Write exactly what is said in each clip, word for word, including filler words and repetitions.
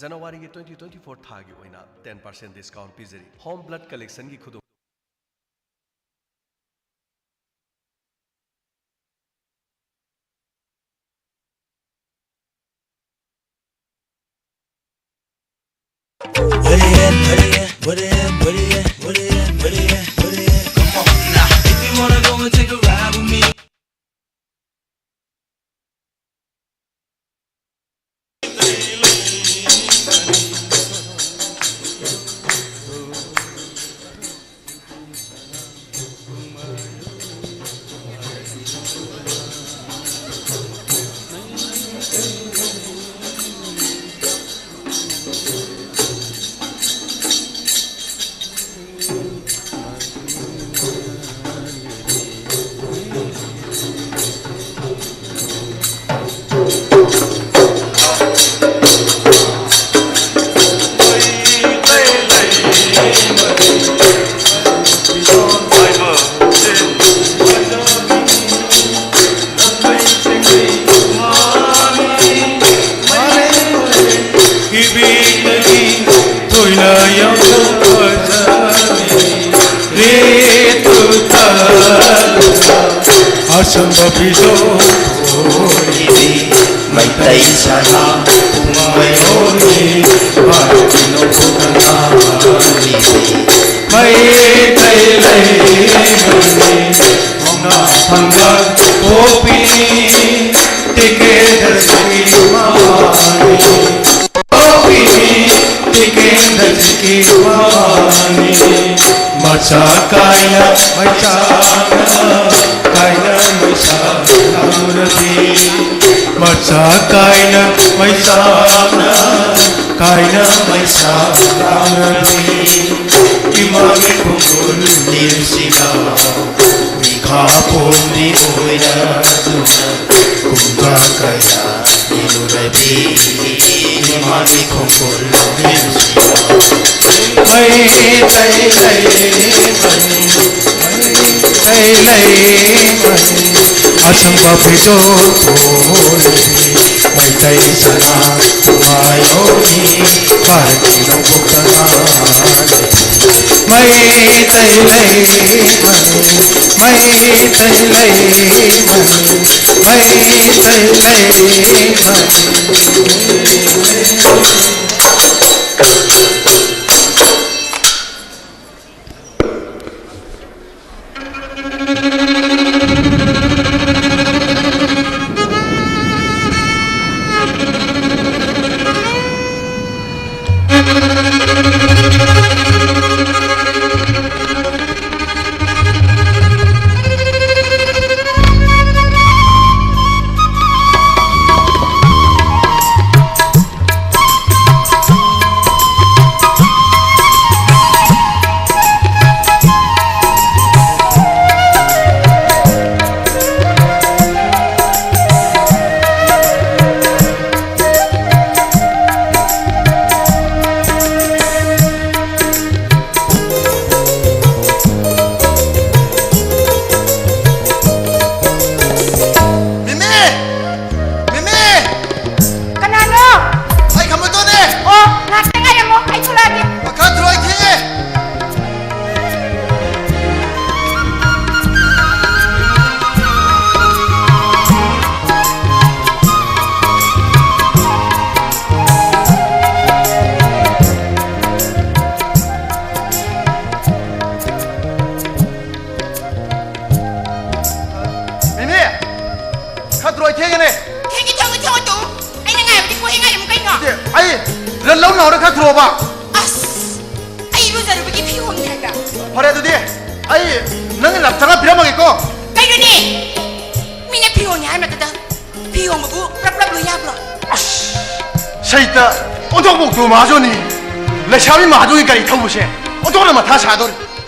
ꯖꯅꯋꯥꯔꯤꯒꯤ twenty twenty-four ꯊꯥꯒꯤ ꯑꯣꯏꯅ ten percent discount ꯄꯤꯖꯔꯤ꯫ Home blood collectionꯒꯤ ꯈꯨꯗꯣꯡ ꯑꯁꯪꯕ ꯐꯤꯖꯣꯜ ꯃꯩꯇꯩ ꯁꯅꯥ ꯄꯨꯡꯃꯩꯔꯣꯟꯅꯤ ꯃꯩꯇꯩ ꯂꯩꯕꯅꯤ ꯃꯉꯥ ꯐꯪꯕ ꯄꯣꯛꯄꯤꯅꯤ ꯇꯤꯀꯦꯠ ꯑꯁꯤꯒꯤ ꯃꯥꯅꯤ ꯄꯣꯛꯄꯤꯅꯤ ꯇꯤꯀꯦꯠ ꯑꯁꯤꯒꯤ ꯃꯥꯅꯤ ꯃꯆꯥ ꯀꯥꯏꯅ ꯃꯩꯁꯥꯅ ꯀꯥꯏꯅ ꯃꯩꯁꯥ ꯂꯥꯡꯂꯗꯤ ꯃꯆꯥ ꯀꯥꯏꯅ ꯃꯩꯁꯥꯅ ꯀꯥꯏꯅ ꯃꯩꯁꯥ ꯂꯥꯡꯂꯗꯤ ꯏꯃꯥꯒꯤ ꯈꯣꯡꯒꯨꯜ ꯂꯤꯔꯁꯤꯅ ꯃꯤꯈꯥ ꯄꯣꯟꯕꯤ ꯑꯣꯏꯔꯗꯨꯅ ꯀꯨꯝꯖꯥ ꯀꯌꯥ ꯏꯂꯨꯔꯕꯤ ꯏꯃꯥꯒꯤ ꯈꯣꯡꯒꯨꯜ ꯂꯤꯔꯁꯤꯅ ꯃꯩꯇꯩ ꯂꯩꯃꯅꯤ ꯃꯩꯇꯩ ꯂꯩꯃꯅꯤ ꯑꯁꯪꯕ ꯐꯤꯖꯣꯜ ꯄꯨꯔꯕꯤ ꯃꯩꯇꯩ ꯁꯅꯥ ꯄꯨꯋꯥꯌꯣꯅꯤ ꯄꯥꯔꯇꯤꯅ ꯄꯨꯛꯇ ꯉꯥꯜꯂꯦ꯫ ꯃꯩꯇꯩ ꯂꯩꯃ, ꯃꯩꯇꯩ ꯂꯩꯃ, ꯃꯩꯇꯩ ꯂꯩꯃ꯫ ꯃꯤꯃꯤ! ꯃꯤꯃꯤ! ꯀꯅꯥꯅꯣ? ꯑꯩ ꯈꯝꯕꯗꯣꯅꯦ! ꯑꯣ, ꯉꯥꯛꯇ ꯉꯥꯏꯔꯝꯃꯣ, ꯑꯩ ꯊꯣꯛꯂꯛꯑꯒꯦ꯫ ꯃꯈꯥ ꯊꯣꯛꯂꯛꯑꯣ, ꯑꯩ ꯊꯦꯡꯉꯦ! ꯃꯤꯃꯤ! ꯈꯔ ꯊꯨꯔꯣꯏ ꯊꯦꯡꯉꯦꯅꯦ꯫ ꯊꯦꯡꯉꯦ, ꯊꯦꯡꯉꯦ, ꯊꯦꯡꯉꯦ ꯇꯨ꯫ ꯑꯩꯅ ꯉꯥꯏꯕꯗꯤ ꯀꯣꯏ ꯉꯥꯏꯔꯝꯃꯨ ꯀꯩꯅꯣ? ꯅꯠꯇꯦ, ꯑꯩ ꯔꯟ ꯂꯧ ꯂꯥꯎꯔ ꯈꯔ ꯊꯨꯔꯣꯕ꯫ ꯑꯁ, ꯑꯩ ꯏꯔꯨꯖꯔꯨꯕꯒꯤ ꯐꯤ ꯍꯣꯡꯉꯤ ꯍꯥꯏꯕ꯫ ꯐꯔꯦ ꯑꯗꯨꯗꯤ, ꯑꯩ ꯅꯪꯒꯤ ꯂꯞ ꯆꯪꯉ ꯄꯤꯔꯝꯃꯒꯦꯀꯣ꯫ ꯀꯩꯅꯣꯅꯦ? ꯃꯤꯅ ꯐꯤ ꯍꯣꯡꯉꯤ ꯍꯥꯏ ꯃꯇꯗ ꯐꯤ ꯍꯣꯡꯕꯕꯨ ꯄ꯭ꯔꯞ ꯄ꯭ꯔꯞ ꯂꯣꯏ ꯌꯥꯕ꯭ꯔꯣ? ꯑꯁ, ꯁꯩꯇ, ꯑꯣꯟꯊꯣꯛꯄ ꯑꯣꯛꯇꯣ ꯃꯍꯥꯖꯣꯟꯅꯤ꯫ ꯂꯩꯁꯥꯕꯤ ꯃꯍꯥꯖꯣꯟꯒꯤ ꯒꯥꯔꯤ ꯊꯧꯕꯁꯦ ꯑꯣꯟꯊꯣꯛꯅ ꯃꯊꯥ ꯁꯥꯗꯣꯔꯤ꯫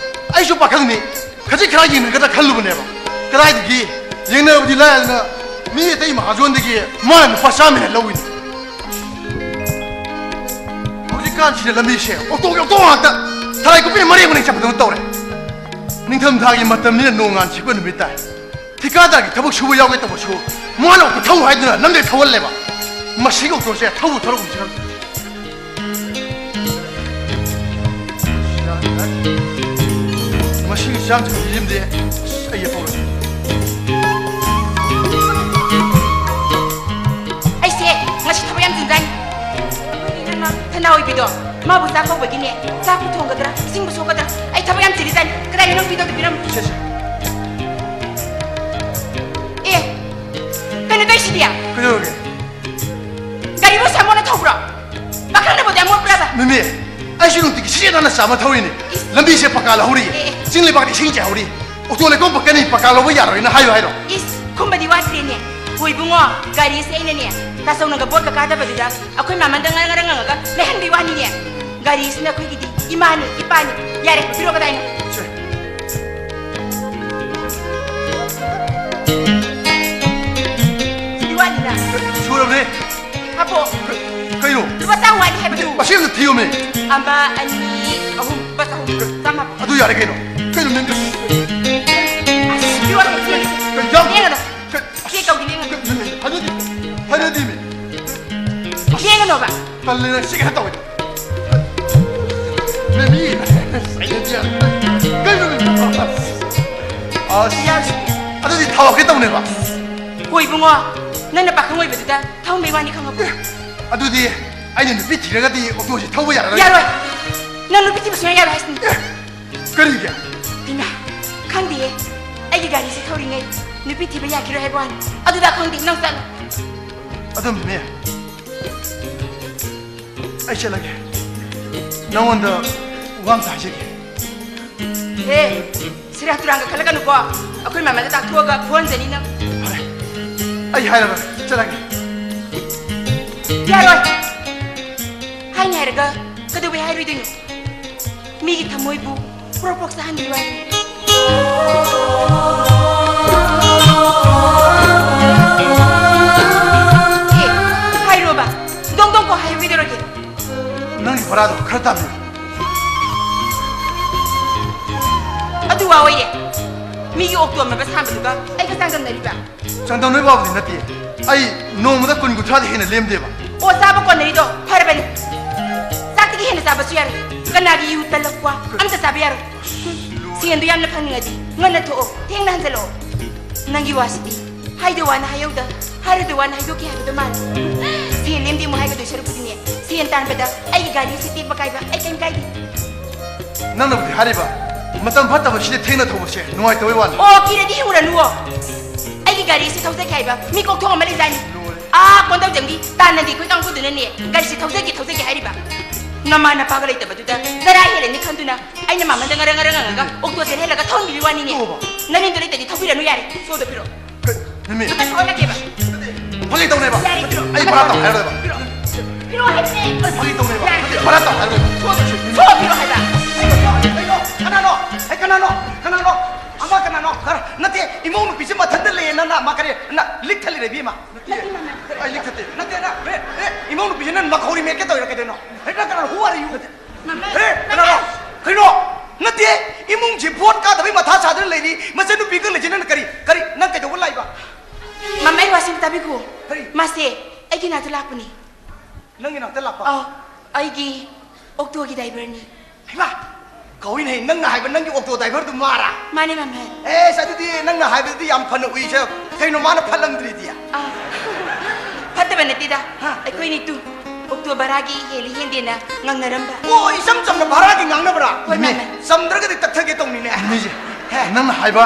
ꯑꯩꯁꯨ ꯄꯥꯈꯪꯅꯤ꯫ ꯈꯖꯤꯛ ꯈꯔ ꯌꯦꯡꯅꯒꯗ꯭ꯔꯥ ꯈꯜꯂꯨꯕꯅꯦꯕ꯫ ꯀꯗꯥꯏꯗꯒꯤ ꯌꯦꯡꯅꯕꯗꯤ ꯂꯥꯏꯔꯗꯅ ꯃꯤ ꯑꯇꯩ ꯃꯍꯥꯖꯣꯟꯗꯒꯤ ꯃꯥꯅ ꯂꯨꯄꯥ ꯆꯥꯝꯃ ꯍꯦꯟꯅ ꯂꯧꯏꯅꯤ꯫ ꯍꯧꯖꯤꯛꯀꯥꯟꯁꯤꯗ ꯂꯝꯕꯤꯁꯦ ꯑꯣꯇꯣꯒꯤ ꯑꯣꯇꯣ ꯉꯥꯛꯇ, ꯊꯂꯥꯏ ꯀꯨꯞꯄꯤꯅ ꯃꯔꯦꯡ ꯃꯔꯦꯡ ꯆꯠꯄꯗꯧꯅ ꯇꯧꯔꯦ꯫ ꯅꯤꯡꯊꯝꯊꯥꯒꯤ ꯃꯇꯝꯅꯤꯅ ꯅꯣꯡ ꯉꯥꯟ ꯁꯤꯠꯄ ꯅꯨꯃꯤꯠ ꯇꯥꯏ꯫ ꯊꯤꯀꯥꯗꯥꯔꯒꯤ ꯊꯕꯛ ꯁꯨꯕ ꯌꯥꯎꯒꯦ ꯇꯧꯕꯁꯨ ꯃꯥꯅ ꯑꯣꯇꯣ ꯊꯧ ꯍꯥꯏꯗꯨꯅ ꯂꯝꯕꯤꯗ ꯊꯧꯍꯜꯂꯦꯕ꯫ ꯃꯁꯤꯒꯤ ꯑꯣꯇꯣꯁꯦ ꯊꯧꯕꯨ ꯊꯧꯔꯒꯨꯝꯁꯤ ꯈꯪꯗꯦ꯫ ꯃꯁꯤꯒꯤ ꯆꯥꯡꯁꯦ ꯌꯦꯡꯗꯦ꯫ ꯑꯁ, ꯑꯩ ꯍꯧꯔꯒꯦ꯫ ꯑꯩꯁꯦ ꯉꯁꯤ ꯊꯕꯛ ꯌꯥꯝ ꯆꯤꯟꯖꯥꯅꯤ꯫ ꯑꯩꯈꯣꯏꯒꯤ ꯏꯅꯝꯃ ꯊꯅꯥ ꯑꯣꯏꯕꯤꯗꯣ, ꯃꯥꯕꯨ ꯆꯥꯛ ꯀꯧꯕꯒꯤꯅꯦ, ꯆꯥꯛꯄꯨ ꯊꯣꯡꯒꯗ꯭ꯔꯥ, ꯏꯁꯤꯡꯕꯨ ꯁꯣꯛꯀꯗ꯭ꯔꯥ, ꯑꯩ ꯊꯕꯛ ꯌꯥꯝ ꯆꯤꯜꯂꯤꯖꯥꯠꯅꯤ꯫ ꯀꯗꯥꯏꯗ ꯅꯪ ꯄꯤꯗꯧꯗꯣ ꯄꯤꯔꯝꯃꯨ꯫ ꯁꯦ, ꯁꯦ꯫ ꯑꯦ, ꯀꯩꯅꯣ ꯇꯧꯏꯁꯤꯗꯤ? ꯀꯩꯗꯧꯔꯒꯦ? ꯒꯥꯔꯤꯕꯨ ꯁꯥꯃꯣꯠꯅ ꯊꯧꯕ꯭ꯔꯣ? ꯄꯥꯈꯪꯅꯕꯨꯗꯤ ꯑꯃꯣꯠꯄ꯭ꯔꯕ? ꯃꯤꯃꯤ, ꯑꯩꯁꯨ ꯅꯨꯡꯇꯤꯒꯤ ꯁꯤꯖꯦ ꯅꯥꯟꯅ ꯆꯥꯝꯃ ꯊꯧꯔꯤꯅꯤ꯫ ꯏꯁ꯫ ꯂꯝꯕꯤꯁꯦ ꯄꯀꯥ ꯂꯧꯍꯧꯔꯤ꯫ ꯑꯦ, ꯑꯦ꯫ ꯆꯤꯡ ꯂꯩꯕꯥꯛꯇ ꯏꯁꯤꯡ ꯆꯥꯏꯍꯧꯔꯤ꯫ ꯑꯣꯇꯣ ꯂꯩꯈꯣꯝ ꯄꯛꯀꯅꯤ, ꯄꯀꯥ ꯂꯧꯕ ꯌꯥꯔꯣꯏꯅ ꯍꯥꯏꯌꯨ ꯍꯥꯏꯔꯣ? ꯏꯁ, ꯈꯨꯝꯕꯗꯤ ꯋꯥꯠꯇ꯭ꯔꯦꯅꯦ꯫ ꯍꯣ ꯏꯕꯨꯡꯉꯣ, ꯒꯥꯔꯤꯁꯦ ꯑꯩꯅꯅꯦ, ꯇꯥꯆꯧꯅꯒ ꯕꯣꯠꯀ ꯀꯥꯗꯕꯗꯨꯗ ꯑꯩꯈꯣꯏ ꯃꯥꯃꯟꯗ ꯉꯔꯪ ꯉꯔꯪ ꯉꯪꯉꯒ ꯂꯩꯍꯟꯕꯩ ꯋꯥꯅꯤꯅꯦ꯫ ꯒꯥꯔꯤꯁꯤꯅ ꯑꯩꯈꯣꯏꯒꯤꯗꯤ ꯏꯃꯥꯅꯤ, ꯏꯄꯥꯅꯤ꯫ ꯌꯥꯔꯦ, ꯄꯤꯔꯛꯑꯣ, ꯀꯗꯥꯏꯅꯣ? ꯁꯦ꯫ ꯁꯤꯗꯤ ꯋꯥꯠꯂꯤꯗ꯫ ꯁꯨꯔꯕꯅꯦ꯫ ꯍꯥꯞꯄꯣ꯫ ꯀꯩꯅꯣ? ꯂꯨꯄꯥ ꯆꯥꯝꯃ ꯋꯥꯠꯂꯤ ꯍꯥꯏꯕꯗꯨ꯫ ꯃꯁꯤ ꯑꯝꯇ ꯊꯤꯌꯣꯃꯦ꯫ ꯑꯃ, ꯑꯅꯤ, ꯑꯍꯨꯝ, ꯂꯨꯄꯥ ꯆꯍꯨꯝ꯫ ꯆꯥꯝꯃ ꯍꯥꯞꯄꯣ꯫ ꯑꯗꯨ ꯌꯥꯔꯦ ꯀꯩꯅꯣ? ꯀꯩꯅꯣ ꯅꯪ? ꯑꯁ, ꯄꯤꯔꯛꯑꯣ, ꯄꯤꯔꯛꯑꯣ꯫ ꯀꯩ ꯌꯥꯝ ꯂꯦꯡꯒꯅꯨ꯫ ꯀꯩ ꯆꯦꯛ ꯇꯧꯗꯤ ꯂꯦꯡꯒꯅꯨ꯫ ꯀꯩ ꯅꯪ ꯍꯥꯏꯅꯗꯤ, ꯍꯥꯏꯅꯗꯤ ꯃꯤ꯫ ꯂꯦꯡꯒꯅꯣꯕ꯫ ꯇꯜꯂꯦ ꯅꯪ ꯁꯤ ꯈꯛꯇ ꯇꯧꯋꯦ꯫ ꯃꯦꯃꯤ, ꯍꯥꯏꯅꯗꯤ ꯌꯥꯔꯦ꯫ ꯀꯩꯅꯣ ꯃꯦꯃꯤ? ꯑꯁ, ꯌꯥꯔꯦ꯫ ꯑꯗꯨꯗꯤ ꯊꯥꯎ ꯍꯥꯞꯀꯦ ꯇꯧꯅꯦꯕ꯫ ꯍꯣꯏ ꯏꯕꯨꯡꯉꯣ, ꯅꯪꯅ ꯄꯥꯈꯪ ꯑꯣꯏꯕꯗꯨꯗ ꯊꯧꯍꯟꯕꯩ ꯋꯥꯅꯤ ꯈꯪꯉꯕ? ꯑꯗꯨꯗꯤ ꯑꯩꯅ ꯅꯨꯄꯤ ꯊꯤꯔꯒꯗꯤ ꯑꯣꯇꯣꯁꯤ ꯊꯧꯕ ꯌꯥꯔꯔꯣꯏ? ꯌꯥꯔꯣꯏ꯫ ꯅꯪ ꯅꯨꯄꯤ ꯊꯤꯕ ꯁꯨꯡꯌꯥ ꯌꯥꯔꯣꯏ ꯍꯥꯏꯁꯤꯅꯤ꯫ ꯑꯦ, ꯀꯔꯤꯒꯤ? ꯏꯃꯥ, ꯈꯪꯗꯦꯌꯦ꯫ ꯑꯩꯒꯤ ꯒꯥꯔꯤꯁꯤ ꯊꯧꯔꯤꯉꯩ ꯅꯨꯄꯤ ꯊꯤꯕ ꯌꯥꯈꯤꯔꯣꯏ ꯍꯥꯏꯕ ꯋꯥꯅꯤ꯫ ꯑꯗꯨꯗ ꯈꯪꯗꯦ, ꯅꯪ ꯆꯠꯂꯣ꯫ ꯑꯗꯨꯝꯅꯦ꯫ ꯑꯩ ꯆꯠꯂꯒꯦ꯫ ꯅꯉꯣꯟꯗ ꯋꯥ ꯑꯝꯇ ꯍꯥꯏꯖꯒꯦ꯫ ꯑꯦ, ꯁꯦꯔꯥꯟ ꯇꯨꯔꯥꯟꯒ ꯈꯜꯂꯛꯀꯅꯨꯀꯣ꯫ ꯑꯩꯈꯣꯏ ꯃꯃꯥꯗ ꯇꯥꯛꯊꯣꯛꯑꯒ ꯐꯨꯍꯟꯖꯅꯤ ꯅꯪ꯫ ꯐꯔꯦ꯫ ꯑꯩ ꯍꯥꯏꯔꯔꯣꯏ꯫ ꯆꯠꯂꯒꯦ꯫ ꯌꯥꯔꯣꯏ꯫ ꯍꯥꯏꯅꯤ ꯍꯥꯏꯔꯒ ꯀꯩꯗꯧꯕꯩ ꯍꯥꯏꯔꯣꯏꯗꯣꯏꯅꯣ? ꯃꯤꯒꯤ ꯊꯃꯣꯏꯕꯨ ꯄ꯭ꯔꯣꯛ ꯄ꯭ꯔꯣꯛ ꯆꯥꯍꯟꯕꯤꯕ ꯍꯥꯏꯅꯤ꯫ ꯑꯦ, ꯍꯥꯏꯔꯣꯕ꯫ ꯗꯣꯡ ꯗꯣꯡ ꯀꯣ ꯍꯥꯏꯌꯨ, ꯀꯩꯗꯧꯔꯒꯦ? ꯅꯪꯒꯤ ꯚꯔꯥꯗꯣ ꯈꯔ ꯇꯥꯕꯤꯌꯨ꯫ ꯑꯗꯨ ꯋꯥ ꯑꯣꯏꯔꯦ꯫ ꯃꯤꯒꯤ ꯑꯣꯛꯇꯣ ꯑꯃ ꯁꯥꯟꯕꯗꯨꯒ ꯑꯩꯒ ꯆꯥꯡꯗꯝꯅꯔꯤꯕ? ꯆꯥꯡꯗꯝꯅꯕ ꯋꯥꯕꯨꯗꯤ ꯅꯠꯇꯦ꯫ ꯑꯩ ꯅꯣꯡꯃꯗ ꯀꯨꯟ ꯀꯨꯟꯊ꯭ꯔꯥꯗꯤ ꯍꯦꯟꯅ ꯂꯦꯝꯗꯦꯕ꯫ ꯑꯣ, ꯆꯥꯕ ꯀꯣꯟꯅꯔꯤꯗꯣ ꯐꯔꯕꯅꯤ꯫ ꯆꯥꯛꯇꯒꯤ ꯍꯦꯟꯅ ꯆꯥꯕꯁꯨ ꯌꯥꯔꯣꯏ꯫ ꯀꯅꯥꯒꯤ ꯌꯨ ꯇꯂꯛꯄ ꯑꯝꯇ ꯆꯥꯕ ꯌꯥꯔꯣꯏ꯫ ꯁꯦꯟꯗꯣ ꯌꯥꯝꯅ ꯐꯪꯅꯤꯡꯉꯗꯤ ꯉꯟꯅ ꯊꯣꯛꯑꯣ, ꯊꯦꯡꯅ ꯍꯟꯖꯜꯂꯛꯑꯣ꯫ ꯅꯪꯒꯤ ꯋꯥꯁꯤꯗꯤ ꯍꯥꯏꯗ ꯋꯥꯅ ꯍꯥꯏꯍꯧꯗ, ꯍꯥꯏꯔꯗ ꯋꯥꯅ ꯍꯥꯏꯗꯣꯛꯀꯦ ꯍꯥꯏꯕꯗꯣ ꯃꯥꯜꯂꯦ꯫ ꯁꯦꯟ ꯂꯦꯝꯗꯦ ꯑꯃꯨꯛ ꯍꯥꯏꯒꯗꯣꯏ ꯁꯔꯨꯛꯄꯨꯗꯤꯅꯦ, ꯁꯦꯟ ꯇꯥꯟꯕꯗ ꯑꯩꯒꯤ ꯒꯥꯔꯤ ꯑꯁꯤ ꯇꯦꯛꯄ ꯀꯥꯏꯕ ꯑꯩ ꯀꯩꯝ ꯀꯥꯏꯗꯦ꯫ ꯅꯪꯅꯕꯨꯗꯤ ꯍꯥꯏꯔꯤꯕ, ꯃꯇꯝ ꯐꯠꯇꯕꯁꯤꯗ ꯊꯦꯡꯅ ꯊꯧꯕꯁꯦ ꯅꯨꯡꯉꯥꯏꯇꯕꯩ ꯋꯥꯅꯤ꯫ ꯑꯣ, ꯀꯤꯔꯗꯤ ꯍꯤꯡꯉꯨꯔꯅꯨꯋꯣ꯫ ꯑꯩꯒꯤ ꯒꯥꯔꯤꯁꯦ ꯊꯧꯖꯒꯦ ꯍꯥꯏꯕ ꯃꯤ ꯀꯣꯛꯊꯣꯡ ꯑꯃ ꯂꯩꯖꯥꯠꯅꯤ꯫ ꯂꯣꯏꯔꯦ꯫ ꯑꯥ, ꯀꯣꯟꯗꯧꯖꯝꯒꯤ ꯇꯥꯟꯅꯗꯤ ꯑꯩꯈꯣꯏ ꯀꯥꯡꯕꯨꯗꯨꯅꯅꯦ ꯒꯥꯔꯤꯁꯦ ꯊꯧꯖꯒꯦ, ꯊꯧꯖꯒꯦ ꯍꯥꯏꯔꯤꯕ꯫ ꯅꯃꯥ ꯅꯄꯥꯒ ꯂꯩꯇꯕꯗꯨꯗ ꯆꯔꯥ ꯍꯦꯜꯂꯅꯤ ꯈꯟꯗꯨꯅ ꯑꯩꯅ ꯃꯃꯟꯗ ꯉꯔ ꯉꯔ ꯉꯪꯉꯒ ꯑꯣꯛꯇꯣ ꯆꯦꯜꯍꯜꯂꯒ ꯊꯧꯍꯟꯕꯤꯕ ꯋꯥꯅꯤꯅꯦ꯫ ꯇꯣꯛꯑꯣꯕ꯫ ꯅꯅꯤꯡꯗꯣ ꯂꯩꯇꯗꯤ ꯊꯧꯕꯤꯔꯅꯨ ꯌꯥꯔꯦ꯫ ꯁꯣꯗꯣ ꯄꯤꯔꯛꯑꯣ꯫ ꯀꯩ-, ꯅꯨꯃꯤꯠ꯫ ꯂꯨꯄꯥ ꯁꯣꯛꯍꯜꯂꯛꯀꯦꯕ꯫ ꯐꯥꯒꯤ ꯇꯧꯅꯦꯕ꯫ ꯌꯥꯔꯦ, ꯅꯠꯇꯦ, ꯄꯤꯔꯛꯑꯣ꯫ ꯑꯩ ꯚꯔꯥ ꯇꯧ ꯍꯥꯏꯔꯣꯏꯕ꯫ ꯄꯤꯔꯛꯑꯣ ꯍꯥꯏꯕꯅꯦ꯫ ꯑꯩ ꯐꯥꯒꯤ ꯇꯧꯅꯦꯕ꯫ ꯌꯥꯔꯦ, ꯅꯠꯇꯦ, ꯄꯤꯔꯛꯑꯣ꯫ ꯚꯔꯥ ꯇꯧ ꯍꯥꯏꯔꯣꯏꯕ꯫ ꯁꯣꯗꯣ ꯄꯤꯔꯛꯑꯣ ꯍꯥꯏꯕ꯫ ꯀꯩꯅꯣ? ꯀꯅꯥꯅꯣ? ꯑꯩ ꯀꯅꯥꯅꯣ? ꯀꯅꯥꯅꯣ? ꯑꯃ ꯀꯅꯥꯅꯣ? ꯈꯔ, ꯅꯠꯇꯦ, ꯏꯃꯧ ꯅꯨꯄꯤꯁꯦ ꯃꯊꯟꯇ ꯂꯩꯌꯦ, ꯅꯪꯅ ꯑꯃ ꯀꯔꯤ, ꯅ ꯂꯤꯛ ꯊꯜꯂꯤꯔꯦ, ꯏꯕꯦꯝꯃ? ꯅꯠꯇꯦ, ꯅꯠꯇꯦ, ꯃꯥꯃ꯫ ꯑꯩ ꯂꯤꯛ ꯊꯠꯇꯦ꯫ ꯅꯠꯇꯦ, ꯅ, ꯑꯦ, ꯏꯃꯧ ꯅꯨꯄꯤꯁꯦ ꯅꯪ ꯃꯈꯧꯔꯤ ꯃꯦꯠꯀꯦ ꯇꯧꯔꯤꯔ ꯀꯩꯗꯧꯅꯣ? ꯑꯩ ꯅꯪ ꯀꯅꯥꯅꯣ? Who are you? ꯃꯥꯃ, ꯑꯦ, ꯃꯥꯃ꯫ ꯀꯅꯥꯅꯣ? ꯀꯩꯅꯣ? ꯅꯠꯇꯦ, ꯏꯃꯨꯡꯁꯤ ꯚꯣꯠ ꯀꯥꯗꯕꯩ ꯃꯊꯥ ꯁꯥꯗꯨꯅ ꯂꯩꯔꯤ, ꯃꯆꯟꯅꯨꯄꯤꯒ ꯂꯩꯁꯦ ꯅꯪꯅ ꯀꯔꯤ, ꯀꯔꯤ, ꯅꯪ ꯀꯩꯗꯧꯕ ꯂꯥꯛꯏꯕ? ꯃꯥꯃ, ꯑꯩ ꯋꯥꯁꯤ ꯑꯝꯇ ꯇꯥꯕꯤꯈꯣ꯫ ꯀꯔꯤ? ꯃꯥꯁꯦ ꯑꯩꯒꯤ ꯅꯥꯛꯇ ꯂꯥꯛꯄꯅꯤ꯫ ꯅꯪꯒꯤ ꯅꯥꯛꯇ ꯂꯥꯛꯄ? ꯑꯧ, ꯑꯩꯒꯤ ꯑꯣꯛꯇꯣꯒꯤ ꯗ꯭ꯔꯥꯏꯚꯔꯅꯤ꯫ ꯍꯩꯃꯥ! ꯀꯧꯏꯅꯦ, ꯅꯪꯅ ꯍꯥꯏꯕ ꯅꯪꯒꯤ ꯑꯣꯛꯇꯣ ꯗ꯭ꯔꯥꯏꯚꯔꯗꯨ ꯃꯥꯔꯥ? ꯃꯥꯅꯦ, ꯃꯥꯃ꯫ ꯑꯦꯁ, ꯑꯗꯨꯗꯤ ꯅꯪꯅ ꯍꯥꯏꯕꯗꯨꯗꯤ ꯌꯥꯝ ꯐꯅ ꯎꯏꯁꯦ꯫ ꯀꯩꯅꯣ ꯃꯥꯅ ꯐꯠꯂꯝꯗ꯭ꯔꯤꯗꯤ? ꯑꯥ, ꯐꯠꯇꯕ ꯅꯠꯇꯦꯗ꯫ ꯍꯥ? ꯑꯩꯈꯣꯏꯅꯤꯇꯨ ꯑꯣꯛꯇꯣ ꯚꯔꯥꯒꯤ ꯍꯦꯜꯂꯤ ꯍꯦꯟꯗꯦꯅ ꯉꯥꯡꯅꯔꯝꯕ꯫ ꯑꯣ, ꯏꯆꯝ ꯆꯝꯅ ꯚꯔꯥꯒꯤ ꯉꯥꯡꯅꯕ꯭ꯔꯥ? ꯍꯣꯏ, ꯏꯃꯦ꯫ ꯃꯥꯃ꯫ ꯆꯝꯗ꯭ꯔꯒꯗꯤ ꯇꯛꯊꯒꯦ ꯇꯧꯅꯤꯅꯦ꯫ ꯏꯃꯦꯁꯦ, ꯍꯦ꯫ ꯅꯪꯅ ꯍꯥꯏꯕ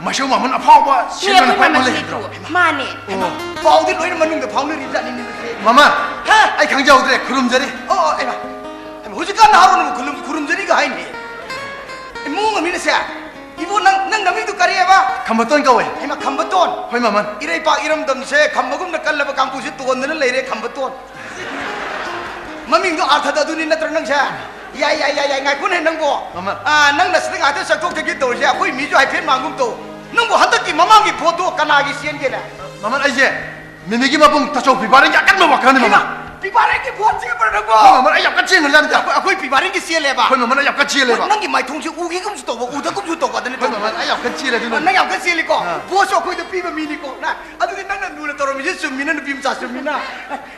ꯃꯥꯏꯁꯧ ꯃꯥꯝꯍꯟ ꯑꯐꯥꯎꯕ ꯅꯣꯏ ꯁꯤꯡꯒꯔ ꯑꯩꯈꯣꯏ ꯅꯨꯄꯥ ꯑꯃ ꯃꯥꯃ ꯂꯩ ꯁꯤꯅꯤ ꯍꯥꯏꯕ꯭ꯔꯣ? ꯇꯨ꯫ ꯃꯥꯅꯦ꯫ ꯑꯣ, ꯄꯥꯎꯗꯤ ꯂꯣꯏꯅ ꯃꯅꯨꯡꯗ ꯐꯥꯎꯅꯔꯤꯕꯖꯥꯠꯅꯤꯅꯦ ꯃꯁꯦ꯫ ꯃꯥꯃ, ꯍꯥ? ꯑꯩ ꯈꯪꯖꯍꯧꯗ꯭ꯔꯦ, ꯈꯨꯔꯨꯝꯖꯔꯤ꯫ ꯑꯣ, ꯑꯣ, ꯑꯩꯃ꯫ ꯍꯧꯖꯤꯛꯀꯥꯟ ꯅꯍꯥꯔꯣꯟꯕꯨ ꯈꯨꯔꯨꯝ-, ꯈꯨꯔꯨꯝꯖꯔꯤꯒ ꯍꯥꯏꯅꯦ꯫ ꯏꯃꯨꯡ ꯑꯃꯅꯤꯅꯁꯦ, "ꯏꯕꯣ, ꯅꯪ, ꯅꯪ ꯅꯃꯤꯡꯗꯨ ꯀꯔꯤꯑꯕ?" ꯈꯝꯕꯇꯣꯟ ꯀꯧꯋꯦ꯫ ꯍꯩꯃꯥ, ꯈꯝꯕꯇꯣꯟ꯫ ꯍꯣꯏ, ꯃꯃꯜ꯫ ꯏꯔꯩꯄꯥꯛ ꯏꯔꯝꯗꯝꯁꯦ ꯈꯝꯕꯒꯨꯝꯅ ꯀꯜꯂꯕ ꯀꯥꯡꯕꯨꯁꯦ ꯇꯣꯟꯗꯅ ꯂꯩꯔꯦ, ꯈꯝꯕꯇꯣꯟ꯫ ꯃꯃꯤꯡꯗꯣ ꯑꯥꯔꯊꯗ ꯑꯗꯨꯅꯤ ꯅꯠꯇ꯭ꯔꯣ ꯅꯪꯁꯦ? ꯌꯥꯏ, ꯌꯥꯏ, ꯌꯥꯏ, ꯌꯥꯏ, ꯉꯥꯏꯈꯣꯅꯦ ꯅꯪꯕꯣ꯫ ꯃꯃꯜ꯫ ꯑꯥ, ꯅꯪꯅ ꯁꯤꯗ ꯉꯥꯛꯇ ꯆꯠꯊꯣꯛ ꯆꯠꯁꯤꯟ ꯇꯧꯔꯤꯁꯦ, ꯑꯩꯈꯣꯏ ꯃꯤꯁꯨ ꯍꯥꯏꯐꯦꯠ ꯃꯥꯡꯒꯨꯝ ꯇꯧ꯫ ꯅꯪꯕꯨ ꯍꯟꯗꯛꯀꯤ ꯃꯃꯥꯡꯒꯤ ꯚꯣꯠꯇꯣ ꯀꯅꯥꯒꯤ ꯆꯦꯟꯒꯦꯅꯦ? ꯃꯃꯜ, ꯑꯩꯁꯦ ꯃꯤꯃꯤꯒꯤ ꯃꯕꯨꯡ ꯇꯥꯆꯧ ꯄꯤꯕꯥꯔꯤꯒꯤ ꯑꯀꯟꯕ ꯋꯥꯀꯔꯅꯤ, ꯃꯃꯜ꯫ ꯍꯩꯃꯥ! ꯄꯤꯕꯥꯔꯦꯟꯒꯤ ꯚꯣꯠ ꯆꯦꯟꯕ꯭ꯔꯥ ꯅꯪꯕꯣ? ꯍꯣꯏ, ꯃꯃꯜ, ꯑꯩ ꯌꯥꯝ ꯀꯟꯅ ꯆꯦꯟꯈ꯭ꯔꯖꯥꯠꯅꯤꯗ꯫ ꯑꯩꯈꯣꯏ, ꯑꯩꯈꯣꯏ ꯄꯤꯕꯥꯔꯦꯟꯒꯤ ꯆꯦꯜꯂꯦꯕ? ꯍꯣꯏ, ꯃꯃꯜ, ꯑꯩ ꯌꯥꯝ ꯀꯟꯅ ꯆꯦꯜꯂꯦꯕ꯫ ꯅꯪꯒꯤ ꯃꯥꯏꯊꯣꯡꯁꯦ ꯎꯈꯤꯒꯨꯝꯁꯨ ꯇꯧꯕ, ꯎꯗꯒꯨꯝꯁꯨ ꯇꯧꯕ, ꯑꯗꯨꯅ ꯍꯣꯏ, ꯃꯃꯜ, ꯑꯩ ꯌꯥꯝ ꯀꯟꯅ ꯆꯦꯜꯂꯦ ꯑꯗꯨꯅ꯫ ꯅꯪ ꯌꯥꯝ ꯀꯟꯅ ꯆꯦꯜꯂꯤꯀꯣ? ꯑꯥ꯫ ꯚꯣꯠꯁꯨ ꯑꯩꯈꯣꯏꯗ ꯄꯤꯕ ꯃꯤꯅꯤꯀꯣ꯫ ꯅ, ꯑꯗꯨꯗꯤ ꯅꯪꯅ ꯂꯨꯅ ꯇꯧꯔꯝꯃꯤꯁꯦ ꯆꯨꯝꯃꯤꯅ, ꯅꯨꯄꯤ ꯃꯆꯥ ꯆꯨꯝꯃꯤꯅ꯫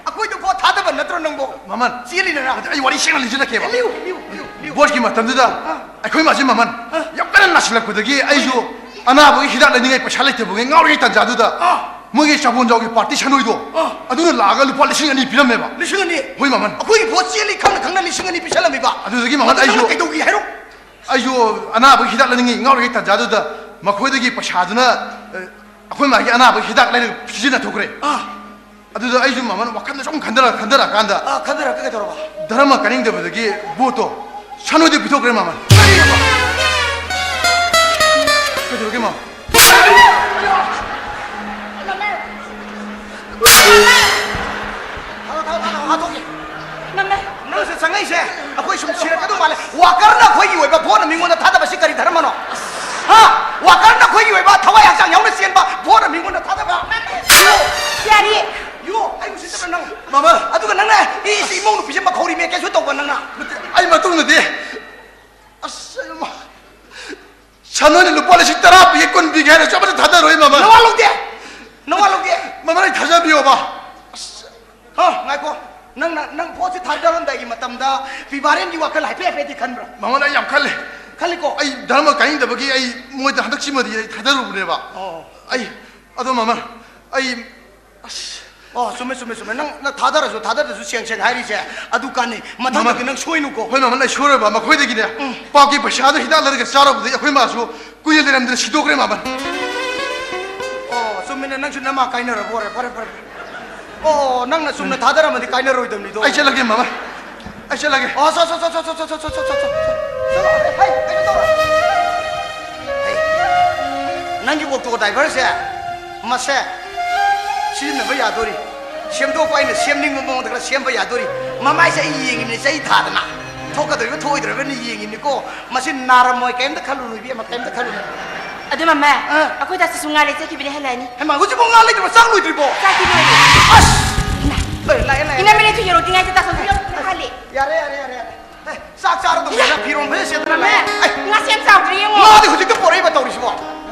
ꯑꯩꯈꯣꯏꯗ ꯚꯣꯠ ꯊꯥꯗꯕ ꯅꯠꯇ꯭ꯔꯣ ꯅꯪꯕꯣ? ꯃꯃꯜ, ꯆꯦꯜꯂꯤꯅ ꯅꯪ꯫ ꯑꯗꯨ ꯑꯩ ꯋꯥꯔꯤ ꯁꯦꯡꯅ ꯂꯤꯁꯤꯜꯂꯛꯀꯦꯕ꯫ ꯂꯤꯌꯨ, ꯂꯤꯌꯨ, ꯂꯤꯌꯨ, ꯂꯤꯌꯨ꯫ ꯚꯣꯠꯀꯤ ꯃꯇꯝꯗꯨꯗ ꯑꯥ꯫ ꯑꯩꯈꯣꯏ ꯃꯥꯁꯦ, ꯃꯃꯜ, ꯑꯥ꯫ ꯌꯥꯝ ꯀꯟꯅ ꯅꯥꯁꯤꯜꯂꯛꯄꯗꯒꯤ ꯑꯩꯁꯨ ꯑꯅꯥꯕꯒꯤ ꯍꯤꯗꯥꯛ ꯂꯩꯅꯤꯡꯉꯥꯏ ꯄꯩꯁꯥ ꯂꯩꯇꯕꯒꯤ ꯉꯥꯎꯔꯤꯉꯩ ꯇꯥꯟꯖꯥꯗꯨꯗ ꯑꯥ꯫ ꯃꯣꯏꯒꯤ ꯆꯥꯕꯣꯟꯖꯥꯎꯒꯤ ꯄꯥꯔꯇꯤ ꯁꯥꯟꯅꯣꯏꯗꯣ, ꯑꯥ꯫ ꯑꯗꯨꯅ ꯂꯥꯛꯑꯒ ꯂꯨꯄꯥ ꯂꯤꯁꯤꯡ ꯑꯅꯤ ꯄꯤꯔꯝꯃꯦꯕ꯫ ꯂꯤꯁꯤꯡ ꯑꯅꯤ? ꯍꯣꯏ, ꯃꯃꯜ꯫ ꯑꯩꯈꯣꯏꯒꯤ ꯚꯣꯠ ꯆꯦꯜꯂꯤ ꯈꯪꯅ ꯈꯪꯅ ꯂꯤꯁꯤꯡ ꯑꯅꯤ ꯄꯤꯁꯜꯂꯝꯃꯤꯕ? ꯑꯗꯨꯗꯒꯤ, ꯃꯃꯜ, ꯑꯗꯨ ꯅꯪꯅ ꯑꯩꯁꯨ, ꯀꯩꯗꯧꯒꯦ ꯍꯥꯏꯔꯣ? ꯑꯩꯁꯨ ꯑꯅꯥꯕꯒꯤ ꯍꯤꯗꯥꯛ ꯂꯩꯅꯤꯡꯉꯤ ꯉꯥꯎꯔꯤꯉꯩ ꯇꯥꯟꯖꯥꯗꯨꯗ ꯃꯈꯣꯏꯗꯒꯤ ꯄꯩꯁꯥꯗꯨꯅ, ꯑ, ꯑꯩꯈꯣꯏ ꯃꯥꯒꯤ ꯑꯅꯥꯕꯒꯤ ꯍꯤꯗꯥꯛ ꯂꯩꯔꯒ ꯁꯤꯖꯤꯟꯅꯊꯣꯛꯈ꯭ꯔꯦ꯫ ꯑꯥ꯫ ꯑꯗꯨꯗ ꯑꯩꯁꯨ, ꯃꯃꯜ, ꯋꯥꯈꯜꯗ ꯁꯨꯝ ꯈꯟꯊꯔ, ꯈꯟꯊꯔꯛꯑꯀꯥꯟꯗ ꯑꯥ, ꯈꯟꯊꯔꯛꯑꯒ ꯀꯩꯗꯧꯔꯕ? ꯙꯔꯃ ꯀꯥꯅꯤꯡꯗꯕꯗꯒꯤ ꯚꯣꯠꯇꯣ ꯁꯥꯟꯅꯣꯏꯗ ꯄꯤꯊꯣꯛꯈ꯭ꯔꯦ, ꯃꯃꯜ꯫ ꯀꯔꯤꯅꯣ? ꯀꯩꯗꯧꯔꯒꯦ, ꯃꯃꯜ? ꯊꯥꯗꯣꯛꯑꯣ, ꯊꯥꯗꯣꯛꯑꯣ, ꯊꯥꯗꯣꯛꯑꯣ, ꯊꯥꯗꯣꯛꯀꯦ꯫ ꯅꯪꯅꯦ, ꯅꯪꯁꯦ ꯆꯪꯉꯛꯏꯁꯦ ꯑꯩꯈꯣꯏ ꯁꯨꯝ ꯁꯤꯔꯛꯀꯗꯧ ꯃꯥꯜꯂꯦ꯫ ꯋꯥꯀꯔꯅ ꯑꯩꯈꯣꯏꯒꯤ ꯑꯣꯏꯕ ꯚꯣꯠꯅ ꯃꯤꯉꯣꯟꯗ ꯊꯥꯗꯕꯁꯤ ꯀꯔꯤ ꯙꯔꯃꯅꯣ? ꯍꯥ? ꯋꯥꯀꯔꯅ ꯑꯩꯈꯣꯏꯒꯤ ꯑꯣꯏꯕ ꯊꯋꯥꯏ ꯍꯛꯆꯥꯡ ꯌꯥꯎꯅ ꯆꯦꯟꯕ ꯚꯣꯠꯅ ꯃꯤꯉꯣꯟꯗ ꯊꯥꯗꯕ? ꯌꯥꯔꯤ꯫ ꯌꯣ, ꯑꯩ ꯎꯁꯤꯠꯇꯕ꯭ꯔꯥ ꯅꯪ? ꯃꯃꯜ꯫ ꯑꯗꯨꯒ ꯅꯪꯅ ꯏꯁꯤ ꯏꯃꯧ ꯅꯨꯄꯤꯁꯦ ꯃꯈꯧꯔꯤ ꯃꯦꯠꯀꯦꯁꯨ ꯇꯧꯕ ꯅꯪꯅ꯫ ꯑꯩ ꯃꯇꯨꯡꯗꯗꯤ, ꯑꯁ, ꯑꯩ ꯃ-, ꯁꯥꯟꯅꯣꯏꯅ ꯂꯨꯄꯥ ꯂꯤꯁꯤꯡ ꯇꯔꯥ ꯄꯤꯒꯦ, ꯀꯨꯟ ꯄꯤꯒꯦ ꯍꯥꯏꯔꯁꯨ ꯑꯃꯠꯇ ꯊꯥꯗꯔꯣꯏ, ꯃꯃꯜ꯫ ꯅꯋꯥ ꯂꯧꯗꯦ꯫ ꯅꯋꯥ ꯂꯧꯗꯦ꯫ ꯃꯃꯜ, ꯑꯩ ꯊꯥꯖꯕꯤꯌꯣꯕ꯫ ꯑꯁ꯫ ꯍ, ꯉꯥꯏꯈꯣ꯫ ꯅꯪꯅ, ꯅꯪ ꯚꯣꯠꯁꯤ ꯊꯥꯗꯔꯝꯗꯥꯏꯒꯤ ꯃꯇꯝꯗ ꯄꯤꯕꯥꯔꯦꯟꯒꯤ ꯋꯥꯈꯜ ꯍꯥꯏꯐꯦꯠ ꯍꯥꯏꯐꯦꯠꯇꯤ ꯈꯟꯕ꯭ꯔꯥ? ꯃꯃꯜ, ꯑꯩ ꯌꯥꯝ ꯈꯜꯂꯦ꯫ ꯈꯜꯂꯤꯀꯣ? ꯑꯩ ꯙꯔꯃ ꯀꯥꯏꯅꯤꯡꯗꯕꯒꯤ ꯑꯩ ꯃꯣꯏꯗ ꯍꯟꯗꯛꯁꯤꯃꯗꯤ ꯑꯩ ꯊꯥꯗꯔꯨꯕꯅꯦꯕ꯫ ꯑꯣ꯫ ꯑꯩ, ꯑꯗꯣ ꯃꯃꯜ, ꯑꯩ, ꯑꯁ꯫ ꯑꯣ, ꯆꯨꯝꯃꯦ, ꯆꯨꯝꯃꯦ, ꯆꯨꯝꯃꯦ꯫ ꯅꯪ, ꯅꯪ ꯊꯥꯗꯔꯁꯨ, ꯊꯥꯗꯔꯁꯨ ꯁꯦꯡ ꯁꯦꯡ ꯍꯥꯏꯔꯤꯁꯦ ꯑꯗꯨ ꯀꯥꯟꯅꯩ꯫ ꯃꯊꯪꯗꯗꯤ ꯃꯃꯜ, ꯅꯪ ꯁꯣꯏꯅꯨꯀꯣ꯫ ꯍꯣꯏ, ꯃꯃꯜ, ꯑꯩ ꯁꯣꯏꯔꯣꯏꯕ꯫ ꯃꯈꯣꯏꯗꯒꯤꯅꯦ ꯎꯝ꯫ ꯄꯥꯎꯒꯤ ꯄꯩꯁꯥꯗꯣ ꯍꯤꯗꯥꯛ ꯂꯩꯔꯒ ꯆꯥꯔꯨꯕꯗꯒꯤ ꯑꯩꯈꯣꯏ ꯃꯥꯁꯨ ꯀꯨꯏꯅ ꯂꯩꯔꯝꯗꯅ ꯁꯤꯗꯣꯛꯈ꯭ꯔꯦ, ꯃꯃꯜ꯫ ꯑꯣ, ꯆꯨꯝꯃꯤꯅꯦ, ꯅꯪꯁꯨ ꯅꯃꯥ ꯀꯥꯏꯅꯔꯕ ꯑꯣꯏꯔꯦ꯫ ꯐꯔꯦ, ꯐꯔꯦ, ꯐꯔꯦ꯫ ꯑꯣ, ꯅꯪꯅ ꯆꯨꯝꯅ ꯊꯥꯗꯔꯝꯃꯗꯤ ꯀꯥꯏꯅꯔꯣꯏꯗꯕꯅꯤꯗꯣ꯫ ꯑꯩ ꯆꯠꯂꯒꯦ, ꯃꯃꯜ꯫ ꯑꯩ ꯆꯠꯂꯒꯦ꯫ ꯑꯣ, ꯆꯣ, ꯆꯣ, ꯆꯣ꯫ ꯆꯠꯂꯣ, ꯍꯩ, ꯀꯩꯅꯣ ꯇꯧꯔꯣ꯫ ꯍꯩ, ꯅꯪꯒꯤ ꯑꯣꯛꯇꯣ ꯗ꯭ꯔꯥꯏꯚꯔꯁꯦ, ꯃꯁꯦ ꯁꯤꯖꯤꯟꯅꯕ ꯌꯥꯗꯣꯔꯤ꯫ ꯁꯦꯝꯗꯣꯛꯄ ꯑꯩꯅ ꯁꯦꯝꯅꯤꯡꯕ ꯃꯑꯣꯡꯗ ꯈꯔ ꯁꯦꯝꯕ ꯌꯥꯗꯣꯔꯤ꯫ ꯃꯃꯥꯏꯁꯦ ꯑꯩ ꯌꯦꯡꯉꯤꯕꯅꯤ, ꯆꯍꯤ ꯊꯥꯗꯅ꯫ ꯊꯣꯛꯀꯗꯣꯔꯤꯕ ꯊꯣꯛꯑꯣꯏꯗꯣꯔꯤꯕꯅ ꯌꯦꯡꯉꯤꯕꯅꯤꯀꯣ꯫ ꯃꯁꯤ ꯅꯥꯔꯝꯃꯣꯏ, ꯀꯩꯝꯇ ꯈꯜꯂꯨꯅꯨ ꯏꯕꯦꯝꯃ, ꯀꯩꯝꯇ ꯈꯜꯂꯨꯅꯨ꯫ ꯑꯗꯨ ꯃꯃꯥ, ꯑ꯫ ꯑꯩꯈꯣꯏ ꯗꯥꯁꯤꯁꯨ ꯉꯥ ꯂꯩꯖꯈꯤꯕꯅꯦ, ꯍꯜꯂꯛꯑꯅꯤ꯫ ꯍꯩꯃꯥ, ꯍꯧꯖꯤꯛꯐꯥꯎ ꯉꯥ ꯂꯩꯇ꯭ꯔꯤꯕꯣ? ꯆꯥꯛ ꯂꯣꯏꯗ꯭ꯔꯤꯕꯣ? ꯆꯥꯛꯇꯤ ꯂꯣꯏꯔꯦ꯫ ꯑꯁ! ꯏꯃꯥ꯫ ꯂꯥꯛꯑꯦ, ꯂꯥꯛꯑꯦ, ꯏꯅꯝꯃ ꯂꯥꯛꯑꯦ꯫ ꯂꯩꯊꯣꯛ ꯌꯧꯔꯛꯇ꯭ꯔꯤꯉꯩꯗ ꯇꯥꯊꯣꯛꯄꯤꯔꯣ꯫ ꯍꯥꯜꯂꯦ꯫ ꯌꯥꯔꯦ, ꯌꯥꯔꯦ, ꯌꯥꯔꯦ, ꯌꯥꯔꯦ꯫ ꯑꯦ, ꯆꯥꯛ ꯆꯥꯔꯗꯧꯅꯤꯅ ꯐꯤꯔꯣꯟ ꯐꯖꯅ ꯁꯦꯠꯇꯅ ꯂꯥꯛꯑꯦ꯫ ꯑꯦ, ꯉꯥ ꯁꯦꯝ ꯆꯥꯎꯗ꯭ꯔꯤ ꯌꯦꯡꯉꯣ꯫ ꯃꯥꯗꯤ ꯍꯧꯖꯤꯛꯇ ꯄꯣꯔꯛꯏꯕ ꯇꯧꯔꯤꯁꯤꯕꯣ꯫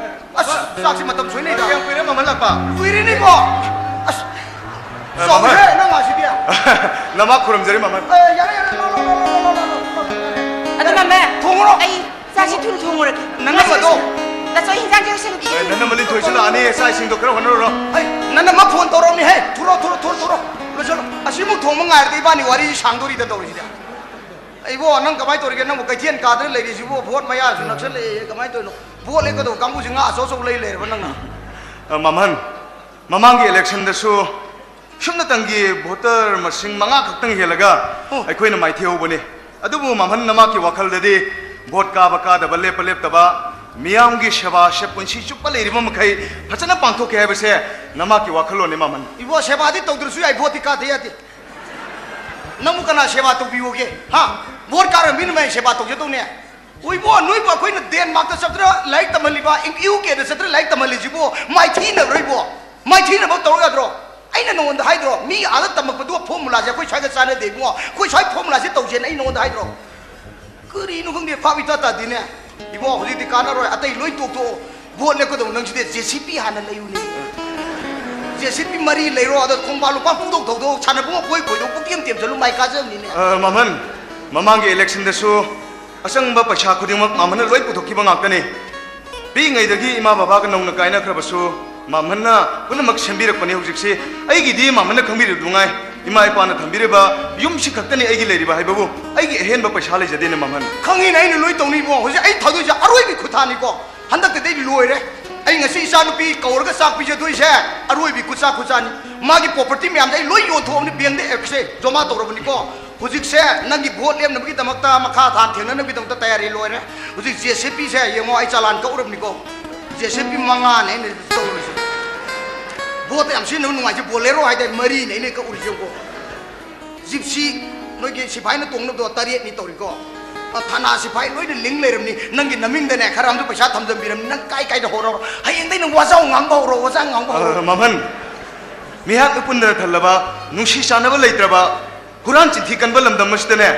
ꯑꯁ, ꯆꯥꯛꯁꯤ ꯃꯇꯝ ꯁꯣꯏꯅꯩꯗ꯫ ꯌꯥꯝ ꯀꯨꯏꯔꯦ ꯃꯃꯜ ꯂꯥꯛꯄ꯫ ꯀꯨꯏꯔꯦꯅꯦ ꯏꯕꯣ꯫ ꯑꯁ, ꯑ, ꯆꯥꯎꯔꯦ ꯃꯃꯜ꯫ ꯅꯪ ꯉꯥꯁꯤꯗꯤ꯫ ꯅꯃꯥ ꯈꯨꯔꯨꯝꯖꯔꯤ ꯃꯃꯜ꯫ ꯑꯦ, ꯌꯥꯔꯦ, ꯌꯥꯔꯦ, ꯂꯥꯛꯑꯣ, ꯂꯥꯛꯑꯣ, ꯂꯥꯛꯑꯣ, ꯂꯥꯛꯑꯣ, ꯂꯥꯛꯑꯣ, ꯂꯥꯛꯑꯣ꯫ ꯑꯗꯨ ꯃꯃꯜ, ꯊꯣꯡꯉꯨꯔꯣ꯫ ꯑꯩ ꯆꯥꯛꯁꯤ ꯊꯨꯅ ꯊꯣꯡꯉꯨꯔꯒꯦ꯫ ꯅꯪꯅ ꯃꯗꯣ꯫ ꯂꯥꯛꯑꯣ, ꯏꯟꯖꯥꯡꯁꯦ ꯂꯣꯏꯁꯜꯂꯨꯒꯦ꯫ ꯑꯦ, ꯅꯪꯅ ꯃꯂꯤꯟ ꯊꯣꯏꯁꯨ ꯂꯥꯛꯑꯅꯤ, ꯆꯥꯛ ꯏꯁꯤꯡꯗꯣ ꯈꯔ ꯍꯣꯠꯅꯔꯨꯔꯣ꯫ ꯑꯩ, ꯅꯪꯅ ꯃ ꯐꯣꯟ ꯇꯧꯔꯛꯑꯝꯅꯤ, ꯍꯦ꯫ ꯊꯨꯔꯣ, ꯊꯨꯔꯣ, ꯊꯨꯔꯣ, ꯊꯨꯔꯣ꯫ ꯂꯣꯏꯁꯜꯂꯣ꯫ ꯑꯁꯤꯃꯨꯛ ꯊꯣꯡꯕ ꯉꯥꯏꯔꯗꯤ ꯏꯕꯥꯅꯤ ꯋꯥꯔꯤ ꯁꯥꯡꯗꯣꯔꯤꯗ ꯇꯧꯔꯤꯁꯤꯗꯤ꯫ ꯑꯩꯕꯣ, ꯅꯪ ꯀꯃꯥꯏꯅ ꯇꯧꯔꯤꯒꯦ? ꯅꯪꯕꯨ ꯀꯩꯊꯦꯜ ꯀꯥꯗꯅ ꯂꯩꯔꯤꯁꯤꯕꯨ? ꯚꯣꯠ ꯃꯌꯥꯁꯨ ꯅꯛꯁꯜꯂꯛꯑꯦ, ꯀꯃꯥꯏꯅ ꯇꯧꯔꯤꯅꯣ? ꯚꯣꯠ ꯂꯦꯞꯀꯗꯧꯕ ꯀꯥꯡꯕꯨꯁꯤ ꯉꯥ ꯑꯆꯧ ꯑꯆꯧꯕ ꯂꯩ ꯂꯩꯔꯕ ꯅꯪꯅ? ꯑ, ꯃꯃꯟ, ꯃꯃꯥꯡꯒꯤ ꯏꯂꯦꯛꯁꯟꯗꯁꯨ ꯁꯨꯞꯅꯇꯪꯒꯤ ꯚꯣꯇꯔ ꯃꯁꯤꯡ ꯃꯉꯥ ꯈꯛꯇꯪ ꯍꯦꯜꯂꯒ ꯑꯣ꯫ ꯑꯩꯈꯣꯏꯅ ꯃꯥꯏꯊꯤꯍꯧꯕꯅꯤ꯫ ꯑꯗꯨꯕꯨ ꯃꯃꯟ, ꯅꯃꯥꯛꯀꯤ ꯋꯥꯈꯜꯗꯗꯤ ꯚꯣꯠ ꯀꯥꯕ ꯀꯥꯗꯕ, ꯂꯦꯞꯄ ꯂꯦꯞꯇꯕ, ꯃꯤꯌꯥꯝꯒꯤ ꯁꯦꯕꯥꯁꯦ ꯄꯨꯟꯁꯤ ꯆꯨꯞꯄ ꯂꯩꯔꯤꯕ ꯃꯈꯩ ꯐꯖꯅ ꯄꯥꯡꯊꯣꯛꯀꯦ ꯍꯥꯏꯕꯁꯦ ꯅꯃꯥꯛꯀꯤ ꯋꯥꯈꯜꯂꯣꯟꯅꯤ, ꯃꯃꯟ꯫ ꯏꯕꯣ, ꯁꯦꯕꯥꯗꯤ ꯇꯧꯗ꯭ꯔꯁꯨ ꯌꯥꯏ, ꯚꯣꯠꯇꯤ ꯀꯥꯗ ꯌꯥꯗꯦ꯫ ꯅꯪꯕꯨ ꯀꯅꯥ ꯁꯦꯕꯥ ꯇꯧꯕꯤꯌꯣꯒꯦ? ꯍꯥ? ꯚꯣꯠ ꯀꯥꯔ ꯃꯤꯅ ꯃꯌꯥꯝ ꯁꯦꯕꯥ ꯇꯧꯖꯗꯧꯅꯦ꯫ ꯎꯏꯕꯣ, ꯅꯣꯏꯕꯨ ꯑꯩꯈꯣꯏꯅ ꯗꯦꯟꯃꯥꯔꯛꯇ ꯆꯠꯇꯅ ꯂꯥꯏꯔꯤꯛ ꯇꯝꯍꯜꯂꯤꯕ, ꯌꯨ ꯀꯦꯗ ꯆꯠꯇꯅ ꯂꯥꯏꯔꯤꯛ ꯇꯝꯍꯜꯂꯤꯁꯤꯕꯨ ꯃꯥꯏꯊꯤꯅꯕ꯭ꯔꯣ ꯏꯕꯣ? ꯃꯥꯏꯊꯤꯅꯕ ꯇꯧꯔꯣꯏ ꯌꯥꯗ꯭ꯔꯣ? ꯑꯩꯅ ꯅꯉꯣꯟꯗ ꯍꯥꯏꯗ꯭ꯔꯣ? ꯃꯤ ꯑꯥꯗ ꯇꯝꯃꯛꯄꯗꯨꯒ ꯐꯣꯔꯃꯨꯂꯥꯁꯦ ꯑꯩꯈꯣꯏ ꯁ꯭ꯋꯥꯏꯒ ꯆꯥꯟꯅꯗꯦ ꯏꯕꯨꯡꯉꯣ꯫ ꯑꯩꯈꯣꯏ ꯁ꯭ꯋꯥꯏ ꯐꯣꯔꯃꯨꯂꯥꯁꯦ ꯇꯧꯁꯦꯅ ꯑꯩ ꯅꯉꯣꯟꯗ ꯍꯥꯏꯗ꯭ꯔꯣ? ꯀꯔꯤꯅꯣ ꯈꯪꯗꯦ, ꯚꯥꯞ ꯏꯇꯥ ꯇꯥꯗꯦꯅꯦ꯫ ꯏꯕꯣ, ꯍꯧꯖꯤꯛꯇꯤ ꯀꯥꯟꯅꯔꯣꯏ, ꯑꯇꯩ ꯂꯣꯏ ꯇꯣꯛꯊꯣꯛꯑꯣ꯫ ꯚꯣꯠ ꯂꯦꯞꯀꯗꯧ ꯅꯪꯁꯤꯗꯤ ꯖꯦ ꯁꯤ ꯕꯤ ꯍꯥꯟꯅ ꯂꯩꯌꯨꯅꯦ꯫ ꯖꯦ ꯁꯤ ꯕꯤ ꯃꯔꯤ ꯂꯩꯔꯣ, ꯑꯗ ꯈꯣꯡꯕꯥꯟ ꯂꯨꯄꯥ ꯄꯨꯡꯊꯧ ꯊꯧꯗꯣꯛ, ꯁꯥꯟꯅꯕꯨꯡ ꯑꯩꯈꯣꯏ ꯈꯣꯏꯗꯣꯛ ꯄꯨꯛꯇꯦꯝ ꯇꯦꯝꯁꯤꯜꯂꯨ, ꯃꯥꯏ ꯀꯥꯖꯕꯅꯤꯅꯦ꯫ ꯑ, ꯃꯃꯟ, ꯃꯃꯥꯡꯒꯤ ꯏꯂꯦꯛꯁꯟꯗꯁꯨ ꯑꯆꯪꯕ ꯄꯩꯁꯥ ꯈꯨꯗꯤꯡꯃꯛ ꯃꯃꯟꯅ ꯂꯣꯏ ꯄꯨꯊꯣꯛꯈꯤꯕ ꯉꯥꯛꯇꯅꯤ꯫ ꯄꯤꯛꯏꯉꯩꯗꯒꯤ ꯏꯃꯥ ꯕꯕꯥꯒ ꯅꯧꯅ ꯀꯥꯏꯅꯈ꯭ꯔꯕꯁꯨ ꯃꯃꯟꯅ ꯄꯨꯝꯅꯃꯛ ꯁꯦꯝꯕꯤꯔꯛꯄꯅꯤ꯫ ꯍꯧꯖꯤꯛꯁꯤ ꯑꯩꯒꯤꯗꯤ ꯃꯃꯟꯅ ꯈꯪꯕꯤꯔꯤꯕꯗꯨ ꯉꯥꯏ꯫ ꯏꯃꯥ ꯏꯄꯥꯅ ꯊꯝꯕꯤꯔꯤꯕ ꯌꯨꯝꯁꯤ ꯈꯛꯇꯅꯤ ꯑꯩꯒꯤ ꯂꯩꯔꯤꯕ ꯍꯥꯏꯕꯕꯨ꯫ ꯑꯩꯒꯤ ꯑꯍꯦꯟꯕ ꯄꯩꯁꯥ ꯂꯩꯖꯗꯦꯅꯦ ꯃꯃꯟ꯫ ꯈꯪꯉꯤꯅꯦ, ꯑꯩꯅ ꯂꯣꯏ ꯇꯧꯅꯤꯕꯣ꯫ ꯍꯧꯖꯤꯛ ꯑꯩ ꯊꯥꯗꯣꯏꯁꯦ ꯑꯔꯣꯏꯕꯤ ꯈꯨꯊꯥꯅꯤꯀꯣ꯫ ꯍꯟꯗꯛꯇꯗꯤ ꯑꯩ ꯂꯣꯏꯔꯦ꯫ ꯑꯩ ꯉꯁꯤ ꯏꯆꯥꯅꯨꯄꯤ ꯀꯧꯔꯒ ꯆꯥꯛ ꯄꯤꯖꯗꯣꯏꯁꯦ ꯑꯔꯣꯏꯕꯤ ꯈꯨꯠꯆꯥ ꯈꯨꯠꯆꯥꯅꯤ꯫ ꯃꯥꯒꯤ ꯄ꯭ꯔꯣꯄꯔꯇꯤ ꯃꯌꯥꯝꯁꯦ ꯑꯩ ꯂꯣꯏ ꯌꯣꯟꯊꯣꯛꯑꯕꯅꯤ, ꯕꯦꯡꯗ ꯑꯦꯛꯁꯦ ꯖꯃꯥ ꯇꯧꯔꯕꯅꯤꯀꯣ꯫ ꯍꯧꯖꯤꯛꯁꯦ ꯅꯪꯒꯤ ꯚꯣꯠ ꯂꯦꯞꯅꯕꯒꯤꯗꯃꯛꯇ, ꯃꯈꯥ ꯊꯥꯅ ꯊꯦꯡꯅꯅꯕꯒꯤꯗꯃꯛꯇ ꯇꯌꯥꯔꯤ ꯂꯣꯏꯔꯦ꯫ ꯍꯧꯖꯤꯛ ꯖꯦ ꯁꯤ ꯄꯤꯁꯦ ꯌꯦꯡꯉꯣ, ꯑꯩ ꯆꯂꯥꯟ ꯀꯛꯎꯔꯕꯅꯤꯀꯣ꯫ ꯖꯦ ꯁꯤ ꯄꯤ ꯃꯉꯥꯅꯦ ꯑꯩꯅ ꯇꯧꯔꯤꯁꯦ꯫ ꯚꯣꯠꯇ ꯌꯥꯝ ꯁꯤꯖꯤꯟꯅꯕ ꯅꯨꯡꯉꯥꯏꯁꯦ ꯕꯣꯂꯦꯔꯣ ꯍꯥꯏꯗꯥꯏ, ꯃꯔꯤꯅꯦ ꯑꯩꯅ ꯀꯛꯎꯔꯤꯁꯦ ꯌꯦꯡꯉꯣ꯫ ꯖꯤꯞꯁꯤ ꯅꯣꯏꯒꯤ ꯁꯤꯐꯥꯏꯅ ꯇꯣꯡꯅꯕꯗꯣ ꯇꯔꯦꯠꯅꯤ ꯇꯧꯔꯤꯀꯣ꯫ ꯑ, ꯊꯅꯥ ꯁꯤꯐꯥꯏ ꯂꯣꯏꯅ ꯂꯤꯡ ꯂꯩꯔꯝꯅꯤ꯫ ꯅꯪꯒꯤ ꯅꯃꯤꯡꯗꯅꯦ ꯈꯔ ꯑꯃꯁꯨ ꯄꯩꯁꯥ ꯊꯝꯖꯟꯕꯤꯔꯝꯅꯤ꯫ ꯅꯪ ꯀꯥꯏ ꯀꯥꯏꯗ ꯍꯧꯔꯣ? ꯍꯌꯦꯡꯗꯩ ꯅꯪ ꯋꯥꯖꯥꯎ ꯉꯥꯡꯕ ꯍꯧꯔꯣ, ꯋꯥꯖꯥꯎ ꯉꯥꯡꯕ ꯍꯧꯔꯣ꯫ ꯑ, ꯃꯃꯟ, ꯃꯤꯍꯥꯠ ꯃꯤꯄꯨꯟꯗꯅ ꯊꯜꯂꯕ, ꯅꯨꯡꯁꯤ ꯆꯥꯟꯅꯕ ꯂꯩꯇ꯭ꯔꯕ, ꯍꯨꯔꯥꯟ ꯆꯤꯟꯊꯤ ꯀꯟꯕ ꯂꯝꯗꯝ ꯑꯁꯤꯗꯅꯦ,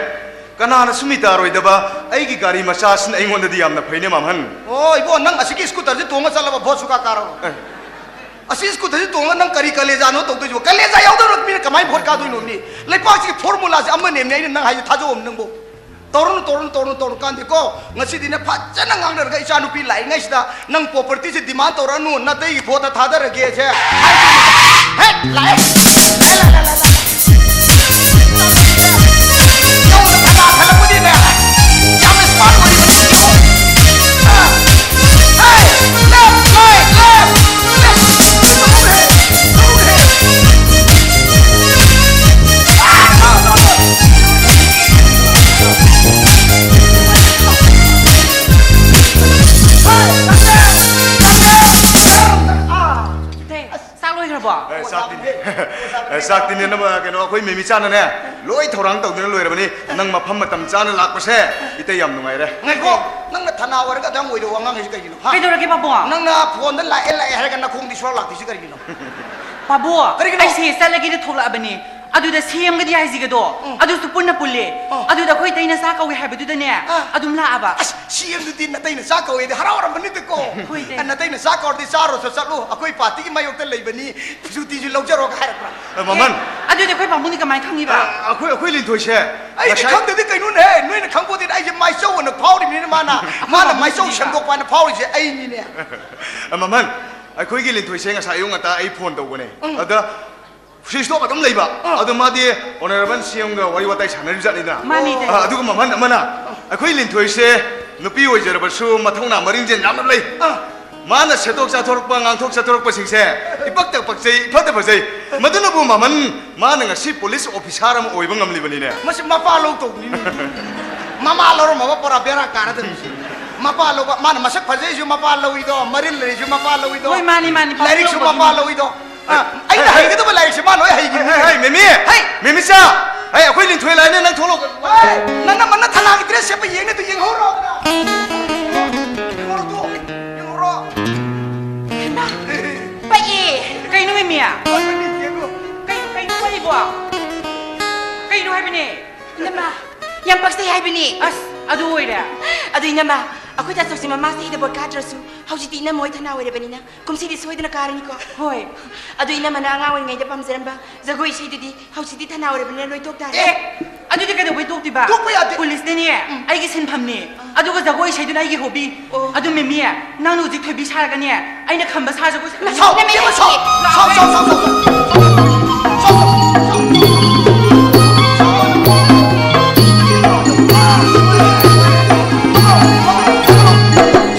ꯀꯅꯥꯅꯁꯨ ꯃꯤ ꯇꯥꯔꯣꯏꯗꯕ ꯑꯩꯒꯤ ꯒꯥꯔꯤ ꯃꯆꯥ ꯑꯁꯤꯅ ꯑꯩꯉꯣꯟꯗꯗꯤ ꯌꯥꯝꯅ ꯐꯩꯅꯦ, ꯃꯥꯝꯍꯟ꯫ ꯑꯣ, ꯏꯕꯣ, ꯅꯪ ꯑꯁꯤꯒꯤ scooterꯁꯤ ꯇꯣꯡꯉ ꯆꯠꯂꯕ voteꯁꯨ ꯀꯥ ꯀꯥꯔꯣ? ꯑꯦ꯫ ꯑꯁꯤ scooterꯁꯤ ꯇꯣꯡꯉꯒ ꯅꯪ ꯀꯔꯤ ꯀꯂꯦꯖꯥꯅꯣ ꯇꯧꯗꯣꯏꯁꯤꯕꯣ? ꯀꯂꯦꯖꯥ ꯌꯥꯎꯗꯕ ꯃꯤꯅ ꯀꯃꯥꯏꯅ vote ꯀꯥꯗꯣꯏꯅꯣ ꯃꯤ? ꯂꯩꯄꯥꯛꯁꯤꯒꯤ formulaꯁꯦ ꯑꯃꯅꯦꯕꯅꯦ, ꯑꯩꯅ ꯅꯪ ꯍꯥꯏꯁꯦ ꯊꯥꯖꯧ ꯅꯪꯕꯣ꯫ ꯇꯧꯔꯨꯅꯨ, ꯇꯧꯔꯨꯅꯨ, ꯇꯧꯔꯨꯅꯨ, ꯇꯧꯔꯨꯅꯨ ꯀꯥꯟꯗꯦꯀꯣ꯫ ꯉꯁꯤꯗꯤꯅꯦ ꯐꯖꯅ ꯉꯥꯡꯅꯔꯒ ꯏꯆꯥ ꯅꯨꯄꯤ ꯂꯥꯛꯏꯉꯩꯁꯤꯗ ꯅꯪ propertyꯁꯦ demand ꯇꯧꯔꯛꯑꯅꯨ, ꯅꯇꯩꯒꯤ voteꯇ ꯊꯥꯗꯔꯒꯦꯁꯦ꯫ ꯍꯦ, ꯂꯥꯛꯑꯦ꯫ ꯂꯥꯛꯑꯦ, ꯂꯥꯛꯑꯦ, ꯂꯥꯛꯑꯦ, ꯂꯥꯛꯑꯦ꯫ ꯌꯧꯅ ꯐꯅꯥ ꯈꯜꯂꯛꯄꯅꯤꯅꯦ꯫ ꯌꯥꯝꯅ smart ꯑꯣꯏꯔꯤꯕꯅꯤ꯫ ꯑ, ꯍꯦ, left, right, left, left꯫ ꯇꯧꯔꯦ, ꯇꯧꯔꯦ꯫ ꯑ, ꯇꯧꯔꯦ꯫ ꯆꯥꯛ ꯂꯣꯏꯈ꯭ꯔꯕꯣ? ꯑꯦ, ꯆꯥꯛꯇꯤꯅꯦ꯫ ꯑꯦ, ꯆꯥꯛꯇꯤꯅꯦ, ꯅꯃ-, ꯀꯩꯅꯣ, ꯑꯩꯈꯣꯏ ꯃꯦꯃꯤꯆꯥꯅꯅꯦ, ꯂꯣꯏ ꯊꯧꯔꯥꯡ ꯇꯧꯗꯨꯅ ꯂꯣꯏꯔꯕꯅꯤ꯫ ꯅꯪ ꯃꯐꯝ ꯃꯇꯝ ꯆꯥꯅ ꯂꯥꯛꯄꯁꯦ ꯏꯇꯩ ꯌꯥꯝ ꯅꯨꯡꯉꯥꯏꯔꯦ꯫ ꯉꯥꯏꯈꯣ, ꯅꯪꯅ ꯊꯅꯥ ꯑꯣꯏꯔꯒ ꯑꯗꯨꯌꯥꯝ ꯑꯣꯏꯗꯕ ꯋꯥ ꯉꯥꯡꯉꯤꯁꯤ ꯀꯩꯒꯤꯅꯣ, ꯍꯥ? ꯀꯩꯗꯧꯔꯒꯦ, ꯄꯥꯕꯨꯡ? ꯅꯪꯅ phoneꯗ ꯂꯥꯛꯑꯦ, ꯂꯥꯛꯑꯦ ꯍꯥꯏꯔꯒ ꯅꯈꯣꯡꯗꯤ ꯁꯨꯡꯂꯥꯛ ꯂꯥꯛꯇ꯭ꯔꯤꯁꯤ ꯀꯔꯤꯒꯤꯅꯣ? ꯄꯥꯕꯨꯡ, ꯀꯔꯤꯒꯤꯅꯣ? ꯑꯩꯁꯦ ꯆꯠꯂꯒꯦꯅ ꯊꯣꯛꯂꯛꯑꯕꯅꯤ꯫ ꯑꯗꯨꯗ ꯁꯤ ꯑꯦꯝꯒꯗꯤ ꯍꯥꯏꯁꯤꯒꯗꯣ, ꯎꯝ꯫ ꯑꯗꯨꯁꯨ ꯄꯨꯟꯅ ꯄꯨꯜꯂꯦ꯫ ꯑꯥ꯫ ꯑꯗꯨꯗ ꯑꯩꯈꯣꯏ ꯏꯇꯩꯅ ꯆꯥ ꯀꯧꯏ ꯍꯥꯏꯕꯗꯨꯗꯅꯦ, ꯑꯥ꯫ ꯑꯗꯨꯝ ꯂꯥꯛꯑꯕ꯫ ꯑꯁ, ꯁꯤ ꯑꯦꯝꯗꯨꯗꯤ ꯅꯇꯩꯅ ꯆꯥ ꯀꯧꯋꯦꯗꯤ ꯍꯔꯥꯎꯔꯝꯕꯅꯤꯗꯀꯣ꯫ ꯍꯣꯏ, ꯏꯇꯩ꯫ ꯑ, ꯅꯇꯩꯅ ꯆꯥ ꯀꯧꯔꯗꯤ ꯆꯥꯔꯨꯆꯣ ꯆꯠꯂꯨ, ꯑꯩꯈꯣꯏ partyꯒꯤ ꯃꯥꯌꯣꯛꯇ ꯂꯩꯕꯅꯤ, ꯁꯨꯇꯤꯁꯨ ꯂꯧꯖꯔꯣꯒ ꯍꯥꯏꯔꯛꯄ꯭ꯔꯥ? ꯑ, ꯃꯃꯟ꯫ ꯑꯦ, ꯑꯗꯨꯗꯤ ꯑꯩꯈꯣꯏ ꯄꯥꯕꯨꯡꯗꯤ ꯀꯃꯥꯏꯅ ꯈꯪꯉꯤꯕ? ꯑ, ꯑꯩꯈꯣꯏ, ꯑꯩꯈꯣꯏ ꯂꯤꯟꯊꯣꯏꯁꯦ ꯑꯩꯗꯤ ꯉꯁꯥꯏ ꯈꯪꯗꯗꯤ ꯀꯩꯅꯣꯅꯦꯍꯦ, ꯅꯣꯏꯅ ꯈꯪꯄꯣꯠꯇꯦ, ꯑꯩꯁꯦ ꯃꯥꯏꯆꯧ ꯑꯅ ꯐꯥꯎꯔꯤꯕꯅꯤꯅ ꯃꯥꯅ, ꯑꯩꯈꯣꯏ ꯃꯥꯅ ꯄꯥꯕꯨꯡꯗꯤ ꯃꯥꯏꯆꯧ ꯈꯪꯉꯤꯕ? ꯁꯦꯝꯗꯣꯛꯄ ꯍꯥꯏꯅ ꯐꯥꯎꯔꯤꯁꯦ ꯑꯩꯅꯤꯅꯦ꯫ ꯑ, ꯃꯃꯟ, ꯑꯩꯈꯣꯏꯒꯤ ꯂꯤꯟꯊꯣꯏꯁꯦ ꯉꯁꯥꯏ ꯑꯌꯨꯛ ꯉꯟꯇꯥ ꯑꯩ phone ꯇꯧꯕꯅꯦ꯫ ꯎꯝ꯫ ꯑꯗ switch off ꯑꯗꯨꯝ ꯂꯩꯕ꯫ ꯑꯥ꯫ ꯑꯗꯨ ꯃꯥꯗꯤ honourable ꯁꯤ ꯑꯦꯝꯒ ꯋꯥꯔꯤ ꯋꯥꯇꯥꯏ ꯁꯥꯟꯅꯔꯤꯕꯖꯥꯠꯅꯤꯗꯅ꯫ ꯃꯥꯅꯤ, ꯏꯇꯩ꯫ ꯑꯥ, ꯑꯗꯨꯒ ꯃꯃꯟ ꯑꯃꯅ, ꯑꯩꯈꯣꯏ ꯂꯤꯟꯊꯣꯏꯁꯦ ꯅꯨꯄꯤ ꯑꯣꯏꯖꯔꯕꯁꯨ ꯃꯊꯧꯅꯥ ꯃꯔꯤꯡꯖꯦꯜ ꯌꯥꯝꯅ ꯂꯩ꯫ ꯑꯥ꯫ ꯃꯥꯅ ꯁꯦꯠꯇꯣꯛ ꯆꯥꯊꯣꯔꯛꯄ, ꯉꯥꯡꯊꯣꯛ ꯆꯠꯊꯣꯔꯛꯄꯁꯤꯡꯁꯦ ꯏꯄꯛꯇ ꯄꯛꯆꯩ, ꯏꯐꯗ ꯐꯖꯩ꯫ ꯃꯗꯨꯅꯕꯨ ꯃꯃꯟ, ꯃꯥꯅ ꯉꯁꯤ police officer ꯑꯃ ꯑꯣꯏꯕ ꯉꯝꯂꯤꯕꯅꯤꯅꯦ꯫ ꯃꯁꯤ ꯃꯄꯥ ꯂꯧ ꯇꯧꯕꯅꯤꯅꯦ꯫ ꯃꯃꯥ ꯂꯧꯔꯝꯃꯕ ꯄꯨꯔꯥ ꯕꯦꯔꯥ ꯀꯥꯔꯗꯕꯅꯤ꯫ ꯃꯄꯥ ꯂꯧꯕ, ꯃꯥꯅ ꯃꯁꯛ ꯐꯖꯩꯁꯨ ꯃꯄꯥ ꯂꯧꯏꯗꯣ, ꯃꯔꯤꯜ ꯂꯩꯁꯨ ꯃꯄꯥ ꯂꯧꯏꯗꯣ, ꯍꯣꯏ, ꯃꯥꯅꯤ, ꯃꯥꯅꯤ, ꯂꯥꯏꯔꯤꯛꯁꯨ ꯂꯧꯕꯒꯤ ꯃꯄꯥ ꯂꯧꯏꯗꯣ꯫ ꯑ, ꯑꯩꯅ ꯍꯩ, ꯍꯩ꯫ ꯍꯩꯒꯗꯕ ꯂꯥꯏꯔꯤꯛꯁꯦ ꯃꯥ ꯂꯣꯏ ꯍꯩꯈꯤꯕꯅꯤ꯫ ꯍꯩ, ꯍꯩ, ꯃꯦꯃꯤ! ꯍꯩ! ꯃꯦꯃꯤꯆꯥ! ꯍꯩ, ꯑꯩꯈꯣꯏ ꯂꯤꯟꯊꯣꯏ ꯂꯥꯛꯑꯦꯅꯦ, ꯅꯪ ꯊꯣꯛꯂꯛꯑꯣ꯫ ꯍꯩ! ꯅꯪ ꯅꯃꯟꯅ ꯊꯅꯥꯒꯤ dress ꯁꯦꯠꯄ ꯌꯦꯡꯅꯤ, ꯑꯗꯨ ꯌꯦꯡꯍꯧꯔꯣ꯫ ꯌꯦꯡꯍꯧꯔꯣ, ꯌꯦꯡꯍꯧꯔꯣ꯫ ꯍꯩꯃꯥ! ꯄꯛꯑꯦ! ꯀꯩꯅꯣ, ꯃꯦꯃꯤ? ꯏꯅꯝꯃ, ꯌꯥꯝ ꯄꯛꯆꯩ ꯍꯥꯏꯕꯅꯤ꯫ ꯑꯁ, ꯑꯗꯨ ꯑꯣꯏꯔꯦ꯫ ꯑꯗꯨ ꯏꯅꯝꯃ, ꯑꯩꯈꯣꯏ ꯇꯥꯆꯧꯁꯤ ꯃꯃꯥ ꯆꯍꯤꯗ ꯕꯣꯠ ꯀꯥꯗ꯭ꯔꯁꯨ ꯍꯧꯖꯤꯛꯇꯤ ꯏꯅꯝꯃ ꯍꯣꯏ ꯊꯅꯥ ꯑꯣꯏꯔꯕꯅꯤꯅ ꯀꯨꯝꯁꯤꯗꯤ ꯁꯣꯏꯗꯅ ꯀꯥꯔꯅꯤꯀꯣ꯫ ꯍꯣꯏ꯫ ꯑꯗꯨ ꯏꯅꯝꯃꯅ ꯑꯉꯥꯡ ꯑꯣꯏꯔꯤꯉꯩꯗ ꯄꯥꯝꯖꯔꯝꯕ ꯖꯒꯣꯏ ꯏꯁꯩꯗꯨꯗꯤ ꯍꯧꯖꯤꯛꯇꯤ ꯊꯅꯥ ꯑꯣꯏꯔꯕꯅꯤꯅ ꯂꯣꯏ ꯇꯣꯛ ꯇꯥꯔꯦ꯫ ꯑꯦ! ꯑꯗꯨꯗꯤ ꯀꯩꯗꯧꯕꯩ ꯇꯣꯛꯇꯣꯏꯕ? ꯇꯣꯛꯄ ꯌꯥꯗꯦ꯫ ꯄꯨꯂꯤꯁꯅꯅꯦ, ꯎꯝ꯫ ꯑꯩꯒꯤ ꯁꯤꯟꯐꯝꯅꯤ꯫ ꯑꯗꯨꯒ ꯖꯒꯣꯏ ꯏꯁꯩꯗꯨꯅ ꯑꯩꯒꯤ ꯍꯣꯕꯤ꯫ ꯑꯣ꯫ ꯑꯗꯨ ꯃꯦꯃꯤ, ꯅꯪꯅ ꯍꯧꯖꯤꯛ ꯊꯣꯏꯕꯤ ꯁꯥꯔꯒꯅꯦ, ꯑꯩꯅ ꯈꯝꯕ ꯁꯥꯔ ꯖꯒꯣꯏ ꯁꯥ- ꯁꯥꯎ, ꯏꯕꯦꯝꯃ, ꯁꯥꯎ, ꯁꯥꯎ, ꯁꯥꯎ, ꯁꯥꯎ, ꯁꯥꯎ꯫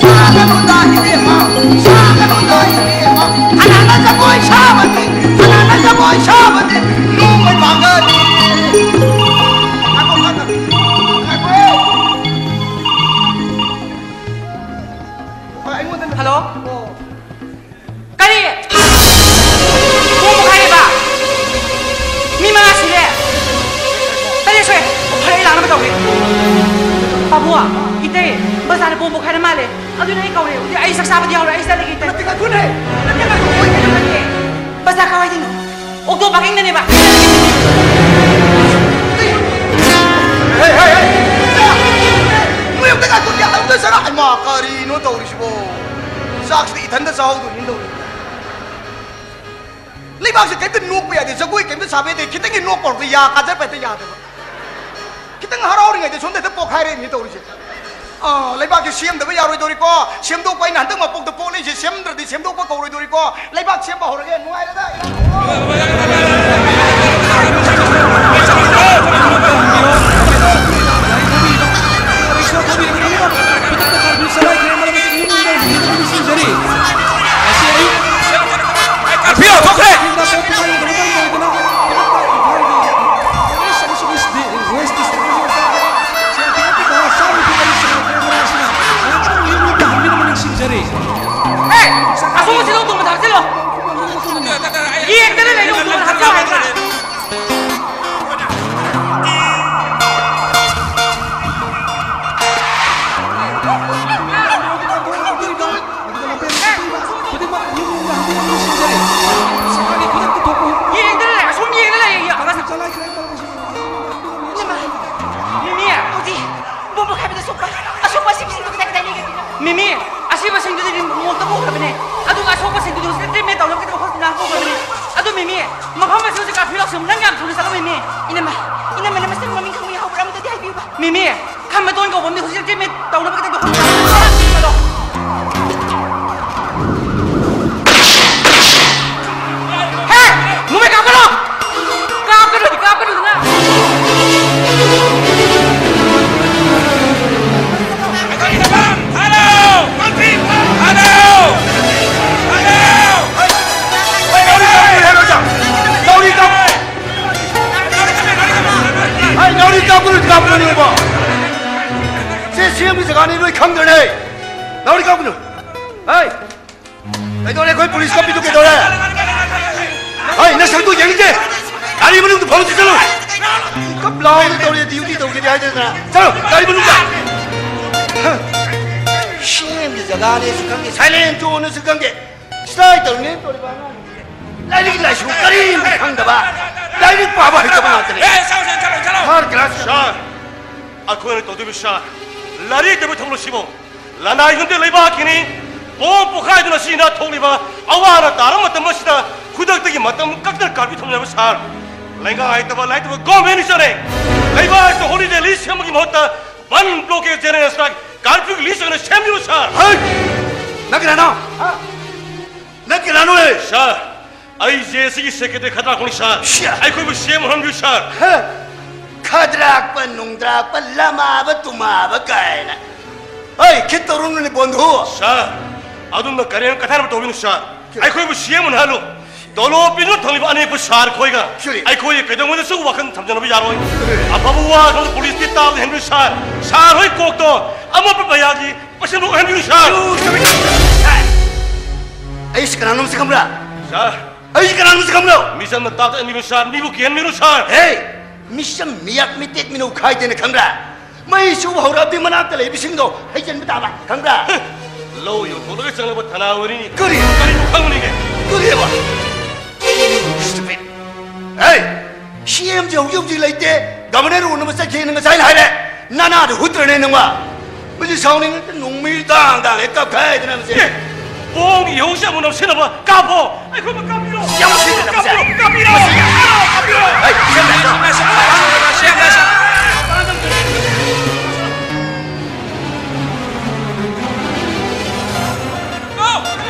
ꯁꯥꯒꯅꯨꯗ, ꯏꯕꯦꯝꯃ, ꯁꯥꯒꯅꯨꯗ, ꯏꯕꯦꯝꯃ꯫ ꯀꯅꯥꯅ ꯖꯒꯣꯏ ꯁꯥꯕꯗꯤ? ꯀꯅꯥꯅ ꯖꯒꯣꯏ ꯁꯥꯕꯗꯤ? ꯅꯣꯡꯃꯩ ꯄꯥꯡꯒꯜ꯫ ꯉꯥꯏꯈꯣ, ꯉꯥꯏꯈꯣ, ꯉꯥꯏꯈꯣ꯫ ꯑꯩꯉꯣꯟꯗ ꯍꯜꯂꯣ? ꯑꯣ꯫ ꯀꯔꯤ? ꯄꯨꯡ ꯃꯈꯥꯏꯅꯦꯕ? ꯃꯤ ꯃꯉꯥ ꯁꯤꯔꯦ? ꯇꯔꯦꯠ ꯁꯣꯏ꯫ ꯑꯣ, ꯐꯔꯦ, ꯑꯩ ꯂꯥꯛꯅꯕ ꯇꯧꯒꯦ꯫ ꯄꯥꯕꯨꯡ, ꯏꯇꯩ, ꯕꯖꯥꯔꯗ ꯕꯣꯝ ꯄꯣꯈꯥꯏꯔ ꯃꯥꯜꯂꯦ꯫ ꯑꯗꯨꯅ ꯑꯩ ꯀꯧꯔꯦ꯫ ꯍꯧꯖꯤꯛ ꯑꯩ ꯆꯥꯛ ꯆꯥꯕꯗꯤ ꯌꯥꯎꯔꯣꯏ, ꯑꯩ ꯆꯠꯂꯒꯦ, ꯏꯇꯩ꯫ ꯅꯠꯇꯦ, ꯉꯥꯏꯈꯣꯅꯦ꯫ ꯅꯠꯇꯦ, ꯉꯥꯏꯈꯣ, ꯃꯣꯏ ꯀꯩꯅꯣ ꯅꯠꯇꯦ꯫ ꯕꯖꯥꯔ ꯀꯥꯏꯋꯥꯏꯗꯅꯣ? ꯑꯣꯛꯇꯣ ꯄꯥꯔꯀꯤꯡꯗꯅꯦꯕ꯫ ꯍꯦ, ꯍꯦ, ꯍꯦ꯫ ꯅꯣꯏ ꯑꯝꯇ ꯉꯥꯏꯈꯣ, ꯑꯝꯇ ꯆꯠꯂꯣ꯫ ꯍꯩꯃꯥ, ꯀꯔꯤꯅꯣ ꯇꯧꯔꯤꯁꯤꯕꯣ? ꯆꯥꯛꯁꯤꯗꯤ ꯏꯊꯟꯗ ꯆꯥꯍꯧꯗꯣꯏꯅꯤ ꯇꯧꯔꯤꯁꯦ꯫ ꯂꯩꯕꯥꯛꯁꯦ ꯀꯩꯝꯇ ꯅꯣꯛꯄ ꯌꯥꯗꯦ, ꯖꯒꯣꯏ ꯀꯩꯝꯇ ꯁꯥꯕ ꯌꯥꯗꯦ, ꯈꯤꯇꯪꯒꯤ ꯅꯣꯛꯄ ꯍꯧꯔꯛꯄꯗ ꯌꯥ ꯀꯥꯖꯔꯛꯄ ꯍꯦꯛꯇ ꯌꯥꯗꯕ꯫ ꯈꯤꯇꯪ ꯍꯔꯥꯎꯔꯤꯉꯩꯗ ꯁꯣꯝꯗ ꯍꯦꯛꯇ ꯄꯣꯛꯈꯥꯏꯔꯛꯏꯅꯤ ꯇꯧꯔꯤꯁꯦ꯫ ꯑꯥ, ꯂꯩꯕꯥꯛꯁꯦ ꯁꯦꯝꯗꯕ ꯌꯥꯔꯣꯏꯗꯧꯔꯤꯀꯣ, ꯁꯦꯝꯗꯣꯛꯄ ꯑꯩꯅ ꯍꯟꯗꯛ ꯃꯄꯣꯛꯇ ꯄꯣꯛꯂꯛꯏꯁꯦ, ꯁꯦꯝꯗ꯭ꯔꯗꯤ ꯁꯦꯝꯗꯣꯛꯄ ꯀꯧꯔꯣꯏꯗꯧꯔꯤꯀꯣ, ꯂꯩꯕꯥꯛ ꯁꯦꯝꯕ ꯍꯧꯔꯒꯦ, ꯅꯨꯡꯉꯥꯏꯔꯦꯗ꯫ ꯄꯤꯌꯣ, ꯊꯣꯛꯈ꯭ꯔꯦ! ꯑꯦ, ꯑꯁꯣꯝ ꯑꯁꯤꯗ ꯇꯣꯡꯕ ꯊꯥꯛꯆꯤꯜꯂꯣ꯫ ꯌꯦꯡꯗꯅ ꯂꯩꯔꯦ, ꯇꯣꯡꯕ ꯊꯥꯛꯆꯤꯜꯂꯣ ꯍꯥꯏꯕ꯫ ꯌꯦꯡꯗꯅ ꯂꯩ, ꯑꯁꯣꯝ ꯌꯦꯡꯗꯅ ꯂꯩ꯫ ꯃꯤꯃꯤ, ꯑꯁꯤꯕꯁꯤꯡꯗꯨꯗꯤ ꯔꯤꯝꯁꯇ ꯄꯨꯈ꯭ꯔꯕꯅꯦ꯫ ꯑꯗꯨꯒ ꯑꯁꯣꯛꯄꯁꯤꯡꯗꯨꯗꯤ ꯍꯧꯖꯤꯛ ꯇ꯭ꯔꯤꯠꯃꯦꯟ ꯇꯧꯅꯕꯒꯤꯗꯃꯛ ꯍꯣꯁꯄꯤꯇꯥꯜ ꯄꯨꯈ꯭ꯔꯕꯅꯦ꯫ ꯑꯗꯨ ꯃꯤꯃꯤ, ꯃꯐꯝ ꯑꯁꯤ ꯍꯧꯖꯤꯛ ꯀꯥꯔꯐ꯭ꯌꯨ ꯂꯥꯎꯁꯤꯜꯂꯝ-, ꯅꯪ ꯌꯥꯝ ꯊꯨꯅ ꯆꯠꯂꯣ ꯃꯤꯃꯤ꯫ ꯏꯅꯝꯃ, ꯏꯅꯝꯃ, ꯅꯃꯁꯛ ꯃꯃꯤꯡ ꯈꯪꯕ ꯌꯥꯎꯕ꯭ꯔꯥ? ꯑꯝꯇꯗꯤ ꯍꯥꯏꯕꯤꯌꯨꯕ꯫ ꯃꯤꯃꯤ, ꯈꯝꯕꯇꯣꯟ ꯀꯧꯕ ꯑꯃꯗꯤ ꯍꯧꯖꯤꯛ ꯇ꯭ꯔꯤꯠꯃꯦꯟ ꯇꯧꯅꯕꯒꯤꯗꯃꯛ ꯍꯣꯁꯄꯤꯇꯥꯜ ꯄꯨꯈ꯭ꯔꯕꯅꯦ꯫ ꯍꯦ! ꯅꯣꯡꯃꯩ ꯀꯥꯞꯀꯅꯨ! ꯀꯥꯞꯀꯅꯨꯗꯤ ꯀꯥꯞꯀꯅꯨꯗꯅ! ꯍꯩ, ꯅꯥꯎꯔꯤ ꯀꯥꯞꯀꯅꯨ, ꯀꯥꯞꯀꯅꯨ, ꯏꯕꯣ꯫ ꯁꯤ ꯁꯤ ꯑꯦꯝꯒꯤ ꯖꯒꯥꯅꯤ, ꯅꯣꯏ ꯈꯪꯗ꯭ꯔꯅꯦ? ꯅꯥꯎꯔꯤ ꯀꯥꯞꯀꯅꯨ꯫ ꯍꯩ! ꯀꯩꯗꯧꯔꯦ? ꯑꯩꯈꯣꯏ ꯄꯨꯂꯤꯁ ꯀꯞꯄꯤꯗꯨ ꯀꯩꯗꯧꯔꯦ? ꯍꯩ, ꯅꯁꯛꯇꯨ ꯌꯦꯡꯅꯤꯡꯗꯦ꯫ ꯒꯥꯔꯤ ꯃꯅꯨꯡꯗ ꯐꯥꯎꯗ ꯆꯠꯂꯨ꯫ ꯀꯞ ꯂꯥꯎꯅ ꯇꯧꯔꯦ, ꯗ꯭ꯌꯨꯇꯤ ꯇꯧꯒꯦꯗꯤ ꯍꯥꯏꯗꯅ꯫ ꯆꯠꯂꯨ, ꯒꯥꯔꯤ ꯃꯅꯨꯡꯗ꯫ ꯍ꯫ ꯁꯤ ꯑꯦꯝꯒꯤ ꯖꯒꯥꯅꯦꯁꯨ ꯈꯪꯗꯦ, ꯁꯥꯏꯂꯦꯟ ꯖꯣꯟꯅꯦꯁꯨ ꯈꯪꯗꯦ꯫ ꯁ꯭ꯇꯥꯏꯜ ꯇꯧꯔꯤꯅꯦꯅ ꯇꯧꯔꯤꯕ ꯑꯉꯥꯡꯁꯤꯡꯁꯦ꯫ ꯂꯥꯏꯔꯤꯛ ꯂꯥꯏꯁꯨ ꯀꯔꯤꯝ ꯈꯪꯗꯕ, ꯂꯥꯏꯔꯤꯛ ꯄꯥꯕ ꯍꯩꯇꯕ ꯉꯥꯛꯇꯅꯦ꯫ ꯑꯦ, ꯆꯠꯂꯣ, ꯆꯠꯂꯣ, ꯆꯠꯂꯣ, ꯆꯠꯂꯣ꯫ ꯊꯥꯔꯠ ꯀ꯭ꯂꯥꯁ꯫ ꯁꯥꯔ, ꯑꯩꯈꯣꯏꯅ ꯇꯧꯗꯣꯏꯕ ꯁꯥꯔ, ꯂꯥꯏꯔꯤꯛ ꯇꯝꯕ ꯊꯧꯔꯝ ꯑꯁꯤꯕꯨ ꯂꯅꯥꯏ ꯈꯪꯗꯦ ꯂꯩꯕꯥꯛꯀꯤꯅꯤ꯫ ꯕꯣꯝ ꯄꯣꯈꯥꯏꯗꯨꯅ ꯁꯤꯅ ꯊꯣꯛꯂꯤꯕ ꯑꯋꯥ ꯑꯅꯥ ꯇꯥꯔꯕ ꯃꯇꯝ ꯑꯁꯤꯗ ꯈꯨꯗꯛꯇꯒꯤ ꯃꯇꯝ ꯀꯛꯇꯅ ꯀꯥꯔꯐ꯭ꯌꯨ ꯊꯝꯖꯕ ꯁꯥꯔ꯫ ꯂꯩꯉꯥꯛ ꯍꯩꯇꯕ ꯂꯥꯏꯇꯕ ꯒꯣꯔꯃꯦꯟ ꯂꯤꯁ ꯆꯠꯅꯩ꯫ ꯂꯩꯕꯥꯛ ꯑꯁꯤꯗ ꯍꯣꯂꯤꯗꯦ ꯂꯤꯁ ꯁꯦꯝꯕꯒꯤ ꯃꯍꯨꯠꯇ ꯕꯟ, ꯕ꯭ꯂꯣꯀꯦꯗ, ꯖꯦꯅꯔꯦꯜ ꯁ꯭ꯇ꯭ꯔꯥꯏꯛ, ꯀꯥꯔꯐ꯭ꯌꯨꯒꯤ ꯂꯤꯁ ꯑꯣꯏꯅ ꯁꯦꯝꯕꯤꯔꯣ ꯁꯥꯔ꯫ ꯍꯩ! ꯅꯪ ꯀꯅꯥꯅꯣ? ꯍꯥ? ꯅꯪ ꯀꯅꯥꯅꯣ, ꯑꯦ? ꯁꯥꯔ, ꯑꯩꯁꯦ ꯁꯤꯒꯤ ꯁꯦꯀ꯭ꯔꯦꯇꯔꯤ ꯈꯗ꯭ꯔꯥꯛꯄꯅꯤ ꯁꯥꯔ꯫ ꯁꯤꯌꯥ! ꯑꯩꯈꯣꯏꯕꯨ ꯁꯤ ꯑꯦꯝ ꯑꯣꯏꯍꯟꯕꯤꯌꯨ ꯁꯥꯔ꯫ ꯍꯥ? ꯈꯗ꯭ꯔꯥꯛꯄ ꯅꯨꯡꯗ꯭ꯔꯥꯛꯄ ꯂꯃꯥꯕ ꯇꯨꯃꯥꯕ ꯀꯥꯏꯅ꯫ ꯍꯩ, ꯈꯤꯠ ꯇꯧꯔꯨꯅꯨꯅꯦ ꯕꯣꯟꯙꯨ꯫ ꯁꯥꯔ, ꯑꯗꯨꯝꯅ ꯀꯔꯦꯝ ꯀꯊꯥꯅꯕ ꯇꯧꯕꯤꯅꯨ ꯁꯥꯔ꯫ ꯑꯩꯈꯣꯏꯕꯨ ꯁꯤ ꯑꯦꯝ ꯑꯣꯏꯍꯜꯂꯨ꯫ ꯇꯣꯂꯣꯞ ꯄꯤꯗꯨꯅ ꯊꯝꯂꯤꯕ ꯑꯅꯦꯛꯄ ꯁꯥꯔ ꯈꯣꯏꯒ ꯀꯔꯤ? ꯑꯩꯈꯣꯏꯒꯤ ꯀꯩꯗꯧꯉꯩꯗꯁꯨ ꯋꯥꯈꯜ ꯊꯝꯖꯅꯕ ꯌꯥꯔꯣꯏ꯫ ꯀꯔꯤ? ꯑꯐꯕ ꯋꯥ ꯈꯪꯕ ꯄꯨꯂꯤꯁꯀꯤ ꯇꯥꯕꯗ ꯍꯦꯟꯕꯤꯌꯨ ꯁꯥꯔ꯫ ꯁꯥꯔ ꯍꯣꯏ ꯀꯣꯛꯇꯣ ꯑꯃꯣꯠꯄ ꯃꯌꯥꯝꯒꯤ ꯃꯁꯤꯡꯕꯨ ꯑꯣꯏꯍꯟꯕꯤꯌꯨ ꯁꯥꯔ꯫ ꯑꯩꯁꯤ ꯀꯅꯥꯅꯣ ꯃꯁꯤ ꯈꯪꯕ꯭ꯔꯥ? ꯁꯥꯔ꯫ ꯑꯩꯁꯤ ꯀꯅꯥꯅꯣ ꯃꯁꯤ ꯈꯪꯕ꯭ꯔꯣ? ꯃꯤꯆꯝꯅ ꯇꯥꯕꯗ ꯍꯦꯟꯕꯤꯌꯨ ꯁꯥꯔ꯫ ꯃꯤꯕꯨ ꯀꯤꯍꯟꯕꯤꯅꯨ ꯁꯥꯔ꯫ ꯍꯦ! ꯃꯤꯆꯝ ꯃꯤꯌꯥꯛ ꯃꯤꯇꯦꯛ ꯃꯤꯅꯧ ꯈꯥꯏꯗꯦꯅ ꯈꯪꯕ꯭ꯔꯥ? ꯃꯩ ꯆꯨꯕ ꯍꯧꯔꯛꯑꯗꯤ ꯃꯅꯥꯛꯇ ꯂꯩꯕꯁꯤꯡꯗꯣ ꯍꯩꯖꯤꯟꯕ ꯇꯥꯕ, ꯈꯪꯕ꯭ꯔꯥ? ꯂꯧ ꯌꯣꯟꯊꯣꯛꯂꯒ ꯆꯪꯂꯕ ꯊꯅꯥ ꯑꯣꯏꯔꯤꯅꯤ꯫ ꯀꯔꯤ? ꯀꯔꯤꯕꯨ ꯈꯪꯕꯅꯤꯒꯦ? ꯀꯔꯤꯕ? Stupid. ꯍꯦ! ꯁꯤ ꯑꯦꯝꯁꯦ ꯍꯧꯖꯤꯛ ꯍꯧꯖꯤꯛ ꯂꯩꯇꯦ, ꯒꯕꯔꯅꯔ ꯎꯅꯕ ꯆꯠꯈꯤꯅ ꯉꯁꯥꯏꯅ ꯍꯥꯏꯔꯦ꯫ ꯅꯅꯥꯗꯣ ꯍꯨꯠꯇ꯭ꯔꯅꯦ ꯅꯪꯕ? ꯃꯁꯤ ꯁꯥꯎꯅꯤꯡꯉꯛꯇ ꯅꯣꯡꯃꯩ ꯇꯥꯡ ꯇꯥꯡ ꯍꯦꯛ ꯀꯥꯞꯊꯗꯅ ꯃꯁꯤ꯫ ꯑꯦ, ꯕꯣꯝꯒꯤ ꯏꯍꯧꯁꯦ ꯑꯃꯨꯛ ꯅꯝꯁꯤꯟꯅꯕ꯫ ꯀꯥꯞꯄꯣ! ꯑꯩꯈꯣꯏꯕꯨ ꯀꯥꯞꯄꯤꯔꯣ! ꯌꯥꯝ ꯁꯤꯅ ꯀꯥꯞꯄꯤꯔꯣ! ꯀꯥꯞꯄꯤꯔꯣ! ꯀꯥꯞꯄꯤꯔꯣ! ꯍꯩ, ꯁꯦꯝ ꯁꯥꯏ, ꯁꯦꯝ ꯁꯥꯏ꯫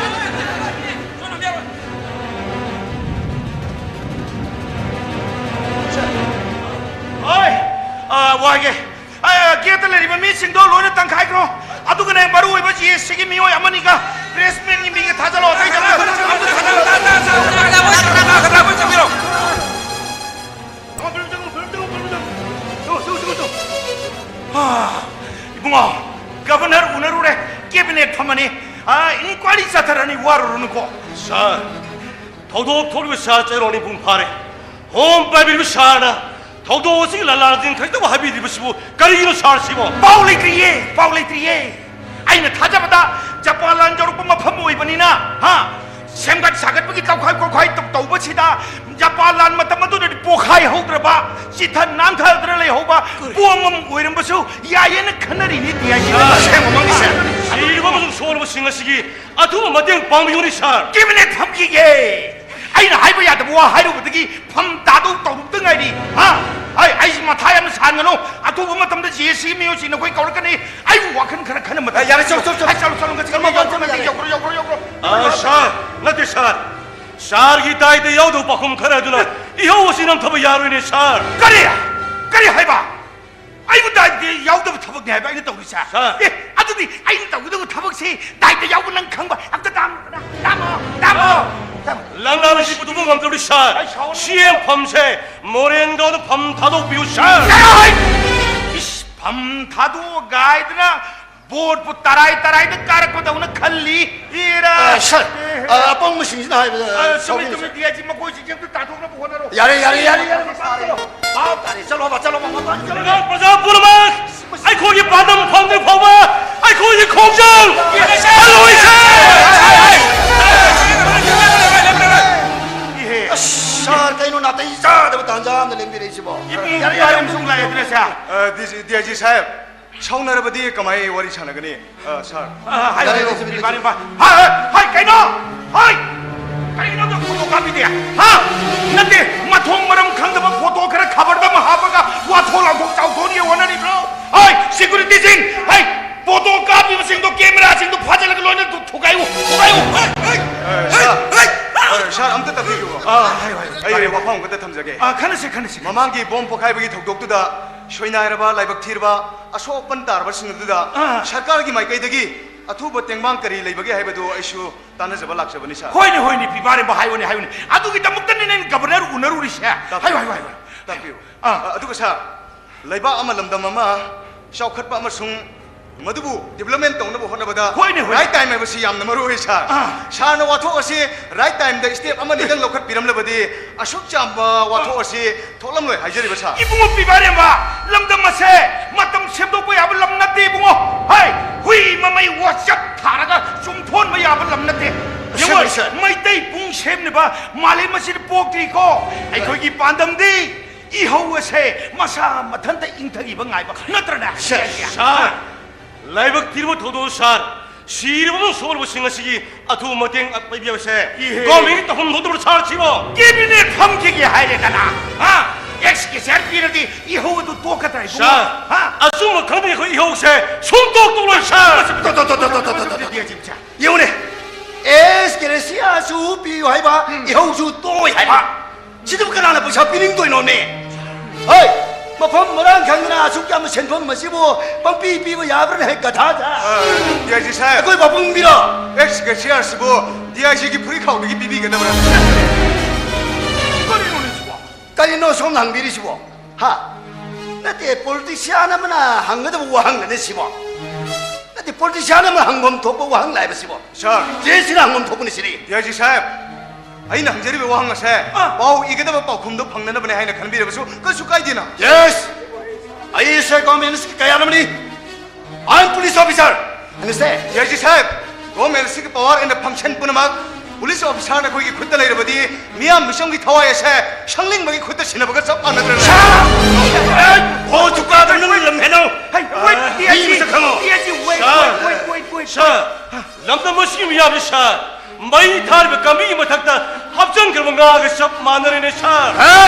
ꯍꯣꯏ, ꯑ, ꯋꯥꯒꯦ꯫ ꯑ, ꯒꯦꯠꯇ ꯂꯩꯔꯤꯕ ꯃꯤꯁꯤꯡꯗꯣ ꯂꯣꯏꯅ ꯇꯪꯈꯥꯏꯈ꯭ꯔꯣ꯫ ꯑꯗꯨꯒꯅꯦ, ꯃꯔꯨ ꯑꯣꯏꯕ ꯖꯤ ꯑꯦꯁ ꯁꯤꯒꯤ ꯃꯤꯑꯣꯏ ꯑꯃꯅꯤꯒ ꯄ꯭ꯔꯦꯁꯃꯦꯟꯒꯤ ꯃꯤꯒ ꯊꯥꯖꯜꯂꯣ꯫ ꯑꯇꯩ ꯊꯥꯖꯜꯂꯣ꯫ ꯑꯃꯨꯛꯇ ꯊꯥꯖꯜꯂꯣ꯫ ꯆꯪꯉꯣ, ꯐꯤꯜ ꯆꯪꯉꯣ, ꯐꯤꯜ ꯆꯪꯉꯣ, ꯐꯤꯜ ꯆꯪꯉꯣ꯫ ꯆꯪꯉꯣ, ꯆꯪꯉꯣ, ꯆꯪꯉꯣ, ꯆꯪꯉꯣ꯫ ꯑꯥ, ꯏꯕꯨꯡꯉꯣ, ꯒꯚꯔꯅꯔ ꯎꯅꯔꯨꯔꯦ, ꯀꯦꯕꯤꯅꯦꯠ ꯐꯝꯃꯅꯤ꯫ ꯑꯥ, ꯏꯟꯀ꯭ꯋꯥꯏꯔꯤ ꯆꯠꯊꯔꯅꯤ, ꯋꯥꯔꯨꯔꯅꯨꯀꯣ꯫ ꯁꯥꯔ, ꯊꯧꯗꯣꯛ ꯊꯣꯛꯂꯤꯕ ꯁꯥꯔ ꯆꯩꯔꯣꯡ ꯅꯤꯄꯨꯡ ꯐꯥꯔꯦ꯫ ꯍꯣꯝ ꯄꯥꯏꯕꯤꯔꯤꯕ ꯁꯥꯔꯅ ꯊꯧꯗꯣꯛ ꯑꯁꯤꯒꯤ ꯂꯥꯂꯥꯟꯁꯤꯡ ꯈꯖꯤꯛꯇꯕꯨ ꯍꯥꯏꯕꯤꯗ꯭ꯔꯤꯕꯁꯤꯕꯨ ꯀꯔꯤꯒꯤꯅꯣ ꯁꯥꯔ ꯁꯤꯕꯣ? ꯄꯥꯎ ꯂꯩꯇ꯭ꯔꯤꯌꯦ, ꯄꯥꯎ ꯂꯩꯇ꯭ꯔꯤꯌꯦ꯫ ꯑꯩꯅ ꯊꯥꯖꯕꯗ ꯖꯄꯥꯟ ꯂꯥꯟ ꯌꯧꯔꯛꯄ ꯃꯐꯝ ꯑꯣꯏꯕꯅꯤꯅ, ꯍꯥ, ꯁꯦꯝꯒꯠ ꯁꯥꯒꯠꯄꯒꯤ ꯇꯧꯈꯥꯏ ꯈꯣꯠꯈꯥꯏ ꯇꯧ-, ꯇꯧꯕꯁꯤꯗ ꯖꯄꯥꯟ ꯂꯥꯟ ꯃꯇꯝ ꯑꯗꯨꯗꯗꯤ ꯄꯣꯈꯥꯏ ꯍꯧꯗ꯭ꯔꯕ, ꯆꯤꯊ ꯅꯥꯟꯊꯗꯅ ꯂꯩꯍꯧꯕ ꯕꯣꯝ ꯑꯃ ꯑꯣꯏꯔꯝꯕꯁꯨ ꯌꯥꯏꯌꯦꯅ ꯈꯟꯅꯔꯤꯅꯤ, ꯗꯤ ꯑꯥꯏ ꯖꯤ꯫ ꯑꯁꯦꯡꯕꯃꯛꯅꯤ, ꯁꯥꯔ꯫ ꯁꯤꯔꯤꯕ ꯑꯃꯁꯨꯡ ꯁꯣꯛꯂꯕꯁꯤꯡ ꯑꯁꯤꯒꯤ ꯑꯊꯨꯕ ꯃꯇꯦꯡ ꯄꯥꯡꯕꯤꯌꯨꯅꯤ, ꯁꯥꯔ꯫ ꯀꯦꯕꯤꯅꯦꯠ ꯐꯝꯈꯤꯒꯦ꯫ ꯑꯩꯅ ꯍꯥꯏꯕ ꯌꯥꯗꯕ ꯋꯥ ꯍꯥꯏꯔꯨꯕꯗꯒꯤ ꯐꯝ ꯊꯥꯗꯣꯛ ꯇꯧꯔꯨꯕꯗ ꯉꯥꯏꯔꯤ꯫ ꯍꯥ? ꯑꯩ, ꯑꯩꯁꯤ ꯃꯊꯥ ꯌꯥꯝꯅ ꯁꯥꯍꯟꯒꯅꯨ꯫ ꯑꯊꯨꯕ ꯃꯇꯝꯗ ꯖꯤ ꯑꯦꯁ ꯁꯤ ꯃꯤꯑꯣꯏꯁꯤꯡ ꯅꯈꯣꯏ ꯀꯧꯔꯛꯀꯅꯤ꯫ ꯑꯩꯕꯨ ꯋꯥꯈꯜ ꯈꯔ ꯈꯟꯅ ꯃꯇꯝ ꯑꯦ, ꯌꯥꯔꯦ, ꯆꯠꯂꯣ, ꯆꯠꯂꯣ, ꯆꯠꯂꯣ꯫ ꯑꯩ ꯆꯠꯂꯣ, ꯆꯠꯂꯣ, ꯉꯁꯤ ꯆꯠꯂꯣ, ꯌꯧꯈ꯭ꯔꯣ, ꯆꯠꯂꯣ, ꯌꯧꯈ꯭ꯔꯣ, ꯌꯧꯈ꯭ꯔꯣ, ꯌꯧꯈ꯭ꯔꯣ꯫ ꯑ, ꯁꯥꯔ, ꯅꯠꯇꯦ, ꯁꯥꯔ꯫ ꯁꯥꯔꯒꯤ ꯗꯥꯏꯇ ꯌꯥꯎꯗꯕ ꯄꯥꯎꯈꯨꯝ ꯈꯔ ꯑꯗꯨꯅ ꯏꯍꯧ ꯑꯁꯤ ꯅꯝꯊꯕ ꯌꯥꯔꯣꯏꯅꯦ, ꯁꯥꯔ꯫ ꯀꯔꯤ? ꯀꯔꯤ ꯍꯥꯏꯕ? ꯑꯩꯕꯨ ꯗꯥꯏꯇ ꯌꯥꯎꯗꯕ ꯊꯕꯛꯅꯦ ꯍꯥꯏꯕ ꯑꯩꯅ ꯇꯧꯔꯤꯁꯦ? ꯁꯥꯔ꯫ ꯑꯦ, ꯑꯗꯨꯗꯤ ꯑꯩꯅ ꯇꯧꯒꯗꯕ ꯊꯕꯛꯁꯤ ꯗꯥꯏꯇ ꯌꯥꯎꯕ ꯅꯪ ꯈꯪꯕ ꯑꯝꯇ ꯇꯥꯡꯉꯨꯗꯅ꯫ ꯇꯥꯃꯣ, ꯇꯥꯃꯣ, ꯇꯥꯃꯣ꯫ ꯂꯪꯂꯥ ꯑꯁꯤ ꯄꯨꯊꯣꯛꯄ ꯉꯝꯗꯕꯅꯤ, ꯁꯥꯔ꯫ ꯑꯩ ꯁꯥꯎꯔꯦ꯫ ꯁꯤ ꯑꯦꯝ ꯐꯝꯁꯦ ꯃꯣꯔꯦꯟꯒꯥꯎꯗ ꯐꯝ ꯊꯥꯗꯣꯛꯄꯤꯌꯨ, ꯁꯥꯔ꯫ ꯀꯩ ꯍꯥꯏ? ꯏꯁ, ꯐꯝ ꯊꯥꯗꯣꯛꯑꯒ ꯍꯥꯏꯗꯅ ꯕꯣꯠꯄꯨ ꯇꯔꯥꯏ ꯇꯔꯥꯏꯗ ꯀꯥꯔꯛꯄꯗꯧꯅ ꯈꯜꯂꯤ꯫ ꯏꯔꯥ꯫ ꯑ, ꯁꯥꯔ, ꯑ, ꯑꯄꯪꯕꯁꯤꯡꯁꯤꯅ ꯍꯥꯏꯕꯗ, ꯑ, ꯆꯨꯝꯃꯤ, ꯁꯥꯎꯕꯤꯒꯅꯨ꯫ ꯆꯨꯝꯃꯤ, ꯗꯤ ꯑꯥꯏ ꯖꯤ, ꯃꯈꯣꯏꯁꯤꯡꯁꯦ ꯑꯝꯇ ꯇꯥꯟꯊꯣꯛꯅꯕ ꯍꯣꯠꯅꯔꯣ꯫ ꯌꯥꯔꯦ, ꯌꯥꯔꯦ, ꯌꯥꯔꯦ, ꯌꯥꯔꯦ, ꯁꯥꯔꯦ꯫ ꯚꯥꯞ ꯇꯥꯔꯦ, ꯆꯠꯂꯣꯕ, ꯆꯠꯂꯣꯕ, ꯃꯄꯥꯟ ꯆꯠꯂꯣꯕ꯫ ꯂꯩꯕꯥꯛ ꯄ꯭ꯔꯖꯥ ꯄꯨꯝꯅꯃꯛ ꯑꯩꯈꯣꯏꯒꯤ ꯄꯥꯟꯗꯝ ꯐꯪꯗ꯭ꯔꯤ ꯐꯥꯎꯕ ꯑꯩꯈꯣꯏꯒꯤ ꯈꯣꯡꯖꯪ ꯍꯜꯂꯣꯏꯁꯦ! ꯏꯍꯦ꯫ ꯑꯁ, ꯁꯥꯔ, ꯀꯩꯅꯣ ꯅꯥꯇꯩ ꯆꯥꯗꯕ ꯇꯥꯟꯖꯥ ꯑꯃꯗ ꯂꯦꯡꯕꯤꯔꯛꯏꯁꯤꯕꯣ? ꯏꯕꯨꯡ ꯌꯥꯔꯦ, ꯌꯥꯔꯦ꯫ ꯀꯔꯝ ꯁꯨꯝ ꯂꯥꯛꯑꯦꯗꯅ, ꯁꯥꯔ? ꯑ, ꯗꯤ ꯁꯤ, ꯗꯤ ꯑꯥꯏ ꯖꯤ ꯁꯥꯍꯦꯕ, ꯁꯥꯎꯅꯔꯕꯗꯤ ꯀꯃꯥꯏ ꯋꯥꯔꯤ ꯁꯥꯟꯅꯒꯅꯤ? ꯑ, ꯁꯥꯔ꯫ ꯑ, ꯍꯥꯏ, ꯍꯥꯏ, ꯍꯥꯏ, ꯍꯥꯏ, ꯍꯥꯏ, ꯀꯩꯅꯣ? ꯍꯥꯏ! ꯀꯩꯅꯣ ꯅꯪ ꯐꯣꯇꯣ ꯀꯥꯞꯄꯤꯗꯦ? ꯍꯥ? ꯅꯠꯇꯦ, ꯃꯊꯣꯡ ꯃꯔꯝ ꯈꯪꯗꯕ ꯐꯣꯇꯣ ꯈꯔ ꯈꯕꯔꯗ ꯑꯃ ꯍꯥꯞꯄꯒ ꯋꯥꯊꯣꯛ ꯂꯥꯎꯊꯣꯛ ꯆꯥꯎꯊꯣꯛꯅꯤ ꯍꯣꯠꯅꯔꯤꯕ꯭ꯔꯣ? ꯍꯥꯏ, ꯁꯦꯀ꯭ꯌꯨꯔꯤꯇꯤꯁꯤꯡ! ꯍꯥꯏ, ꯐꯣꯇꯣ ꯀꯥꯞꯄꯤꯕꯁꯤꯡꯗꯣ, ꯀꯦꯃꯦꯔꯥꯁꯤꯡꯗꯣ ꯐꯥꯖꯤꯜꯂꯒ ꯂꯣꯏꯅ ꯊꯨ-, ꯊꯨꯒꯥꯏꯌꯨ! ꯊꯨꯒꯥꯏꯌꯨ! ꯍꯥꯏ, ꯍꯥꯏ, ꯑ, ꯁꯥꯔ, ꯑ, ꯁꯥꯔ, ꯑꯝꯇ ꯇꯥꯕꯤꯌꯨꯕ꯫ ꯑ, ꯍꯥꯏꯌꯨ, ꯍꯥꯏꯌꯨ, ꯑꯩ ꯇꯥꯏꯌꯨ꯫ ꯋꯥꯐꯝ ꯑꯃꯈꯛꯇ ꯊꯝꯖꯒꯦ꯫ ꯑ, ꯈꯟꯅꯁꯤ, ꯈꯟꯅꯁꯤ꯫ ꯃꯃꯥꯡꯒꯤ ꯕꯣꯝ ꯄꯣꯈꯥꯏꯕꯒꯤ ꯊꯧꯗꯣꯛꯇꯨꯗ ꯁꯣꯏꯅꯥꯏꯔꯕ, ꯂꯥꯏꯕꯛ ꯊꯤꯔꯕ, ꯑꯁꯣꯛ ꯑꯄꯟ ꯇꯥꯔꯕꯁꯤꯡ ꯑꯗꯨꯗ ꯑꯥ꯫ ꯁꯔꯀꯥꯔꯒꯤ ꯃꯥꯏꯀꯩꯗꯒꯤ ꯑꯊꯨꯕ ꯇꯦꯡꯕꯥꯡ ꯀꯔꯤ ꯂꯩꯕꯒꯦ ꯍꯥꯏꯕꯗꯨ ꯑꯩꯁꯨ ꯇꯥꯟꯅꯖꯕ ꯂꯥꯛꯆꯕꯅꯤ, ꯁꯥꯔ꯫ ꯍꯣꯏꯅꯦ, ꯍꯣꯏꯅꯦ, ꯄꯤꯕꯥꯔꯦꯝꯕ, ꯍꯥꯏꯌꯨꯅꯦ, ꯍꯥꯏꯌꯨꯅꯦ꯫ ꯑꯗꯨꯒꯤꯗꯃꯛꯇꯅꯤꯅꯦ ꯑꯩꯅ ꯒꯕꯔꯅꯔ ꯎꯅꯔꯨꯔꯤꯁꯦ꯫ ꯍꯥꯏꯌꯨ, ꯍꯥꯏꯌꯨ, ꯍꯥꯏꯌꯨ꯫ ꯇꯥꯛꯄꯤꯌꯨ꯫ ꯑꯥ꯫ ꯑ, ꯑꯗꯨꯒ, ꯁꯥꯔ, ꯂꯩꯕꯥꯛ ꯑꯃ, ꯂꯝꯗꯝ ꯑꯃ ꯆꯥꯎꯈꯠꯄ ꯑꯃꯁꯨꯡ ꯃꯗꯨꯕꯨ ꯗꯤꯕ꯭ꯂꯞꯃꯦꯟ ꯇꯧꯅꯕ ꯍꯣꯠꯅꯕꯗ ꯍꯣꯏꯅꯦ, ꯍꯣꯏꯅꯦ꯫ ꯔꯥꯏꯠ ꯇꯥꯏꯝ ꯍꯥꯏꯕꯁꯤ ꯌꯥꯝꯅ ꯃꯔꯨ ꯑꯣꯏ, ꯁꯥꯔ꯫ ꯑꯥ꯫ ꯁꯥꯔꯅ ꯋꯥꯊꯣꯛ ꯑꯁꯤ ꯔꯥꯏꯠ ꯇꯥꯏꯝꯗ ꯁ꯭ꯇꯦꯞ ꯑꯃꯅꯤꯗꯪ ꯂꯧꯈꯠꯄꯤꯔꯝꯂꯕꯗꯤ ꯑꯁꯨꯛ ꯆꯥꯎꯕ ꯋꯥꯊꯣꯛ ꯑꯁꯤ ꯊꯣꯛꯂꯝꯂꯣꯏ ꯍꯥꯏꯖꯔꯤꯕ, ꯁꯥꯔ꯫ ꯏꯕꯨꯡꯉꯣ ꯄꯤꯕꯥꯔꯦꯝꯕ, ꯂꯝꯗꯝ ꯑꯁꯦ ꯃꯇꯝ ꯁꯦꯝꯗꯣꯛꯄ ꯌꯥꯕ ꯂꯝ ꯅꯠꯇꯦ, ꯏꯕꯨꯡꯉꯣ꯫ ꯍꯩ, ꯍꯨꯏ ꯃꯃꯩ ꯋꯥꯆꯞ ꯊꯥꯔꯒ ꯆꯨꯝꯊꯣꯛꯍꯟꯕ ꯌꯥꯕ ꯂꯝ ꯅꯠꯇꯦ꯫ ꯌꯦꯡꯉꯣ, ꯁꯥꯔ, ꯁꯥꯔ꯫ ꯃꯩꯇꯩ ꯄꯨꯡ ꯁꯦꯝꯅꯕ ꯃꯥꯂꯦꯝ ꯑꯁꯤꯗ ꯄꯣꯛꯇ꯭ꯔꯤꯀꯣ꯫ ꯑꯩꯈꯣꯏꯒꯤ ꯄꯥꯟꯗꯝꯗꯤ ꯏꯍꯧ ꯑꯁꯦ ꯃꯁꯥ ꯃꯊꯟꯇ ꯏꯪꯊꯈꯤꯕ ꯉꯥꯏꯕ ꯅꯠꯇ꯭ꯔꯅꯦ? ꯁꯥꯔ, ꯂꯥꯏꯕꯛ ꯊꯤꯔꯕ ꯊꯧꯗꯣꯛ, ꯁꯥꯔ, ꯁꯤꯔꯕ ꯑꯃꯁꯨꯡ ꯁꯣꯛꯂꯕꯁꯤꯡ ꯑꯁꯤꯒꯤ ꯑꯊꯨꯕ ꯃꯇꯦꯡ ꯄꯤꯕꯤꯕꯁꯦ ꯏꯍꯦ꯫ ꯒꯣꯔꯃꯦꯟꯒꯤ ꯇꯧꯐꯝ ꯊꯣꯛꯇꯕ, ꯁꯥꯔ, ꯁꯤꯕꯣ? ꯀꯦꯕꯤꯅꯦꯠ ꯐꯝꯈꯤꯒꯦ ꯍꯥꯏꯔꯦꯗꯅ, ꯍꯥ? ꯑꯦꯛꯁꯀꯦꯁꯔ ꯄꯤꯔꯗꯤ ꯏꯍꯧ ꯑꯗꯨ ꯇꯣꯛꯀꯗ꯭ꯔꯥ, ꯏꯕꯨꯡꯉꯣ? ꯁꯥꯔ, ꯍꯥ? ꯑꯆꯨꯝꯕ ꯈꯪꯗꯦ, ꯑꯩꯈꯣꯏ ꯏꯍꯧꯁꯦ ꯁꯨꯡꯇꯣꯛ ꯇꯣꯛꯂꯣꯏ, ꯁꯥꯔ꯫ ꯇꯣ, ꯇꯣ, ꯇꯣ, ꯇꯣ, ꯇꯣ, ꯇꯣ, ꯇꯣ, ꯇꯣ, ꯇꯣ, ꯇꯣ, ꯇꯣ꯫ ꯌꯦꯡꯉꯨꯅꯦ, ꯑꯦꯁ ꯀꯦꯔꯦꯁꯤꯌꯥꯁꯨ ꯄꯤꯌꯨ ꯍꯥꯏꯕ, ꯏꯍꯧꯁꯨ ꯇꯣꯛꯑꯣꯏ ꯍꯥꯏꯕ꯫ ꯁꯤꯗꯕꯨ ꯀꯅꯥꯅ ꯄꯩꯁꯥ ꯄꯤꯅꯤꯡꯗꯣꯏꯅꯣꯃꯦ? ꯍꯣꯏ, ꯃꯐꯝ ꯃꯔꯥꯡ ꯈꯪꯗꯅ ꯑꯁꯨꯛ ꯌꯥꯝꯕ ꯁꯦꯟꯐꯝ ꯑꯁꯤꯕꯨ ꯄꯪꯄꯤ ꯄꯤꯕ ꯌꯥꯕ꯭ꯔꯅꯦ, ꯍꯦꯛ ꯒꯙꯥꯗ? ꯗꯤ ꯑꯥꯏ ꯖꯤ ꯁꯥꯍꯦꯕ, ꯑꯩꯈꯣꯏ ꯄꯥꯕꯨꯡꯕꯤꯔꯣ? ꯑꯦꯛꯁ ꯀꯦꯁꯤꯌꯥꯔꯁꯤꯕꯨ ꯗꯤ ꯑꯥꯏ ꯖꯤꯒꯤ ꯐꯨꯔꯤꯠ ꯈꯥꯎꯗꯒꯤ ꯄꯤꯕꯤꯒꯗꯕ꯭ꯔꯥ? ꯀꯔꯤꯅꯣꯅꯦ ꯁꯤꯕꯣ? ꯀꯔꯤꯅꯣ ꯁꯣꯝꯅ ꯍꯪꯕꯤꯔꯤꯁꯤꯕꯣ? ꯍꯥ? ꯅꯠꯇꯦ, ꯄꯣꯂꯤꯇꯤꯁꯤꯌꯥꯟ ꯑꯃꯅ ꯍꯪꯒꯗꯕ ꯋꯥꯍꯪꯅꯅꯦ ꯁꯤꯕꯣ? ꯅꯠꯇꯦ, ꯄꯣꯂꯤꯇꯤꯁꯤꯌꯥꯟ ꯑꯃꯅ ꯍꯪꯐꯝ ꯊꯣꯛꯄ ꯋꯥꯍꯪ ꯂꯥꯏꯕ ꯁꯤꯕꯣ? ꯁꯥꯔ, ꯖꯦꯁꯤꯅ ꯍꯪꯐꯝ ꯊꯣꯛꯄꯅꯤ ꯁꯤꯗꯤ꯫ ꯗꯤ ꯑꯥꯏ ꯖꯤ ꯁꯥꯍꯦꯕ, ꯑꯩꯅ ꯍꯪꯖꯔꯤꯕ ꯋꯥꯍꯪ ꯑꯁꯦ ꯑꯥ꯫ ꯄꯥꯎ ꯏꯒꯗꯕ ꯄꯥꯎꯈꯨꯝꯗꯣ ꯐꯪꯅꯅꯕꯅꯦ ꯍꯥꯏꯅ ꯈꯟꯕꯤꯔꯕꯁꯨ ꯀꯩꯁꯨ ꯀꯥꯏꯗꯦꯅ꯫ Yes, ꯑꯩꯁꯦ ꯒꯣꯔꯃꯦꯟꯁꯀꯤ ꯀꯌꯥꯅꯕꯅꯤ꯫ I am police officer. Understand? D I G ꯁꯥꯍꯦꯕ, ꯒꯣꯔꯃꯦꯟꯁꯤꯒꯤ ꯄꯋꯥꯔ ꯑꯦꯟ ꯐꯪꯁꯟ ꯄꯨꯝꯅꯃꯛ ꯄꯨꯂꯤꯁ ꯑꯣꯐꯤꯁꯥꯔ ꯅꯈꯣꯏꯒꯤ ꯈꯨꯠꯇ ꯂꯩꯔꯕꯗꯤ ꯃꯤꯌꯥꯝ ꯃꯤꯆꯝꯒꯤ ꯊꯋꯥꯏ ꯑꯁꯦ ꯁꯪꯂꯤꯡꯕꯒꯤ ꯈꯨꯠꯇ ꯁꯤꯟꯅꯕꯒ ꯆꯞ ꯃꯥꯟꯅꯗ꯭ꯔꯅꯦ? ꯍꯣ ꯆꯨꯀꯥꯗ ꯅꯪ ꯂꯝ ꯍꯦꯟꯅꯧ꯫ Hey, wait, ꯌꯥꯕ꯭ꯔꯥ ꯁꯥꯔ? ꯃꯩ ꯊꯥꯔꯤꯕ ꯀꯥꯡꯕꯤꯒꯤ ꯃꯊꯛꯇ ꯍꯥꯞꯆꯤꯟꯈ꯭ꯔꯕ ꯉꯥꯒ ꯆꯞ ꯃꯥꯟꯅꯔꯦꯅꯦ ꯁꯥꯔ꯫ ꯍꯦ!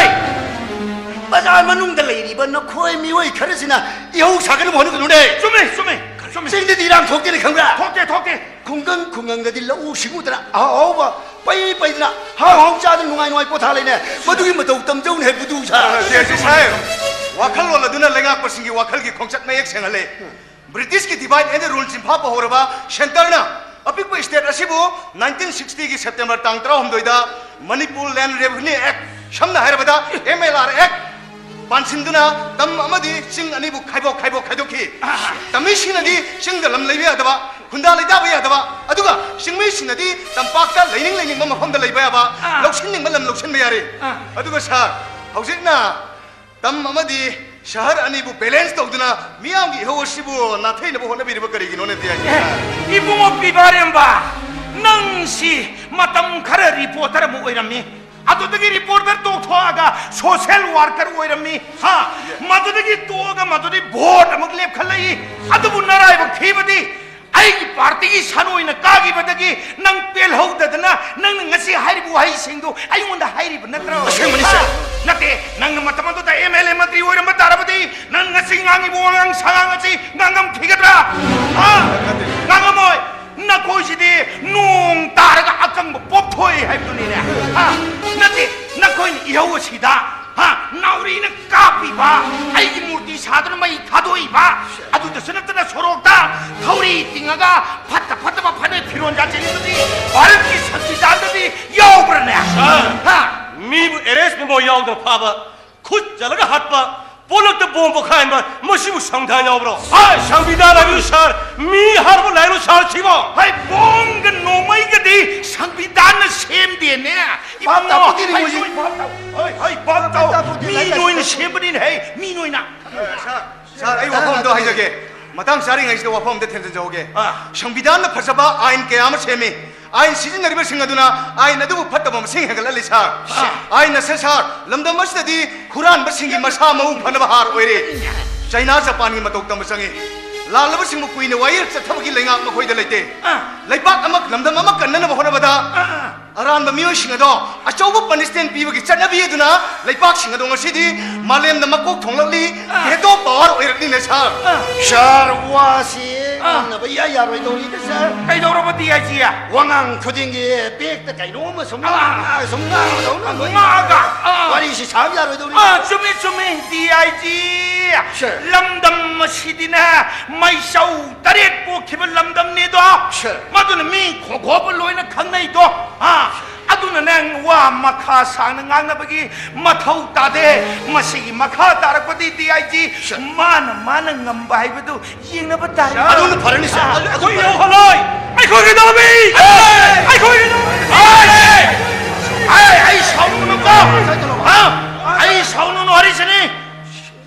ꯕꯖꯥꯔ ꯃꯅꯨꯡꯗ ꯂꯩꯔꯤꯕ ꯅꯈꯣꯏ ꯃꯤꯑꯣꯏ ꯈꯔꯁꯤꯅ ꯏꯍꯧ ꯁꯥꯒꯠꯅꯕ ꯍꯣꯠꯅꯒꯅꯨꯅꯦ꯫ ꯆꯨꯝꯃꯦ, ꯆꯨꯝꯃꯦ, ꯆꯨꯝꯃꯦ꯫ ꯆꯤꯡꯗꯗꯤ ꯏꯔꯥꯡ ꯊꯣꯛꯇꯦꯅ ꯈꯪꯕ꯭ꯔꯥ? ꯊꯣꯛꯇꯦ, ꯊꯣꯛꯇꯦ꯫ ꯈꯨꯡꯒꯪ ꯈꯨꯡꯒꯪꯗꯗꯤ ꯂꯧꯎ ꯁꯤꯡꯎꯗꯅ ꯑꯍꯥꯎ ꯑꯍꯥꯎꯕ ꯄꯩ ꯄꯩꯗꯅ ꯍꯥꯎ ꯍꯥꯎ ꯆꯥꯗꯅ ꯅꯨꯡꯉꯥꯏ ꯅꯨꯡꯉꯥꯏ ꯄꯣꯊꯥ ꯂꯩꯅꯦ꯫ ꯃꯗꯨꯒꯤ ꯃꯇꯧ ꯇꯝꯖꯧꯅꯦ ꯍꯥꯏ ꯕꯨꯗꯨ ꯁꯥ꯫ ꯁꯤ ꯁꯥꯍꯦꯕ, ꯋꯥꯈꯜꯂꯣꯟ ꯑꯗꯨꯅ ꯂꯩꯉꯥꯛꯄꯁꯤꯡꯒꯤ ꯋꯥꯈꯜꯒꯤ ꯈꯣꯡꯆꯠ ꯃꯌꯦꯛ ꯁꯦꯡꯍꯜꯂꯦ꯫ ꯕ꯭ꯔꯤꯇꯤꯁꯀꯤ divide and rule ꯆꯤꯟꯐꯥ ꯄꯨꯍꯧꯔꯕ ꯁꯦꯟꯇꯔꯅ ꯑꯄꯤꯛꯄ ꯁ꯭ꯇꯦꯠ ꯑꯁꯤꯕꯨ ꯅꯥꯏꯟꯇꯤꯟ ꯁꯤꯛꯁꯇꯤꯒꯤ ꯁꯦꯞꯇꯦꯝꯕꯔ ꯇꯥꯡ ꯇꯔꯥꯍꯨꯝꯗꯣꯏꯗ ꯃꯅꯤꯄꯨꯔ Land Revenue Act, ꯁꯝꯅ ꯍꯥꯏꯔꯕꯗ M L R Act ꯄꯥꯟꯁꯤꯟꯗꯨꯅ ꯇꯝ ꯑꯃꯗꯤ ꯆꯤꯡ ꯑꯅꯤꯕꯨ ꯈꯥꯏꯗꯣꯛ ꯈꯥꯏꯗꯣꯛ ꯈꯥꯏꯗꯣꯛꯈꯤ꯫ ꯇꯝꯃꯤꯁꯤꯡꯅꯗꯤ ꯆꯤꯡꯗ ꯂꯝ ꯂꯩꯕ ꯌꯥꯗꯕ, ꯈꯨꯟꯗꯥ ꯂꯩꯇꯥꯕ ꯌꯥꯗꯕ, ꯑꯗꯨꯒ ꯆꯤꯡꯃꯤꯁꯤꯡꯅꯗꯤ ꯇꯝꯄꯥꯛꯇ ꯂꯩꯅꯤꯡ ꯂꯩꯅꯤꯡꯕ ꯃꯐꯝꯗ ꯂꯩꯕ ꯌꯥꯕ, ꯑꯥ꯫ ꯂꯧꯁꯤꯟꯅꯤꯡꯕ ꯂꯝ ꯂꯧꯁꯤꯟꯕ ꯌꯥꯔꯦ꯫ ꯑꯥ꯫ ꯑꯗꯨꯒ ꯁꯥꯔ, ꯍꯧꯖꯤꯛꯅ ꯇꯝ ꯑꯃꯗꯤ ꯁꯍꯔ ꯑꯅꯤꯕꯨ balance ꯇꯧꯗꯨꯅ ꯃꯤꯌꯥꯝꯒꯤ ꯏꯍꯧ ꯑꯁꯤꯕꯨ ꯅꯥꯊꯩꯅꯕ ꯍꯣꯠꯅꯕꯤꯔꯤꯕ ꯀꯔꯤꯒꯤꯅꯣꯅꯦ ꯗꯤ ꯑꯥꯏ ꯖꯤ ꯁꯥꯔ? ꯑꯦ, ꯏꯕꯨꯡꯉꯣ ꯄꯤꯕꯥꯔꯦꯝꯕ, ꯅꯪꯁꯤ ꯃꯇꯝ ꯈꯔ reporter ꯑꯃ ꯑꯣꯏꯔꯝꯃꯤ, ꯑꯗꯨꯗꯒꯤ reporter ꯇꯣꯛꯊꯣꯛꯑꯒ social worker ꯑꯣꯏꯔꯝꯃꯤ, ꯍꯥ? ꯃꯗꯨꯗꯒꯤ ꯇꯣꯛꯑꯒ ꯃꯗꯨꯗꯤ vote ꯑꯃꯨꯛ ꯂꯦꯞꯈꯠꯂꯛꯏ꯫ ꯑꯗꯨꯕꯨ ꯅꯔꯥꯏꯕꯛ ꯊꯤꯕꯗꯤ ꯑꯩꯒꯤ ꯄꯥꯔꯇꯤꯒꯤ ꯁꯟ ꯑꯣꯏꯅ ꯀꯥꯈꯤꯕꯗꯒꯤ ꯅꯪ ꯄꯦꯜꯍꯧꯗꯗꯅ ꯅꯪꯅ ꯉꯁꯤ ꯍꯥꯏꯔꯤꯕ ꯋꯥꯍꯩꯁꯤꯡꯗꯨ ꯑꯩꯉꯣꯟꯗ ꯍꯥꯏꯔꯤꯕ ꯅꯠꯇ꯭ꯔꯣ? ꯑꯁꯦꯡꯕꯅꯤ, ꯍꯥ? ꯁꯥꯔ꯫ ꯅꯠꯇꯦ, ꯅꯪꯅ ꯃꯇꯝ ꯑꯗꯨꯗ M L A ꯃꯟꯇ꯭ꯔꯤ ꯑꯣꯏꯔꯝꯕ ꯇꯥꯔꯕꯗꯤ ꯅꯪ ꯉꯁꯤ ꯉꯥꯡꯉꯤꯕ ꯋꯥꯉꯥꯡ ꯁꯉꯥꯡ ꯑꯁꯤ ꯉꯥꯡꯉꯝꯈꯤꯒꯗ꯭ꯔꯥ? ꯍꯥ? ꯅꯠꯇꯦ꯫ ꯉꯥꯡꯉꯝꯃꯣꯏ꯫ ꯅꯈꯣꯏꯁꯤꯗꯤ ꯅꯣꯡ ꯇꯥꯔꯒ ꯑꯀꯪꯕ ꯄꯣꯞꯊꯣꯛꯏ ꯍꯥꯏꯕꯗꯨꯅꯤꯅꯦ꯫ ꯍꯥ? ꯅꯠꯇꯦ, ꯅꯈꯣꯏꯅ ꯏꯍꯧ ꯑꯁꯤꯗ, ꯍꯥ, ꯅꯥꯎꯔꯤꯅ ꯀꯥꯞꯄꯤꯕ, ꯑꯩꯒꯤ ꯃꯨꯔꯇꯤ ꯁꯥꯗꯨꯅ ꯃꯩ ꯊꯥꯗꯣꯛꯏꯕ, ꯑꯗꯨꯗꯁꯨ ꯅꯠꯇꯅ ꯁꯣꯔꯣꯛꯇ ꯊꯧꯔꯤ ꯇꯤꯡꯉꯒ ꯐꯠꯇ ꯐꯠꯇꯕ ꯐꯅꯦꯛ ꯐꯤꯔꯣꯟ ꯌꯥꯟꯁꯤꯜꯂꯤꯗꯨꯗꯤ ꯚꯥꯔꯠꯀꯤ ꯁꯪꯕꯤꯙꯥꯟꯗꯗꯤ ꯌꯥꯎꯕ꯭ꯔꯅꯦ? ꯁꯥꯔ, ꯍꯥ? ꯃꯤꯕꯨ arrest memo ꯌꯥꯎꯗꯅ ꯐꯥꯕ, ꯈꯨꯠ ꯆꯜꯂꯒ ꯍꯥꯠꯄ, ꯄꯣꯂꯛꯇ ꯕꯣꯝ ꯄꯣꯈꯥꯏꯍꯟꯕ, ꯃꯁꯤꯕꯨ ꯁꯪꯕꯤꯙꯥꯟ ꯌꯥꯎꯕ꯭ꯔꯣ? ꯍꯥꯏ! ꯁꯪꯕꯤꯙꯥꯟ ꯍꯥꯏꯕꯤꯌꯨ ꯁꯥꯔ, ꯃꯤ ꯍꯥꯠꯄ ꯂꯩꯔꯣ ꯁꯥꯔ ꯁꯤꯕꯣ? ꯍꯥꯏ, ꯕꯣꯝꯒ ꯅꯣꯡꯃꯩꯒꯗꯤ ꯁꯪꯕꯤꯙꯥꯟꯅ ꯁꯦꯝꯗꯦꯅꯦ꯫ ꯚꯥꯞ ꯏꯕꯨꯡꯉꯣ, ꯇꯥꯄꯣꯠꯇꯦꯅꯦ ꯍꯥꯏ, ꯃꯣꯏꯁꯦ꯫ ꯍꯣꯏ, ꯚꯥꯞ ꯇꯥꯎ-, ꯍꯣꯏ, ꯍꯣꯏ, ꯚꯥꯞ ꯇꯥꯎ꯫ ꯚꯥꯞ ꯇꯥꯄꯣꯠꯇꯦ, ꯃꯤ ꯂꯥꯏꯔꯤꯛ ꯅꯣꯏꯅ ꯂꯥꯏꯁꯨ ꯁꯦꯝꯕꯅꯤꯅꯦ, ꯍꯩ, ꯃꯤ ꯅꯣꯏꯅ꯫ ꯑ, ꯁꯥꯔ, ꯁꯥꯔ, ꯑꯩ ꯋꯥꯐꯝ ꯑꯝꯇ ꯍꯥꯏꯖꯒꯦ꯫ ꯃꯇꯥꯡ ꯆꯥꯔꯤꯉꯩꯁꯤꯗ ꯋꯥꯐꯝ ꯑꯝꯇ ꯊꯦꯝꯖꯤꯟꯖꯍꯧꯒꯦ꯫ ꯑ꯫ ꯁꯪꯕꯤꯙꯥꯟꯅ ꯐꯖꯕ ꯑꯥꯏꯟ ꯀꯌꯥ ꯑꯃ ꯁꯦꯝꯃꯤ꯫ ꯑꯥꯏꯟ ꯁꯤꯖꯤꯟꯅꯔꯤꯕꯁꯤꯡ ꯑꯗꯨꯅ ꯑꯥꯏꯟ ꯑꯗꯨꯕꯨ ꯐꯠꯇꯕ ꯃꯁꯤꯡ ꯍꯦꯟꯒꯠꯍꯜꯂꯤ, ꯁꯥꯔ꯫ ꯑ꯫ ꯑꯥꯏꯟ ꯑꯁꯦ, ꯁꯥꯔ, ꯂꯝꯗꯝ ꯑꯁꯤꯗꯗꯤ ꯍꯨꯔꯥꯟꯕꯁꯤꯡꯒꯤ ꯃꯁꯥ ꯃꯎ ꯐꯅꯕ ꯍꯥꯔ ꯑꯣꯏꯔꯦ꯫ ꯆꯩꯅꯥ, ꯖꯄꯥꯟꯒꯤ ꯃꯇꯧ ꯇꯝꯕ ꯆꯪꯉꯤ꯫ ꯂꯥꯜꯂꯕꯁꯤꯡꯕꯨ ꯀꯨꯏꯅ ꯋꯥꯌꯦꯜ ꯆꯠꯊꯕꯒꯤ ꯂꯩꯉꯥꯛ ꯃꯈꯣꯏꯗ ꯂꯩꯇꯦ꯫ ꯑꯥ꯫ ꯂꯩꯕꯥꯛ ꯑꯃ, ꯂꯝꯗꯝ ꯑꯃ ꯀꯟꯅꯅꯕ ꯍꯣꯠꯅꯕꯗ ꯑꯥ, ꯑꯥ꯫ ꯑꯔꯥꯟꯕ ꯃꯤꯑꯣꯏꯁꯤꯡ ꯑꯗꯣ ꯑꯆꯧꯕ ꯄꯅꯤꯁꯃꯦꯟ ꯄꯤꯕꯒꯤ ꯆꯠꯅꯕꯤ ꯑꯗꯨꯅ ꯂꯩꯕꯥꯛꯁꯤꯡ ꯑꯗꯣ ꯉꯁꯤꯗꯤ ꯃꯥꯂꯦꯝꯗ ꯃꯀꯣꯛ ꯊꯣꯡꯂꯛꯂꯤ, ꯑꯥ꯫ ꯚꯦꯇꯣ ꯄꯋꯥꯔ ꯑꯣꯏꯔꯛꯂꯤꯅꯦ, ꯁꯥꯔ꯫ ꯑꯥ꯫ ꯁꯥꯔ, ꯋꯥꯁꯤ ꯑꯥ꯫ ꯉꯥꯡꯅꯕ ꯏꯌꯥ ꯌꯥꯔꯣꯏꯗꯧꯔꯤꯅꯦ, ꯁꯥꯔ꯫ ꯀꯩꯗꯧꯔꯕ, ꯗꯤ ꯑꯥꯏ ꯖꯤ? ꯋꯥꯉꯥꯡ ꯈꯨꯗꯤꯡꯒꯤ ꯕꯦꯛꯇ ꯀꯩꯅꯣꯝꯃ ꯁꯨꯝ ꯑꯥ꯫ ꯉꯥꯡ-, ꯁꯨꯝ ꯉꯥꯡꯗꯧꯅ ꯂꯣꯏ ꯉꯥꯡꯉꯒ, ꯑꯥ꯫ ꯋꯥꯔꯤꯁꯤ ꯁꯥꯕ ꯌꯥꯔꯣꯏꯗꯧꯔꯤ꯫ ꯑꯥ, ꯆꯨꯝꯃꯤ, ꯆꯨꯝꯃꯤ, ꯗꯤ ꯑꯥꯏ ꯖꯤ꯫ ꯁꯥꯔ꯫ ꯂꯝꯗꯝ ꯑꯁꯤꯗꯤꯅꯦ ꯃꯩꯆꯧ ꯇꯔꯦꯠ ꯄꯣꯛꯈꯤꯕ ꯂꯝꯗꯝꯅꯤꯗꯣ꯫ ꯁꯥꯔ꯫ ꯃꯗꯨꯅ ꯃꯤ ꯈꯣꯡꯈꯣꯞꯄ ꯂꯣꯏꯅ ꯈꯪꯅꯩꯗꯣ꯫ ꯑꯥ, ꯑꯗꯨꯅ ꯅꯪ ꯋꯥ ꯃꯈꯥ ꯁꯥꯡꯅ ꯉꯥꯡꯅꯕꯒꯤ ꯃꯊꯧ ꯇꯥꯗꯦ꯫ ꯃꯁꯤꯒꯤ ꯃꯈꯥ ꯇꯥꯔꯛꯄꯗꯤ ꯗꯤ ꯑꯥꯏ ꯖꯤ ꯁꯥꯔ꯫ ꯃꯥꯅ ꯃꯥꯅ ꯉꯝꯕ ꯍꯥꯏꯕꯗꯨ ꯌꯦꯡꯅꯕ ꯇꯥꯔꯦ꯫ ꯑꯗꯨꯅ ꯐꯔꯅꯤ, ꯁꯥꯔ꯫ ꯑꯥ, ꯑꯗꯨ, ꯑꯗꯨ ꯑꯩꯈꯣꯏ ꯐꯔꯅꯤ꯫ ꯌꯧꯍꯜꯂꯣꯏ! ꯑꯩꯈꯣꯏꯒꯤ ꯂꯧꯃꯤ! ꯑꯦ! ꯑꯩꯈꯣꯏꯒꯤ ꯂꯧꯃꯤ! ꯑꯦ! ꯑꯦ! ꯑꯩ ꯁꯥꯎꯅꯨꯀꯣ! ꯍꯥ? ꯑꯩ ꯁꯥꯎꯅꯨ, ꯍꯔꯤꯁꯅꯤ!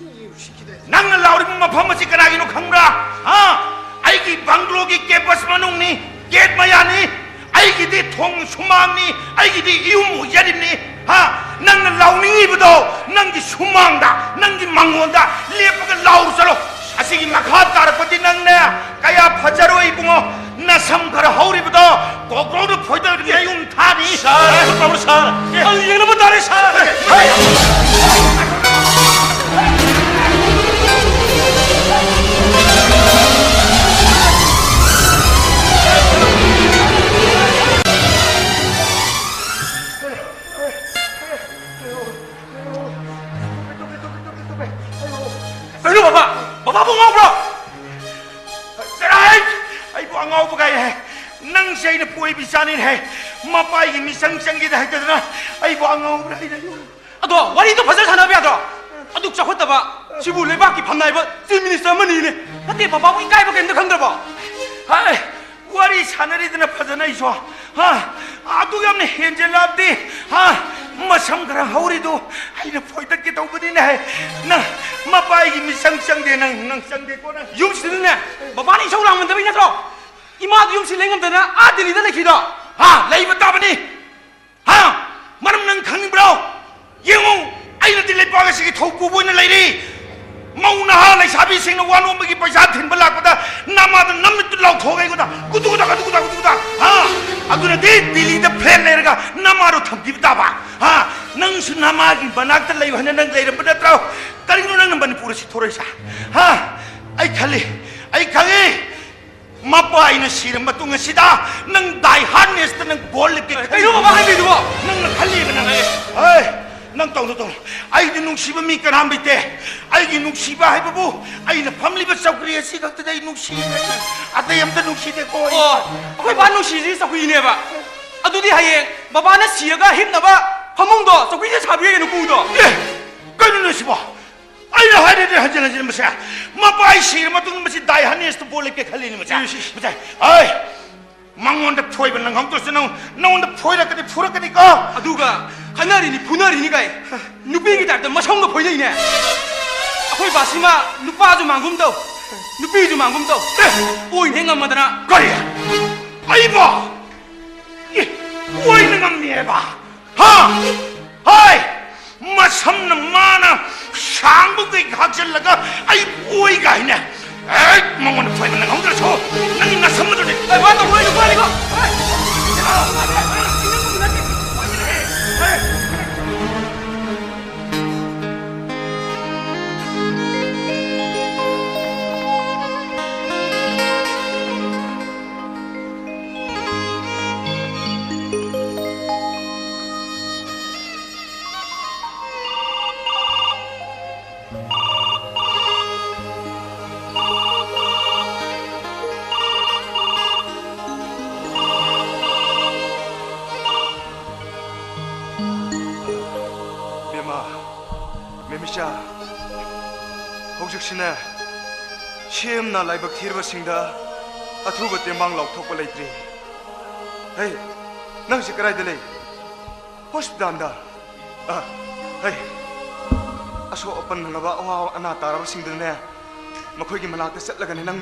ꯅꯪꯅ ꯂꯥꯎꯔꯤꯕ ꯃꯐꯝ ꯑꯁꯤ ꯀꯅꯥꯒꯤꯅꯣ ꯈꯪꯕ꯭ꯔꯥ? ꯍꯥ? ꯑꯩꯒꯤ ꯕꯪꯒ꯭ꯂꯣꯒꯤ ꯀꯦꯝꯄꯁ ꯃꯅꯨꯡꯅꯤ, ꯒꯦꯠ ꯃꯌꯥꯅꯤ, ꯑꯩꯒꯤꯗꯤ ꯊꯣꯡ ꯁꯨꯃꯥꯡꯅꯤ, ꯑꯩꯒꯤꯗꯤ ꯏꯌꯨꯝ ꯑꯣꯏꯖꯔꯤꯕꯅꯤ꯫ ꯍꯥ? ꯅꯪꯅ ꯂꯥꯎꯅꯤꯡꯉꯤꯕꯗꯣ ꯅꯪꯒꯤ ꯁꯨꯃꯥꯡꯗ, ꯅꯪꯒꯤ ꯃꯉꯣꯟꯗ ꯂꯦꯞꯄꯒ ꯂꯥꯎꯔꯨ ꯆꯠꯂꯣ꯫ ꯑꯁꯤꯒꯤ ꯃꯈꯥ ꯇꯥꯔꯛꯄꯗꯤ ꯅꯪꯅꯦ ꯀꯌꯥ ꯐꯖꯔꯣꯏ ꯏꯕꯨꯡꯉꯣ꯫ ꯅꯁꯝ ꯈꯔ ꯍꯧꯔꯤꯕꯗꯣ ꯀꯣꯀ꯭ꯔꯣꯛꯅ ꯐꯣꯏꯗꯠꯂꯒ ꯌꯨꯝ ꯊꯥꯅꯤ꯫ ꯁꯥꯔ, ꯑꯗꯨ ꯇꯧꯔꯣ, ꯁꯥꯔ꯫ ꯑꯦ꯫ ꯑꯗꯨ ꯌꯦꯡꯅꯕ ꯇꯥꯔꯦ, ꯁꯥꯔ꯫ ꯍꯩ! ꯀꯩꯅꯣ ꯕꯕꯥ? ꯕꯕꯥꯕꯨ ꯉꯥꯎꯕ꯭ꯔꯣ? ꯆꯠꯂꯣꯍꯦ! ꯑꯩꯕꯨ ꯑꯉꯥꯎꯕ ꯀꯥꯏ ꯍꯥꯏ? ꯅꯪꯁꯦ ꯑꯩꯅ ꯄꯣꯏꯕꯤ ꯆꯥꯅꯤꯅ ꯍꯥꯏ꯫ ꯃꯄꯥꯏꯒꯤ ꯃꯤꯆꯪ ꯆꯪꯒꯦꯗ ꯍꯥꯏꯗꯗꯅ ꯑꯩꯕꯨ ꯑꯉꯥꯎꯕ꯭ꯔꯥ ꯍꯥꯏꯅ꯫ ꯑꯗꯣ ꯋꯥꯔꯤꯗꯣ ꯐꯖꯅ ꯁꯥꯟꯅꯕ ꯌꯥꯗ꯭ꯔꯣ? ꯑꯗꯨꯛ ꯆꯥꯎꯈꯠꯇꯕ ꯁꯤꯕꯨ ꯂꯩꯕꯥꯛꯀꯤ ꯐꯝꯅꯥꯏꯕ ꯆꯤꯐ ꯃꯤꯅꯤꯁꯇꯔ ꯑꯃꯅꯤꯅꯦ꯫ ꯅꯠꯇꯦ, ꯕꯕꯥꯕꯨ ꯏꯀꯥꯏꯕ ꯀꯩꯝꯇ ꯈꯪꯗ꯭ꯔꯕꯣ? ꯍꯥꯏ, ꯋꯥꯔꯤ ꯁꯥꯟꯅꯔꯤꯗꯅ ꯐꯖꯅ ꯑꯩꯁꯨ꯫ ꯍꯥ? ꯑꯗꯨ ꯌꯥꯝꯅ ꯍꯦꯟꯖꯜꯂꯛꯑꯕꯗꯤ, ꯍꯥ? ꯃꯁꯝ ꯈꯔ ꯍꯧꯔꯤꯗꯨ ꯑꯩꯅ ꯐꯣꯏꯗꯠꯀꯦ ꯇꯧꯕꯅꯤꯅꯦ꯫ ꯅꯪ ꯃꯄꯥꯏꯒꯤ ꯃꯤꯆꯪ ꯆꯪꯗꯦ, ꯅꯪ, ꯅꯪ ꯆꯪꯗꯦꯀꯣ ꯅꯪ꯫ ꯌꯨꯝꯁꯤꯗꯅꯦ, ꯕꯕꯥꯅ ꯏꯁꯧ ꯂꯥꯡꯃꯟꯗꯕꯩ ꯅꯠꯇ꯭ꯔꯣ ꯏꯃꯥꯗꯨ ꯌꯨꯝꯁꯤ ꯂꯩ ꯉꯝꯗꯅ ꯑꯥ ꯗꯤꯜꯂꯤꯗ ꯂꯩꯈꯤꯗꯣ? ꯍꯥ? ꯂꯩꯕ ꯇꯥꯕꯅꯤ꯫ ꯍꯥ? ꯃꯔꯝ ꯅꯪ ꯈꯪꯅꯤꯡꯕ꯭ꯔꯣ? ꯌꯦꯡꯉꯨ, ꯑꯩꯅꯗꯤ ꯂꯩꯄꯥꯛ ꯑꯁꯤꯒꯤ ꯊꯧꯄꯨꯕ ꯑꯣꯏꯅ ꯂꯩꯔꯤ꯫ ꯃꯧ ꯅꯍꯥ ꯂꯩꯁꯥꯕꯤꯁꯤꯡꯅ ꯋꯥ ꯅꯣꯝꯕꯒꯤ ꯄꯩꯁꯥ ꯊꯤꯟꯕ ꯂꯥꯛꯄꯗ ꯅꯃꯥꯗ ꯅꯝꯃꯤꯠꯇꯨ ꯂꯥꯎꯊꯣꯛꯑꯒ ꯑꯩꯉꯣꯟꯗ ꯀꯨꯇꯨ ꯀꯨꯇꯥ, ꯀꯨꯇꯨ ꯀꯨꯇꯥ, ꯀꯨꯇꯨ ꯀꯨꯇꯥ, ꯍꯥ? ꯑꯗꯨꯅꯗꯤ ꯗꯤꯜꯂꯤꯗ ꯐ꯭ꯂꯦꯠ ꯂꯩꯔꯒ ꯅꯃꯥꯗꯣ ꯊꯝꯈꯤꯕ ꯇꯥꯕ, ꯍꯥ? ꯅꯪꯁꯨ ꯅꯃꯥꯒꯤ ꯃꯅꯥꯛꯇ ꯂꯩꯌꯨ ꯍꯥꯏꯅ ꯅꯪ ꯂꯩꯔꯝꯕ ꯅꯠꯇ꯭ꯔꯣ? ꯀꯔꯤꯒꯤꯅꯣ ꯅꯪꯅ ꯃꯅꯤꯄꯨꯔ ꯑꯁꯤ ꯊꯣꯔꯛꯏꯁꯦ? ꯍꯥ? ꯑꯩ ꯈꯜꯂꯤ, ꯑꯩ ꯈꯪꯉꯤ꯫ ꯃꯄꯥ ꯑꯩꯅ ꯁꯤꯔ ꯃꯇꯨꯡ ꯑꯁꯤꯗ ꯅꯪ ꯗꯥꯏ ꯍꯥꯔꯗꯅꯦꯁꯇ ꯅꯪ ꯕꯣꯜ ꯂꯦꯞꯀꯦ ꯈꯜꯂꯤ꯫ ꯀꯩꯅꯣ ꯕꯕꯥ ꯍꯥꯏꯕꯤꯗꯨꯕꯣ? ꯅꯪꯅ ꯈꯜꯂꯤꯕ ꯅꯪ꯫ ꯑꯦ꯫ ꯑꯦ, ꯅꯪ ꯇꯧꯅꯨ, ꯇꯧꯅꯨ꯫ ꯑꯩꯗꯤ ꯅꯨꯡꯁꯤꯕ ꯃꯤ ꯀꯅꯥꯝ ꯂꯩꯇꯦ꯫ ꯑꯩꯒꯤ ꯅꯨꯡꯁꯤꯕ ꯍꯥꯏꯕꯕꯨ ꯑꯩꯅ ꯐꯝꯂꯤꯕ ꯆꯧꯀ꯭ꯔꯤ ꯑꯁꯤ ꯈꯛꯇꯗ ꯑꯩ ꯅꯨꯡꯁꯤꯔꯦ꯫ ꯑꯇꯩ ꯑꯝꯇ ꯅꯨꯡꯁꯤꯗꯦꯀꯣ ꯑꯩ꯫ ꯑꯣ, ꯑꯩꯈꯣꯏ ꯕꯥ ꯅꯨꯡꯁꯤꯔꯤꯁꯤ ꯆꯧꯀ꯭ꯔꯤꯅꯦꯕ꯫ ꯑꯗꯨꯗꯤ ꯍꯌꯦꯡ ꯕꯕꯥꯅ ꯁꯤꯔꯒ ꯍꯤꯞꯅꯕ ꯐꯃꯨꯡꯗꯣ ꯆꯧꯀ꯭ꯔꯤꯗ ꯁꯥꯕꯤꯔꯒꯦ ꯅꯨꯄꯨꯗꯣ꯫ ꯑꯦ, ꯀꯩꯅꯣꯅꯦ ꯁꯤꯕꯣ? ꯑꯩꯅ ꯍꯥꯏꯔꯗꯤ ꯍꯟꯖꯤꯟ ꯍꯟꯖꯤꯟ ꯃꯁꯦ꯫ ꯃꯄꯥ ꯑꯩ ꯁꯤꯔ ꯃꯇꯨꯡꯗ ꯃꯁꯤ ꯗꯥꯏ ꯍꯥꯔꯗꯅꯦꯁꯇ ꯕꯣꯜ ꯂꯦꯞꯀꯦ ꯈꯜꯂꯤꯅꯦ ꯃꯁꯦ꯫ ꯏꯁ, ꯏꯁ꯫ ꯃꯁꯦ, ꯑꯩ ꯃꯉꯣꯟꯗ ꯐꯣꯏꯕ ꯅꯪꯍꯧꯗ꯭ꯔꯁꯨ ꯅꯪ, ꯅꯉꯣꯟꯗ ꯐꯣꯏꯔꯛꯀꯅꯤ, ꯐꯨꯔꯛꯀꯅꯤꯀꯣ꯫ ꯑꯗꯨꯒ ꯈꯠꯅꯔꯤꯅꯤ, ꯐꯨꯅꯔꯤꯅꯤ ꯀꯥꯏ꯫ ꯅꯨꯄꯤꯒꯤ ꯇꯥꯏꯞꯇ ꯃꯁꯝꯒ ꯐꯣꯏꯅꯩꯅꯦ꯫ ꯑꯩꯈꯣꯏ ꯕꯥꯁꯤꯃ ꯅꯨꯄꯥꯁꯨ ꯃꯥꯡꯒꯨꯝ ꯇꯧ, ꯅꯨꯄꯤꯁꯨ ꯃꯥꯡꯒꯨꯝ ꯇꯧ꯫ ꯑꯦ! ꯑꯣꯏꯅ ꯍꯦꯛ ꯉꯝꯃꯗꯅ꯫ ꯀꯔꯤ? ꯑꯩꯕꯣ? ꯑꯦ, ꯑꯣꯏꯅ ꯉꯝꯃꯦꯕ? ꯍꯥ? ꯍꯣꯏ! ꯃꯁꯝꯅ ꯃꯥꯅ ꯁꯥꯡꯕꯈꯩ ꯍꯥꯞꯆꯤꯜꯂꯒ ꯑꯩ ꯑꯣꯏ ꯀꯥꯏꯅ꯫ ꯑꯦ, ꯃꯉꯣꯟꯗ ꯐꯣꯏꯕ ꯅꯪꯍꯧꯗ꯭ꯔꯁꯨ ꯅꯪ ꯅꯁꯝ ꯑꯗꯨꯗꯤ꯫ ꯑꯦ, ꯃꯥ ꯇꯧꯔꯣꯏ, ꯅꯨꯄꯥꯅꯤꯀꯣ꯫ ꯑꯦ! ꯕꯦꯝꯃ, ꯃꯦꯃꯤꯆꯥ, ꯍꯧꯖꯤꯛꯁꯤꯅꯦ, ꯁꯦꯝꯅ ꯂꯥꯏꯕꯛ ꯊꯤꯔꯕꯁꯤꯡꯗ ꯑꯊꯨꯕ ꯇꯦꯡꯕꯥꯡ ꯂꯥꯎꯊꯣꯛꯄ ꯂꯩꯇ꯭ꯔꯤ꯫ ꯍꯩ, ꯅꯪꯁꯤ ꯀꯗꯥꯏꯗ ꯂꯩ? ꯍꯣꯁꯄꯤꯇꯥꯜꯗ꯫ ꯑ, ꯍꯩ, ꯑꯁꯣꯛ ꯑꯄꯟ ꯅꯪꯉꯕ ꯑꯋꯥ ꯑꯅꯥ ꯇꯥꯔꯕꯁꯤꯡꯗꯨꯅꯦ, ꯃꯈꯣꯏꯒꯤ ꯃꯅꯥꯛꯇ ꯆꯠꯂꯒꯅꯦ ꯅꯪ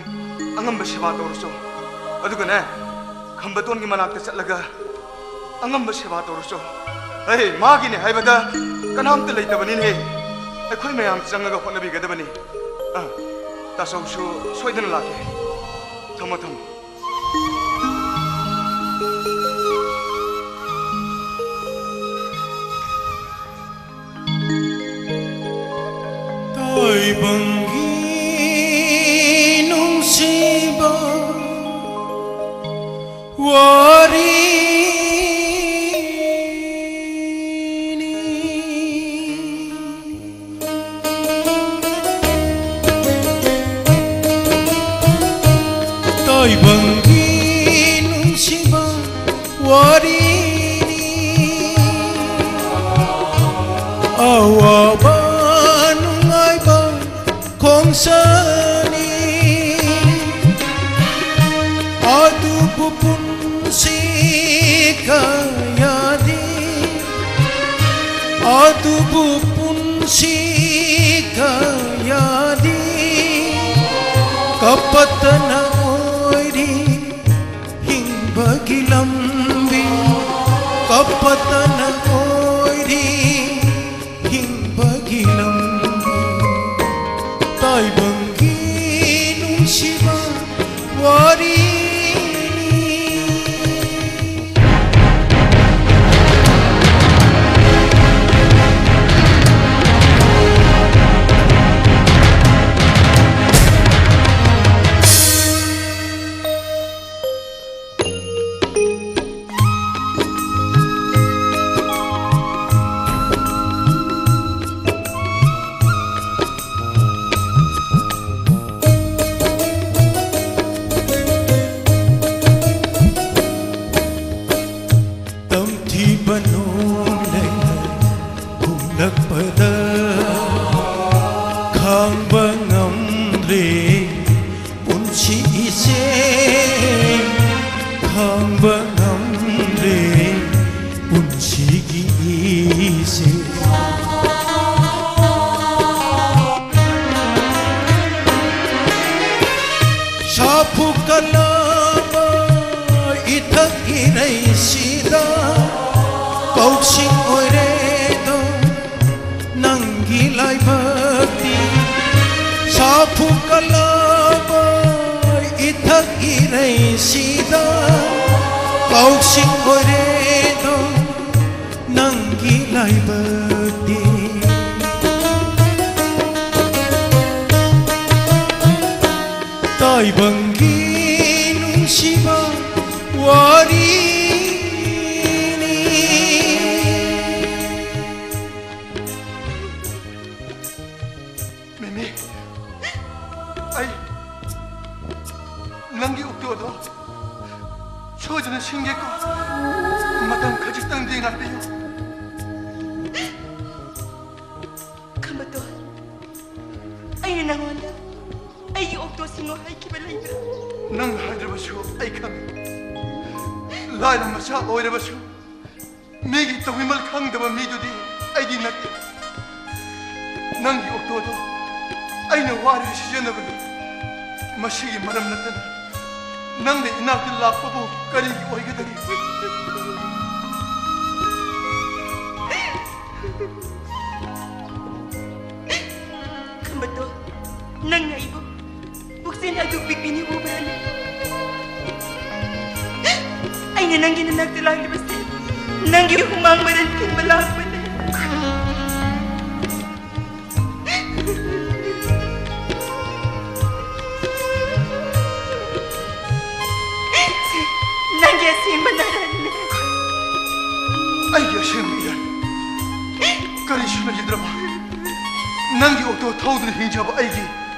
ꯑꯉꯝꯕ ꯁꯦꯕꯥ ꯇꯧꯔꯨꯆꯣ꯫ ꯑꯗꯨꯒꯅꯦ, ꯈꯝꯕꯇꯣꯟꯒꯤ ꯃꯅꯥꯛꯇ ꯆꯠꯂꯒ ꯑꯉꯝꯕ ꯁꯦꯕꯥ ꯇꯧꯔꯨꯆꯣ꯫ ꯍꯩ, ꯃꯥꯒꯤꯅꯦ ꯍꯥꯏꯕꯗ ꯀꯅꯥꯝꯇ ꯂꯩꯇꯕꯅꯤꯅꯦ꯫ ꯑꯩꯈꯣꯏ ꯃꯌꯥꯝ ꯆꯪꯉꯒ ꯍꯣꯠꯅꯕꯤꯒꯗꯕꯅꯤ꯫ ꯑ, ꯇꯥꯆꯧꯁꯨ ꯁꯣꯏꯗꯅ ꯂꯥꯛꯀꯦ꯫ ꯊꯝꯃꯣ, ꯊꯝꯃꯣ꯫ ꯇꯥꯏꯕꯪꯒꯤ ꯅꯨꯡꯁꯤꯕ ꯋꯥꯔꯤꯅꯤ꯫ ꯇꯥꯏꯕꯪꯒꯤ ꯅꯨꯡꯁꯤꯕ ꯋꯥꯔꯤꯅꯤ꯫ ꯑꯋꯥꯕ ꯅꯨꯡꯉꯥꯏꯕ ꯈꯣꯡꯆꯠꯅꯤ꯫ ꯑꯗꯨꯕꯨ ꯄꯨꯟꯁꯤ ꯀꯌꯥꯗꯤ, ꯑꯗꯨꯕꯨ ꯄꯨꯟꯁꯤ ꯀꯌꯥꯗꯤ ꯀꯞꯄꯇꯅ ꯑꯣꯏꯔꯤ꯫ ꯍꯤꯡꯕꯒꯤ ꯂꯝꯕꯤ ꯀꯞꯄꯇꯅ ꯑꯣꯏꯔꯤ꯫ ꯍꯤꯡꯕꯒꯤ ꯂꯝꯕꯤ ꯇꯥꯏꯕꯪꯒꯤ ꯅꯨꯡꯁꯤꯕ ꯋꯥꯔꯤꯅꯤ꯫ ꯇꯝꯊꯤꯕ ꯅꯣꯡꯂꯩꯅ ꯍꯨꯝꯂꯛꯄꯗ ꯈꯥꯡꯕ ꯉꯝꯗ꯭ꯔꯦ ꯄꯨꯟꯁꯤ ꯏꯆꯦ, ꯈꯥꯡꯕ ꯉꯝꯗ꯭ꯔꯦ ꯄꯨꯟꯁꯤꯒꯤ ꯏꯆꯦ꯫ ꯁꯥꯐꯨ ꯀꯜꯂꯕ ꯏꯊꯛ ꯏꯔꯩꯁꯤꯗ ꯄꯥꯎꯁꯤꯡ ꯑꯣꯏꯔꯦꯗꯣ ꯅꯪꯒꯤ ꯂꯥꯏ ꯁꯥꯐꯨ ꯀꯜꯂꯕ ꯏꯊꯛ ꯏꯔꯩꯁꯤꯗ ꯀꯥꯎꯁꯤꯡ ꯑꯣꯏꯔꯦꯗꯣ ꯅꯪꯒꯤ ꯂꯥꯏꯕꯛꯇꯤ꯫ ꯇꯥꯏꯕꯪꯒꯤ ꯅꯨꯡꯁꯤꯕ ꯋꯥꯔꯤꯅꯤ꯫ ꯃꯤꯃꯤ, ꯑꯩ ꯅꯪꯒꯤ ꯑꯣꯛꯇꯣꯗꯣ ꯁꯣꯏꯗꯅ ꯁꯤꯟꯒꯦꯀꯣ꯫ ꯃꯇꯝ ꯈꯖꯤꯛꯇꯪꯗꯤ ꯉꯥꯏꯕꯤꯌꯨ꯫ ꯈꯝꯕꯇꯣꯟ, ꯑꯩꯅ ꯅꯉꯣꯟꯗ ꯑꯩꯒꯤ ꯑꯣꯛꯇꯣ ꯁꯤꯡꯉꯨ ꯍꯥꯏꯈꯤꯕ ꯂꯩꯕ꯭ꯔꯥ? ꯅꯪ ꯍꯥꯏꯗ꯭ꯔꯕꯁꯨ ꯑꯩ ꯈꯪꯏ꯫ ꯂꯥꯏꯔ ꯃꯆꯥ ꯑꯣꯏꯔꯕꯁꯨ ꯃꯤꯒꯤ ꯇꯧꯕꯤꯃꯜ ꯈꯪꯗꯕ ꯃꯤꯗꯨꯗꯤ ꯑꯩꯗꯤ ꯅꯠꯇꯦ꯫ ꯅꯪꯒꯤ ꯑꯣꯛꯇꯣꯗꯣ ꯑꯩꯅ ꯋꯥꯔꯒ ꯁꯤꯖꯤꯟꯅꯕꯅꯤ꯫ ꯃꯁꯤꯒꯤ ꯃꯔꯝ ꯅꯠꯇꯅ ꯅꯪꯅ ꯏꯅꯥꯛꯇ ꯂꯥꯛꯄꯕꯨ ꯀꯔꯤꯒꯤ ꯑꯣꯏꯒꯗꯒꯦ? ꯈꯝꯕꯇꯣꯟ, ꯅꯪꯅ ꯑꯩꯕꯨ ꯄꯨꯛꯆꯦꯜ ꯑꯗꯨꯛ ꯄꯤꯛꯄꯤꯅꯤ ꯎꯕ꯭ꯔꯅꯦ? ꯑꯩꯅ ꯅꯪꯒꯤ ꯅꯅꯥꯛꯇ ꯂꯥꯛꯂꯤꯕꯁꯦ ꯅꯪꯒꯤ ꯍꯨꯃꯥꯡ ꯃꯔꯟ ꯊꯤꯟꯕ ꯂꯥꯛꯄꯅꯦ꯫ ꯁꯤ ꯅꯪꯒꯤ ꯑꯁꯦꯡꯕ ꯅꯔꯟꯅꯦ꯫ ꯑꯩꯒꯤ ꯑꯁꯦꯡꯕ ꯏꯔꯟ? ꯀꯔꯤꯁꯨ ꯂꯩꯖꯗ꯭ꯔꯕ ꯅꯪꯒꯤ ꯑꯣꯛꯇꯣ ꯊꯧꯗꯨꯅ ꯍꯤꯡꯖꯕ ꯑꯩꯒꯤ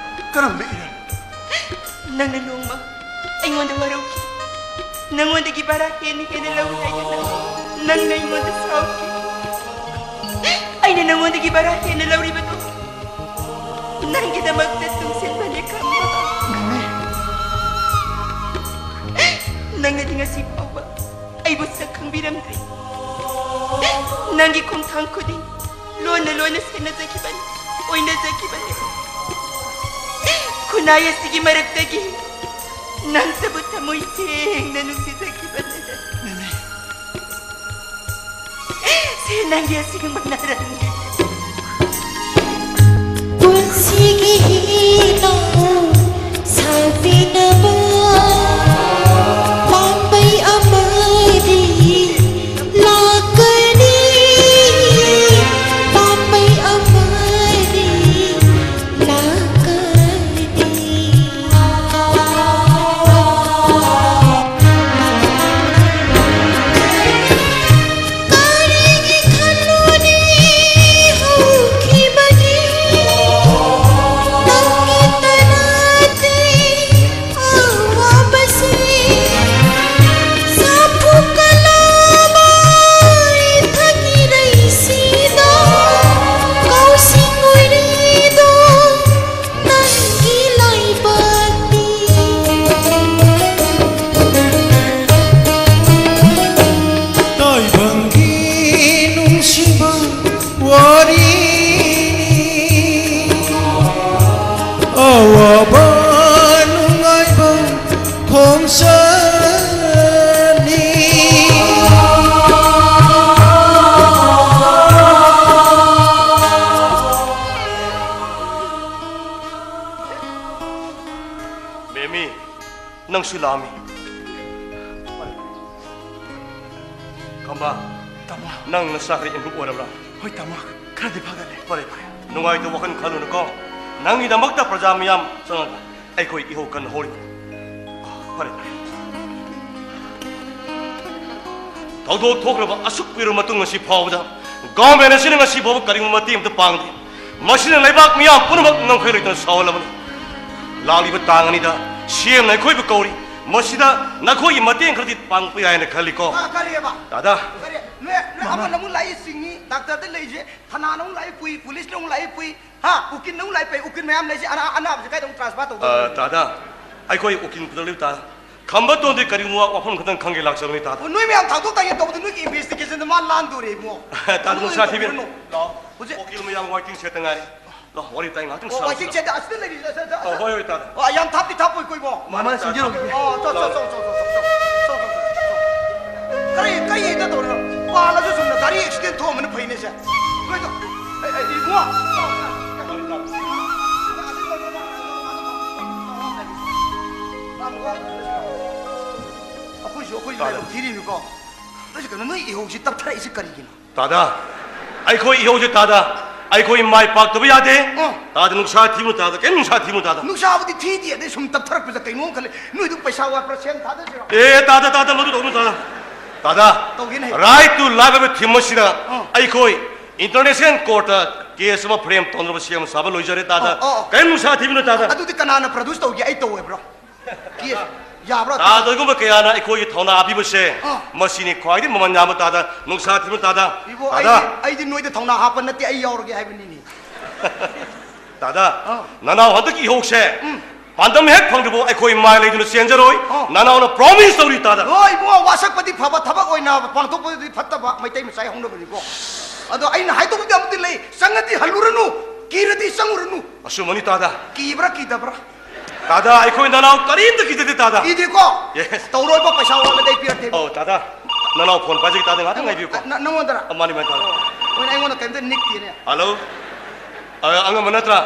ꯀꯔꯝꯕ ꯏꯔꯟ? ꯅꯪꯅ ꯅꯣꯡꯃ ꯑꯩꯉꯣꯟꯗ ꯋꯥꯔꯧꯈꯤ꯫ ꯅꯪꯉꯣꯟꯗꯒꯤ ꯚꯔꯥ ꯍꯦꯟꯅ ꯍꯦꯟꯅ ꯂꯧꯏ ꯍꯥꯏꯗꯨꯅ ꯅꯪꯅ ꯑꯩꯉꯣꯟꯗ ꯁꯥꯎꯈꯤ꯫ ꯑꯩꯅ ꯅꯪꯉꯣꯟꯗꯒꯤ ꯚꯔꯥ ꯍꯦꯟꯅ ꯂꯧꯔꯤꯕꯗꯨ ꯅꯪꯒꯤꯗꯃꯛꯇ ꯇꯨꯡꯁꯤꯟꯕꯅꯦ ꯈꯝꯕ꯫ ꯃꯤꯃꯤ꯫ ꯅꯪꯅꯗꯤ ꯉꯁꯤ ꯐꯥꯎꯕ ꯑꯩꯕꯨ ꯁꯛ ꯈꯪꯕꯤꯔꯝꯗ꯭ꯔꯤ꯫ ꯅꯪꯒꯤ ꯈꯣꯡꯊꯥꯡ ꯈꯨꯗꯤꯡ ꯂꯣꯟꯅ ꯂꯣꯟꯅ ꯁꯦꯟꯅꯖꯈꯤꯕꯅꯤ, ꯑꯣꯏꯅꯖꯈꯤꯕꯅꯤ꯫ ꯈꯨꯟꯅꯥꯏ ꯑꯁꯤꯒꯤ ꯃꯔꯛꯇꯒꯤ ꯅꯪꯇꯕꯨ ꯊꯃꯣꯏ ꯁꯦꯡꯅ ꯅꯨꯡꯁꯤꯖꯈꯤꯕꯅꯤ꯫ ꯃꯤꯃꯤ꯫ ꯁꯤ ꯅꯪꯒꯤ ꯑꯁꯦꯡꯕ ꯅꯔꯟꯅꯤ꯫ ꯁꯤꯒꯤ ꯍꯤꯅꯥꯎ ꯁꯥꯕꯤꯅꯕ ꯄꯥꯝꯕꯩ ꯑꯃꯗꯤ ꯂꯥꯛꯀꯅꯤ, ꯄꯥꯝꯕꯩ ꯑꯃꯗꯤ ꯂꯥꯛꯀꯅꯤ꯫ ꯀꯔꯤꯒꯤ ꯈꯜꯂꯨꯅꯤ ꯍꯧꯈꯤꯕꯒꯤ ꯅꯪꯒꯤ ꯇꯅꯥꯇꯤ ꯑꯋꯥꯕꯁꯤ? ꯁꯥꯐꯨ ꯀꯜꯂꯕ ꯏꯊꯛꯀꯤ ꯂꯩꯁꯤꯗ ꯀꯧꯁꯤꯡ ꯑꯣꯏꯔꯤꯗꯣ ꯅꯪꯒꯤ ꯂꯥꯏꯕꯛꯅꯤ꯫ ꯇꯥꯏꯕꯪꯒꯤ ꯅꯨꯡꯁꯤꯕ ꯋꯥꯔꯤꯅꯤ, ꯑꯋꯥꯕ ꯅꯨꯡꯉꯥꯏꯕ ꯈꯣꯡꯆꯠꯅꯤ꯫ ꯕꯦꯃꯤ, ꯅꯪꯁꯨ ꯂꯥꯛꯑꯝꯃꯤ꯫ ꯈꯝꯕ, ꯇꯥꯃꯣ꯫ ꯅꯪ ꯅꯁꯥ ꯈꯔ improve ꯑꯣꯏꯔꯕ꯭ꯔꯥ? ꯍꯣꯏ ꯇꯥꯃꯣ, ꯈꯔꯗꯤ ꯐꯒꯠꯂꯦ꯫ ꯐꯔꯦ, ꯐꯔꯦ꯫ ꯅꯨꯡꯉꯥꯏꯇꯕ ꯋꯥꯈꯜ ꯈꯜꯂꯨꯅꯨꯀꯣ꯫ ꯅꯪꯒꯤꯗꯃꯛꯇ ꯄ꯭ꯔꯖꯥ ꯃꯤꯌꯥꯝ ꯆꯪꯉꯒ ꯑꯩꯈꯣꯏ ꯏꯍꯧ ꯀꯟꯅ ꯍꯧꯔꯤ꯫ ꯐꯔꯦ, ꯐꯔꯦ꯫ ꯊꯧꯗꯣꯛ ꯊꯣꯛꯈ꯭ꯔꯕ ꯑꯁꯨꯛ ꯀꯨꯏꯔꯕ ꯃꯇꯨꯡ ꯉꯁꯤ ꯐꯥꯎꯕꯗ government ꯑꯁꯤꯅ ꯉꯁꯤ ꯐꯥꯎꯕ ꯀꯔꯤꯒꯨꯝꯕ ꯃꯇꯦꯡ ꯑꯝꯇ ꯄꯥꯡꯗꯦ꯫ ꯃꯁꯤꯅ ꯂꯩꯕꯥꯛ ꯃꯤꯌꯥꯝ ꯄꯨꯝꯅꯃꯛ ꯉꯝꯈꯩ ꯂꯩꯇꯅ ꯁꯥꯎꯍꯜꯂꯕꯅꯤ꯫ ꯂꯥꯛꯂꯤꯕ ꯇꯥꯡ ꯑꯅꯤꯗ C M ꯅ ꯑꯩꯈꯣꯏꯕꯨ ꯀꯧꯔꯤ꯫ ꯃꯁꯤꯗ ꯅꯈꯣꯏꯒꯤ ꯃꯇꯦꯡ ꯈꯔꯗꯤ ꯄꯥꯡꯉꯛꯄ ꯌꯥꯏꯅ ꯈꯜꯂꯤꯀꯣ꯫ ꯑ, ꯀꯔꯤꯑꯕ? ꯗꯥꯗꯥ꯫ ꯀꯔꯤ? ꯅꯣꯏ, ꯅꯣꯏ ꯃꯃꯥ꯫ ꯑꯃꯅ ꯑꯃꯨꯛ ꯂꯥꯛꯏ ꯆꯤꯡꯉꯤ, ꯗꯥꯛꯇꯔꯗ ꯂꯩꯁꯦ, ꯊꯅꯥꯅ ꯑꯃꯨꯛ ꯂꯥꯛꯏ ꯄꯨꯏ, ꯄꯨꯂꯤꯁꯅ ꯑꯃꯨꯛ ꯂꯥꯛꯏ ꯄꯨꯏ, ꯍꯥ? ꯎꯀꯤꯜꯅ ꯑꯃꯨꯛ ꯂꯥꯛꯏ ꯄꯨꯏ, ꯎꯀꯤꯜ ꯃꯌꯥꯝ ꯂꯩꯁꯦ, ꯑꯅꯥ-, ꯑꯅꯥꯕꯁꯦ ꯀꯥꯏꯗ ꯑꯃꯨꯛ transfer ꯇꯧꯗꯣꯏꯅꯣ? ꯑ, ꯗꯥꯗꯥ, ꯑꯩꯈꯣꯏ ꯎꯀꯤꯜ ꯄꯨꯊꯣꯛꯂꯤꯕ ꯇꯥ-, ꯈꯝꯕ ꯇꯣꯟꯗꯤ ꯀꯔꯤꯒꯨꯝꯕ ꯋꯥꯐꯝ ꯈꯛꯇꯪ ꯈꯪꯒꯦ ꯂꯥꯛꯆꯕꯅꯤ ꯇꯥꯗ꯫ ꯑꯣ, ꯅꯣꯏ ꯃꯌꯥꯝ ꯊꯥꯡꯗꯣꯛ ꯊꯥꯡꯖꯤꯟ ꯇꯧꯕꯗ ꯅꯣꯏꯒꯤ investigationꯗ ꯃꯥ ꯂꯥꯟꯗꯣꯔꯦ ꯏꯕꯨꯡꯉꯣ꯫ ꯇꯥꯗ, ꯑꯗꯨ ꯅꯨꯡꯁꯥ ꯊꯤꯕꯤꯔꯣ꯫ ꯇꯧꯕꯤꯔꯨꯅꯨ꯫ ꯂꯥꯛꯑꯣ꯫ ꯍꯧꯖꯤꯛ ꯎꯀꯤꯜ ꯃꯌꯥꯝ waiting shed ꯇ ꯉꯥꯏꯔꯤ꯫ ꯂꯥꯛꯑꯣ, ꯋꯥꯔꯤ ꯋꯥꯇꯥꯏ ꯉꯥꯛꯇꯪ ꯑꯣ, ꯁꯥꯔꯁꯤ꯫ Waiting shed ꯇ ꯑꯁꯤꯗ ꯂꯩꯔꯤ, ꯑꯁ, ꯑꯁ, ꯑꯣ, ꯍꯣꯏ, ꯍꯣꯏ, ꯇꯥꯗ꯫ ꯑꯣ, ꯌꯥꯝ ꯊꯥꯞꯇꯤ ꯊꯥꯞꯄꯣꯏꯀꯣ ꯏꯕꯨꯡꯉꯣ꯫ ꯃꯃꯥꯅ ꯆꯪꯖꯔꯨꯈꯤꯒꯦ꯫ ꯑꯣ, ꯆꯣ, ꯆꯣ, ꯂꯥꯛꯑꯣ꯫ ꯆꯣ, ꯆꯣ꯫ ꯀꯔꯤ, ꯀꯔꯤ ꯍꯦꯛꯇ ꯇꯧꯔꯤꯅꯣ? ꯄꯥꯜꯂꯁꯨ ꯆꯨꯝꯅ ꯒꯥꯔꯤ accident ꯊꯣꯛꯑꯝꯕꯅ ꯐꯩꯅꯦꯁꯦ꯫ ꯀꯩꯅꯣ, ꯑꯩ, ꯑꯩ, ꯏꯕꯨꯡꯉꯣ꯫ ꯑꯩꯈꯣꯏꯁꯨ ꯑꯩꯈꯣꯏꯁꯨ ꯂꯥꯏꯕꯛ ꯊꯤꯔꯤꯅꯤꯀꯣ꯫ ꯅꯣꯏꯁꯦ ꯀꯩꯅꯣ, ꯅꯣꯏ ꯏꯍꯧꯁꯤ ꯇꯞꯊꯔꯛꯏꯁꯤ ꯀꯔꯤꯒꯤꯅꯣ? ꯇꯥꯗ, ꯑꯩꯈꯣꯏ ꯏꯍꯧꯁꯦ ꯇꯥꯗ, ꯑꯩꯈꯣꯏ ꯃꯥꯏ ꯄꯥꯛꯇꯕ ꯌꯥꯗꯦ꯫ ꯑ꯫ ꯇꯥꯗ, ꯅꯨꯡꯁꯥ ꯊꯤꯕꯅ ꯇꯥꯗ, ꯀꯩꯝ ꯅꯨꯡꯁꯥ ꯊꯤꯕꯅ ꯇꯥꯗ꯫ ꯅꯨꯡꯁꯥꯕꯨꯗꯤ ꯊꯤꯗꯦ, ꯑꯗꯩ ꯁꯨꯝ ꯇꯞꯊꯔꯛꯄꯁꯦ ꯀꯩꯅꯣꯝ ꯈꯜꯂꯦ꯫ ꯅꯣꯏꯗꯨ ꯄꯩꯁꯥ ꯋꯥꯠꯄ꯭ꯔꯥ, ꯁꯦꯝ ꯊꯥꯗꯁꯤꯔꯣ? ꯑꯦ, ꯇꯥꯗ, ꯇꯥꯗ, ꯃꯗꯨ ꯇꯧꯅꯨ, ꯇꯥꯗ꯫ ꯇꯥꯗ, ꯇꯧꯒꯦꯅꯦ ꯍꯦ꯫ Right to life ꯍꯥꯏꯕ theme ꯑꯁꯤꯗ ꯑ꯫ ꯑꯩꯈꯣꯏ international court ꯇ case ꯑꯃ frame ꯇꯧꯅꯕ ꯁꯦꯝ ꯁꯥꯕ ꯂꯣꯏꯖꯔꯦ, ꯇꯥꯗ꯫ ꯑ, ꯑ, ꯑ꯫ ꯀꯔꯤꯝ ꯅꯨꯡꯁꯥ ꯊꯤꯕꯅꯣ, ꯇꯥꯗ꯫ ꯑꯗꯨꯗꯤ ꯀꯅꯥꯅ produce ꯇꯧꯒꯦ? ꯑꯩ ꯇꯧꯋꯦꯕ꯭ꯔꯣ? Case ꯌꯥꯕ꯭ꯔꯣ? ꯇꯥꯗ, ꯑꯗꯨꯒꯨꯝꯕ ꯀꯌꯥꯅ ꯑꯩꯈꯣꯏꯒꯤ ꯊꯧꯅꯥ ꯄꯤꯕꯁꯦ, ꯑ꯫ ꯃꯁꯤꯅꯤ ꯈ꯭ꯋꯥꯏꯗꯒꯤ ꯃꯃꯜ ꯌꯥꯝꯕ, ꯇꯥꯗ꯫ ꯅꯨꯡꯁꯥ ꯊꯤꯕꯅꯣ, ꯇꯥꯗ꯫ ꯏꯕꯣ, ꯇꯥꯗ꯫ ꯑꯩꯗꯤ, ꯑꯩꯗꯤ ꯅꯣꯏꯗ ꯊꯧꯅꯥ ꯍꯥꯞꯄ ꯅꯠꯇꯦ, ꯑꯩ ꯌꯥꯎꯔꯒꯦ ꯍꯥꯏꯕꯅꯤꯅꯦ꯫ ꯇꯥꯗ, ꯑ꯫ ꯅꯅꯥꯎ ꯍꯟꯗꯛꯀꯤ ꯏꯍꯧꯁꯦ ꯎꯝ꯫ ꯄꯥꯟꯗꯝ ꯍꯦꯛ ꯐꯪꯗ꯭ꯔꯤꯕꯣ ꯑꯩꯈꯣꯏ ꯃꯥꯏ ꯂꯩꯗꯨꯅ ꯆꯦꯟꯖꯔꯣꯏ꯫ ꯑ꯫ ꯅꯅꯥꯎꯅ promise ꯇꯧꯔꯤ, ꯇꯥꯗ꯫ ꯍꯣꯏ, ꯏꯕꯨꯡꯉꯣ, ꯋꯥꯁꯛꯄꯗꯤ ꯐꯕ, ꯊꯕꯛ ꯑꯣꯏꯅ ꯄꯥꯡꯊꯣꯛꯄꯗꯤ ꯐꯠꯇꯕ, ꯃꯩꯇꯩ ꯃꯆꯥꯒꯤ ꯍꯧꯅꯕꯤꯅꯤꯀꯣ꯫ ꯑꯗꯣ ꯑꯩꯅ ꯍꯥꯏꯗꯧꯕꯗꯤ ꯑꯃꯗꯤ ꯂꯩ, ꯆꯪꯉꯗꯤ ꯍꯜꯂꯨꯔꯅꯨ, ꯀꯤꯔꯗꯤ ꯆꯪꯉꯨꯔꯅꯨ꯫ ꯑꯆꯨꯝꯕꯅꯤ, ꯇꯥꯗ꯫ ꯀꯤꯕ꯭ꯔꯥ, ꯀꯤꯗꯕ꯭ꯔꯥ? ꯇꯥꯗ, ꯑꯩꯈꯣꯏ ꯅꯅꯥꯎ ꯀꯔꯤꯝꯇ ꯀꯤꯖꯗꯦ, ꯇꯥꯗ꯫ ꯀꯤꯗꯦꯀꯣ? Yes꯫ ꯇꯧꯔꯣꯏꯕ, ꯄꯩꯁꯥ ꯋꯥꯠꯂꯗꯤ ꯑꯩ ꯄꯤꯔꯛꯀꯦ꯫ ꯑꯧ, ꯇꯥꯗ, ꯅꯅꯥꯎ phone ꯄꯥꯏꯖꯒꯦ, ꯇꯥꯗ, ꯉꯥꯛꯇꯪ ꯉꯥꯏꯕꯤꯌꯨꯀꯣ꯫ ꯅ-, ꯅ-, ꯅꯉꯣꯟꯗꯔꯥ? ꯑ, ꯃꯥꯅꯤ, ꯃꯥꯅꯤ, ꯇꯥꯗ꯫ ꯍꯣꯏꯅꯦ, ꯑꯩꯉꯣꯟꯗ ꯀꯩꯝꯇ ꯅꯤꯛꯇꯦꯅꯦ꯫ Hello? ꯑ, ꯑꯉꯝꯕ ꯅꯠꯇ꯭ꯔꯥ?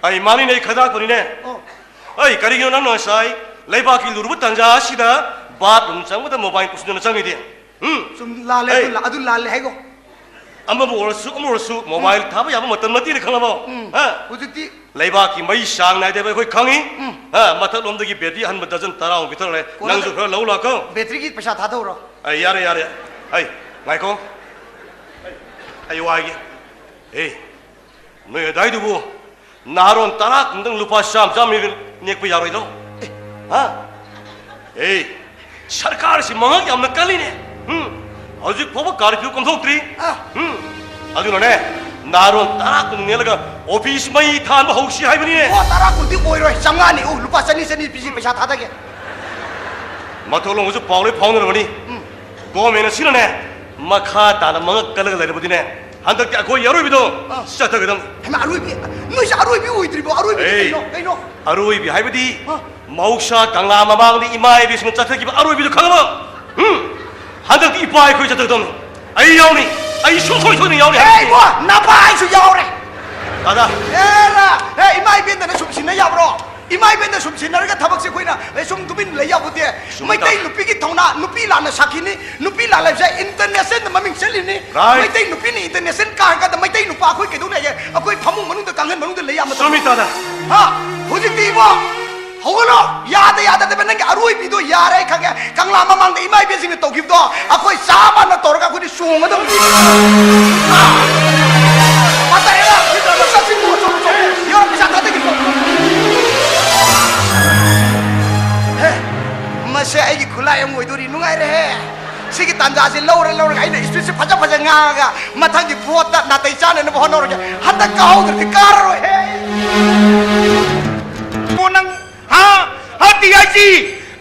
ꯑꯩ ꯃꯥꯅꯤꯅꯦ, ꯑꯩ ꯈꯗꯥꯛꯄꯅꯤꯅꯦ꯫ ꯑꯣ꯫ ꯑꯩ ꯀꯔꯤꯒꯤꯅꯣ ꯅꯪꯅ ꯉꯁꯥꯏ ꯂꯩꯕꯥꯛꯀꯤ ꯂꯨꯔꯨꯕ ꯇꯥꯟꯖꯥ ꯑꯁꯤꯗ bathroom ꯆꯪꯕꯗ mobile ꯄꯨꯁꯤꯟꯗꯨꯅ ꯆꯪꯉꯤꯗꯤ? ꯎꯝ? ꯆꯨꯝ, ꯂꯥꯜꯂꯦ, ꯑꯗꯨ ꯑꯩ ꯂꯥ-, ꯑꯗꯨ ꯂꯥꯜꯂꯦ ꯍꯥꯏꯒꯣ꯫ ꯑꯃꯕꯨ ꯑꯣꯏꯔꯁꯨ, ꯑꯃ ꯑꯣꯏꯔꯁꯨ, mobile ꯎꯝ꯫ ꯊꯥꯕ ꯌꯥꯕ ꯃꯇꯝ ꯅꯠꯇꯦꯅ ꯈꯪꯉꯕꯣ? ꯎꯝ꯫ ꯍꯥ? ꯍꯧꯖꯤꯛꯇꯤ ꯂꯩꯕꯥꯛꯀꯤ ꯃꯩ ꯆꯥꯡ ꯅꯥꯏꯗꯦ ꯍꯥꯏꯕ ꯑꯩꯈꯣꯏ ꯈꯪꯉꯤ꯫ ꯎꯝ꯫ ꯍꯥ? ꯃꯊꯛꯂꯣꯝꯗꯒꯤ battery ꯑꯍꯟꯕ dozen ꯇꯔꯥꯃꯨꯛ ꯄꯤꯊꯔꯛꯂꯦ꯫ ꯀꯣꯟꯅ ꯅꯪꯁꯨ ꯈꯔ ꯂꯧ ꯂꯥꯛꯀꯣ꯫ Batteryꯒꯤ ꯄꯩꯁꯥ ꯊꯥꯗꯧꯔꯣ? ꯑꯩ ꯌꯥꯔꯦ, ꯌꯥꯔꯦ꯫ ꯑꯩ, ꯉꯥꯏꯈꯣ꯫ ꯑꯩ ꯋꯥꯏꯒꯦ꯫ ꯑꯦ, ꯅꯣꯏ ꯑꯗꯥꯏꯗꯨꯕꯨ ꯅꯍꯥꯔꯣꯟ ꯇꯔꯥ ꯀꯨꯟꯗꯪ ꯂꯨꯄꯥ ꯆꯥꯝ ꯆꯥꯝ ꯅꯦꯛꯄ ꯌꯥꯔꯣꯏꯗ꯭ꯔꯣ? ꯑꯦ, ꯍꯥ? ꯑꯦ, ꯁꯔꯀꯥꯔꯁꯤ ꯃꯉꯛ ꯌꯥꯝꯅ ꯀꯜꯂꯤꯅꯦ꯫ ꯎꯝ, ꯍꯧꯖꯤꯛ ꯐꯥꯎꯕ curfew ꯀꯣꯝꯊꯣꯛꯇ꯭ꯔꯤ꯫ ꯑꯥ꯫ ꯎꯝ, ꯑꯗꯨꯅꯅꯦ, ꯅꯍꯥꯔꯣꯟ ꯇꯔꯥ ꯀꯨꯟ ꯅꯦꯛꯂꯒ office ꯃꯩ ꯊꯥꯟꯕ ꯍꯧꯁꯤ ꯍꯥꯏꯕꯅꯤꯅꯦ꯫ ꯑꯣ, ꯇꯔꯥ ꯀꯨꯟꯗꯤ ꯑꯣꯏꯔꯣꯏ, ꯆꯥꯝꯃꯉꯥꯅꯤ꯫ ꯑꯣ, ꯂꯨꯄꯥ ꯆꯅꯤ, ꯆꯅꯤ ꯄꯤꯁꯤ, ꯄꯩꯁꯥ ꯊꯥꯗꯒꯦ꯫ ꯃꯊꯣꯛꯂꯣꯝꯒꯁꯨ ꯄꯥꯎ ꯂꯣꯏ ꯐꯥꯎꯅꯔꯕꯅꯤ꯫ ꯎꯝ꯫ Government ꯑꯁꯤꯅꯅꯦ, ꯃꯈꯥ ꯇꯥꯅ ꯃꯉꯛ ꯀꯜꯂꯒ ꯂꯩꯔꯕꯗꯤꯅꯦ, ꯍꯟꯗꯛꯇꯤ ꯑꯩꯈꯣꯏ ꯑꯔꯣꯏꯕꯤꯗꯣ ꯑꯥ꯫ ꯆꯠꯊꯒꯗꯕꯅꯤ꯫ ꯍꯩꯃꯥ, ꯑꯔꯣꯏꯕꯤ? ꯅꯣꯏꯁꯦ ꯑꯔꯣꯏꯕꯤ ꯑꯣꯏꯗ꯭ꯔꯤꯕꯣ? ꯑꯔꯣꯏꯕꯤꯗꯤ ꯑꯩ ꯀꯩꯅꯣ? ꯀꯩꯅꯣ? ꯑꯔꯣꯏꯕꯤ ꯍꯥꯏꯕꯗꯤ ꯑꯥ꯫ ꯃꯍꯧꯁꯥ ꯀꯪꯂꯥ ꯃꯃꯥꯡꯗ ꯏꯃꯥ ꯏꯕꯦꯁꯤꯡꯅ ꯆꯠꯊꯈꯤꯕ ꯑꯔꯣꯏꯕꯤꯗꯣ ꯈꯪꯉꯕꯣ? ꯎꯝ? ꯍꯟꯗꯛꯇꯤ ꯏꯄꯥ ꯑꯩꯈꯣꯏ ꯆꯠꯊꯒꯗꯕꯅꯤ꯫ ꯑꯩ ꯌꯥꯎꯅꯤ꯫ ꯑꯩ ꯁꯨꯡꯁꯣꯏ ꯁꯣꯏꯗꯅ ꯌꯥꯎꯅꯤ ꯑꯦ, ꯍꯥꯏꯕꯅꯤ꯫ ꯏꯕꯣ, ꯅꯄꯥ ꯑꯩꯁꯨ ꯌꯥꯎꯔꯦ꯫ ꯇꯥꯗ꯫ ꯑꯦꯔꯥ! ꯑꯦ, ꯏꯃꯥ ꯏꯕꯦꯟꯗꯅ ꯁꯨꯝ ꯁꯤꯟꯅ ꯌꯥꯕ꯭ꯔꯣ? ꯏꯃꯥ ꯏꯕꯦꯟꯗ ꯁꯨꯝ ꯁꯤꯟꯅꯔꯒ ꯊꯕꯛꯁꯦ ꯑꯩꯈꯣꯏꯅ, ꯑꯦ, ꯁꯨꯝ ꯇꯨꯃꯤꯟ ꯂꯩ ꯌꯥꯄꯣꯠꯇꯦ꯫ ꯆꯨꯝꯃꯤ, ꯃꯩꯇꯩ ꯇꯥꯗ꯫ ꯅꯨꯄꯤꯒꯤ ꯊꯧꯅꯥ, ꯅꯨꯄꯤ ꯂꯥꯟꯅ ꯁꯥꯈꯤꯅꯤ꯫ ꯅꯨꯄꯤ ꯂꯥꯟ ꯍꯥꯏꯕꯁꯦ international ꯃꯃꯤꯡ ꯆꯠꯂꯤꯅꯤ꯫ Right. ꯃꯩꯇꯩ ꯅꯨꯄꯤꯅ international ꯀꯥꯔꯀꯥꯟꯗ ꯃꯩꯇꯩ ꯅꯨꯄꯥ ꯑꯩꯈꯣꯏ ꯀꯩꯗꯧ ꯂꯩꯒꯦ? ꯑꯩꯈꯣꯏ ꯐꯃꯨꯡ ꯃꯅꯨꯡꯗ, ꯀꯥꯡꯈꯟ ꯃꯅꯨꯡꯗ ꯂꯩ ꯌꯥꯕ ꯃꯇꯝ꯫ ꯆꯨꯝꯃꯤ, ꯇꯥꯗ꯫ ꯍꯥ? ꯍꯧꯖꯤꯛꯇꯤ ꯏꯕꯣ, ꯍꯧꯒꯠꯂꯣ! ꯌꯥꯗ ꯌꯥꯗꯗꯕ ꯅꯪꯒꯤ ꯑꯔꯣꯏꯕꯤꯗꯣ ꯌꯥꯔꯦ, ꯑꯩ ꯈꯪꯉꯦ꯫ ꯀꯪꯂꯥ ꯃꯃꯥꯡꯗ ꯏꯃꯥ ꯏꯕꯦꯟꯁꯤꯡꯅ ꯇꯧꯈꯤꯕꯗꯣ ꯑꯩꯈꯣꯏ ꯆꯥ ꯃꯥꯟꯅ ꯇꯧꯔꯒ ꯑꯩꯈꯣꯏꯗꯤ ꯆꯣꯡꯒꯗꯕꯅꯤ꯫ ꯍꯥ? ꯐꯠꯇꯔꯦꯗ, ꯆꯠꯁꯤ, ꯆꯠꯁꯤ, ꯆꯠꯁꯤ, ꯆꯠꯁꯤ꯫ ꯌꯥꯝ ꯄꯩꯁꯥ ꯊꯥꯗꯒꯤ ꯆꯣꯡ꯫ ꯍꯦ, ꯃꯁꯦ ꯑꯩꯒꯤ ꯈꯨꯠꯂꯥꯏ ꯑꯃ ꯑꯣꯏꯗꯣꯔꯤ꯫ ꯅꯨꯡꯉꯥꯏꯔꯦꯍꯦ꯫ ꯁꯤꯒꯤ ꯇꯥꯟꯖꯥꯁꯤ ꯂꯧꯔ ꯂꯧꯔꯒ ꯑꯩꯅ speechꯁꯦ ꯐꯖ ꯐꯖ ꯉꯥꯡꯉꯒ ꯃꯊꯪꯒꯤ voteꯇ ꯅꯥꯇꯩ ꯆꯥꯅꯅꯕ ꯍꯣꯠꯅꯔꯒꯦ꯫ ꯍꯟꯗꯛ ꯀꯥꯍꯧꯗ꯭ꯔꯗꯤ ꯀꯥꯔꯔꯣꯏꯍꯦ꯫ ꯀꯣ ꯅꯪ, ꯍꯥ? ꯍꯥ, DIG?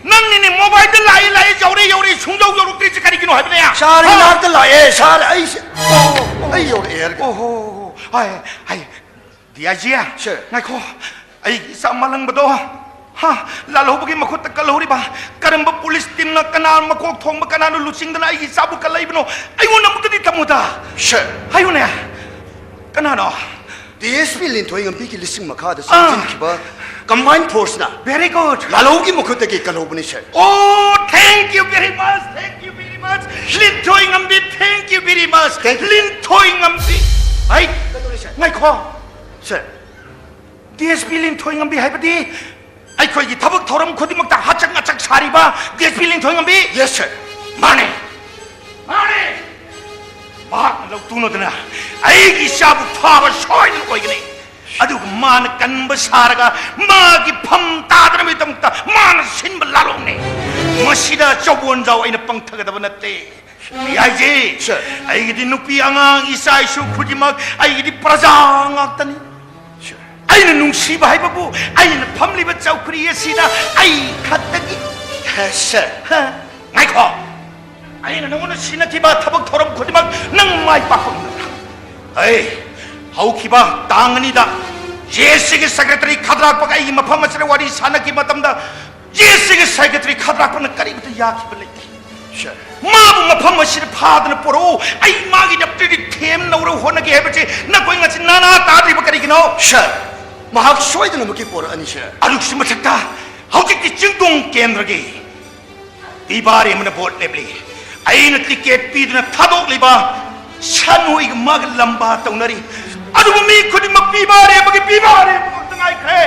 ꯅꯪꯅꯤꯅꯦ mobileꯗ ꯂꯥꯛꯏ ꯂꯥꯛꯏ, ꯌꯧꯔꯦ ꯌꯧꯔꯦ, ꯁꯨꯡꯌꯧ ꯌꯧꯔꯛꯇ꯭ꯔꯤꯁꯦ ꯀꯔꯤꯒꯤꯅꯣ ꯍꯥꯏꯕꯅꯦ? Sir, ꯍꯥ? ꯏꯅꯥꯛꯇ ꯂꯥꯛꯑꯦ, sir, ꯑꯩꯁꯦ, ꯑꯣ, ꯑꯩ ꯌꯧꯔꯛꯑꯦ ꯍꯥꯏꯔꯒ꯫ ꯑꯣ ꯍꯣ ꯍꯣ ꯍꯣ꯫ ꯍꯥꯏ, ꯍꯥꯏ꯫ DIG? Sir꯫ ꯉꯥꯏꯈꯣ, ꯑꯩꯒꯤ ꯏꯆꯥ ꯃꯥꯂꯪꯕꯗꯣ, ꯍꯥ, ꯂꯥꯜꯍꯧꯕꯒꯤ ꯃꯈꯨꯠꯇ ꯀꯜꯍꯧꯔꯤꯕ ꯀꯔꯝꯕ police teamꯅ, ꯀꯅꯥ ꯃꯀꯣꯛ ꯊꯣꯡꯕ, ꯀꯅꯥꯅ ꯂꯨꯆꯤꯡꯗꯅ ꯑꯩꯒꯤ ꯏꯆꯥꯕꯨ ꯀꯜꯂꯛꯏꯕꯅꯣ? ꯑꯩꯉꯣꯟꯗ ꯑꯃꯨꯛꯇꯗꯤ ꯇꯝꯃꯨꯗ꯫ Sir꯫ ꯍꯥꯏꯌꯨꯅꯦ꯫ ꯀꯅꯥꯅꯣ? DSP ꯂꯤꯟꯊꯣꯏꯉꯝꯕꯤꯒꯤ ꯂꯤꯁꯤꯡ ꯃꯈꯥꯗ ꯑꯥ꯫ ꯆꯪꯁꯤꯟꯈꯤꯕ combined forceꯅ Very good꯫ ꯂꯥꯜꯍꯧꯒꯤ ꯃꯈꯨꯠꯇꯒꯤ ꯀꯜꯍꯧꯕꯅꯤ, sir꯫ Oh, thank you very much, thank you very much꯫ ꯂꯤꯟꯊꯣꯏꯉꯝꯕꯤ, thank you very much꯫ Thank you꯫ ꯂꯤꯟꯊꯣꯏꯉꯝꯕꯤ꯫ ꯍꯩ, ꯀꯩꯗꯧꯔꯦ, sir? ꯉꯥꯏꯈꯣ꯫ Sir꯫ DSP ꯂꯤꯟꯊꯣꯏꯉꯝꯕꯤ ꯍꯥꯏꯕꯗꯤ ꯑꯩꯈꯣꯏꯒꯤ ꯊꯕꯛ ꯊꯧꯔꯝ ꯈꯨꯗꯤꯡꯃꯛꯇ ꯍꯆꯛ ꯉꯆꯛ ꯁꯥꯔꯤꯕ DSP ꯂꯤꯟꯊꯣꯏꯉꯝꯕꯤ? Yes, sir꯫ ꯃꯥꯅꯦ꯫ ꯃꯥꯅꯦ꯫ ꯃꯍꯥꯛꯅ ꯂꯧꯇꯨꯅꯗꯅ ꯑꯩꯒꯤ ꯏꯆꯥꯕꯨ ꯐꯥꯕ ꯁꯣꯏꯗꯅ ꯑꯣꯏꯒꯅꯤ꯫ ꯑꯗꯨꯒ ꯃꯥꯅ ꯀꯟꯕ ꯁꯥꯔꯒ ꯃꯥꯒꯤ ꯐꯝ ꯇꯥꯗꯅꯕꯒꯤꯗꯃꯛꯇ ꯃꯥꯅ ꯁꯤꯟꯕ ꯂꯥꯂꯣꯡꯅꯤ꯫ ꯃꯁꯤꯗ ꯆꯧꯕꯣꯟꯖꯥꯎ ꯑꯩꯅ ꯄꯪꯊꯒꯗꯕ ꯅꯠꯇꯦ꯫ ꯌꯥꯏꯖꯦ꯫ Sir꯫ ꯑꯩꯒꯤꯗꯤ ꯅꯨꯄꯤ ꯑꯉꯥꯡ, ꯏꯆꯥ ꯏꯁꯨ ꯈꯨꯗꯤꯡꯃꯛ ꯑꯩꯒꯤꯗꯤ ꯄ꯭ꯔꯖꯥ ꯉꯥꯛꯇꯅꯤ꯫ Sir꯫ ꯑꯩꯅ ꯅꯨꯡꯁꯤꯕ ꯍꯥꯏꯕꯕꯨ ꯑꯩꯅ ꯐꯝꯂꯤꯕ ꯆꯧꯀ꯭ꯔꯤ ꯑꯁꯤꯗ ꯑꯩ ꯈꯛꯇꯒꯤ꯫ Yes, sir꯫ ꯍ? ꯉꯥꯏꯈꯣ꯫ ꯑꯩꯅ ꯅꯉꯣꯟꯗ ꯁꯤꯟꯅꯈꯤꯕ ꯊꯕꯛ ꯊꯧꯔꯝ ꯈꯨꯗꯤꯡꯃꯛ ꯅꯪ ꯃꯥꯏ ꯄꯥꯛꯄ ꯉꯝꯒꯗ꯭ꯔꯥ? ꯑꯩ ꯍꯧꯈꯤꯕ ꯇꯥꯡ ꯑꯅꯤꯗ JACꯒꯤ secretary ꯈꯗ꯭ꯔꯥꯛꯄꯒ ꯑꯩꯒꯤ ꯃꯐꯝ ꯑꯁꯤꯗ ꯋꯥꯔꯤ ꯁꯥꯟꯅꯈꯤꯕ ꯃꯇꯝꯗ JACꯒꯤ secretary ꯈꯗ꯭ꯔꯥꯛꯄꯅ ꯀꯔꯤꯃꯇ ꯌꯥꯈꯤꯕ ꯂꯩꯇꯦ꯫ ꯁꯔ꯫ ꯃꯥꯕꯨ ꯃꯐꯝ ꯑꯁꯤꯗ ꯐꯥꯗꯅ ꯄꯨꯔꯛꯎ꯫ ꯑꯩ ꯃꯥꯒꯤꯗꯃꯛꯇꯗꯤ ꯊꯦꯝꯅꯧꯔ ꯍꯣꯠꯅꯒꯦ ꯍꯥꯏꯕꯁꯤ ꯅꯈꯣꯏ ꯉꯁꯤ ꯅꯥꯅꯥ ꯇꯥꯗ꯭ꯔꯤꯕ ꯀꯔꯤꯒꯤꯅꯣ? ꯁꯔ, ꯃꯍꯥꯛ ꯁꯣꯏꯗꯅꯃꯛꯀꯤ ꯄꯨꯔꯛꯑꯅꯤ, ꯁꯔ꯫ ꯑꯗꯨꯒꯤꯁꯨ ꯃꯊꯛꯇ ꯍꯧꯖꯤꯛꯇꯤ ꯆꯤꯡꯗꯣꯡ ꯀꯦꯟꯗ꯭ꯔꯒꯤ ꯄꯤꯕꯥꯔꯦꯝꯕꯅ ꯚꯣꯠ ꯂꯦꯞꯂꯤ꯫ ꯑꯩꯅ ꯇꯤꯀꯦꯠ ꯄꯤꯗꯨꯅ ꯊꯥꯗꯣꯛꯂꯤꯕ ꯁꯟꯍꯨꯏꯒ ꯃꯥꯒ ꯂꯝꯕꯥ ꯇꯧꯅꯔꯤ꯫ ꯑꯗꯨꯕꯨ ꯃꯤ ꯈꯨꯗꯤꯡꯃꯛ ꯄꯤꯕꯥꯔꯦꯝꯕꯒꯤ, ꯄꯤꯕꯥꯔꯦꯝꯕ ꯉꯥꯛꯇ ꯉꯥꯏꯈ꯭ꯔꯦ꯫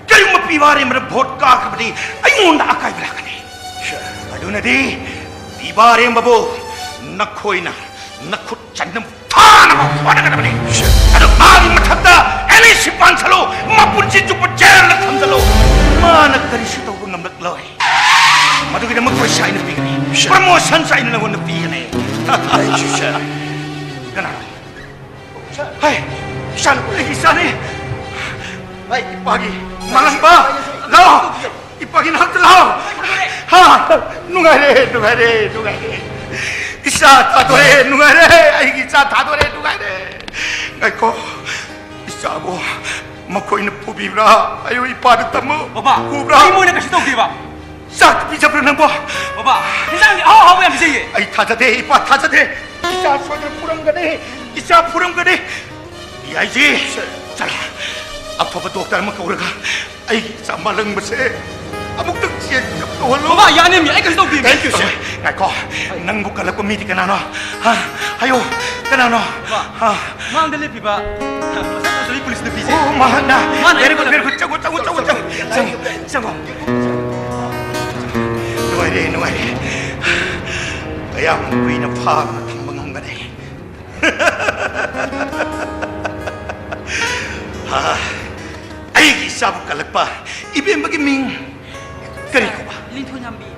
ꯀꯔꯤꯒꯨꯝꯕ ꯄꯤꯕꯥꯔꯦꯝꯕꯅ ꯚꯣꯠ ꯀꯥꯈ꯭ꯔꯕꯗꯤ ꯑꯩꯉꯣꯟꯗ ꯑꯀꯥꯏꯕ ꯂꯥꯛꯀꯅꯤ꯫ ꯁꯔ꯫ ꯑꯗꯨꯅꯗꯤ ꯄꯤꯕꯥꯔꯦꯝꯕꯕꯨ ꯅꯈꯣꯏꯅ ꯅꯈꯨꯠ ꯆꯟꯅ ꯐꯥꯅꯕ ꯍꯣꯠꯅꯒꯗꯕꯅꯤ꯫ ꯁꯔ꯫ ꯑꯗꯨ ꯃꯥꯒꯤ ꯃꯊꯛꯇ ꯑꯦꯝ ꯑꯦ ꯁꯤ ꯄꯥꯟꯁꯜꯂꯨ, ꯃꯄꯨꯟꯁꯤ ꯆꯨꯞꯄ ꯖꯦꯜꯗ ꯊꯝꯖꯜꯂꯨ꯫ ꯃꯥꯅ ꯀꯔꯤꯁꯨ ꯇꯧꯕ ꯉꯝꯂꯛꯂꯣꯏ꯫ ꯃꯗꯨꯒꯤꯗꯃꯛ ꯄꯩꯁꯥ ꯑꯩꯅ ꯄꯤꯒꯅꯤ꯫ ꯁꯔ꯫ ꯄ꯭ꯔꯃꯣꯁꯟꯁꯨ ꯑꯩꯅ ꯅꯉꯣꯟꯗ ꯄꯤꯒꯅꯤ꯫ Thank you, sir. ꯀꯅꯥꯅꯣ? ꯍꯩ, ꯏꯆꯥꯅꯨꯄꯤ, ꯑꯩꯒꯤ ꯏꯆꯥꯅꯤ꯫ ꯍꯩ, ꯏꯄꯥꯒꯤ ꯃꯥꯂꯪꯕ, ꯂꯥꯛꯑꯣ꯫ ꯏꯄꯥꯒꯤ ꯅꯥꯛꯇ ꯂꯥꯛꯑꯣ꯫ ꯍꯥ, ꯅꯨꯡꯉꯥꯏꯔꯦ, ꯅꯨꯡꯉꯥꯏꯔꯦ, ꯅꯨꯡꯉꯥꯏꯔꯦ꯫ ꯏꯆꯥ ꯊꯥꯗꯣꯔꯦ, ꯅꯨꯡꯉꯥꯏꯔꯦ꯫ ꯑꯩꯒꯤ ꯏꯆꯥ ꯊꯥꯗꯣꯔꯦ, ꯅꯨꯡꯉꯥꯏꯔꯦ꯫ ꯉꯥꯏꯈꯣ, ꯏꯆꯥꯕꯨ ꯃꯈꯣꯏꯅ ꯐꯨꯕꯤꯕ꯭ꯔꯥ? ꯑꯌꯨ ꯏꯄꯥꯗ ꯇꯝꯃꯨ꯫ ꯕꯕꯥ, ꯐꯨꯕ꯭ꯔꯥ? ꯑꯩ ꯃꯣꯏꯅ ꯀꯩꯁꯨ ꯇꯧꯗꯦꯕ꯫ ꯆꯥꯛ ꯄꯤꯖꯕ꯭ꯔꯥ ꯅꯪꯕꯣ? ꯕꯕꯥ, ꯏꯟꯁꯥꯡꯗꯤ ꯑꯍꯥꯎ ꯑꯍꯥꯎꯕ ꯌꯥꯝ ꯄꯤꯖꯩꯌꯦ꯫ ꯑꯩ ꯊꯥꯖꯗꯦ, ꯏꯄꯥ ꯊꯥꯖꯗꯦ꯫ ꯏꯆꯥ ꯁꯣꯏꯗꯅ ꯐꯨꯔꯝꯒꯅꯤ, ꯏꯆꯥ ꯐꯨꯔꯝꯒꯅꯤ꯫ ꯌꯥꯏꯖꯤ, ꯆꯠꯂꯣ꯫ ꯑꯐꯕ ꯗꯣꯛꯇꯔ ꯑꯃ ꯀꯧꯔꯒ ꯑꯩꯒꯤ ꯏꯆꯥ ꯃꯥꯂꯪꯕꯁꯦ ꯑꯃꯨꯛꯇꯪ ꯆꯦꯛ ꯇꯧꯍꯜꯂꯨ꯫ ꯕꯕꯥ, ꯌꯥꯅꯤꯃꯤ, ꯑꯩ ꯀꯩꯁꯨ ꯇꯧꯗꯦꯃꯤ꯫ Thank you, sir. ꯉꯥꯏꯈꯣ, ꯅꯪꯕꯨ ꯀꯜꯂꯛꯄ ꯃꯤꯗꯤ ꯀꯅꯥꯅꯣ? ꯍꯥ? ꯍꯥꯏꯌꯣ, ꯀꯅꯥꯅꯣ? ꯕꯕꯥ, ꯍꯥ? ꯃꯥꯡꯗ ꯂꯦꯞꯄꯤꯕ ꯃꯁꯛ ꯐꯖꯕꯤ ꯄꯨꯂꯤꯁ ꯅꯨꯄꯤꯁꯦ꯫ ꯑꯣ, ꯃꯍꯥꯛꯅ꯫ ꯃꯥꯅ very good, ꯑꯩꯉꯣꯟꯗ very good. ꯆꯪꯉꯣ, ꯆꯪꯉꯣ, ꯆꯪꯉꯣ, ꯆꯪꯉꯣ, ꯆꯪꯉꯣ, ꯆꯪꯉꯣ꯫ ꯅꯨꯡꯉꯥꯏꯔꯦ, ꯅꯨꯡꯉꯥꯏꯔꯦ꯫ ꯀꯌꯥꯝ ꯀꯨꯏꯅ ꯐꯥꯗꯅ ꯊꯝꯕ ꯉꯝꯒꯅꯤ? ꯍꯥ, ꯑꯩꯒꯤ ꯏꯆꯥꯕꯨ ꯀꯜꯂꯛꯄ ꯏꯕꯦꯝꯃꯒꯤ ꯃꯤꯡ ꯀꯔꯤ ꯀꯧꯕ? ꯂꯤꯟꯊꯣꯏꯉꯝꯕꯤ꯫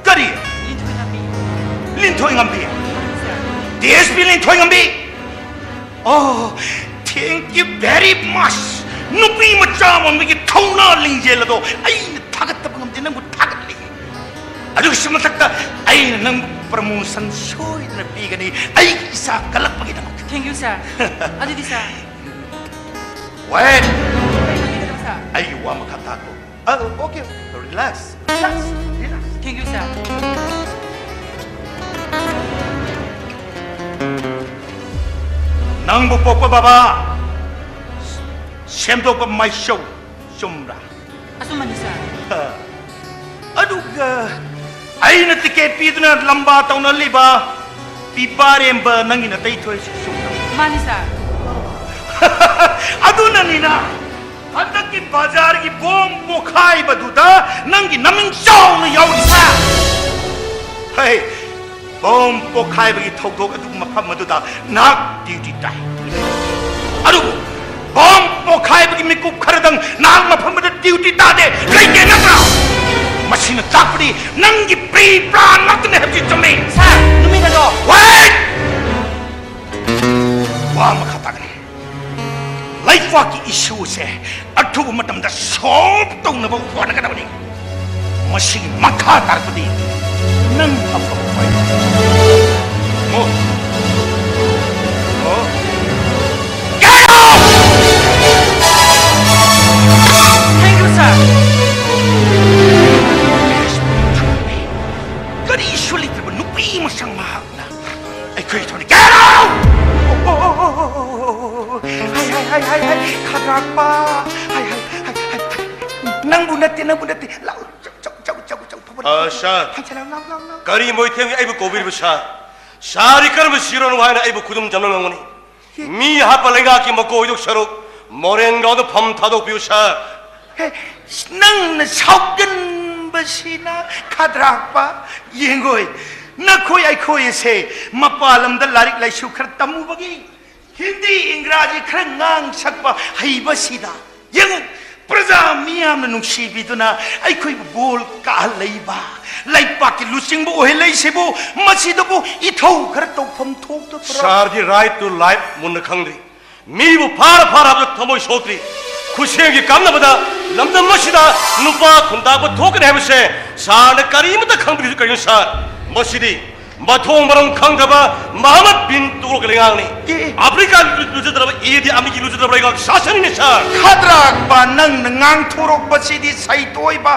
ꯀꯔꯤ? ꯂꯤꯟꯊꯣꯏꯉꯝꯕꯤ꯫ ꯂꯤꯟꯊꯣꯏꯉꯝꯕꯤ? ꯁꯥꯔ꯫ D S P ꯂꯤꯟꯊꯣꯏꯉꯝꯕꯤ? Oh, thank you very much. ꯅꯨꯄꯤ ꯃꯆꯥ ꯑꯃꯒꯤ ꯊꯧꯅꯥ ꯂꯤꯡꯖꯦꯜ ꯑꯗꯣ ꯑꯩꯅ ꯊꯥꯒꯠꯇꯕ ꯉꯝꯗꯦ, ꯅꯪꯕꯨ ꯊꯥꯒꯠꯂꯤ꯫ ꯑꯗꯨꯒꯤꯁꯨ ꯃꯊꯛꯇ ꯑꯩꯅ ꯅꯪꯕꯨ ꯄ꯭ꯔꯃꯣꯁꯟ ꯁꯣꯏꯗꯅ ꯄꯤꯒꯅꯤ, ꯑꯩꯒꯤ ꯏꯆꯥ ꯀꯜꯂꯛꯄꯒꯤꯗꯃꯛꯇ꯫ Thank you, sir. ꯑꯗꯨꯗꯤ, ꯁꯥꯔ꯫ Wait! ꯀꯩꯗꯧꯔꯒꯦ, ꯁꯥꯔ? ꯑꯩꯒꯤ ꯋꯥ ꯃꯈꯥ ꯇꯥꯈꯣ꯫ ꯑ, okay, relax, relax, relax. Thank you, sir. ꯅꯪꯕꯨ ꯄꯣꯛꯄ ꯕꯕꯥ ꯁꯦꯝꯗꯣꯛꯄ ꯃꯥꯏꯁꯧ, ꯆꯨꯝꯕ꯭ꯔꯥ? ꯑꯆꯨꯝꯕꯅꯤ, ꯁꯥꯔ꯫ ꯑꯗꯨꯒ ꯑꯩꯅ ꯇꯤꯀꯦꯠ ꯄꯤꯗꯨꯅ ꯂꯝꯕꯥ ꯇꯧꯅꯍꯜꯂꯤꯕ ꯄꯤꯕꯥꯔꯦꯝꯕ ꯅꯪꯒꯤ ꯅꯇꯩ ꯊꯣꯏꯁꯤ ꯆꯨꯝꯕ꯭ꯔꯥ? ꯃꯥꯅꯤ, ꯁꯥꯔ꯫ ꯑꯗꯨꯅꯅꯤꯅ ꯍꯟꯗꯛꯀꯤ ꯕꯖꯥꯔꯒꯤ ꯕꯣꯝ ꯄꯣꯈꯥꯏꯕꯗꯨꯗ ꯅꯪꯒꯤ ꯅꯃꯤꯡ ꯆꯥꯎꯅ ꯌꯥꯎꯔꯤꯁꯦ꯫ ꯍꯩ, ꯕꯣꯝ ꯄꯣꯈꯥꯏꯕꯒꯤ ꯊꯧꯗꯣꯛ ꯑꯗꯨꯒꯤ ꯃꯐꯝ ꯑꯗꯨꯗ ꯅꯍꯥꯛ ꯗ꯭ꯌꯨꯇꯤ ꯇꯥꯏ꯫ ꯑꯗꯨꯕꯨ ꯕꯣꯝ ꯄꯣꯈꯥꯏꯕꯒꯤ ꯃꯤꯀꯨꯞ ꯈꯔꯗꯪ ꯅꯍꯥꯛ ꯃꯐꯝ ꯑꯗꯨꯗ ꯗ꯭ꯌꯨꯇꯤ ꯇꯥꯗꯦ ꯂꯩꯇꯦ ꯅꯠꯇ꯭ꯔꯥ? ꯃꯁꯤꯅ ꯇꯥꯛꯄꯗꯤ ꯅꯪꯒꯤ ꯄ꯭ꯔꯤ ꯄ꯭ꯂꯥꯟ ꯉꯥꯛꯇꯅꯦ ꯍꯥꯏꯕꯁꯤ ꯆꯨꯝꯃꯤ꯫ ꯁꯥꯔ, ꯅꯨꯃꯤꯠ ꯑꯗꯣ Wait! ꯋꯥ ꯃꯈꯥ ꯇꯥꯒꯅꯤ꯫ ꯂꯩꯕꯥꯛꯀꯤ ꯏꯁꯨꯁꯦ ꯑꯊꯨꯕ ꯃꯇꯝꯗ ꯁꯣꯜꯕ ꯇꯧꯅꯕ ꯍꯣꯠꯅꯒꯗꯕꯅꯤ꯫ ꯃꯁꯤꯒꯤ ꯃꯈꯥ ꯇꯥꯔꯛꯄꯗꯤ ꯅꯪ ꯑꯐꯕ ꯑꯣꯏ꯫ Move. Go. Get out! Thank you, sir. ꯀꯔꯤꯁꯨ ꯂꯩꯇ꯭ꯔꯕ ꯅꯨꯄꯤ ꯃꯁꯛ ꯃꯍꯥꯛꯅ ꯑꯩꯈꯣꯏ ꯊꯣꯛꯅ Get out! ꯍꯥꯏ, ꯍꯥꯏ, ꯍꯥꯏ, ꯍꯥꯏ, ꯍꯥꯏ, ꯈꯗ꯭ꯔꯥꯛꯄ꯫ ꯍꯥꯏ, ꯍꯥꯏ, ꯍꯥꯏ, ꯍꯥꯏ, ꯍꯥꯏ꯫ ꯅꯪꯕꯨ ꯅꯠꯇꯦ, ꯅꯪꯕꯨ ꯅꯠꯇꯦ꯫ ꯂꯥꯎ, ꯆꯧ, ꯆꯧ, ꯆꯧ, ꯆꯧ, ꯆꯧ, ꯐꯕꯅꯤ꯫ ꯑ, ꯁꯥꯔ꯫ ꯍꯥꯏ, ꯁꯥꯔ, ꯂꯥꯎ, ꯂꯥꯎ, ꯂꯥꯎ, ꯂꯥꯎ꯫ ꯀꯔꯤ ꯃꯣꯏꯊꯦꯝꯒꯤ ꯑꯩꯕꯨ ꯀꯧꯕꯤꯔꯤꯕ, ꯁꯥꯔ? ꯁꯥꯔꯗꯤ ꯀꯔꯝꯕ ꯁꯤꯔꯣꯅꯣ ꯍꯥꯏꯅ ꯑꯩꯕꯨ ꯈꯨꯗꯨꯝ ꯆꯝꯅ ꯉꯝꯒꯅꯤ? ꯃꯤ ꯍꯥꯠꯄ ꯂꯩꯉꯥꯛꯀꯤ ꯃꯀꯣꯏꯗꯨ ꯁꯔꯨꯛ ꯃꯣꯔꯦꯟ ꯒ꯭ꯔꯥꯎꯟꯗ ꯐꯝ ꯊꯥꯗꯣꯛꯄꯤꯌꯨ, ꯁꯥꯔ꯫ ꯍꯦ, ꯅꯪꯅ ꯁꯥꯎꯒꯟꯕꯁꯤꯅ ꯈꯗ꯭ꯔꯥꯛꯄ꯫ ꯌꯦꯡꯉꯣꯏ, ꯅꯈꯣꯏ ꯑꯩꯈꯣꯏ ꯑꯁꯦ ꯃꯄꯥꯟ ꯂꯝꯗ ꯂꯥꯏꯔꯤꯛ ꯂꯥꯏꯁꯨ ꯈꯔ ꯇꯝꯃꯨꯕꯒꯤ ꯍꯤꯟꯗꯤ, ꯏꯪꯒ꯭ꯔꯥꯖꯤ ꯈꯔ ꯉꯥꯡ ꯁꯛꯄ ꯍꯩꯕꯁꯤꯗ꯫ ꯌꯦꯡꯉꯨ, ꯄ꯭ꯔꯖꯥ ꯃꯤꯌꯥꯝꯅ ꯅꯨꯡꯁꯤꯕꯤꯗꯨꯅ ꯑꯩꯈꯣꯏꯕꯨ ꯕꯣꯜ ꯀꯥꯍꯜꯂꯛꯏꯕ, ꯂꯩꯄꯥꯛꯀꯤ ꯂꯨꯆꯤꯡꯕ ꯑꯣꯏꯍꯜꯂꯛꯏꯁꯤꯕꯨ, ꯃꯁꯤꯗꯕꯨ ꯏꯊꯧ ꯈꯔ ꯇꯧꯐꯝ ꯊꯣꯛꯇꯕ꯭ꯔꯥ? ꯁꯥꯔꯗꯤ Right to Life ꯃꯨꯟꯅ ꯈꯪꯗ꯭ꯔꯤ꯫ ꯃꯤꯕꯨ ꯐꯥꯔ ꯐꯥꯔ ꯍꯥꯞꯄꯗ ꯊꯃꯣꯏ ꯁꯣꯛꯇ꯭ꯔꯤ꯫ ꯈꯨꯠꯁꯦꯝꯒꯤ ꯀꯥꯟꯅꯕꯗ ꯂꯝꯗꯝ ꯑꯁꯤꯗ ꯅꯨꯄꯥ ꯈꯨꯟꯇꯥꯛꯄ ꯊꯣꯛꯀꯅꯤ ꯍꯥꯏꯕꯁꯦ ꯁꯥꯔꯅ ꯀꯔꯤꯃꯠꯇ ꯈꯪꯗ꯭ꯔꯤꯁꯤ ꯀꯔꯤꯅꯣ, ꯁꯥꯔ? ꯃꯁꯤꯗꯤ ꯃꯊꯣꯡ ꯃꯔꯝ ꯈꯪꯗꯕ ꯃꯍꯃꯗ ꯕꯤꯟ ꯇꯨꯒ꯭ꯂꯛꯀꯤ ꯂꯩꯉꯥꯛꯅꯤ꯫ ꯑꯦ, ꯑꯦ꯫ ꯑꯐ꯭ꯔꯤꯀꯥꯒꯤ ꯂꯨꯖꯗ꯭ꯔꯕ, ꯏꯗꯤ ꯑꯃꯤꯟꯒꯤ ꯂꯨꯖꯗ꯭ꯔꯕ ꯂꯩꯉꯥꯛ ꯁꯥꯁꯟꯅꯤꯅꯦ, ꯁꯥꯔ꯫ ꯈꯗ꯭ꯔꯥꯛꯄ, ꯅꯪꯅ ꯉꯥꯡꯊꯣꯔꯛꯄꯁꯤꯗꯤ ꯁꯩꯇꯣꯏꯕ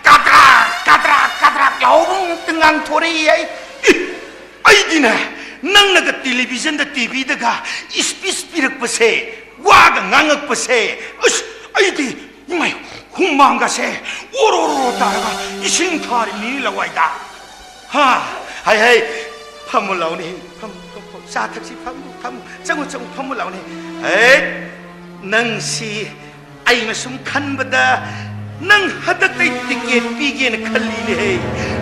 ꯀꯗ꯭ꯔꯥꯛ, ꯀꯗ꯭ꯔꯥꯛ, ꯀꯗ꯭ꯔꯥꯛ ꯌꯥꯎꯕ ꯉꯥꯛꯇ ꯉꯥꯡꯊꯣꯔꯛꯏ꯫ ꯑꯩ, ꯏ, ꯑꯩꯗꯤꯅꯦ, ꯅꯪꯅꯒ ꯇꯦꯂꯤꯚꯤꯖꯟꯗ, ꯇꯤꯚꯤꯗꯒ ꯏꯁꯄꯤꯆ ꯄꯤꯔꯛꯄꯁꯦ, ꯋꯥꯒ ꯉꯥꯡꯉꯛꯄꯁꯦ, ꯑꯁ, ꯑꯩꯗꯤ ꯏꯃꯥꯏ, ꯍꯨꯃꯥꯡꯒꯁꯦ ꯑꯣꯔꯣ ꯑꯣꯔꯣ ꯇꯥꯔꯒ ꯏꯁꯤꯡ ꯊꯥꯔꯤꯕꯅꯤ ꯂꯋꯥꯏꯗ꯫ ꯍꯥ? ꯍꯥꯏ, ꯍꯥꯏ, ꯐꯝꯃꯨ ꯂꯥꯎꯅꯦ, ꯐꯝꯃꯨ, ꯐꯝꯃꯨ, ꯐꯝꯃꯨ, ꯆꯥ ꯊꯛꯁꯤ, ꯐꯝꯃꯨ, ꯐꯝꯃꯨ, ꯆꯪꯉꯨ, ꯆꯪꯉꯨ, ꯐꯝꯃꯨ ꯂꯥꯎꯅꯦ꯫ ꯍꯦ, ꯅꯪꯁꯤ ꯑꯩꯅ ꯁꯨꯝ ꯈꯟꯕꯗ ꯅꯪ ꯍꯟꯗꯛꯇꯩ ꯇꯤꯀꯦꯠ ꯄꯤꯒꯦꯅ ꯈꯜꯂꯤꯅꯦꯍꯦ꯫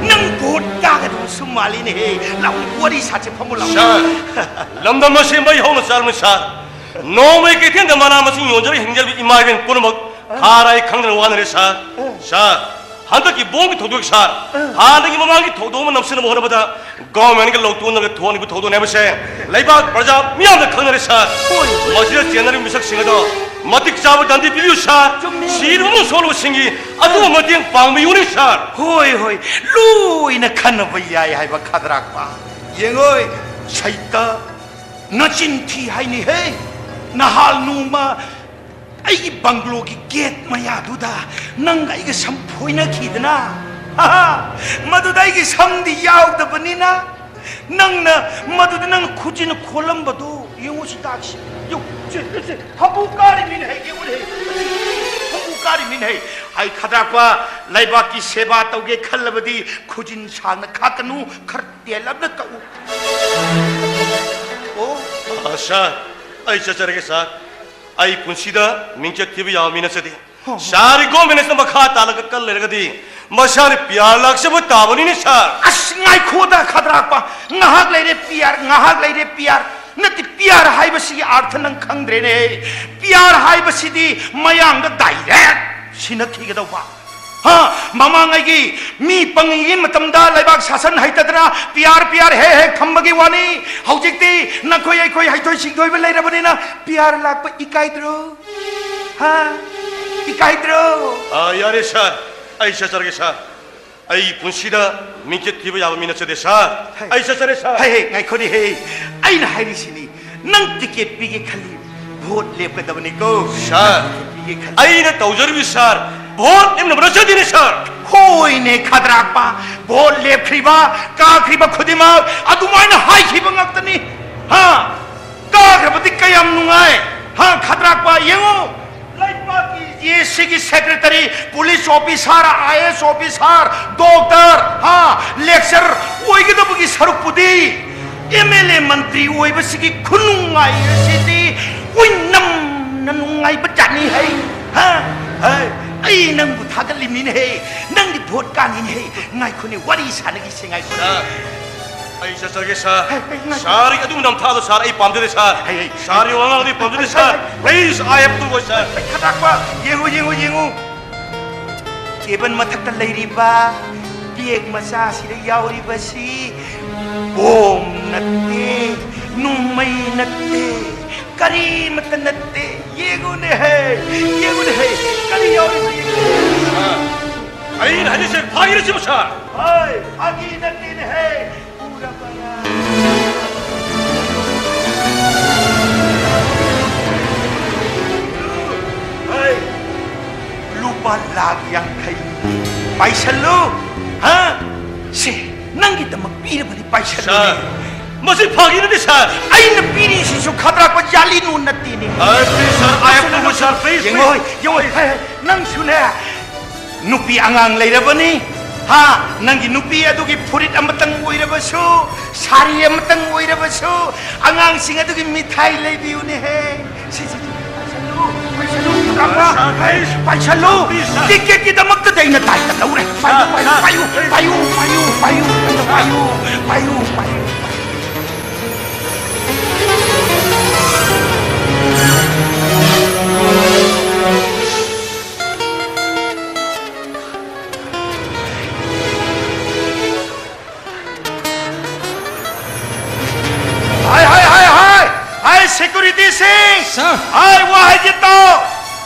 ꯅꯪ ꯚꯣꯠ ꯀꯥꯒꯗꯕ ꯁꯨꯝ ꯃꯥꯜꯂꯤꯅꯦꯍꯦ꯫ ꯂꯥꯎꯅꯦ, ꯋꯥꯔꯤ ꯁꯥꯁꯦ, ꯐꯝꯃꯨ ꯂꯥꯎꯅꯦ꯫ ꯁꯥꯔ, ꯂꯝꯗꯝ ꯑꯁꯤ ꯃꯩ ꯍꯧꯅ ꯆꯥꯔꯝꯃꯤ ꯁꯥꯔ꯫ ꯅꯣꯡꯃꯩ ꯀꯩꯊꯦꯜꯗ ꯃꯅꯥ ꯃꯁꯤꯡ ꯌꯣꯟꯖꯕ ꯍꯤꯡꯖꯕ ꯏꯃꯥ ꯏꯕꯦꯟ ꯄꯨꯝꯅꯃꯛ ꯍꯥꯔ ꯑꯩ ꯈꯪꯗꯅ ꯋꯥꯅꯔꯦ ꯁꯥꯔ꯫ ꯁꯥꯔ, ꯍꯟꯗꯛꯀꯤ ꯕꯣꯝꯒꯤ ꯊꯧꯗꯣꯛ ꯁꯥꯔ, ꯍꯥꯟꯅꯒꯤ ꯃꯃꯥꯡꯒꯤ ꯊꯧꯗꯣꯛ ꯑꯃ ꯅꯝꯁꯤꯟꯅꯕ ꯍꯣꯠꯅꯕꯗ ꯒꯚꯔꯟꯃꯦꯟꯠꯀ ꯂꯧꯊꯣꯛꯅꯔꯒ ꯊꯣꯛꯍꯟꯈꯤꯕ ꯊꯧꯗꯣꯛꯅꯦ ꯍꯥꯏꯕꯁꯦ ꯂꯩꯕꯥꯛ ꯄ꯭ꯔꯖꯥ ꯃꯤꯌꯥꯝꯅ ꯈꯪꯅꯔꯦ ꯁꯥꯔ꯫ ꯍꯣꯏ, ꯍꯣꯏ꯫ ꯃꯁꯤꯗ ꯆꯦꯟꯅꯔꯤꯕ ꯃꯤꯁꯛꯁꯤꯡ ꯑꯗꯣ ꯃꯇꯤꯛ ꯆꯥꯕ ꯗꯟꯗꯤ ꯄꯤꯕꯤꯌꯨ ꯁꯥꯔ꯫ ꯆꯨꯝꯃꯤ꯫ ꯁꯤꯔꯕ ꯑꯃꯁꯨꯡ ꯁꯣꯛꯂꯕꯁꯤꯡꯒꯤ ꯑꯊꯨꯕ ꯃꯇꯦꯡ ꯄꯥꯡꯕꯤꯌꯨꯅꯤ ꯁꯥꯔ꯫ ꯍꯣꯏ, ꯍꯣꯏ, ꯂꯣꯏꯅ ꯈꯟꯅꯕ ꯌꯥꯏ ꯍꯥꯏꯕ ꯈꯗ꯭ꯔꯥꯛꯄ꯫ ꯌꯦꯡꯉꯣꯏ, ꯁꯩꯇ, ꯅꯆꯤꯟ ꯊꯤ ꯍꯥꯏꯅꯤꯍꯦ꯫ ꯅꯍꯥꯜ ꯅꯣꯡꯃ ꯑꯩꯒꯤ ꯕꯪꯒ꯭ꯂꯣꯒꯤ ꯒꯦꯠ ꯃꯌꯥꯗꯨꯗ ꯅꯪꯒ ꯑꯩꯒ ꯁꯝ ꯐꯣꯏꯅꯈꯤꯗꯅ, ꯃꯗꯨꯗ ꯑꯩꯒꯤ ꯁꯝꯗꯤ ꯌꯥꯎꯗꯕꯅꯤꯅ, ꯅꯪꯅ ꯃꯗꯨꯗ ꯅꯪ ꯈꯨꯖꯤꯟ ꯈꯣꯜꯂꯝꯕꯗꯣ ꯌꯦꯡꯉꯨ, ꯁꯤ ꯇꯥꯛꯁꯤ꯫ ꯌꯦꯡꯉꯨ, ꯁꯤ, ꯁꯤ, ꯍꯝꯄꯨ ꯀꯥꯔꯤ ꯃꯤꯅ ꯍꯩ, ꯌꯦꯡꯉꯨꯅꯦ ꯍꯩ꯫ ꯍꯝꯄꯨ ꯀꯥꯔꯤ ꯃꯤꯅ ꯍꯩ꯫ ꯑꯩ ꯈꯗ꯭ꯔꯥꯛꯄ, ꯂꯩꯕꯥꯛꯀꯤ ꯁꯦꯕꯥ ꯇꯧꯒꯦ ꯈꯜꯂꯕꯗꯤ ꯈꯨꯖꯤꯟ ꯁꯥꯡꯅ ꯈꯥꯛꯀꯅꯨ, ꯈꯔ ꯇꯦꯜꯂꯞꯅ ꯀꯛꯎ꯫ ꯑꯣ꯫ ꯑ, ꯁꯥꯔ, ꯑꯩ ꯆꯠꯆꯔꯒꯦ, ꯁꯥꯔ꯫ ꯑꯩ ꯄꯨꯟꯁꯤꯗ ꯃꯤꯡꯆꯠ ꯊꯤꯕ ꯌꯥꯕ ꯃꯤ ꯅꯠꯆꯗꯦ꯫ ꯍꯣ, ꯍꯣ꯫ ꯁꯥꯔꯒꯤ ꯒꯣꯔꯃꯦꯟ ꯑꯁꯤꯅ ꯃꯈꯥ ꯇꯥꯜꯂꯒ ꯀꯜ ꯂꯩꯔꯒꯗꯤ ꯃꯁꯥꯅ ꯄꯤ ꯑꯥꯔ ꯂꯥꯛꯆꯕ ꯇꯥꯕꯅꯤꯅꯦ, ꯁꯥꯔ꯫ ꯑꯁ, ꯉꯥꯏꯈꯣꯗ, ꯈꯗ꯭ꯔꯥꯛꯄ꯫ ꯉꯥꯏꯍꯥꯛ ꯂꯩꯔꯦ ꯄꯤ ꯑꯥꯔ, ꯉꯥꯏꯍꯥꯛ ꯂꯩꯔꯦ ꯄꯤ ꯑꯥꯔ꯫ ꯅꯠꯇꯦ, ꯄꯤ ꯑꯥꯔ ꯍꯥꯏꯕꯁꯤꯒꯤ ꯑꯥꯔꯊ ꯅꯪ ꯈꯪꯗ꯭ꯔꯦꯅꯦ꯫ ꯄꯤ ꯑꯥꯔ ꯍꯥꯏꯕꯁꯤꯗꯤ ꯃꯌꯥꯡꯗ ꯗꯥꯏꯔꯦꯛ ꯁꯤꯟꯅꯈꯤꯒꯗꯧꯕ꯫ ꯍꯥ, ꯃꯃꯥꯡꯉꯩꯒꯤ ꯃꯤ ꯄꯪꯉꯤꯉꯩ ꯃꯇꯝꯗ ꯂꯩꯕꯥꯛ ꯁꯥꯁꯟ ꯍꯩꯇꯗꯅ ꯄꯤ ꯑꯥꯔ, ꯄꯤ ꯑꯥꯔ ꯍꯦꯛ ꯍꯦꯛ ꯊꯝꯕꯒꯤ ꯋꯥꯅꯤ꯫ ꯍꯧꯖꯤꯛꯇꯤ ꯅꯈꯣꯏ ꯑꯩꯈꯣꯏ ꯍꯩꯊꯣꯏ ꯁꯤꯡꯊꯣꯏꯕ ꯂꯩꯔꯕꯅꯤꯅ ꯄꯤ ꯑꯥꯔ ꯂꯥꯛꯄ ꯏꯀꯥꯏꯗ꯭ꯔꯣ? ꯍꯥ? ꯏꯀꯥꯏꯗ꯭ꯔꯣ? ꯑ, ꯌꯥꯔꯦ ꯁꯥꯔ, ꯑꯩ ꯆꯠꯆꯔꯒꯦ ꯁꯥꯔ꯫ ꯑꯩ ꯄꯨꯟꯁꯤꯗ ꯃꯤꯡꯆꯠ ꯊꯤꯕ ꯌꯥꯕ ꯃꯤ ꯅꯠꯆꯗꯦ ꯁꯥꯔ꯫ ꯍꯩ꯫ ꯑꯩ ꯆꯠꯆꯔꯦ ꯁꯥꯔ꯫ ꯍꯩ, ꯍꯩ, ꯉꯥꯏꯈꯣꯅꯦ ꯍꯦ꯫ ꯑꯩꯅ ꯍꯥꯏꯔꯤꯁꯤꯅꯤ, ꯅꯪ ꯇꯤꯀꯦꯠ ꯄꯤꯒꯦ ꯈꯜꯂꯤ, ꯚꯣꯠ ꯂꯦꯞꯀꯗꯕꯅꯤꯀꯣ꯫ ꯁꯥꯔ, ꯅꯪ ꯇꯤꯀꯦꯠ ꯄꯤꯒꯦ ꯈꯜꯂꯤ꯫ ꯑꯩꯅ ꯇꯧꯖꯔꯤꯕ ꯁꯥꯔ, ꯚꯣꯠ ꯂꯦꯞꯅꯕ ꯅꯠꯆꯗꯦꯅꯦ, ꯁꯥꯔ꯫ ꯍꯣꯏꯅꯦ, ꯈꯗ꯭ꯔꯥꯛꯄ, ꯚꯣꯠ ꯂꯦꯞꯈ꯭ꯔꯤꯕ, ꯀꯥꯈ꯭ꯔꯤꯕ ꯈꯨꯗꯤꯡꯃꯛ ꯑꯗꯨꯃꯥꯏꯅ ꯍꯥꯏꯈꯤꯕ ꯉꯥꯛꯇꯅꯤ꯫ ꯍꯥ? ꯀꯥꯈ꯭ꯔꯕꯗꯤ ꯀꯌꯥꯝ ꯅꯨꯡꯉꯥꯏ꯫ ꯍꯥ, ꯈꯗ꯭ꯔꯥꯛꯄ, ꯌꯦꯡꯉꯨ, ꯂꯩꯕꯥꯛꯀꯤ ꯑꯦ ꯁꯤꯒꯤ ꯁꯦꯀ꯭ꯔꯦꯇꯔꯤ, ꯄꯨꯂꯤꯁ ꯑꯣꯐꯤꯁꯥꯔ, ꯑꯥꯏ ꯑꯦꯁ ꯑꯣꯐꯤꯁꯥꯔ, ꯗꯣꯛꯇꯔ, ꯍꯥ, ꯂꯦꯛꯆꯔ ꯑꯣꯏꯒꯗꯕꯒꯤ ꯁꯔꯨꯛꯄꯨꯗꯤ ꯑꯦꯝ ꯑꯦꯜ ꯑꯦ ꯃꯟꯇ꯭ꯔꯤ ꯑꯣꯏꯕꯁꯤꯒꯤ ꯈꯨꯅꯨꯡꯉꯥꯏ ꯑꯁꯤꯗꯤ ꯑꯣꯏꯅꯝꯅ ꯅꯨꯡꯉꯥꯏꯕ ꯖꯥꯠꯅꯤ ꯍꯩ꯫ ꯍꯥ? ꯍꯩ, ꯑꯩ ꯅꯪꯕꯨ ꯊꯥꯒꯠꯂꯤꯃꯤꯅꯦ ꯍꯦ꯫ ꯅꯪꯗꯤ ꯚꯣꯠ ꯀꯥꯅꯤꯅꯦ ꯍꯦ꯫ ꯉꯥꯏꯈꯣꯅꯦ, ꯋꯥꯔꯤ ꯁꯥꯟꯅꯈꯤꯁꯦ, ꯉꯥꯏꯈꯣꯅꯦ꯫ ꯁꯥꯔ, ꯑꯩ ꯆꯠꯆꯒꯦ, ꯁꯥꯔ꯫ ꯍꯩ, ꯍꯩ, ꯉꯥꯏꯈꯣ꯫ ꯁꯥꯔ, ꯑꯩ ꯑꯗꯨꯝ ꯅꯝꯊꯥꯗꯣ, ꯁꯥꯔ, ꯑꯩ ꯄꯥꯝꯖꯗꯦ, ꯁꯥꯔ꯫ ꯍꯩ, ꯍꯩ, ꯁꯥꯔ, ꯍꯩ꯫ ꯑꯩ ꯋꯥꯉꯥꯡꯗꯤ ꯄꯥꯝꯖꯗꯦ, ꯍꯩ, ꯁꯥꯔ꯫ ꯍꯩ, ꯍꯩ꯫ Please, I have to go, ꯁꯥꯔ꯫ ꯍꯩ, ꯈꯗ꯭ꯔꯥꯛꯄ, ꯌꯦꯡꯉꯨ, ꯌꯦꯡꯉꯨ, ꯌꯦꯡꯉꯨ꯫ ꯇꯦꯕꯜ ꯃꯊꯛꯇ ꯂꯩꯔꯤꯕ ꯕꯦꯒ ꯃꯆꯥꯁꯤꯗ ꯌꯥꯎꯔꯤꯕꯁꯤ ꯕꯣꯝ ꯅꯠꯇꯦ, ꯅꯣꯡꯃꯩ ꯅꯠꯇꯦ, ꯀꯔꯤꯃꯠꯇ ꯅꯠꯇꯦ꯫ ꯌꯦꯡꯉꯨꯅꯦꯍꯦ, ꯌꯦꯡꯉꯨꯅꯦꯍꯦ, ꯀꯔꯤ ꯌꯥꯎꯔꯤꯕ ꯌꯦꯡꯉꯨ꯫ ꯁꯥꯔ, ꯑꯩꯅ ꯍꯥꯏꯔꯤꯁꯦ ꯐꯥꯒꯤꯔꯁꯤꯕꯨ, ꯁꯥꯔ? ꯍꯣꯏ, ꯐꯥꯒꯤ ꯅꯠꯇꯦꯅꯦꯍꯦ꯫ ꯎꯔꯕꯔꯥ? ꯍꯣꯏ, ꯂꯨꯄꯥ ꯂꯥꯈ ꯌꯥꯡꯈꯩ ꯄꯥꯏꯁꯜꯂꯨ꯫ ꯍꯥ? ꯁꯦ, ꯅꯪꯒꯤꯗꯃꯛ ꯄꯤꯔꯕꯅꯤ, ꯄꯥꯏꯁꯜꯂꯨ꯫ ꯁꯥꯔ, ꯃꯁꯤ ꯐꯥꯒꯤ ꯅꯠꯇꯦ, ꯁꯥꯔ꯫ ꯑꯩꯅ ꯄꯤꯔꯤꯁꯤꯁꯨ ꯈꯗ꯭ꯔꯥꯛꯄ ꯖꯥꯂꯤꯅꯣ ꯅꯠꯇꯦꯅꯦ꯫ ꯑ, please, sir, I have to go, sir, please, ꯌꯦꯡꯉꯣ, please꯫ ꯌꯦꯡꯉꯣ, ꯍꯦ, ꯍꯦ, ꯅꯪꯁꯨꯅꯦ, ꯅꯨꯄꯤ ꯑꯉꯥꯡ ꯂꯩꯔꯕꯅꯤ꯫ ꯍꯥ, ꯅꯪꯒꯤ ꯅꯨꯄꯤ ꯑꯗꯨꯒꯤ ꯐꯨꯔꯤꯠ ꯑꯃꯇꯪ ꯑꯣꯏꯔꯕꯁꯨ, ꯁꯥꯔꯤ ꯑꯃꯇꯪ ꯑꯣꯏꯔꯕꯁꯨ, ꯑꯉꯥꯡꯁꯤꯡ ꯑꯗꯨꯒꯤ ꯃꯤꯊꯥꯏ ꯂꯩꯕꯤꯌꯨꯅꯦꯍꯦ꯫ ꯁꯤ, ꯁꯤ, ꯁꯤ, ꯄꯥꯏꯁꯜꯂꯨ, ꯄꯥꯏꯁꯜꯂꯨ, ꯈꯗ꯭ꯔꯥꯛꯄ, ꯁꯥꯔ, please, ꯄꯥꯏꯁꯜꯂꯨ꯫ Please, ꯁꯥꯔ꯫ ꯇꯤꯛꯀꯦꯠꯀꯤꯗꯃꯛꯇꯗꯤ ꯑꯩꯅ ꯗꯥꯏꯇ ꯂꯧꯔꯦ꯫ ꯄꯥꯏꯌꯨ, ꯁꯥꯔ, ꯄꯥꯏꯌꯨ, ꯁꯥꯔ, ꯄꯥꯏꯌꯨ, please꯫ ꯄꯥꯏꯌꯨ, ꯄꯥꯏꯌꯨ, ꯄꯥꯏꯌꯨ, ꯄꯥꯏꯌꯨ, ꯄꯥꯏꯌꯨ, ꯄꯥꯏꯌꯨ꯫ ꯍꯥꯏ, ꯍꯥꯏ, ꯍꯥꯏ, ꯍꯥꯏ! ꯍꯥꯏ, ꯁꯦꯀ꯭ꯌꯨꯔꯤꯇꯤꯁꯤꯡ! ꯁꯥꯔ! ꯍꯥꯏ, ꯋꯥ ꯍꯥꯏꯒꯦ ꯇꯥꯎ!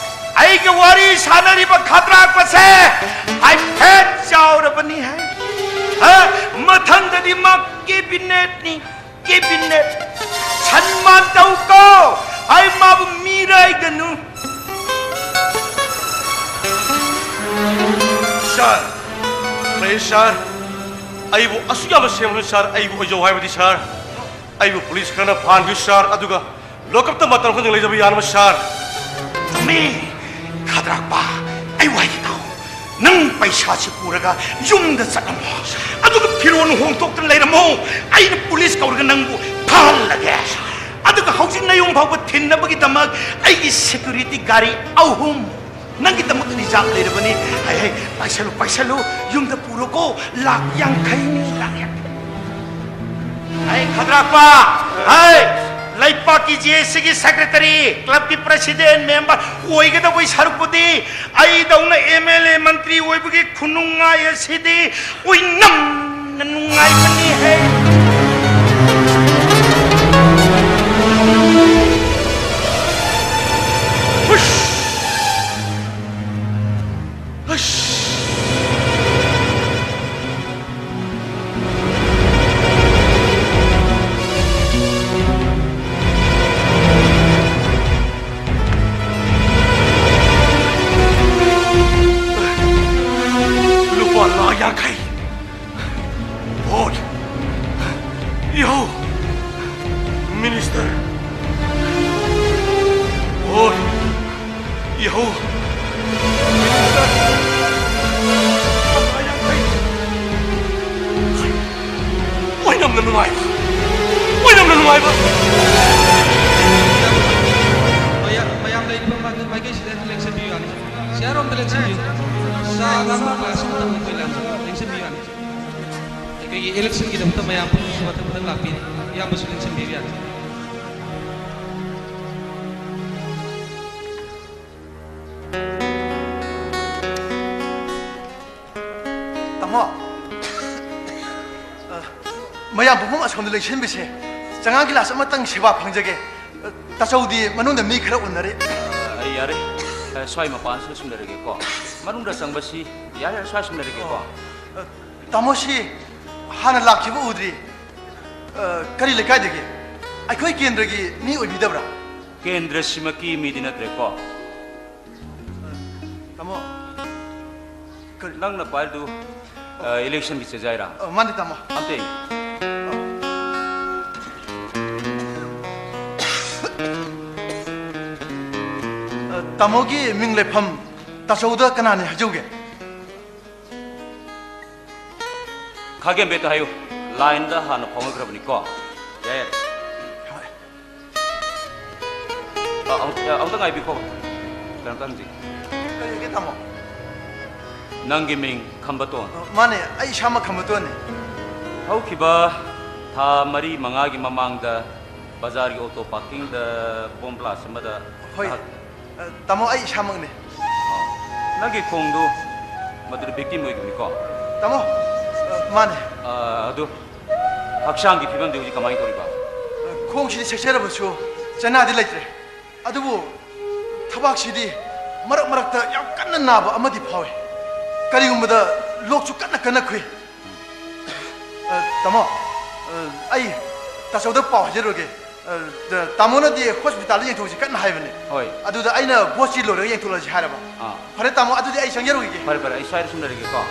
ꯑꯩꯒ ꯋꯥꯔꯤ ꯁꯥꯟꯅꯔꯤꯕ ꯈꯗ꯭ꯔꯥꯛꯄꯁꯦ ꯍꯥꯏꯐꯦꯠ ꯆꯥꯎꯔꯕꯅꯤ ꯍꯥꯏ꯫ ꯍꯥ? ꯃꯊꯪꯗꯗꯤ ꯃꯥ ꯀꯦꯕꯤꯅꯦꯠꯅꯤ꯫ ꯀꯦꯕꯤꯅꯦꯠ ꯁꯟꯃꯥꯟ ꯇꯧꯀꯣ꯫ ꯑꯩ ꯃꯥꯕꯨ ꯃꯤꯔꯥꯏꯒꯅꯨ꯫ Please, sir. ꯑꯩꯕꯨ ꯑꯁꯨꯛ ꯌꯥꯝꯅ ꯁꯦꯝꯕ, sir, ꯑꯩꯕꯨ ꯑꯣꯏꯖꯧ ꯍꯥꯏꯕꯗꯤ, sir, ꯑꯩꯕꯨ ꯄꯨꯂꯤꯁ ꯈꯔꯅ ꯐꯥꯍꯟꯕꯤꯌꯨ, sir, ꯑꯗꯨꯒ ꯂꯣꯀꯞꯇ ꯃꯇꯝ ꯈꯔ ꯂꯩꯖꯕ ꯌꯥꯅꯕ, sir꯫ ꯃꯤ ꯈꯗ꯭ꯔꯥꯛꯄ, ꯑꯩ ꯋꯥꯍꯩ ꯇꯥꯎ꯫ ꯅꯪ ꯄꯩꯁꯥꯁꯤ ꯄꯨꯔꯒ ꯌꯨꯝꯗ ꯆꯠꯂꯝꯃꯣ, ꯑꯗꯨꯒ ꯐꯤꯔꯣꯜ ꯍꯣꯡꯗꯣꯛꯇꯅ ꯂꯩꯔꯝꯃꯣ꯫ ꯑꯩꯅ ꯄꯨꯂꯤꯁ ꯀꯧꯔꯒ ꯅꯪꯕꯨ ꯐꯥꯍꯜꯂꯒꯦ꯫ ꯑꯗꯨꯒ ꯍꯧꯖꯤꯛ ꯅꯌꯨꯝ ꯐꯥꯎꯕ ꯊꯤꯟꯅꯕꯒꯤꯗꯃꯛ ꯑꯩꯒꯤ security ꯒꯥꯔꯤ ꯑꯍꯨꯝ ꯅꯪꯒꯤꯗꯃꯛ reserve ꯂꯩꯔꯕꯅꯤ꯫ ꯍꯩ, ꯍꯩ, ꯄꯥꯏꯁꯜꯂꯨ, ꯄꯥꯏꯁꯜꯂꯨ, ꯌꯨꯝꯗ ꯄꯨꯔꯣꯀꯣ꯫ ꯂꯥꯛ ꯌꯥꯡꯈꯩꯅꯤ, ꯂꯥꯛ ꯌꯥꯡꯈꯩ꯫ ꯍꯩ, ꯈꯗ꯭ꯔꯥꯛꯄ, ꯍꯩ, ꯂꯩꯄꯥꯛꯀꯤ J A C ꯒꯤ secretary, club ꯀꯤ president, member ꯑꯣꯏꯒꯗꯧꯕꯒꯤ ꯁꯔꯨꯛꯄꯨꯗꯤ ꯑꯩꯗꯧꯅ M L A ꯃꯟꯇ꯭ꯔꯤ ꯑꯣꯏꯕꯒꯤ ꯈꯨꯅꯨꯡꯉꯥꯏ ꯑꯁꯤꯗꯤ ꯑꯣꯏꯅꯝꯅ ꯅꯨꯡꯉꯥꯏꯕꯅꯤꯍꯦ꯫ ꯍꯨꯁ! ꯍꯨꯁ! ꯂꯨꯄꯥ ꯂꯥꯈ ꯌꯥꯡꯈꯩ꯫ ꯚꯣꯠ꯫ ꯏꯍꯧ꯫ ꯃꯤꯅꯤꯁꯇꯔ꯫ ꯚꯣꯠ꯫ ꯏꯍꯧ꯫ ꯃꯤꯅꯤꯁꯇꯔ꯫ ꯂꯨꯄꯥ ꯌꯥꯡꯈꯩ꯫ ꯑꯣꯏꯅꯝꯅ ꯅꯨꯡꯉꯥꯏꯕ꯫ ꯑꯣꯏꯅꯝꯅ ꯅꯨꯡꯉꯥꯏꯕ꯫ ꯃꯌꯥꯝ, ꯃꯌꯥꯝ ꯂꯩꯔꯤꯕ ꯃꯥꯏ-, ꯃꯥꯏꯀꯩꯁꯤꯗ ꯂꯦꯡꯁꯤꯟꯕꯤꯌꯨ ꯌꯥꯅꯤ꯫ ꯁꯤꯌꯥꯔ ꯑꯝꯇ ꯂꯦꯡꯁꯤꯟꯕꯤꯌꯨ꯫ ꯆꯥ ꯑꯉꯥꯡꯕ ꯒ꯭ꯂꯥꯁ ꯑꯃꯇꯪ ꯑꯩꯈꯣꯏ ꯂꯥꯛꯑꯣ꯫ ꯂꯦꯡꯁꯤꯟꯕꯤꯌꯨ ꯌꯥꯅꯤ꯫ ꯑꯩꯈꯣꯏꯒꯤ ꯏꯂꯦꯛꯁꯟꯒꯤꯗꯃꯛꯇ ꯃꯌꯥꯝ ꯄꯨꯝꯅꯃꯛꯁꯨ ꯃꯊꯪ ꯃꯊꯪ ꯂꯥꯛꯄꯤꯔꯤ꯫ ꯏꯌꯥꯝꯕꯁꯨ ꯂꯦꯡꯁꯤꯟꯕꯤꯕ ꯌꯥꯅꯤ꯫ ꯇꯥꯃꯣ, ꯑ, ꯃꯌꯥꯝ ꯄꯨꯝꯅꯃꯛ ꯑꯁꯣꯝꯗ ꯂꯦꯡꯁꯤꯟꯕꯤꯁꯦ꯫ ꯆꯉꯥꯡ ꯒꯤꯂꯥꯁ ꯑꯃꯇꯪ ꯁꯦꯕꯥ ꯐꯪꯖꯒꯦ꯫ ꯑ, ꯇꯥꯆꯧꯗꯤ ꯃꯅꯨꯡꯗ ꯃꯤ ꯈꯔ ꯎꯅꯔꯤ꯫ ꯑ, ꯌꯥꯔꯦ꯫ ꯑ, ꯁ꯭ꯋꯥꯏ ꯃꯄꯥꯟꯁꯤꯗ ꯁꯨꯝ ꯂꯩꯔꯒꯦꯀꯣ꯫ ꯃꯅꯨꯡꯗ ꯆꯪꯕꯁꯤ ꯌꯥꯔꯦ, ꯁ꯭ꯋꯥꯏ ꯁꯨꯝ ꯂꯩꯔꯒꯦꯀꯣ꯫ ꯑ, ꯇꯥꯃꯣꯁꯤ ꯍꯥꯟꯅ ꯂꯥꯛꯈꯤꯕ ꯎꯗ꯭ꯔꯤ꯫ ꯑ, ꯀꯔꯤ ꯂꯩꯀꯥꯏꯗꯒꯤ? ꯑꯩꯈꯣꯏ ꯀꯦꯟꯗ꯭ꯔꯒꯤ ꯃꯤ ꯑꯣꯏꯕꯤꯗꯕ꯭ꯔꯥ? ꯀꯦꯟꯗ꯭ꯔꯁꯤꯃꯛꯀꯤ ꯃꯤꯗꯤ ꯅꯠꯇ꯭ꯔꯦꯀꯣ꯫ ꯇꯥꯃꯣ, ꯀꯔꯤ? ꯅꯪꯅ ꯄꯥꯏꯔꯤꯗꯨ, ꯑ, ꯏꯂꯦꯛꯁꯟꯒꯤ ꯆꯦꯖꯥꯏꯔꯥ? ꯑ, ꯃꯥꯅꯤ, ꯇꯥꯃꯣ꯫ ꯑꯝꯇ ꯌꯦꯡ꯫ ꯑ, ꯇꯥꯃꯣꯒꯤ ꯃꯤꯡ ꯂꯩꯐꯝ ꯇꯥꯆꯧꯗ ꯀꯅꯥꯅꯤ ꯍꯥꯏꯖꯧꯒꯦ? ꯈꯥꯒꯦꯝꯕꯦꯠꯇ ꯍꯥꯏꯌꯨ꯫ ꯂꯥꯏꯟꯗ ꯍꯥꯟꯅ ꯐꯥꯎꯅꯈ꯭ꯔꯕꯅꯤꯀꯣ꯫ ꯌꯥꯏ, ꯌꯥꯏ꯫ ꯍꯣꯏ꯫ ꯑ, ꯑꯃꯨꯛ-, ꯑ, ꯑꯃꯨꯛꯇ ꯉꯥꯏꯕꯤꯈꯣ꯫ ꯀꯩꯅꯣꯝꯇ ꯍꯪꯖꯒꯦ꯫ ꯀꯔꯤꯒꯦ, ꯇꯥꯃꯣ? ꯅꯪꯒꯤ ꯃꯤꯡ ꯈꯝꯕꯇꯣꯟ? ꯑ, ꯃꯥꯅꯦ, ꯑꯩ ꯏꯁꯥꯃꯛ ꯈꯝꯕꯇꯣꯟꯅꯦ꯫ ꯍꯧꯈꯤꯕ ꯊꯥ ꯃꯔꯤ ꯃꯉꯥꯒꯤ ꯃꯃꯥꯡꯗ ꯕꯖꯥꯔꯒꯤ ꯑꯣꯇꯣ ꯄꯥꯔꯀꯤꯡꯗ ꯕꯣꯝ ꯕ꯭ꯂꯥꯁ ꯑꯃꯗ ꯍꯣꯏ꯫ ꯅꯍꯥꯛ ꯑ, ꯇꯥꯃꯣ, ꯑꯩ ꯏꯁꯥꯃꯛꯅꯦ꯫ ꯑ, ꯅꯪꯒꯤ ꯈꯣꯡꯗꯨ ꯃꯗꯨꯗ ꯚꯤꯛꯇꯤꯝ ꯑꯣꯏꯈꯤꯕꯅꯤꯀꯣ? ꯇꯥꯃꯣ, ꯑ, ꯃꯥꯅꯦ꯫ ꯑ, ꯑꯗꯨ ꯍꯛꯆꯥꯡꯒꯤ ꯐꯤꯕꯝꯗꯤ ꯍꯧꯖꯤꯛ ꯀꯃꯥꯏꯅ ꯇꯧꯔꯤꯕ? ꯑ, ꯈꯣꯡꯁꯤꯗꯤ ꯁꯦꯛꯆꯔꯕꯁꯨ ꯆꯩꯅꯥꯗꯤ ꯂꯩꯇ꯭ꯔꯦ꯫ ꯑꯗꯨꯕꯨ ꯊꯕꯥꯛꯁꯤꯗꯤ ꯃꯔꯛ ꯃꯔꯛꯇ ꯌꯥꯝ ꯀꯟꯅ ꯅꯥꯕ ꯑꯃꯗꯤ ꯐꯥꯎꯏ꯫ ꯀꯔꯤꯒꯨꯝꯕꯗ ꯂꯣꯛꯁꯨ ꯀꯟꯅ ꯀꯟꯅ ꯈꯨꯏ꯫ ꯑ, ꯇꯥꯃꯣ, ꯑ, ꯑꯩ ꯇꯥꯆꯧꯗ ꯄꯥꯎ ꯍꯥꯏꯖꯔꯨꯔꯒꯦ꯫ ꯑ, ꯇꯥꯃꯣꯅꯗꯤ ꯍꯣꯁꯄꯤꯇꯥꯜꯗ ꯌꯦꯡꯊꯣꯛꯁꯤ ꯀꯟꯅ ꯍꯥꯏꯕꯅꯦ꯫ ꯍꯣꯏ꯫ ꯑꯗꯨꯗ ꯑꯩꯅ ꯕꯣꯁꯁꯤ ꯂꯣꯏꯔꯒ ꯌꯦꯡꯊꯣꯛꯂꯁꯤ ꯍꯥꯏꯔꯕ꯫ ꯑꯥ꯫ ꯐꯔꯦ ꯇꯥꯃꯣ, ꯑꯗꯨꯗꯤ ꯑꯩ ꯆꯪꯖꯔꯨꯈꯤꯒꯦ꯫ ꯐꯔꯦ, ꯐꯔꯦ, ꯑꯩ ꯁ꯭ꯋꯥꯏꯗ ꯁꯨꯝ ꯂꯩꯔꯒꯦꯀꯣ꯫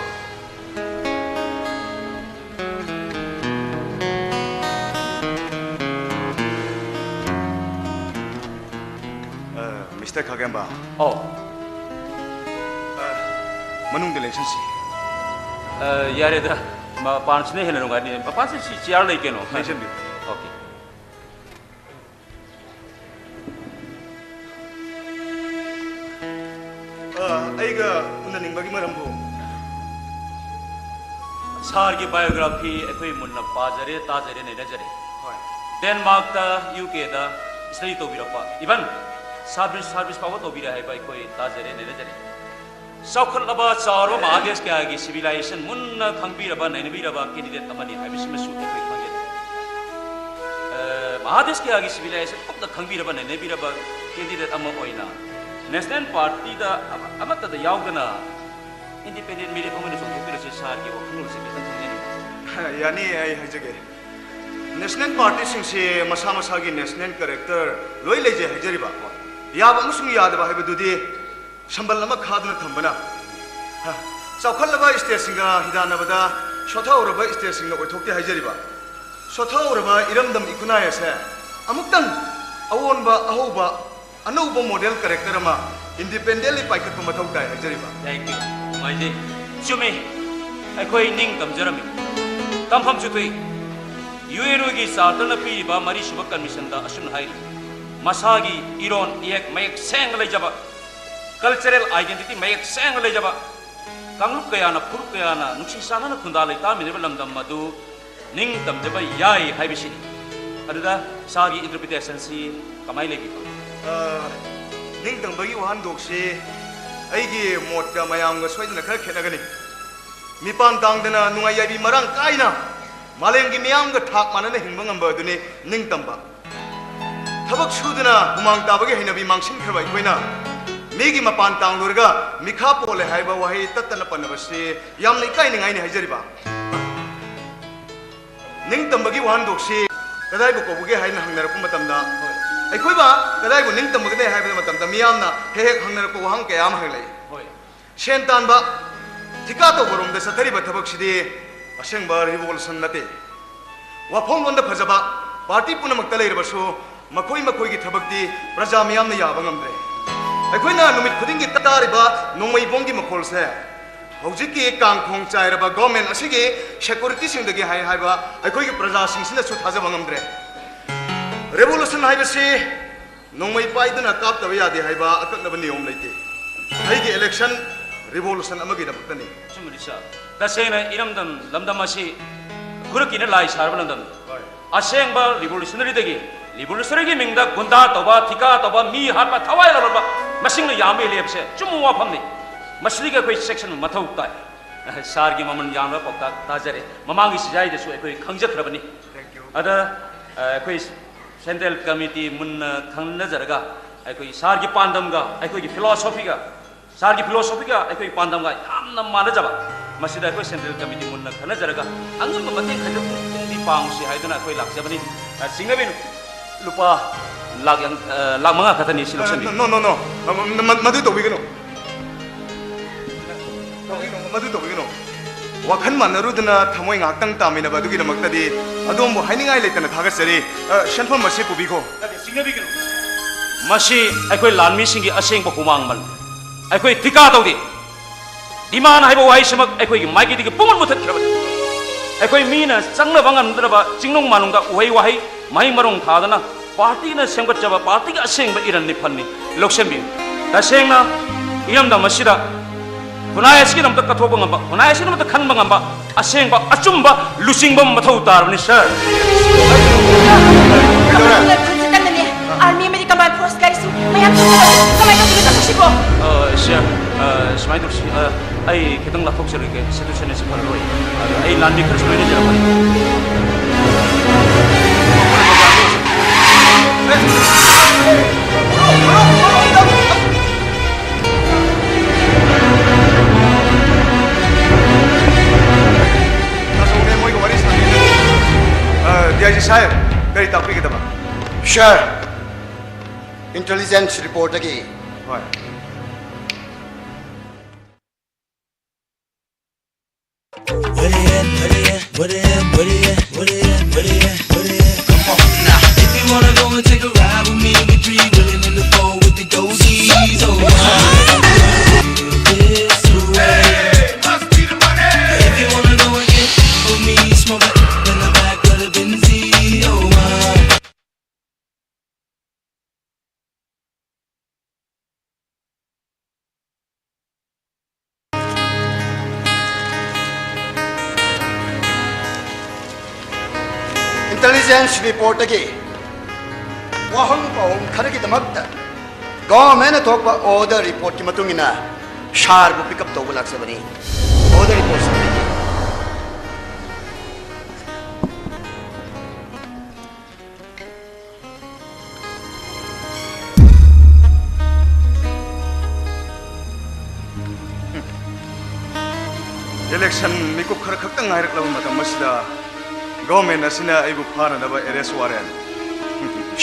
ꯑ, ꯃꯤꯁꯇꯔ ꯈꯥꯒꯦꯝꯕ꯫ ꯑꯧ꯫ ꯑ, ꯃꯅꯨꯡꯗ ꯂꯦꯡꯁꯟꯁꯤ꯫ ꯑ, ꯌꯥꯔꯦꯗ꯫ ꯃꯄꯥꯟꯁꯤꯅ ꯍꯦꯟꯅ ꯅꯨꯡꯉꯥꯏꯅꯤ꯫ ꯃꯄꯥꯟꯁꯤ ꯁꯤ ꯆꯤꯌꯥꯔ ꯂꯩ ꯀꯩꯅꯣ꯫ ꯂꯦꯡꯁꯟꯕꯤꯌꯨ꯫ ꯑꯣꯀꯦ꯫ ꯑ, ꯑꯩꯒ ꯎꯅꯅꯤꯡꯕꯒꯤ ꯃꯔꯝꯕꯨ? ꯁꯥꯔꯒꯤ ꯕꯥꯏꯑꯣꯒ꯭ꯔꯥꯐꯤ ꯑꯩꯈꯣꯏ ꯃꯨꯟꯅ ꯄꯥꯖꯔꯦ, ꯇꯥꯖꯔꯦ, ꯅꯩꯅꯖꯔꯦ꯫ ꯍꯣꯏ꯫ ꯗꯦꯟꯃꯥꯔꯛꯇ, ꯌꯨ ꯀꯦꯗ ꯁ꯭ꯇꯗꯤ ꯇꯧꯕꯤꯔꯛꯄ, ꯏꯚꯟ ꯁꯥꯔꯚꯤꯁ, ꯁꯥꯔꯚꯤꯁ ꯐꯥꯎꯕ ꯇꯧꯕꯤꯔꯦ ꯍꯥꯏꯕ ꯑꯩꯈꯣꯏ ꯇꯥꯖꯔꯦ, ꯅꯩꯅꯖꯔꯦ꯫ ꯆꯥꯎꯈꯠꯂꯕ ꯆꯥꯎꯔꯕ ꯃꯍꯥꯗꯦꯁ ꯀꯌꯥꯒꯤ ꯁꯤꯚꯤꯂꯥꯏꯖꯦꯁꯟ ꯃꯨꯟꯅ ꯈꯪꯕꯤꯔꯕ, ꯅꯩꯅꯕꯤꯔꯕ ꯀꯦꯟꯗꯤꯗꯦꯠ ꯑꯃꯅꯤ ꯍꯥꯏꯕꯁꯤꯃꯁꯨ ꯑꯩꯈꯣꯏ ꯈꯪꯖꯩ꯫ ꯑ, ꯃꯍꯥꯗꯦꯁ ꯀꯌꯥꯒꯤ ꯁꯤꯚꯤꯂꯥꯏꯖꯦꯁꯟ ꯀꯨꯞꯅ ꯈꯪꯕꯤꯔꯕ, ꯅꯩꯅꯕꯤꯔꯕ ꯀꯦꯟꯗꯤꯗꯦꯠ ꯑꯃ ꯑꯣꯏꯅ ꯅꯦꯁꯅꯦꯜ ꯄꯥꯔꯇꯤꯗ ꯑꯃ-, ꯑꯃꯠꯇꯗ ꯌꯥꯎꯗꯅ ꯏꯟꯗꯤꯄꯦꯟꯗꯦꯟ ꯃꯤꯔꯦꯞ ꯑꯃ ꯑꯣꯏꯅ ꯆꯣꯡꯊꯣꯛꯄꯤꯔꯁꯤ꯫ ꯁꯥꯔꯒꯤ ꯋꯥꯈꯜꯂꯣꯟꯁꯤ ꯈꯤꯇꯪ ꯈꯪꯖꯅꯤꯡꯕ꯫ ꯌꯥꯅꯤ, ꯑꯩ ꯍꯥꯏꯖꯒꯦ꯫ ꯅꯦꯁꯅꯦꯜ ꯄꯥꯔꯇꯤꯁꯤꯡꯁꯤ ꯃꯁꯥ ꯃꯁꯥꯒꯤ ꯅꯦꯁꯅꯦꯜ ꯀꯦꯔꯦꯛꯇꯔ ꯂꯣꯏ ꯂꯩꯖꯩ ꯍꯥꯏꯖꯔꯤꯕ꯫ ꯌꯥꯕ ꯑꯃꯁꯨꯡ ꯌꯥꯗꯕ ꯍꯥꯏꯕꯗꯨꯗꯤ ꯁꯝꯕꯜ ꯑꯃ ꯈꯥꯗꯨꯅ ꯊꯝꯕꯅ꯫ ꯍ, ꯆꯥꯎꯈꯠꯂꯕ ꯁ꯭ꯇꯦꯠꯁꯤꯡꯒ ꯍꯤꯗꯥꯟꯅꯕꯗ ꯁꯣꯊꯍꯧꯔꯕ ꯁ꯭ꯇꯦꯠꯁꯤꯡꯅ ꯑꯣꯏꯊꯣꯛꯇꯦ ꯍꯥꯏꯖꯔꯤꯕ꯫ ꯁꯣꯊꯍꯧꯔꯕ ꯏꯔꯝꯗꯝ ꯏꯈꯨꯟꯅꯥꯏ ꯑꯁꯦ ꯑꯃꯨꯛꯇꯪ ꯑꯑꯣꯟꯕ, ꯑꯍꯧꯕ, ꯑꯅꯧꯕ ꯃꯣꯗꯦꯜ ꯀꯦꯔꯦꯛꯇꯔ ꯑꯃ ꯏꯟꯗꯤꯄꯦꯟꯗꯦꯟꯂꯤ ꯄꯥꯏꯈꯠꯄ ꯃꯊꯧ ꯇꯥꯏ ꯍꯥꯏꯖꯔꯤꯕ꯫ Thank you. ꯅꯨꯡꯉꯥꯏꯖꯩ꯫ ꯆꯨꯝꯃꯤ, ꯑꯩꯈꯣꯏ ꯅꯤꯡ ꯇꯝꯖꯔꯝꯃꯤ꯫ ꯇꯝꯐꯝꯁꯨ ꯊꯣꯛꯏ꯫ ꯌꯨ ꯑꯦꯟ ꯑꯣꯒꯤ ꯆꯥꯔꯇꯔꯅ ꯄꯤꯔꯤꯕ ꯃꯔꯤꯁꯨꯕ ꯀꯟꯚꯦꯟꯁꯟꯗ ꯑꯁꯨꯝꯅ ꯍꯥꯏꯔꯤ, ꯃꯁꯥꯒꯤ ꯏꯔꯣꯟ ꯏꯌꯦꯛ ꯃꯌꯦꯛ ꯁꯦꯡꯅ ꯂꯩꯖꯕ, ꯀꯜꯆꯔꯦꯜ ꯑꯥꯏꯗꯦꯟꯇꯤꯇꯤ ꯃꯌꯦꯛ ꯁꯦꯡꯅ ꯂꯩꯖꯕ, ꯀꯥꯡꯂꯨꯞ ꯀꯌꯥꯅ, ꯐꯨꯔꯨꯞ ꯀꯌꯥꯅ ꯅꯨꯡꯁꯤ ꯆꯥꯟꯅꯅ ꯈꯨꯟꯗꯥ ꯂꯩꯇꯥꯃꯤꯟꯅꯕ ꯂꯝꯗꯝ ꯑꯗꯨ ꯅꯤꯡꯇꯝꯖꯕ ꯌꯥꯏ ꯍꯥꯏꯕꯁꯤꯅꯤ꯫ ꯑꯗꯨꯗ ꯁꯥꯔꯒꯤ ꯏꯟꯇꯔꯄ꯭ꯔꯤꯇꯦꯁꯟꯁꯤ ꯀꯃꯥꯏꯅ ꯂꯩꯕꯤꯕ? ꯑ, ꯅꯤꯡꯇꯝꯕꯒꯤ ꯋꯥꯍꯟꯊꯣꯛꯁꯤ ꯑꯩꯒꯤ ꯃꯣꯠꯀ ꯃꯌꯥꯝꯒ ꯁꯣꯏꯗꯅ ꯈꯔ ꯈꯦꯠꯅꯒꯅꯤ꯫ ꯃꯤꯄꯥꯟ ꯇꯥꯡꯗꯅ ꯅꯨꯡꯉꯥꯏ ꯌꯥꯏꯕꯤ ꯃꯔꯥꯡ ꯀꯥꯏꯅ ꯃꯥꯂꯦꯝꯒꯤ ꯃꯤꯌꯥꯝꯒ ꯊꯥꯛ ꯃꯥꯟꯅꯅ ꯍꯤꯡꯕ ꯉꯝꯕ ꯑꯗꯨꯅꯤ ꯅꯤꯡꯇꯝꯕ꯫ ꯊꯕꯛ ꯁꯨꯗꯨꯅ ꯍꯨꯃꯥꯡ ꯇꯥꯕꯒꯤ ꯍꯩꯅꯕꯤ ꯃꯥꯡꯁꯤꯟꯈ꯭ꯔꯕ ꯑꯩꯈꯣꯏꯅ ꯃꯤꯒꯤ ꯃꯄꯥꯟ ꯇꯥꯡꯂꯨꯔꯒ ꯃꯤꯈꯥ ꯄꯣꯜꯂꯦ ꯍꯥꯏꯕ ꯋꯥꯍꯩ ꯇꯠꯇꯅ ꯄꯟꯅꯕꯁꯤ ꯌꯥꯝꯅ ꯏꯀꯥꯏꯅꯤꯡꯉꯥꯏꯅꯤ ꯍꯥꯏꯖꯔꯤꯕ꯫ ꯅꯤꯡꯇꯝꯕꯒꯤ ꯋꯥꯍꯟꯊꯣꯛꯁꯤ ꯀꯗꯥꯏꯕꯨ ꯀꯧꯕꯒꯦ ꯍꯥꯏꯅ ꯍꯪꯅꯔꯛꯄ ꯃꯇꯝꯗ, ꯑꯩꯈꯣꯏꯕ ꯀꯗꯥꯏꯕꯨ ꯅꯤꯡꯇꯝꯕꯒꯅꯤ ꯍꯥꯏꯕ ꯃꯇꯝꯗ ꯃꯤꯌꯥꯝꯅ ꯍꯦꯛ ꯍꯦꯛ ꯍꯪꯅꯔꯛꯄ ꯋꯥꯍꯪ ꯀꯌꯥ ꯑꯃ ꯍꯪꯂꯛꯏ꯫ ꯍꯣꯏ꯫ ꯁꯦꯟ ꯇꯥꯟꯕ, ꯊꯤꯀꯥ ꯇꯧꯕꯔꯣꯝꯗ ꯆꯠꯊꯔꯤꯕ ꯊꯕꯛꯁꯤꯗꯤ ꯑꯁꯦꯡꯕ ꯔꯤꯚꯣꯂꯨꯁꯟ ꯅꯠꯇꯦ꯫ ꯋꯥꯐꯝꯂꯣꯟꯗ ꯐꯖꯕ ꯄꯥꯔꯇꯤ ꯄꯨꯝꯅꯃꯛꯇ ꯂꯩꯔꯕꯁꯨ ꯃꯈꯣꯏ ꯃꯈꯣꯏꯒꯤ ꯊꯕꯛꯇꯤ ꯄ꯭ꯔꯖꯥ ꯃꯤꯌꯥꯝꯅ ꯌꯥꯕ ꯉꯝꯗ꯭ꯔꯦ꯫ ꯑꯩꯈꯣꯏꯅ ꯅꯨꯃꯤꯠ ꯈꯨꯗꯤꯡꯒꯤ ꯇꯥꯔꯤꯕ ꯅꯣꯡꯃꯩ ꯕꯣꯝꯒꯤ ꯃꯈꯣꯜꯁꯦ ꯍꯧꯖꯤꯛꯀꯤ ꯀꯥꯡꯈꯣꯡ ꯆꯥꯏꯔꯕ ꯒꯣꯔꯃꯦꯟ ꯑꯁꯤꯒꯤ ꯁꯦꯀꯨꯔꯤꯇꯤꯁꯤꯡꯗꯒꯤ ꯍꯥꯏ ꯍꯥꯏꯕ ꯑꯩꯈꯣꯏꯒꯤ ꯄ꯭ꯔꯖꯥꯁꯤꯡꯁꯤꯅꯁꯨ ꯊꯥꯖꯕ ꯉꯝꯗ꯭ꯔꯦ꯫ ꯔꯦꯚꯣꯂꯨꯁꯟ ꯍꯥꯏꯕꯁꯤ ꯅꯣꯡꯃꯩ ꯄꯥꯏꯗꯨꯅ ꯀꯥꯞꯇꯕ ꯌꯥꯗꯦ ꯍꯥꯏꯕ ꯑꯀꯛꯅꯕ ꯅꯤꯌꯣꯝ ꯂꯩꯇꯦ꯫ ꯑꯩꯒꯤ ꯏꯂꯦꯛꯁꯟ ꯔꯤꯚꯣꯂꯨꯁꯟ ꯑꯃꯒꯤꯗꯃꯛꯇꯅꯤ꯫ ꯑꯆꯨꯝꯕꯅꯤ ꯁꯥꯔ꯫ ꯇꯁꯦꯡꯅ ꯏꯔꯝꯗꯝ ꯂꯝꯗꯝ ꯑꯁꯤ ꯈꯨꯔꯛꯀꯤꯅ ꯂꯥꯏ ꯁꯥꯔꯕ ꯂꯝꯗꯝꯅꯤ꯫ ꯍꯣꯏ꯫ ꯑꯁꯦꯡꯕ ꯔꯤꯚꯣꯂꯨꯁꯅꯔꯤꯗꯒꯤ ꯔꯤꯚꯣꯂꯨꯁꯅꯔꯤꯒꯤ ꯃꯤꯡꯗ ꯒꯨꯟꯗꯥ ꯇꯧꯕ, ꯊꯤꯀꯥ ꯇꯧꯕ, ꯃꯤ ꯍꯥꯠꯄ, ꯊꯋꯥꯏ ꯂꯧꯔꯕ ꯃꯁꯤꯡꯅ ꯌꯥꯝꯕ ꯍꯦꯜꯂꯦ ꯍꯥꯏꯕꯁꯦ ꯑꯆꯨꯝꯕ ꯋꯥꯐꯝꯅꯤ꯫ ꯃꯁꯤꯗꯒꯤ ꯑꯩꯈꯣꯏ ꯆꯦꯛꯁꯤꯟꯕ ꯃꯊꯧ ꯇꯥꯏ꯫ ꯁꯥꯔꯒꯤ ꯃꯃꯜ ꯌꯥꯝꯂꯕ ꯄꯥꯎꯇꯥꯛ ꯇꯥꯖꯔꯦ꯫ ꯃꯃꯥꯡꯒꯤ ꯁꯤꯖꯥꯏꯗꯁꯨ ꯑꯩꯈꯣꯏ ꯈꯪꯖꯈ꯭ꯔꯕꯅꯤ꯫ Thank you. ꯑꯗ, ꯑ, ꯑꯩꯈꯣꯏ ꯁꯦꯟꯇ꯭ꯔꯦꯜ ꯀꯃꯤꯇꯤ ꯃꯨꯟꯅ ꯈꯪꯅꯖꯔꯒ ꯑꯩꯈꯣꯏ ꯁꯥꯔꯒꯤ ꯄꯥꯟꯗꯝꯒ ꯑꯩꯈꯣꯏꯒꯤ ꯐꯤꯂꯣꯁꯣꯐꯤꯒ, ꯁꯥꯔꯒꯤ ꯐꯤꯂꯣꯁꯣꯐꯤꯒ ꯑꯩꯈꯣꯏꯒꯤ ꯄꯥꯟꯗꯝꯒ ꯌꯥꯝꯅ ꯃꯥꯟꯅꯖꯕ, ꯃꯁꯤꯗ ꯑꯩꯈꯣꯏ ꯁꯦꯟꯇ꯭ꯔꯦꯜ ꯀꯃꯤꯇꯤ ꯃꯨꯟꯅ ꯈꯟꯅꯖꯔꯒ ꯑꯉꯝꯕ ꯃꯇꯦꯡ ꯈꯖꯤꯛꯇꯪꯗꯤ ꯄꯥꯡꯁꯤ ꯍꯥꯏꯗꯨꯅ ꯑꯩꯈꯣꯏ ꯂꯥꯛꯆꯕꯅꯤ꯫ ꯑ, ꯆꯤꯡꯅꯕꯤꯅꯨ, ꯂꯨꯄꯥ ꯂꯥꯛ ꯌꯥꯡ-, ꯑ, ꯂꯥꯛ ꯃꯉꯥ ꯈꯛꯇꯅꯤ, ꯁꯤ ꯂꯧꯁꯤꯟꯕꯤꯌꯨ꯫ No, no, no, no. ꯃ-, ꯃ-, ꯃꯗꯨ ꯇꯧꯕꯤꯒꯅꯨ꯫ ꯃꯗꯨ ꯇꯧꯕꯤꯒꯅꯨ꯫ ꯋꯥꯈꯜ ꯃꯥꯟꯅꯔꯨꯗꯅ ꯊꯃꯣꯏ ꯉꯥꯏꯍꯥꯛꯇꯪ ꯇꯥꯃꯤꯟꯅꯕ ꯑꯗꯨꯒꯤꯗꯃꯛꯇꯗꯤ ꯑꯗꯣꯝꯕꯨ ꯍꯥꯏꯅꯤꯡꯉꯥꯏ ꯂꯩꯇꯅ ꯊꯥꯒꯠꯆꯔꯤ꯫ ꯑ, ꯁꯦꯟꯐꯝ ꯑꯁꯤ ꯄꯨꯕꯤꯈꯣ꯫ ꯅꯠꯇꯦ, ꯆꯤꯡꯅꯕꯤꯒꯅꯨ꯫ ꯃꯁꯤ ꯑꯩꯈꯣꯏ ꯂꯥꯟꯃꯤꯁꯤꯡꯒꯤ ꯑꯁꯦꯡꯕ ꯍꯨꯃꯥꯡꯃꯜꯅꯤ꯫ ꯑꯩꯈꯣꯏ ꯊꯤꯀꯥ ꯇꯧꯗꯦ꯫ ꯗꯤꯃꯥꯟ ꯍꯥꯏꯕ ꯋꯥꯍꯩꯁꯤꯃꯛ ꯑꯩꯈꯣꯏꯒꯤ ꯃꯥꯏꯀꯩꯗꯒꯤ ꯄꯨꯡꯃꯨꯠ ꯃꯨꯊꯠꯈ꯭ꯔꯕꯅꯤ꯫ ꯑꯩꯈꯣꯏ ꯃꯤꯅ ꯆꯪꯅꯕ ꯉꯝꯗ꯭ꯔꯕ ꯆꯤꯡꯅꯨꯡ ꯃꯥꯅꯨꯡꯗ ꯎꯍꯩ ꯋꯥꯍꯩ, ꯃꯍꯩ ꯃꯔꯣꯡ ꯊꯥꯗꯅ ꯄꯥꯔꯇꯤꯅ ꯁꯦꯝꯒꯠꯆꯕ ꯄꯥꯔꯇꯤꯒꯤ ꯑꯁꯦꯡꯕ ꯏꯔꯟ ꯅꯤꯐꯟꯅꯤ꯫ ꯂꯧꯁꯤꯟꯕꯤꯌꯨ꯫ ꯇꯁꯦꯡꯅ ꯏꯔꯝꯗꯝ ꯑꯁꯤꯗ ꯈꯨꯟꯅꯥꯏ ꯑꯁꯤꯒꯤꯗꯃꯛꯇ ꯀꯠꯊꯣꯛꯄ ꯉꯝꯕ, ꯈꯨꯟꯅꯥꯏ ꯑꯁꯤꯒꯤꯗꯃꯛꯇ ꯈꯟꯕ ꯉꯝꯕ ꯑꯁꯦꯡꯕ ꯑꯆꯨꯝꯕ ꯂꯨꯆꯤꯡꯕ ꯑꯃ ꯃꯊꯧ ꯇꯥꯔꯕꯅꯤ, ꯁꯥꯔ꯫ ꯀꯃꯥꯟ ꯄꯣꯁ ꯀꯥꯏꯁꯨ, ꯃꯌꯥꯝ ꯊꯣꯛꯅꯕ ꯀꯃꯥꯟ ꯄꯣꯁ ꯀꯥꯏꯁꯨ ꯃꯌꯥꯝ ꯊꯣꯛꯅꯕ ꯀꯃꯥꯏꯅ ꯇꯧꯗꯣꯏꯅꯣ ꯇꯧꯁꯤꯕꯣ? ꯑ, ꯁꯥꯔ, ꯑ, ꯁꯨꯃꯥꯏꯅ ꯇꯧꯁꯤ, ꯑ, ꯑꯩ ꯈꯤꯇꯪ ꯂꯥꯞꯊꯣꯛꯆꯔꯒꯦ, ꯁꯤꯇꯨꯋꯦꯁꯟ ꯑꯁꯤ ꯐꯔꯔꯣꯏ꯫ ꯑꯗꯣ ꯑꯩ ꯂꯥꯟꯃꯤ ꯈꯔꯁꯨ ꯂꯣꯏꯅꯖꯔꯛꯄꯅꯤ꯫ ꯇꯥꯆꯧꯅꯦ ꯃꯣꯏꯒ ꯋꯥꯔꯤ ꯁꯥꯟꯅꯔꯤ꯫ ꯑ, ꯗꯤ ꯑꯥꯏ ꯖꯤ ꯁꯥꯍꯦꯕ, ꯀꯔꯤ ꯇꯥꯛꯄꯤꯒꯗꯕ? ꯁꯥꯔ, ꯏꯟꯇꯦꯂꯤꯖꯦꯟꯁ ꯔꯤꯄꯣꯔꯠꯇꯒꯤ꯫ ꯍꯣꯏ꯫ If you wanna go and take a ride with me, we three willing in the four with the dozies. Oh, wow. It's the way. If you wanna go and get with me, smoke it in the back of the Benzie. Oh, wow. Intelligence ꯔꯤꯄꯣꯔꯠꯇꯒꯤ ꯋꯥꯍꯪ ꯄꯥꯎꯍꯪ ꯈꯔꯒꯤꯗꯃꯛꯇ ꯒꯚꯔꯟꯃꯦꯟꯠꯅ ꯊꯣꯛꯄ order ꯔꯤꯄꯣꯔꯠꯀꯤ ꯃꯇꯨꯡ ꯏꯟꯅ ꯁꯥꯔꯕꯨ pick up ꯇꯧꯕ ꯂꯥꯛꯆꯕꯅꯤ꯫ Order report ꯁꯥꯔ꯫ Election ꯃꯤꯀꯨꯞ ꯈꯔ ꯈꯛꯇꯪ ꯉꯥꯏꯔꯛꯂꯕ ꯃꯇꯝ ꯑꯁꯤꯗ ꯒꯣꯔꯃꯦꯟ ꯑꯁꯤꯅ ꯑꯩꯕꯨ ꯐꯥꯅꯅꯕ ꯑꯦꯔꯦꯁ ꯋꯥꯔꯦꯟ꯫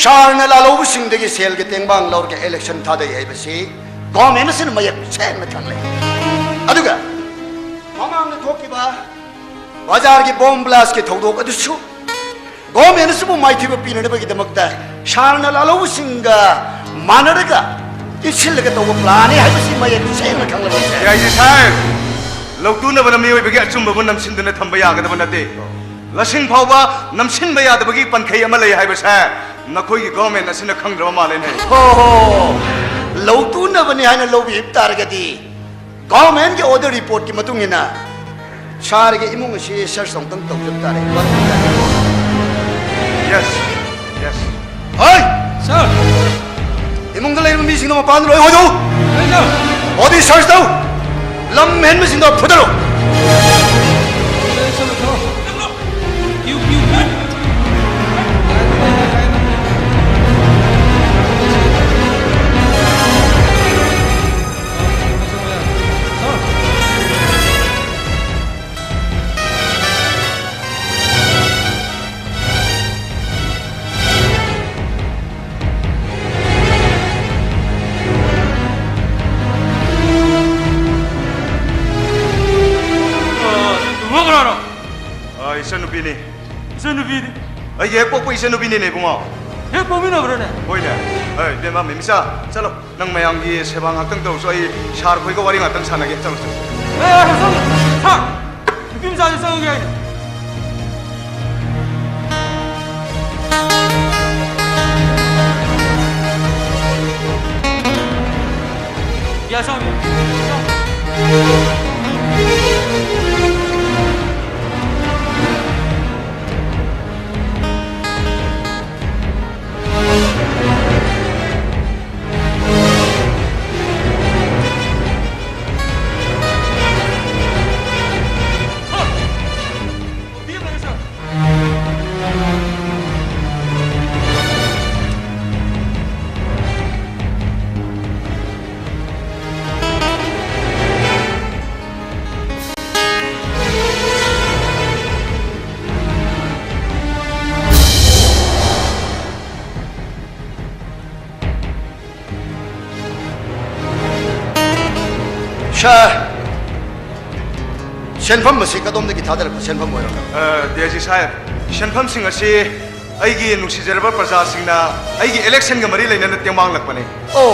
ꯁꯥꯔꯅ ꯂꯥꯜꯍꯧꯕꯁꯤꯡꯗꯒꯤ ꯁꯦꯜꯒꯤ ꯇꯦꯡꯕꯥꯡ ꯂꯧꯔꯒ ꯏꯂꯦꯛꯁꯟ ꯊꯥꯗꯩ ꯍꯥꯏꯕꯁꯤ ꯒꯣꯔꯃꯦꯟ ꯑꯁꯤꯅ ꯃꯌꯦꯛ ꯁꯦꯡꯅ ꯈꯪꯂꯦ꯫ ꯑꯗꯨꯒ ꯕꯖꯥꯔꯒꯤ ꯕꯣꯝ ꯕ꯭ꯂꯥꯁꯀꯤ ꯊꯧꯗꯣꯛ ꯑꯗꯨꯁꯨ ꯒꯣꯔꯃꯦꯟ ꯑꯁꯤꯕꯨ ꯃꯥꯏꯊꯤꯕ ꯄꯤꯅꯅꯕꯒꯤꯗꯃꯛꯇ ꯁꯥꯔꯅ ꯂꯥꯜꯍꯧꯕꯁꯤꯡꯒ ꯃꯥꯟꯅꯔꯒ ꯏꯟꯁꯤꯜꯂꯒ ꯇꯧꯕ ꯄ꯭ꯂꯥꯟꯅꯤ ꯍꯥꯏꯕꯁꯤ ꯃꯌꯦꯛ ꯁꯦꯡꯅ ꯈꯪꯂꯕ꯫ ꯌꯥꯏꯁꯦ ꯁꯥꯍꯦꯕ, ꯂꯧꯇꯨꯅꯕꯅ ꯃꯤꯑꯣꯏꯕꯒꯤ ꯑꯆꯨꯝꯕꯕꯨ ꯅꯝꯁꯤꯟꯗꯨꯅ ꯊꯝꯕ ꯌꯥꯒꯗꯕ ꯅꯠꯇꯦ꯫ ꯂꯁꯤꯡ ꯐꯥꯎꯕ ꯅꯝꯁꯤꯟꯕ ꯌꯥꯗꯕꯒꯤ ꯄꯟꯈꯩ ꯑꯃ ꯂꯩ ꯍꯥꯏꯕꯁꯦ ꯅꯈꯣꯏꯒꯤ ꯒꯣꯔꯃꯦꯟ ꯑꯁꯤꯅ ꯈꯪꯗ꯭ꯔꯕ ꯃꯥꯜꯂꯦꯅꯦ꯫ ꯍꯣ ꯍꯣ, ꯂꯧꯇꯨꯅꯕꯅꯤ ꯍꯥꯏꯅ ꯂꯧꯕꯤꯕ ꯇꯥꯔꯒꯗꯤ ꯒꯣꯔꯃꯦꯟꯒꯤ ꯑꯣꯗꯔ ꯔꯤꯄꯣꯔꯠꯀꯤ ꯃꯇꯨꯡ ꯏꯟꯅ ꯁꯥꯔꯒꯤ ꯏꯃꯨꯡ ꯑꯁꯤ ꯁꯔꯆ ꯑꯃꯨꯛꯇꯪ ꯇꯧꯖꯕ ꯇꯥꯔꯦ꯫ Yes, yes. ꯍꯣꯏ! ꯁꯥꯔ! ꯏꯃꯨꯡꯗ ꯂꯩꯔꯤꯕ ꯃꯤꯁꯤꯡꯗꯣ ꯃꯄꯥꯟꯗ ꯂꯣꯏ ꯍꯣꯏꯗꯣꯛꯎ! ꯍꯣꯏ, ꯁꯥꯔ! ꯕꯣꯗꯤ ꯁꯔꯆ ꯇꯧ! ꯂꯝ ꯍꯦꯟꯕꯁꯤꯡꯗꯣ ꯐꯨꯗꯠꯂꯨ! ꯑ, ꯏꯕꯨꯡꯉꯣ ꯀꯅꯥꯅꯣ? ꯑ, ꯏꯆꯟꯅꯨꯄꯤꯅꯤ꯫ ꯏꯆꯟꯅꯨꯄꯤꯗꯤ? ꯑꯩꯒꯤ ꯍꯦꯛ ꯄꯣꯛꯄ ꯏꯆꯟꯅꯨꯄꯤꯅꯤꯅꯦ, ꯏꯕꯨꯡꯉꯣ꯫ ꯍꯦꯛ ꯄꯣꯛꯃꯤꯟꯅꯕ꯭ꯔꯅꯦ? ꯍꯣꯏꯅꯦ꯫ ꯑꯦ, ꯏꯕꯦꯝꯃ, ꯃꯦꯃꯤꯆꯥ, ꯆꯠꯂꯣ꯫ ꯅꯪ ꯃꯌꯥꯝꯒꯤ ꯁꯦꯕꯥ ꯉꯥꯛꯇꯪ ꯇꯧꯔꯁꯨ, ꯑꯩ ꯁꯥꯔ ꯈꯣꯏꯒ ꯋꯥꯔꯤ ꯉꯥꯛꯇꯪ ꯁꯥꯟꯅꯒꯦ꯫ ꯆꯠꯂꯣ, ꯆꯠꯂꯣ꯫ ꯑꯦ, ꯑꯦ, ꯆꯠꯂꯣ꯫ ꯁꯥꯔ! ꯅꯨꯄꯤ ꯃꯆꯥꯁꯦ ꯆꯪꯉꯒꯦ ꯍꯥꯏꯅꯦ꯫ ꯌꯥ, ꯆꯪꯉꯒꯦ꯫ ꯁꯥꯔ, ꯁꯦꯟꯐꯝ ꯑꯁꯤ ꯀꯗꯣꯝꯗꯒꯤ ꯊꯥꯗꯔꯛꯄ ꯁꯦꯟꯐꯝ ꯑꯣꯏꯔꯝꯒꯅꯤ? ꯑ, ꯗꯤ ꯑꯥꯏ ꯖꯤ ꯁꯥꯍꯦꯕ, ꯁꯦꯟꯐꯝꯁꯤꯡ ꯑꯁꯤ ꯑꯩꯒꯤ ꯅꯨꯡꯁꯤꯖꯔꯕ ꯄ꯭ꯔꯖꯥꯁꯤꯡꯅ ꯑꯩꯒꯤ ꯏꯂꯦꯛꯁꯟꯒ ꯃꯔꯤ ꯂꯩꯅꯅ ꯇꯦꯡꯕꯥꯡꯂꯛꯄꯅꯤ꯫ ꯑꯣ꯫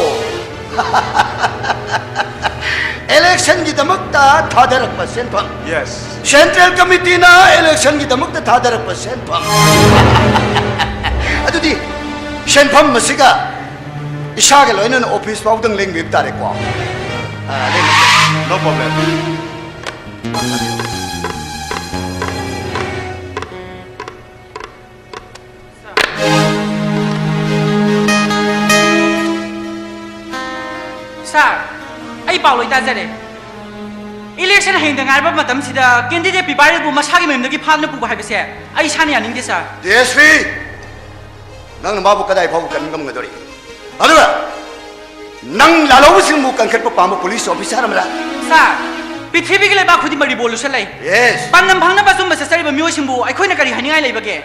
ꯏꯂꯦꯛꯁꯟꯒꯤꯗꯃꯛꯇ ꯊꯥꯗꯔꯛꯄ ꯁꯦꯟꯐꯝ꯫ Yes. ꯁꯦꯟꯇ꯭ꯔꯦꯜ ꯀꯃꯤꯇꯤꯅ ꯏꯂꯦꯛꯁꯟꯒꯤꯗꯃꯛꯇ ꯊꯥꯗꯔꯛꯄ ꯁꯦꯟꯐꯝ꯫ ꯑꯗꯨꯗꯤ ꯁꯦꯟꯐꯝ ꯑꯁꯤꯒ ꯏꯁꯥꯒ ꯂꯣꯏꯅꯅ ꯑꯣꯐꯤꯁ ꯐꯥꯎꯗꯪ ꯂꯦꯡꯕꯤꯕ ꯇꯥꯔꯦꯀꯣ꯫ ꯑ, ꯂꯦꯡꯕꯤꯕ ꯇꯥꯔꯦ꯫ No problem. ꯁꯥꯔ, ꯑꯩ ꯄꯥꯎ ꯂꯣꯏ ꯇꯥꯖꯔꯦ꯫ ꯏꯂꯦꯛꯁꯟ ꯍꯌꯦꯡꯗ ꯉꯥꯏꯔꯕ ꯃꯇꯝꯁꯤꯗ ꯀꯦꯟꯗꯤꯗꯦꯠ ꯄꯤꯕꯥꯔꯦꯜꯕꯨ ꯃꯁꯥꯒꯤ ꯃꯌꯨꯝꯗꯒꯤ ꯐꯥꯗꯨꯅ ꯄꯨꯕ ꯍꯥꯏꯕꯁꯦ ꯑꯩ ꯏꯁꯥꯅ ꯌꯥꯅꯤꯡꯗꯦ, ꯁꯥꯔ꯫ ꯗꯤ ꯑꯦꯁ ꯄꯤ, ꯅꯪꯅ ꯃꯥꯕꯨ ꯀꯗꯥꯏ ꯐꯥꯎꯕ ꯀꯟꯕ ꯉꯝꯒꯗꯧꯔꯤ? ꯑꯗꯨꯒ ꯅꯪ ꯂꯥꯜꯍꯧꯕꯁꯤꯡꯕꯨ ꯀꯟꯈꯠꯄ ꯄꯥꯝꯕ ꯄꯨꯂꯤꯁ ꯑꯣꯐꯤꯁꯥꯔ ꯑꯃꯔ? ꯁꯥꯔ, ꯄ꯭ꯔꯤꯊꯤꯕꯤꯒꯤ ꯂꯩꯕꯥꯛ ꯈꯨꯗꯤꯡꯃꯛ ꯔꯤꯚꯣꯂꯨꯁꯟ ꯂꯩ꯫ Yes. ꯄꯥꯟꯗꯝ ꯐꯪꯅꯕ ꯑꯆꯨꯝꯕ ꯆꯠꯆꯔꯤꯕ ꯃꯤꯑꯣꯏꯁꯤꯡꯕꯨ ꯑꯩꯈꯣꯏꯅ ꯀꯔꯤ ꯍꯥꯏꯅꯤꯡꯉꯥꯏ ꯂꯩꯕꯒꯦ?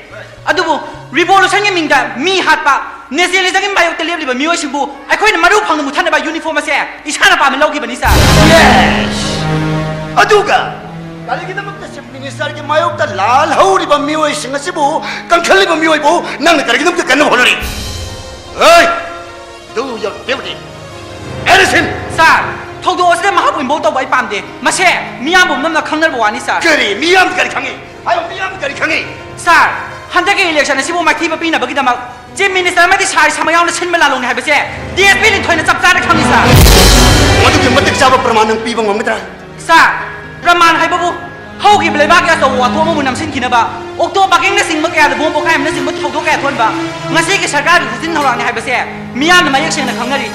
ꯑꯗꯨꯕꯨ ꯔꯤꯚꯣꯂꯨꯁꯟꯒꯤ ꯃꯤꯡꯗ ꯃꯤ ꯍꯥꯠꯄ, ꯅꯦꯁꯅꯦꯂꯤꯖꯝꯒꯤ ꯃꯥꯌꯣꯛꯇ ꯂꯦꯞꯂꯤꯕ ꯃꯤꯑꯣꯏꯁꯤꯡꯕꯨ ꯑꯩꯈꯣꯏꯅ ꯃꯔꯨ ꯐꯪꯅ ꯃꯨꯠꯊꯠꯅꯕ ꯌꯨꯅꯤꯐꯣꯔꯝ ꯑꯁꯦ ꯏꯁꯥꯅ ꯄꯥꯝꯅ ꯂꯧꯈꯤꯕꯅꯤ, ꯁꯥꯔ꯫ Yes. ꯑꯗꯨꯒ ꯀꯔꯤꯒꯤꯗꯃꯛꯇ ꯆꯤꯐ ꯃꯤꯅꯤꯁꯇꯔꯒꯤ ꯃꯥꯌꯣꯛꯇ ꯂꯥꯜꯍꯧꯔꯤꯕ ꯃꯤꯑꯣꯏꯁꯤꯡ ꯑꯁꯤꯕꯨ, ꯀꯟꯈꯠꯂꯤꯕ ꯃꯤꯑꯣꯏꯕꯨ ꯅꯪꯅ ꯀꯔꯤꯒꯤꯗꯃꯛꯇ ꯀꯟꯅꯕ ꯍꯣꯠꯅꯔꯤ? ꯍꯦ! Do your duty. Arrest him! ꯁꯥꯔ, ꯊꯧꯗꯣꯛ ꯑꯁꯤꯗ ꯃꯍꯥꯛꯄꯨ ꯏꯟꯚꯣꯜꯕ ꯇꯧꯕ ꯑꯩ ꯄꯥꯝꯗꯦ꯫ ꯃꯁꯦ ꯃꯤꯌꯥꯝ ꯄꯨꯝꯅꯃꯛꯅ ꯈꯪꯅꯔꯕ ꯋꯥꯅꯤ, ꯁꯥꯔ꯫ ꯀꯔꯤ? ꯃꯤꯌꯥꯝ ꯀꯔꯤ ꯈꯪꯉꯤ? ꯍꯥꯏꯌꯣ, ꯃꯤꯌꯥꯝ ꯀꯔꯤ ꯈꯪꯉꯤ? ꯁꯥꯔ, ꯍꯟꯗꯛꯀꯤ ꯏꯂꯦꯛꯁꯟ ꯑꯁꯤꯕꯨ ꯃꯥꯏꯊꯤꯕ ꯄꯤꯅꯕꯒꯤꯗꯃꯛ ꯆꯤꯐ ꯃꯤꯅꯤꯁꯇꯔ ꯑꯃꯗꯤ ꯁꯥꯔ ꯏꯁꯥꯃꯛ ꯌꯥꯎꯅ ꯁꯤꯟꯕ ꯂꯥꯜꯂꯣꯡꯅꯤ ꯍꯥꯏꯕꯁꯦ ꯗꯤ ꯑꯦꯁ ꯄꯤ ꯂꯤꯟꯊꯣꯏꯅ ꯆꯞ ꯆꯥꯅ ꯈꯪꯉꯤ, ꯁꯥꯔ꯫ ꯃꯗꯨꯒꯤ ꯃꯇꯤꯛ ꯆꯥꯕ ꯄ꯭ꯔꯃꯥꯟ ꯅꯪ ꯄꯤꯕ ꯉꯝꯒꯗ꯭ꯔꯥ? ꯁꯥꯔ, ꯄ꯭ꯔꯃꯥꯟ ꯍꯥꯏꯕꯕꯨ ꯍꯧꯈꯤꯕ ꯂꯩꯕꯥꯛꯀꯤ ꯑꯆꯧꯕ ꯋꯥꯊꯣꯛ ꯑꯃꯕꯨ ꯅꯝꯁꯤꯟꯈꯤꯅꯕ ꯑꯣꯛꯇꯣ ꯄꯥꯔꯀꯤꯡꯅꯆꯤꯡꯕ ꯀꯌꯥꯗ ꯕꯣꯝ ꯄꯣꯈꯥꯏ ꯑꯃꯅꯆꯤꯡꯕ ꯊꯧꯗꯣꯛ ꯀꯌꯥ ꯊꯣꯛꯍꯟꯕ ꯉꯁꯤꯒꯤ ꯁꯔꯀꯥꯔꯒꯤ ꯈꯨꯖꯤꯟ ꯊꯧꯔꯥꯡꯅꯤ ꯍꯥꯏꯕꯁꯦ ꯃꯤꯌꯥꯝꯅ ꯃꯌꯦꯛ ꯁꯦꯡꯅ ꯈꯪꯅꯔꯤ꯫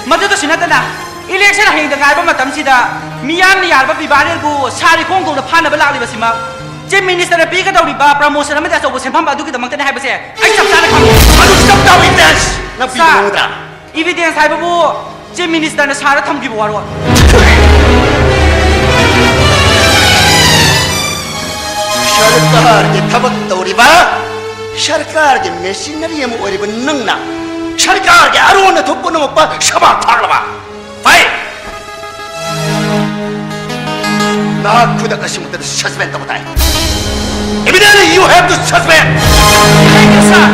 ꯃꯗꯨꯗꯁꯨ ꯅꯠꯇꯅ ꯏꯂꯦꯛꯁꯟ ꯍꯌꯦꯡꯗ ꯉꯥꯏꯕ ꯃꯇꯝꯁꯤꯗ ꯃꯤꯌꯥꯝꯅ ꯌꯥꯔꯕ ꯄꯤꯕꯥꯔꯦꯜꯕꯨ ꯁꯥꯔ ꯏꯈꯣꯡ ꯊꯣꯡꯗ ꯐꯥꯅꯕ ꯂꯥꯛꯂꯤꯕꯁꯤꯃꯛ ꯆꯤꯐ ꯃꯤꯅꯤꯁꯇꯔꯅ ꯄꯤꯒꯗꯧꯔꯤꯕ ꯄ꯭ꯔꯃꯣꯁꯟ ꯑꯃꯗꯤ ꯑꯆꯧꯕ ꯁꯦꯟꯐꯝ ꯑꯗꯨꯒꯤꯗꯃꯛꯇꯅꯤ ꯍꯥꯏꯕꯁꯦ ꯑꯩ ꯆꯞ ꯆꯥꯅ ꯈꯪꯏ꯫ ꯃꯗꯨ ꯆꯞ ꯆꯥꯕ ꯏꯚꯤꯗꯦꯟꯁ ꯅꯪ ꯄꯤꯕ ꯁꯥꯔ, ꯉꯝꯒꯗ꯭ꯔꯥ? ꯏꯚꯤꯗꯦꯟꯁ ꯍꯥꯏꯕꯕꯨ ꯆꯤꯐ ꯃꯤꯅꯤꯁꯇꯔꯅ ꯁꯥꯔꯗ ꯊꯝꯈꯤꯕ ꯋꯥꯔꯣꯜ꯫ ꯁꯔꯀꯥꯔꯒꯤ ꯊꯕꯛ ꯇꯧꯔꯤꯕ, ꯁꯔꯀꯥꯔꯒꯤ ꯃꯦꯁꯤꯅꯔꯤ ꯑꯃ ꯑꯣꯏꯔꯤꯕ ꯅꯪꯅ ꯁꯔꯀꯥꯔꯒꯤ ꯑꯔꯣꯟ ꯑꯊꯨꯞ ꯄꯨꯝꯅꯃꯛꯄ ꯁꯕꯥꯛ ꯊꯥꯛꯂꯕ? ꯐꯩ! ꯅꯍꯥꯛ ꯈꯨꯗꯛ ꯑꯁꯤꯃꯛꯇꯗ suspend ꯇꯧꯕ ꯇꯥꯏ꯫ Immediately you have to suspend! Thank you, sir.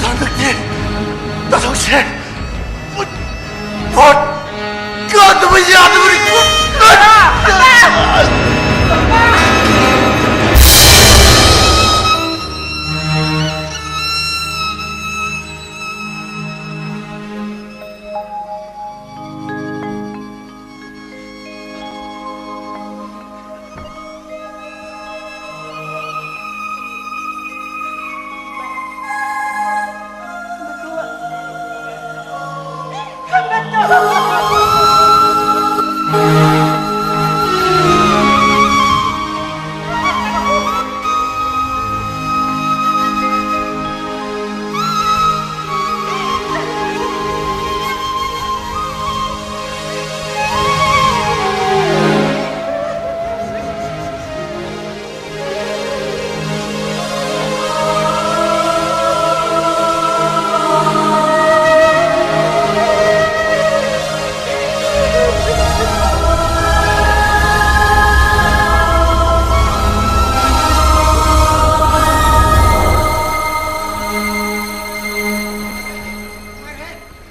ꯍꯟꯗꯛꯇꯤ ꯇꯥꯊꯣꯛꯁꯦ꯫ ꯚꯣꯠ, ꯚꯣꯠ ꯀꯥꯗꯕ ꯌꯥꯗꯕꯅꯤ꯫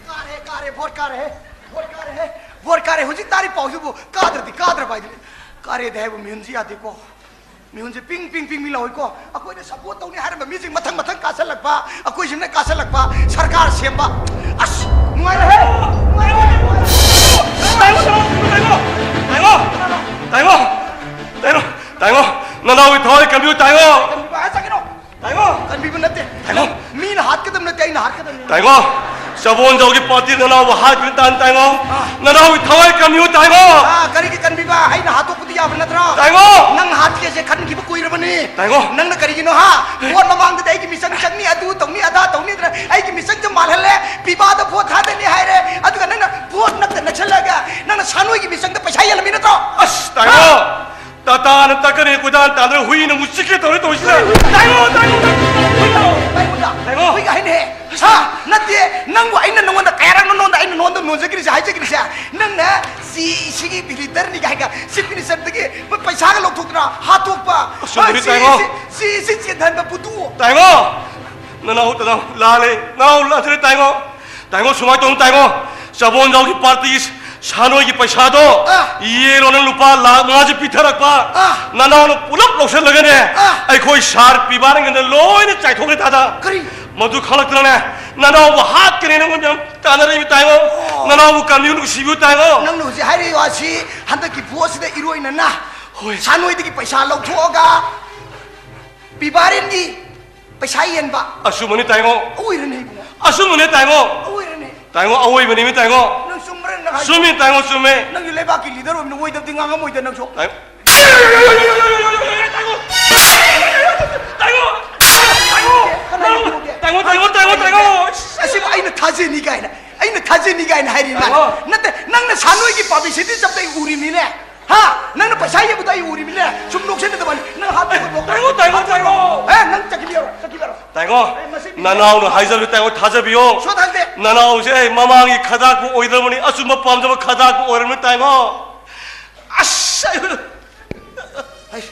ꯀꯥꯔꯦ, ꯀꯥꯔꯦ, ꯚꯣꯠ ꯀꯥꯔꯦ, ꯚꯣꯠ ꯀꯥꯔꯦ, ꯚꯣꯠ ꯀꯥꯔꯦ꯫ ꯍꯧꯖꯤꯛ ꯇꯥꯔꯤ ꯄꯥꯎꯁꯤꯕꯨ ꯀꯥꯗ꯭ꯔꯗꯤ ꯀꯥꯗ꯭ꯔꯕ ꯍꯥꯏꯗꯨꯅꯤ꯫ ꯀꯥꯔꯦꯗꯤ ꯍꯥꯏꯕ ꯃꯤꯍꯨꯟꯁꯤ ꯌꯥꯗꯦꯀꯣ꯫ ꯃꯤꯍꯨꯟꯁꯦ ꯄꯤꯡ, ꯄꯤꯡ, ꯄꯤꯡ, ꯄꯤꯡ ꯂꯥꯎꯏꯀꯣ꯫ ꯑꯩꯈꯣꯏꯅ support ꯇꯧꯅꯤ ꯍꯥꯏꯔꯝꯕ ꯃꯤꯁꯤꯡ ꯃꯊꯪ, ꯃꯊꯪ ꯀꯥꯁꯜꯂꯛꯄ, ꯑꯩꯈꯣꯏꯁꯤꯅ ꯀꯥꯁꯜꯂꯛꯄ, ꯁꯔꯀꯥꯔ ꯁꯦꯝꯕ꯫ ꯑꯁ, ꯅꯨꯡꯉꯥꯏꯔꯦꯍꯦ! ꯅꯨꯡꯉꯥꯏꯔꯦꯍꯦ! ꯊꯋꯥꯏ ꯀꯟꯕꯤꯌꯨ ꯇꯥꯏꯉꯣ꯫ ꯀꯟꯕꯤꯕ ꯍꯥꯏ ꯆꯠꯀꯅꯣ꯫ ꯇꯥꯏꯉꯣ꯫ ꯀꯟꯕꯤꯕ ꯅꯠꯇꯦ꯫ ꯇꯥꯏꯉꯣ꯫ ꯅꯪ ꯃꯤꯅ ꯍꯥꯠꯀꯗꯕ ꯅꯠꯇꯦ, ꯑꯩꯅ ꯍꯥꯠꯀꯗꯕꯅꯤ꯫ ꯇꯥꯏꯉꯣ꯫ ꯆꯕꯣꯟꯖꯥꯎꯒꯤ ꯄꯥꯔꯇꯤ ꯅꯅꯥꯎꯕꯨ ꯍꯥꯠꯈꯤꯕ ꯇꯥꯟ ꯇꯥꯏꯉꯣ꯫ ꯑꯥ꯫ ꯅꯅꯥꯎꯒꯤ ꯊꯋꯥꯏ ꯀꯟꯕꯤꯌꯨ ꯇꯥꯏꯉꯣ꯫ ꯑꯥ, ꯀꯔꯤꯒꯤ ꯀꯟꯕꯤꯕ? ꯑꯩꯅ ꯍꯥꯠꯇꯣꯛꯄꯗꯤ ꯌꯥꯕ ꯅꯠꯇ꯭ꯔꯣ? ꯇꯥꯏꯉꯣ꯫ ꯅꯪ ꯍꯥꯠꯀꯦꯁꯦ ꯈꯟꯈꯤꯕ ꯀꯨꯏꯔꯕꯅꯤ꯫ ꯇꯥꯏꯉꯣ꯫ ꯅꯪꯅ ꯀꯔꯤꯒꯤꯅꯣ ꯍꯥ? ꯚꯣꯠ ꯃꯃꯥꯡꯗꯗꯤ ꯑꯩꯒꯤ ꯃꯤꯆꯪ ꯆꯪꯅꯤ, ꯑꯗꯨ ꯇꯧꯅꯤ, ꯑꯗꯥ ꯇꯧꯅꯤꯗꯅ ꯑꯩꯒꯤ ꯃꯤꯆꯪꯗ ꯃꯥꯜꯍꯜꯂꯦ꯫ ꯄꯤꯕꯥꯗ ꯚꯣꯠ ꯊꯥꯗꯅꯤ ꯍꯥꯏꯔꯦ꯫ ꯑꯗꯨꯒ ꯅꯪꯅ ꯚꯣꯠ ꯅꯛꯇ ꯅꯛꯁꯜꯂꯒ ꯅꯪꯅ ꯁꯥꯅꯣꯏꯒꯤ ꯃꯤꯆꯪꯗ ꯄꯩꯁꯥ ꯌꯦꯜꯂꯝꯃꯤ ꯅꯠꯇ꯭ꯔꯣ? ꯑꯁ, ꯇꯥꯏꯉꯣ꯫ ꯍꯥ? ꯇꯥꯇꯥꯅ ꯇꯛꯀꯅꯤ, ꯀꯣꯏꯇꯥꯟ ꯇꯥꯟꯅꯔꯦ, ꯍꯨꯏꯅ ꯑꯃꯨꯛ ꯆꯤꯛꯀꯦ ꯇꯧꯔꯦ ꯇꯧꯔꯤꯁꯤꯅ꯫ ꯇꯥꯏꯉꯣ, ꯇꯥꯏꯉꯣ, ꯇꯥꯏꯉꯣ, ꯇꯥꯏꯉꯣ꯫ ꯇꯥꯏꯉꯣꯟꯗ꯫ ꯇꯥꯏꯉꯣ꯫ ꯍꯨꯏ ꯍꯥꯏꯅꯦ꯫ ꯍꯥ? ꯅꯠꯇꯦ, ꯅꯪꯕꯨ ꯑꯩꯅ ꯅꯉꯣꯟꯗ ꯀꯌꯥꯔꯛꯅꯣ ꯅꯉꯣꯟꯗ ꯑꯩꯅ ꯅꯉꯣꯟꯗ ꯅꯣꯟꯖꯈ꯭ꯔꯤꯁꯦ, ꯍꯥꯏꯖꯈ꯭ꯔꯤꯁꯦ? ꯅꯪꯅ ꯁꯤ, ꯁꯤꯒꯤ ꯃꯤꯂꯤꯇꯔꯅꯤ ꯀꯥꯏꯒ ꯆꯤꯐ ꯃꯤꯅꯤꯁꯇꯔꯗꯒꯤ ꯄꯩꯁꯥꯒ ꯂꯧꯊꯣꯛꯇꯅ ꯍꯥꯠꯇꯣꯛꯄ꯫ ꯑꯁ, ꯁꯤ, ꯇꯥꯏꯉꯣ꯫ ꯁꯤ, ꯁꯤ, ꯁꯤ ꯆꯦꯟꯊꯟꯕ ꯕꯨꯗꯨ꯫ ꯇꯥꯏꯉꯣ꯫ ꯅꯅꯥꯎ ꯇꯅꯥꯎ ꯂꯥꯜꯂꯦ, ꯅꯅꯥꯎ ꯂꯥꯜꯂꯦ ꯇꯥꯏꯉꯣ꯫ ꯇꯥꯏꯉꯣ, ꯁꯨꯃꯥꯏꯅ ꯇꯧꯅꯨ ꯇꯥꯏꯉꯣ꯫ ꯆꯕꯣꯟꯖꯥꯎꯒꯤ ꯄꯥꯔꯇꯤꯒꯤ ꯁꯥꯅꯣꯏꯒꯤ ꯄꯩꯁꯥꯗꯣ ꯑꯥ꯫ ꯌꯦꯜꯂꯣ, ꯅꯪ ꯂꯨꯄꯥ ꯂꯥꯈ ꯃꯉꯥꯁꯦ ꯄꯤꯊꯔꯛꯄ꯫ ꯑꯥ꯫ ꯅꯅꯥꯎꯅ ꯄꯨꯂꯞ ꯂꯧꯁꯤꯜꯂꯒꯅꯦ, ꯑꯥ꯫ ꯑꯩꯈꯣꯏ ꯁꯥꯔ ꯄꯤꯕꯥꯔꯤꯡꯒꯟꯗ ꯂꯣꯏꯅ ꯆꯥꯏꯊꯣꯛꯈ꯭ꯔꯦ ꯇꯥꯗ꯫ ꯀꯔꯤ? ꯃꯗꯨ ꯈꯪꯂꯛꯇꯅꯅꯦ, ꯅꯅꯥꯎꯕꯨ ꯍꯥꯠꯀꯅꯤ, ꯅꯉꯣꯟꯗ ꯌꯥꯝ ꯇꯥꯟꯅꯔꯛꯏꯕ ꯇꯥꯏꯉꯣ꯫ ꯑꯣ꯫ ꯅꯅꯥꯎꯕꯨ ꯀꯟꯕꯤꯌꯨ, ꯅꯨꯡꯁꯤꯕꯤꯌꯨ ꯇꯥꯏꯉꯣ꯫ ꯅꯪꯅ ꯍꯧꯖꯤꯛ ꯍꯥꯏꯔꯤꯕ ꯋꯥꯁꯤ ꯍꯟꯗꯛꯀꯤ ꯚꯣꯠꯁꯤꯗ ꯏꯔꯣꯏꯅꯅ ꯍꯣꯏ꯫ ꯁꯥꯅꯣꯏꯗꯒꯤ ꯄꯩꯁꯥ ꯂꯧꯊꯣꯛꯑꯒ ꯄꯤꯕꯥꯔꯤꯟꯒꯤ ꯄꯩꯁꯥ ꯌꯦꯟꯕ꯫ ꯑꯆꯨꯝꯕꯅꯤ ꯇꯥꯏꯉꯣ꯫ ꯑꯣꯏꯔꯅꯤ ꯏꯕꯨꯡꯉꯣ꯫ ꯑꯆꯨꯝꯕꯅꯤ ꯇꯥꯏꯉꯣ꯫ ꯑꯣꯏꯔꯅꯤ꯫ ꯇꯥꯏꯉꯣ, ꯑꯑꯣꯏꯕꯅꯤ ꯇꯥꯏꯉꯣ꯫ ꯅꯪ ꯆꯨꯝꯕ꯭ꯔꯥ ꯅꯪ ꯍꯥꯏꯗꯣ? ꯆꯨꯝꯃꯤ ꯇꯥꯏꯉꯣ, ꯆꯨꯝꯃꯤ꯫ ꯅꯪꯒꯤ ꯂꯩꯕꯥꯛꯀꯤ ꯂꯤꯗꯔ ꯑꯣꯏꯕꯅ ꯑꯣꯏꯗꯕꯗꯤ ꯉꯥꯡꯉꯝꯃꯣꯏꯗ ꯅꯪꯁꯨ꯫ ꯇꯥꯏꯉꯣ꯫ ꯇꯥꯏꯉꯣ꯫ ꯇꯥꯏꯉꯣ꯫ ꯇꯥꯏꯉꯣ꯫ ꯇꯥꯏꯉꯣ꯫ ꯑꯁꯤꯕꯨ ꯑꯩꯅ ꯊꯥꯖꯅꯤ ꯀꯥꯏꯅ, ꯑꯩꯅ ꯊꯥꯖꯅꯤ ꯀꯥꯏꯅ ꯍꯥꯏꯔꯤ ꯃꯥꯅ꯫ ꯇꯥꯏꯉꯣ꯫ ꯅꯠꯇꯦ, ꯅꯪꯅ ꯁꯥꯅꯣꯏꯒꯤ publicity ꯆꯞꯇ ꯑꯩ ꯎꯔꯤꯃꯤꯅꯦ꯫ ꯍꯥ? ꯅꯪꯅ ꯄꯩꯁꯥ ꯌꯦꯟꯕꯗꯣ ꯑꯩ ꯎꯔꯤꯃꯤꯅꯦ꯫ ꯁꯨꯝ ꯅꯣꯛꯁꯤꯟꯅꯗꯕꯅꯤ꯫ ꯅꯪ ꯍꯥꯠꯄ ꯇꯥꯏꯉꯣ, ꯇꯥꯏꯉꯣ, ꯇꯥꯏꯉꯣ꯫ ꯑꯦ, ꯅꯪ ꯆꯠꯈꯤꯕ ꯌꯥꯔꯣꯏ, ꯆꯠꯈꯤꯕ ꯌꯥꯔꯣꯏ꯫ ꯇꯥꯏꯉꯣ, ꯑꯩ ꯃꯁꯤ ꯃꯤ ꯅꯅꯥꯎꯅ ꯍꯥꯏꯖꯕꯗꯨ ꯇꯥꯏꯉꯣ, ꯊꯥꯖꯕꯤꯌꯣ꯫ ꯁꯨꯡꯊꯥ ꯊꯥꯖꯗꯦ꯫ ꯅꯅꯥꯎꯁꯦ ꯑꯩ ꯃꯃꯥꯡꯒꯤ ꯈꯗꯥꯛꯄꯨ ꯑꯣꯏꯗ꯭ꯔꯕꯅꯤ, ꯑꯆꯨꯝꯕ ꯄꯥꯝꯖꯕ ꯈꯗꯥꯛꯄꯨ ꯑꯣꯏꯔꯕꯅꯤ ꯇꯥꯏꯉꯣ꯫ ꯑꯁ! ꯑꯩ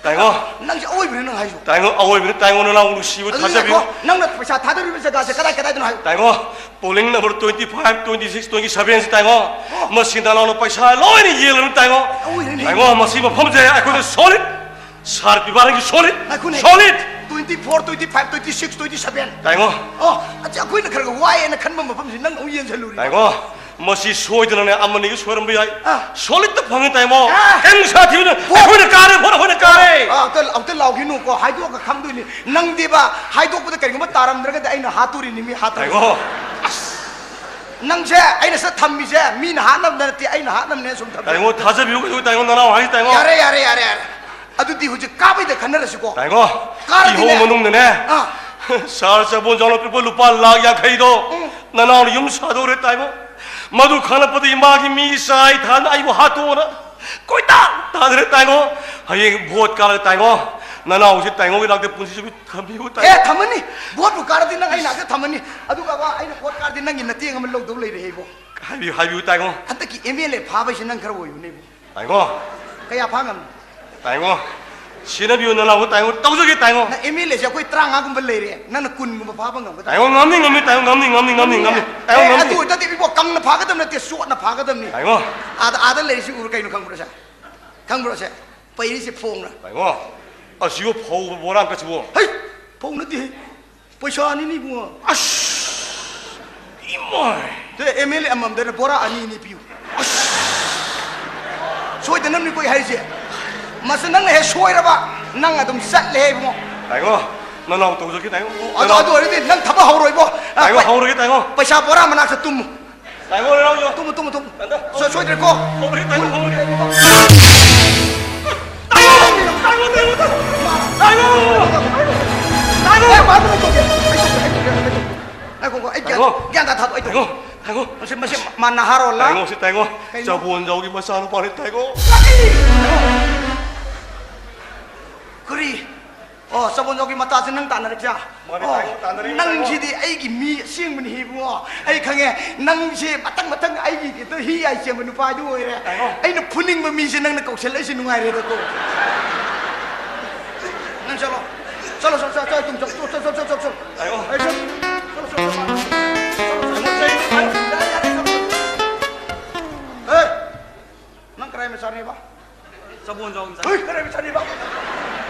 ꯇꯥꯏꯉꯣ꯫ ꯅꯪꯁꯦ ꯑꯑꯣꯏꯕꯅꯤ ꯅꯪ ꯍꯥꯏꯁꯨ꯫ ꯇꯥꯏꯉꯣ, ꯑꯑꯣꯏꯕꯅꯤ ꯇꯥꯏꯉꯣ, ꯅꯅꯥꯎ ꯅꯨꯡꯁꯤꯕ ꯑꯗꯨꯗꯤ ꯊꯥꯖꯕꯤꯌꯨ꯫ ꯉꯥꯏꯈꯣ, ꯅꯪꯅ ꯄꯩꯁꯥ ꯊꯥꯗꯔꯤꯕ ꯖꯒꯥꯁꯦ ꯀꯗꯥꯏ ꯀꯗꯥꯏꯗꯅꯣ ꯍꯥꯏꯌꯨ꯫ ꯇꯥꯏꯉꯣ, polling number twenty five, twenty six, twenty seven ꯁꯤ ꯇꯥꯏꯉꯣ꯫ ꯑꯣ꯫ ꯃꯁꯤ ꯅꯅꯥꯎꯅ ꯄꯩꯁꯥ ꯂꯣꯏꯅ ꯌꯦꯜꯂꯕꯅꯤ ꯇꯥꯏꯉꯣ꯫ ꯑꯑꯣꯏꯕꯅꯤ꯫ ꯇꯥꯏꯉꯣ, ꯃꯁꯤ ꯃꯐꯝꯁꯦ ꯑꯩꯈꯣꯏꯗ solid, ꯁꯥꯔ ꯄꯤꯕꯥꯔꯤꯒꯤ solid, ꯉꯥꯏꯈꯣꯅꯦ꯫ Solid꯫ Twenty four, twenty five, twenty six, twenty seven꯫ ꯇꯥꯏꯉꯣ꯫ ꯑꯣ, ꯑꯁꯤ ꯑꯩꯈꯣꯏꯅ ꯈꯔ ꯈꯔ ꯋꯥꯏꯑꯦꯅ ꯈꯟꯕ ꯃꯐꯝꯁꯤ ꯅꯪ ꯑꯃꯨꯛ ꯌꯦꯡꯁꯜꯂꯨꯔꯤ꯫ ꯇꯥꯏꯉꯣ꯫ ꯃꯁꯤ ꯁꯣꯏꯗꯅꯅꯦ ꯑꯃꯅꯤꯒꯤ ꯁꯣꯏꯔꯝꯕ ꯌꯥꯏ꯫ ꯑꯥ꯫ ꯁꯣꯂꯤꯠꯇ ꯐꯪꯉꯤ ꯇꯥꯏꯃꯣ꯫ ꯑꯥ꯫ ꯀꯩꯝ ꯁꯥꯊꯤꯕꯅ ꯍꯣ꯫ ꯑꯩꯈꯣꯏꯅ ꯀꯥꯔꯦ, ꯚꯣꯠ ꯑꯩꯈꯣꯏꯅ ꯀꯥꯔꯦ꯫ ꯑꯥ, ꯑꯝꯇ, ꯑꯝꯇ ꯂꯥꯎꯈꯤꯅꯨꯀꯣ, ꯍꯥꯏꯗꯣꯛꯑꯒ ꯈꯪꯗꯣꯏꯅꯤ꯫ ꯅꯪꯗꯤꯕ ꯍꯥꯏꯗꯣꯛꯄꯗ ꯀꯔꯤꯒꯨꯝꯕ ꯇꯥꯔꯝꯗ꯭ꯔꯒꯗꯤ ꯑꯩꯅ ꯍꯥꯠꯇꯣꯔꯤꯅꯤ, ꯃꯤ ꯍꯥꯠꯇꯣꯔꯤꯅꯤ꯫ ꯇꯥꯏꯃꯣ꯫ ꯑꯁ꯫ ꯅꯪꯁꯦ ꯑꯩꯅ ꯁꯤꯗ ꯊꯝꯃꯤꯁꯦ ꯃꯤꯅ ꯍꯥꯠꯅꯕꯗ ꯅꯠꯇꯦ, ꯑꯩꯅ ꯍꯥꯠꯅꯕꯅꯦ ꯁꯨꯝ ꯊꯝꯃꯤ꯫ ꯇꯥꯏꯃꯣ, ꯊꯥꯖꯕꯤꯌꯨ ꯀꯩꯗꯧ ꯇꯥꯏꯃꯣ, ꯅꯅꯥꯎ ꯍꯥꯏꯁꯤ ꯇꯥꯏꯃꯣ꯫ ꯌꯥꯔꯦ, ꯌꯥꯔꯦ, ꯌꯥꯔꯦ, ꯌꯥꯔꯦ꯫ ꯑꯗꯨꯗꯤ ꯍꯧꯖꯤꯛ ꯀꯥꯕꯩꯗ ꯈꯟꯅꯔꯁꯤꯀꯣ꯫ ꯇꯥꯏꯃꯣ, ꯀꯥꯔꯗꯤꯅꯦ꯫ ꯏꯍꯧ ꯃꯅꯨꯡꯗꯅꯦ꯫ ꯑꯥ꯫ ꯁꯥꯔ ꯆꯕꯣꯟꯖꯥꯎꯅ ꯄꯤꯔꯛꯄ ꯂꯨꯄꯥ ꯂꯥꯈ ꯌꯥꯡꯈꯩꯗꯣ ꯎꯝ꯫ ꯅꯅꯥꯎꯅ ꯌꯨꯝ ꯁꯥꯗꯧꯔꯦ ꯇꯥꯏꯃꯣ꯫ ꯃꯗꯨ ꯈꯪꯂꯛꯄꯗ ꯏꯃꯥꯒꯤ ꯃꯤ ꯆꯥꯏ ꯊꯥꯅ ꯑꯩꯕꯨ ꯍꯥꯠꯇꯣꯛꯑꯣꯅ ꯀꯣꯏꯇꯥꯟ ꯇꯥꯟꯅꯔꯦ ꯇꯥꯏꯉꯣ꯫ ꯍꯌꯦꯡ ꯚꯣꯠ ꯀꯥꯔꯒ ꯇꯥꯏꯉꯣ, ꯅꯅꯥꯎꯁꯤ ꯇꯥꯏꯉꯣꯒꯤ ꯅꯥꯛꯇ ꯄꯨꯟꯁꯤ ꯆꯨꯞꯄꯤ ꯊꯝꯕꯤꯌꯨ ꯇꯥꯏꯉꯣ꯫ ꯑꯦ, ꯊꯝꯃꯅꯤ꯫ ꯚꯣꯠꯄꯨ ꯀꯥꯔꯗꯤ ꯅꯪ ꯑꯩ ꯅꯥꯛꯇ ꯊꯝꯃꯅꯤ꯫ ꯑꯗꯨꯒ ꯕꯥ, ꯑꯩꯅ ꯚꯣꯠ ꯀꯥꯔꯗꯤ ꯅꯪꯒꯤ ꯅꯇꯦꯡ ꯑꯃ ꯂꯧꯗꯧ ꯂꯩꯔꯦ ꯑꯩꯕꯣ꯫ ꯍꯥꯏꯕꯤꯌꯨ, ꯍꯥꯏꯕꯤꯌꯨ ꯇꯥꯏꯉꯣ꯫ ꯍꯟꯗꯛꯀꯤ ꯑꯦꯝ ꯑꯦꯜ ꯑꯦ ꯐꯥꯕꯩꯁꯤ ꯅꯪ ꯈꯔ ꯑꯣꯏꯌꯨꯅꯦ ꯏꯕꯨ꯫ ꯇꯥꯏꯉꯣ꯫ ꯀꯌꯥ ꯐꯥ ꯉꯝꯅꯤ? ꯇꯥꯏꯉꯣ꯫ ꯁꯤꯟꯅꯕꯤꯌꯨ ꯅꯅꯥꯎꯕꯨ ꯇꯥꯏꯉꯣ, ꯇꯧꯖꯒꯦ ꯇꯥꯏꯉꯣ꯫ ꯅꯪ ꯑꯦꯝ ꯑꯦꯜ ꯑꯦꯁꯦ ꯑꯩꯈꯣꯏ ꯇꯔꯥꯃꯉꯥꯒꯨꯝꯕ ꯂꯩꯔꯦ, ꯅꯪꯅ ꯀꯨꯟꯒꯨꯝꯕ ꯐꯥꯕ ꯉꯝꯒꯗ꯭ꯔꯥ? ꯇꯥꯏꯉꯣ, ꯉꯝꯅꯤ, ꯉꯝꯅꯤ ꯇꯥꯏꯉꯣ, ꯉꯝꯅꯤ, ꯉꯝꯅꯤ, ꯉꯝꯅꯤ, ꯉꯝꯅꯤ꯫ ꯇꯥꯏꯉꯣ, ꯑꯦ, ꯉꯝꯅꯤ꯫ ꯑꯗꯨ ꯑꯣꯏꯇꯥꯔꯗꯤ ꯏꯕꯣ, ꯀꯪꯅ ꯐꯥꯒꯗꯕ ꯅꯠꯇꯦ, ꯆꯣꯠꯅ ꯐꯥꯒꯗꯕꯅꯤ꯫ ꯇꯥꯏꯉꯣ꯫ ꯑꯥꯗ, ꯑꯥꯗ ꯂꯩꯔꯤꯁꯤ ꯎꯔ ꯀꯩꯅꯣ ꯈꯪꯕ꯭ꯔꯣ ꯁꯦ? ꯈꯪꯕ꯭ꯔꯣ ꯁꯦ? ꯄꯩꯔꯤꯁꯦ ꯐꯣꯡꯅ꯫ ꯇꯥꯏꯉꯣ꯫ ꯑꯁꯤꯕꯨ ꯐꯧ ꯕꯣꯔꯥ ꯀꯠꯁꯤꯕꯨ? ꯍꯩ! ꯐꯧ ꯅꯠꯇꯦꯍꯦ꯫ ꯄꯩꯁꯥꯅꯤꯅꯦ ꯏꯕꯨꯡꯉꯣ꯫ ꯑꯁ! ꯏꯃꯥꯏ! ꯇꯦ, ꯑꯦꯝ ꯑꯦꯜ ꯑꯦ ꯑꯃꯃꯝꯗꯅ ꯕꯣꯔꯥ ꯑꯅꯤ ꯑꯅꯤ ꯄꯤꯌꯨ꯫ ꯑꯁ! ꯁꯣꯏꯗꯅꯕꯅꯤꯀꯣ ꯑꯩ ꯍꯥꯏꯔꯤꯁꯦ꯫ ꯃꯁꯤ ꯅꯪꯅ ꯍꯦꯛ ꯁꯣꯏꯔꯕ, ꯅꯪ ꯑꯗꯨꯝ ꯆꯠꯂꯦꯍꯦ ꯏꯕꯨꯡꯉꯣ꯫ ꯇꯥꯏꯉꯣ, ꯅꯅꯥꯎ ꯇꯧꯖꯒꯦ ꯇꯥꯏꯉꯣ꯫ ꯑꯣ, ꯑꯗꯨ, ꯅꯅꯥꯎ꯫ ꯑꯗꯨ ꯑꯣꯏꯔꯗꯤ ꯅꯪ ꯊꯕꯛ ꯍꯧꯔꯣꯏꯕꯣ꯫ ꯑ, ꯇꯥꯏꯉꯣ, ꯄꯩ-, ꯍꯧꯔꯒꯦ ꯇꯥꯏꯉꯣ꯫ ꯄꯩꯁꯥ ꯕꯣꯔꯥ ꯃꯅꯥꯛꯇ ꯇꯨꯝꯃꯨ꯫ ꯇꯥꯏꯉꯣ, ꯅꯅꯥꯎ ꯌꯣ꯫ ꯇꯨꯝꯃꯨ, ꯇꯨꯝꯃꯨ, ꯇꯨꯝꯃꯨ꯫ ꯇꯥꯏꯉꯣ꯫ ꯁꯣꯏ-, ꯁꯣꯏꯗ꯭ꯔꯦꯀꯣ꯫ ꯍꯧꯔꯒꯦ ꯇꯥꯏꯉꯣ, ꯍꯧꯔꯒꯦ꯫ ꯇꯥꯏꯉꯣ, ꯇꯥꯏꯉꯣ, ꯇꯥꯏꯉꯣ, ꯇꯥꯏꯉꯣ꯫ ꯇꯥꯏꯉꯣ! ꯑꯦ, ꯃꯥ ꯑꯗꯨꯝ ꯇꯧꯒꯦ꯫ ꯑꯩ ꯇꯧꯒꯦ, ꯑꯩ ꯇꯧꯒꯦ, ꯑꯩ ꯇꯧꯒꯦ꯫ ꯉꯥꯏꯈꯣꯀꯣ, ꯑꯩ ꯒ꯭ꯌꯥꯟ, ꯇꯥꯏꯉꯣ! ꯒ꯭ꯌꯥꯟ ꯇꯥ ꯊꯥꯗꯣꯛ, ꯑꯩ ꯇꯧꯒꯦ꯫ ꯇꯥꯏꯉꯣ! ꯇꯥꯏꯉꯣ! ꯃꯁꯤ, ꯃꯁꯤ ꯃꯥ ꯅꯍꯥꯔꯣꯜꯂ? ꯇꯥꯏꯉꯣ, ꯁꯤ ꯇꯥꯏꯉꯣ! ꯀꯩꯅꯣ? ꯆꯕꯣꯟꯖꯥꯎꯒꯤ ꯃꯆꯥꯅꯨꯄꯥꯅꯤ, ꯇꯥꯏꯉꯣ! ꯀꯔꯤ? ꯑꯣ, ꯆꯕꯣꯟꯖꯥꯎꯒꯤ ꯃꯇꯥꯁꯦ ꯅꯪ ꯇꯥꯟꯅꯔꯛꯏꯁꯦ? ꯃꯥꯅꯦ, ꯑꯣ, ꯇꯥꯏꯉꯣ, ꯇꯥꯟꯅꯔꯛꯏꯅꯤ, ꯅꯪꯁꯤꯗꯤ ꯇꯥꯏꯉꯣ꯫ ꯑꯩꯒꯤ ꯃꯤ ꯑꯁꯦꯡꯕꯅꯤ ꯏꯕꯨꯡꯉꯣ꯫ ꯑꯩ ꯈꯪꯉꯦ, ꯅꯪꯁꯦ ꯃꯊꯪ ꯃꯊꯪ ꯑꯩꯒꯤ ꯈꯤꯇ ꯍꯤ ꯌꯥꯏ ꯆꯦꯟꯕ ꯅꯨꯄꯥꯗꯨ ꯑꯣꯏꯔꯦ꯫ ꯇꯥꯏꯉꯣ꯫ ꯑꯩꯅ ꯐꯨꯅꯤꯡꯕ ꯃꯤꯁꯦ ꯅꯪꯅ ꯀꯧꯁꯜꯂꯛꯏꯁꯦ ꯅꯨꯡꯉꯥꯏꯔꯦꯗꯀꯣ꯫ ꯅꯪ ꯆꯠꯂꯣ꯫ ꯆꯠꯂꯣ, ꯆꯠꯂꯣ, ꯆꯠꯂꯣ, ꯆꯠꯂꯣ, ꯆꯠꯂꯣ, ꯆꯠꯂꯣ, ꯆꯠꯂꯣ, ꯆꯠꯂꯣ꯫ ꯇꯥꯏꯉꯣ꯫ ꯑꯩ ꯆꯠ-, ꯆꯠꯂꯣ, ꯆꯠꯂꯣ, ꯆꯠꯂꯣ, ꯆꯠꯂꯣ꯫ ꯇꯥꯏꯉꯣ, ꯆꯩ-, ꯌꯥꯔꯦ, ꯌꯥꯔꯦ, ꯆꯠꯂꯣ꯫ ꯍꯦ! ꯅꯪ ꯀꯅꯥꯏ ꯃꯆꯥꯅꯦꯕ? ꯆꯕꯣꯟꯖꯥꯎ ꯃꯆꯥ꯫ ꯍꯩ, ꯀꯅꯥꯏ ꯃꯆꯥꯅꯦꯕ?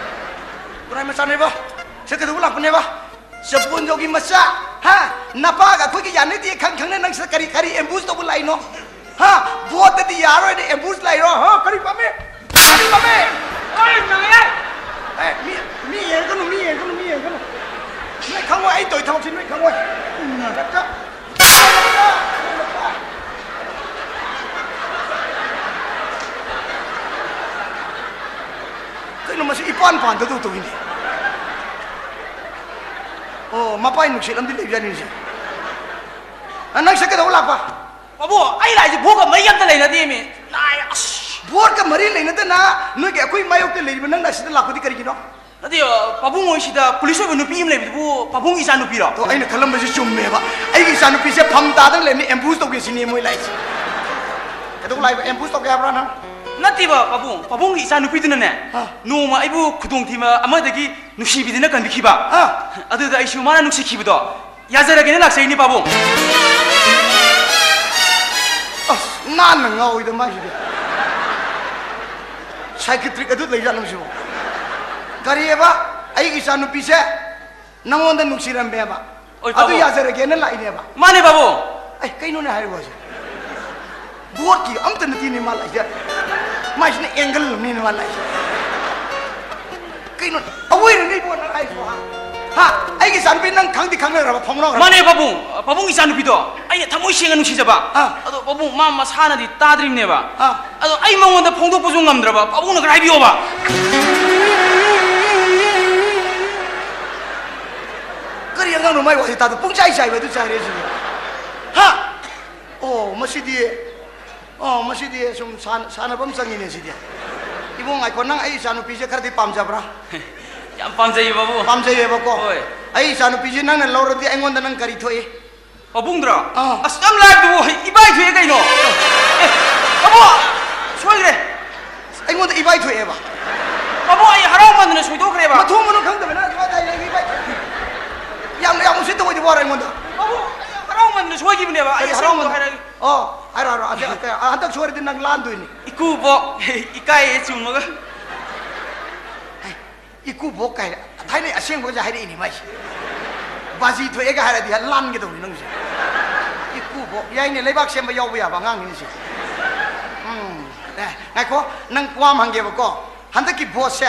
ꯀꯅꯥꯏ ꯃꯆꯥꯅꯦꯕ? ꯁꯤ ꯀꯩꯗꯧꯕ ꯂꯥꯛꯄꯅꯦꯕ? ꯆꯕꯣꯟꯖꯥꯎꯒꯤ ꯃꯆꯥ, ꯍꯥ? ꯅꯄꯥꯒ ꯑꯩꯈꯣꯏꯒ ꯌꯥꯅꯗꯦ ꯈꯪ ꯈꯪꯅ ꯅꯪ ꯁꯤꯗ ꯀꯔꯤ, ꯀꯔꯤ ꯑꯦꯝꯕꯨꯁ ꯇꯧꯕ ꯂꯥꯛꯏꯅꯣ? ꯍꯥ? ꯚꯣꯠꯇꯗꯤ ꯌꯥꯔꯣꯏꯅꯦ, ꯑꯦꯝꯕꯨꯁ ꯂꯥꯛꯏꯔꯣ? ꯍꯥ? ꯀꯔꯤ ꯄꯥꯝꯃꯤ? ꯀꯔꯤ ꯄꯥꯝꯃꯤ? ꯑꯩ ꯉꯥꯏ꯫ ꯑꯦ, ꯃꯤ, ꯃꯤ ꯌꯦꯡꯒꯅꯨ, ꯃꯤ ꯌꯦꯡꯒꯅꯨ, ꯃꯤ ꯌꯦꯡꯒꯅꯨ꯫ ꯅꯣꯏ ꯈꯪꯉꯣꯏ, ꯑꯩ ꯇꯧꯔꯤ ꯊꯕꯛꯁꯤ ꯅꯣꯏ ꯈꯪꯉꯣꯏ꯫ ꯎꯝ, ꯅꯠꯇ-, ꯀꯩꯅꯣ ꯃꯁꯤ ꯏꯄꯥꯟ ꯄꯥꯟꯗꯗꯧ ꯇꯧꯏꯅꯦ꯫ ꯑꯣ, ꯃꯄꯥꯏ ꯅꯨꯡꯁꯤꯠ ꯑꯃꯗꯤ ꯂꯩꯕꯖꯥꯠꯅꯤꯁꯦ꯫ ꯑ, ꯅꯪ ꯁꯤꯗ ꯀꯩꯗꯧꯕ ꯂꯥꯛꯄ? ꯄꯥꯕꯨꯡ, ꯑꯩ ꯂꯥꯛꯏꯁꯦ ꯚꯣꯠꯀ ꯃꯔꯤ ꯑꯝꯇ ꯂꯩꯅꯗꯦꯃꯤ꯫ ꯂꯥꯏ, ꯑꯁ! ꯚꯣꯠꯀ ꯃꯔꯤ ꯂꯩꯅꯗꯅ ꯅꯣꯏꯒꯤ ꯑꯩꯈꯣꯏ ꯃꯥꯌꯣꯛꯇ ꯂꯩꯔꯤꯕ ꯅꯪꯅ ꯑꯁꯤꯗ ꯂꯥꯛꯄꯗꯤ ꯀꯔꯤꯒꯤꯅꯣ? ꯅꯠꯇꯦ, ꯑ, ꯄꯥꯕꯨꯡ ꯍꯣꯏ ꯁꯤꯗ ꯄꯨꯂꯤꯁ ꯑꯣꯏꯕ ꯅꯨꯄꯤ ꯑꯃ ꯂꯩꯕꯗꯨꯕꯨ ꯄꯥꯕꯨꯡꯒꯤ ꯏꯆꯥ ꯅꯨꯄꯤꯔꯣ? ꯑꯗꯣ ꯑꯩꯅ ꯈꯜꯂꯝꯕꯁꯦ ꯆꯨꯝꯃꯦꯕ꯫ ꯑꯩꯒꯤ ꯏꯆꯥ ꯅꯨꯄꯤꯁꯦ ꯐꯝ ꯇꯥꯗꯅ ꯂꯩꯕꯅꯤ, ꯑꯦꯝꯕꯨꯁ ꯇꯧꯒꯦ ꯁꯤꯅꯦ ꯃꯣꯏ ꯂꯥꯛꯏꯁꯦ꯫ ꯀꯩꯗꯧꯕ ꯂꯥꯛꯏꯕ? ꯑꯦꯝꯕꯨꯁ ꯇꯧꯒꯦ ꯍꯥꯏꯕ꯭ꯔꯥ ꯅꯪ? ꯅꯠꯇꯦꯕ, ꯄꯥꯕꯨꯡ꯫ ꯄꯥꯕꯨꯡꯒꯤ ꯏꯆꯥ ꯅꯨꯄꯤꯗꯨꯅꯅꯦ, ꯑꯥ꯫ ꯅꯣꯡꯃ ꯑꯩꯕꯨ ꯈꯨꯗꯣꯡꯊꯤꯕ ꯑꯃꯗꯒꯤ ꯅꯨꯡꯁꯤꯕꯤꯗꯨꯅ ꯀꯟꯕꯤꯈꯤꯕ꯫ ꯑꯥ꯫ ꯑꯗꯨꯗ ꯑꯩꯁꯨ ꯃꯥꯅ ꯅꯨꯡꯁꯤꯈꯤꯕꯗꯣ ꯌꯥꯖꯔꯒꯦꯅ ꯂꯥꯛꯆꯩꯅꯤ, ꯄꯥꯕꯨꯡ꯫ ꯑꯁ, ꯅꯥꯟꯅ ꯉꯥꯎꯏꯗ ꯃꯥꯏꯁꯤꯗꯤ꯫ ꯁꯥꯏꯀꯤꯇ꯭ꯔꯤꯛ ꯑꯗꯨ ꯂꯩꯖꯥꯠꯂꯣ ꯁꯤꯕꯣ? ꯀꯔꯤꯑꯕ? ꯑꯩꯒꯤ ꯏꯆꯥꯅꯨꯄꯤꯁꯦ ꯅꯪꯉꯣꯟꯗ ꯅꯨꯡꯁꯤꯔꯝꯃꯦꯕ꯫ ꯑꯣꯏ, ꯑꯗꯨ ꯄꯥꯕꯨꯡ꯫ ꯌꯥꯖꯔꯒꯦꯅ ꯂꯥꯛꯏꯅꯦꯕ꯫ ꯃꯥꯅꯦ, ꯄꯥꯕꯨꯡ꯫ ꯑꯩ, ꯀꯩꯅꯣꯅꯦ ꯍꯥꯏꯔꯤꯕꯁꯦ? ꯚꯣꯠꯀꯤ ꯑꯝꯇ ꯅꯠꯇꯦꯅꯦ ꯃꯥ ꯂꯥꯛꯏꯁꯦ꯫ ꯃꯥꯏꯁꯤꯅ ꯑꯦꯡꯒꯜ ꯑꯃꯅꯤꯅꯦ ꯃꯥ ꯂꯥꯛꯏꯁꯦ꯫ ꯀꯩꯅꯣ, ꯑꯋꯣꯏꯔꯅꯦ ꯏꯕꯣ ꯅꯪ ꯍꯥꯏꯁꯤꯕꯣ, ꯍꯥ? ꯍꯥ? ꯑꯩꯒꯤ ꯏꯆꯥꯅꯨꯄꯤ ꯅꯪ ꯈꯪꯗꯤ ꯈꯪꯅꯈ꯭ꯔꯕ, ꯐꯥꯎꯅꯈ꯭ꯔꯕ? ꯃꯥꯅꯦ, ꯄꯥꯕꯨꯡ꯫ ꯄꯥꯕꯨꯡ ꯏꯆꯥꯅꯨꯄꯤꯗꯣ ꯑꯩꯅ ꯊꯃꯣꯏ ꯁꯦꯡꯅ ꯅꯨꯡꯁꯤꯖꯕ꯫ ꯑꯥ꯫ ꯑꯗꯣ ꯄꯥꯕꯨꯡ, ꯃꯥ ꯃꯁꯥꯅꯗꯤ ꯇꯥꯗ꯭ꯔꯤꯕꯅꯦꯕ꯫ ꯑꯥ꯫ ꯑꯗꯣ ꯑꯩ ꯃꯉꯣꯟꯗ ꯐꯣꯡꯗꯣꯛꯄꯁꯨ ꯉꯝꯗ꯭ꯔꯕ, ꯄꯥꯕꯨꯡꯅ ꯈꯔ ꯍꯥꯏꯕꯤꯌꯣꯕ꯫ ꯀꯔꯤ ꯑꯉꯥꯡꯅꯣ ꯃꯥꯏ ꯋꯥꯁꯤ ꯇꯥꯗ? ꯄꯨꯡꯆꯥꯏ ꯆꯥꯏꯕ ꯑꯗꯨ ꯆꯥꯏꯔꯦ ꯁꯤꯗꯤ꯫ ꯍꯥ? ꯑꯣ, ꯃꯁꯤꯗꯤ, ꯑꯣ, ꯃꯁꯤꯗꯤ ꯁꯨꯝ ꯁꯥꯟ-, ꯁꯥꯟꯅꯕ ꯑꯃ ꯆꯪꯉꯤꯅꯦ ꯁꯤꯗꯤ꯫ ꯏꯕꯨꯡ, ꯉꯥꯏꯈꯣ, ꯅꯪ ꯑꯩ ꯏꯆꯥꯅꯨꯄꯤꯁꯦ ꯈꯔꯗꯤ ꯄꯥꯝꯖꯕ꯭ꯔꯥ? ꯌꯥꯝ ꯄꯥꯝꯖꯩꯌꯦ, ꯄꯥꯕꯨꯡ꯫ ꯄꯥꯝꯖꯩꯌꯦꯕꯀꯣ? ꯍꯣꯏ꯫ ꯑꯩ ꯏꯆꯥꯅꯨꯄꯤꯁꯦ ꯅꯪꯅ ꯂꯧꯔꯗꯤ ꯑꯩꯉꯣꯟꯗ ꯅꯪ ꯀꯔꯤ ꯊꯣꯛꯏ? ꯄꯥꯕꯨꯡꯗ꯭ꯔꯣ? ꯑꯥ꯫ ꯑꯁ, ꯌꯥꯝ ꯂꯥꯏꯕꯗꯨꯕꯨ, ꯏꯕꯥꯏ ꯊꯣꯛꯑꯦ ꯀꯩꯅꯣ꯫ ꯑꯦ, ꯄꯥꯕꯨꯡ, ꯁꯣꯏꯈ꯭ꯔꯦ꯫ ꯑꯩꯉꯣꯟꯗ ꯏꯕꯥꯏ ꯊꯣꯛꯑꯦꯕ? ꯄꯥꯕꯨꯡ, ꯑꯩ ꯍꯔꯥꯎꯃꯟꯗꯅ ꯁꯣꯏꯗꯣꯛꯈ꯭ꯔꯦꯕ꯫ ꯃꯊꯣꯡ ꯃꯔꯝ ꯈꯪꯗꯕꯅ ꯏꯕꯥꯏ ꯊꯣꯛꯑꯦ, ꯏꯕꯥꯏ ꯊꯣꯛꯑꯦ꯫ ꯌꯥꯝ, ꯌꯥꯝ ꯎꯁꯤꯠꯇ ꯑꯣꯏꯗꯕ ꯋꯥꯔꯣ ꯑꯩꯉꯣꯟꯗ꯫ ꯄꯥꯕꯨꯡ, ꯑꯩ ꯍꯔꯥꯎꯃꯟꯗꯅ ꯁꯣꯏꯈꯤꯕꯅꯦꯕ꯫ ꯑꯩ ꯀꯔꯤ ꯑꯁꯦꯡꯕꯗꯣ ꯍꯔꯥꯎꯃꯟ-, ꯍꯥꯏꯔꯒꯦ꯫ ꯑꯣ, ꯍꯥꯏꯔꯣ, ꯍꯥꯏꯔꯣ꯫ ꯑꯁꯤ, ꯑ, ꯍꯟꯗꯛ ꯁꯣꯏꯔꯗꯤ ꯅꯪ ꯂꯥꯟꯗꯣꯏꯅꯤ꯫ ꯏꯀꯨꯕꯣꯛ, ꯏꯀꯥꯏꯌꯦ ꯆꯨꯝꯃꯒ꯫ ꯏꯀꯨꯕꯣꯛ ꯀꯥꯏꯅ ꯊꯥꯏꯅꯩ ꯑꯁꯦꯡꯕꯒꯁꯦ ꯍꯥꯏꯔꯛꯏꯅꯦ ꯃꯥꯏꯁꯦ꯫ ꯕꯥꯖꯤ ꯊꯣꯛꯑꯦꯒ ꯍꯥꯏꯔꯗꯤ ꯍꯦꯛ ꯂꯥꯟꯒꯦ ꯇꯧꯅꯤ ꯅꯪꯁꯦ꯫ ꯏꯀꯨꯕꯣꯛ, ꯌꯥꯏꯅꯦ, ꯂꯩꯕꯥꯛ ꯁꯦꯝꯕ ꯌꯥꯎꯕ ꯌꯥꯕ ꯑꯉꯥꯡꯅꯤꯅꯦ ꯁꯦ꯫ ꯎꯝ꯫ ꯑꯦ, ꯉꯥꯏꯈꯣ, ꯅꯪ ꯋꯥ ꯑꯃ ꯍꯪꯒꯦꯕꯀꯣ꯫ ꯍꯟꯗꯛꯀꯤ ꯚꯣꯠꯁꯦ,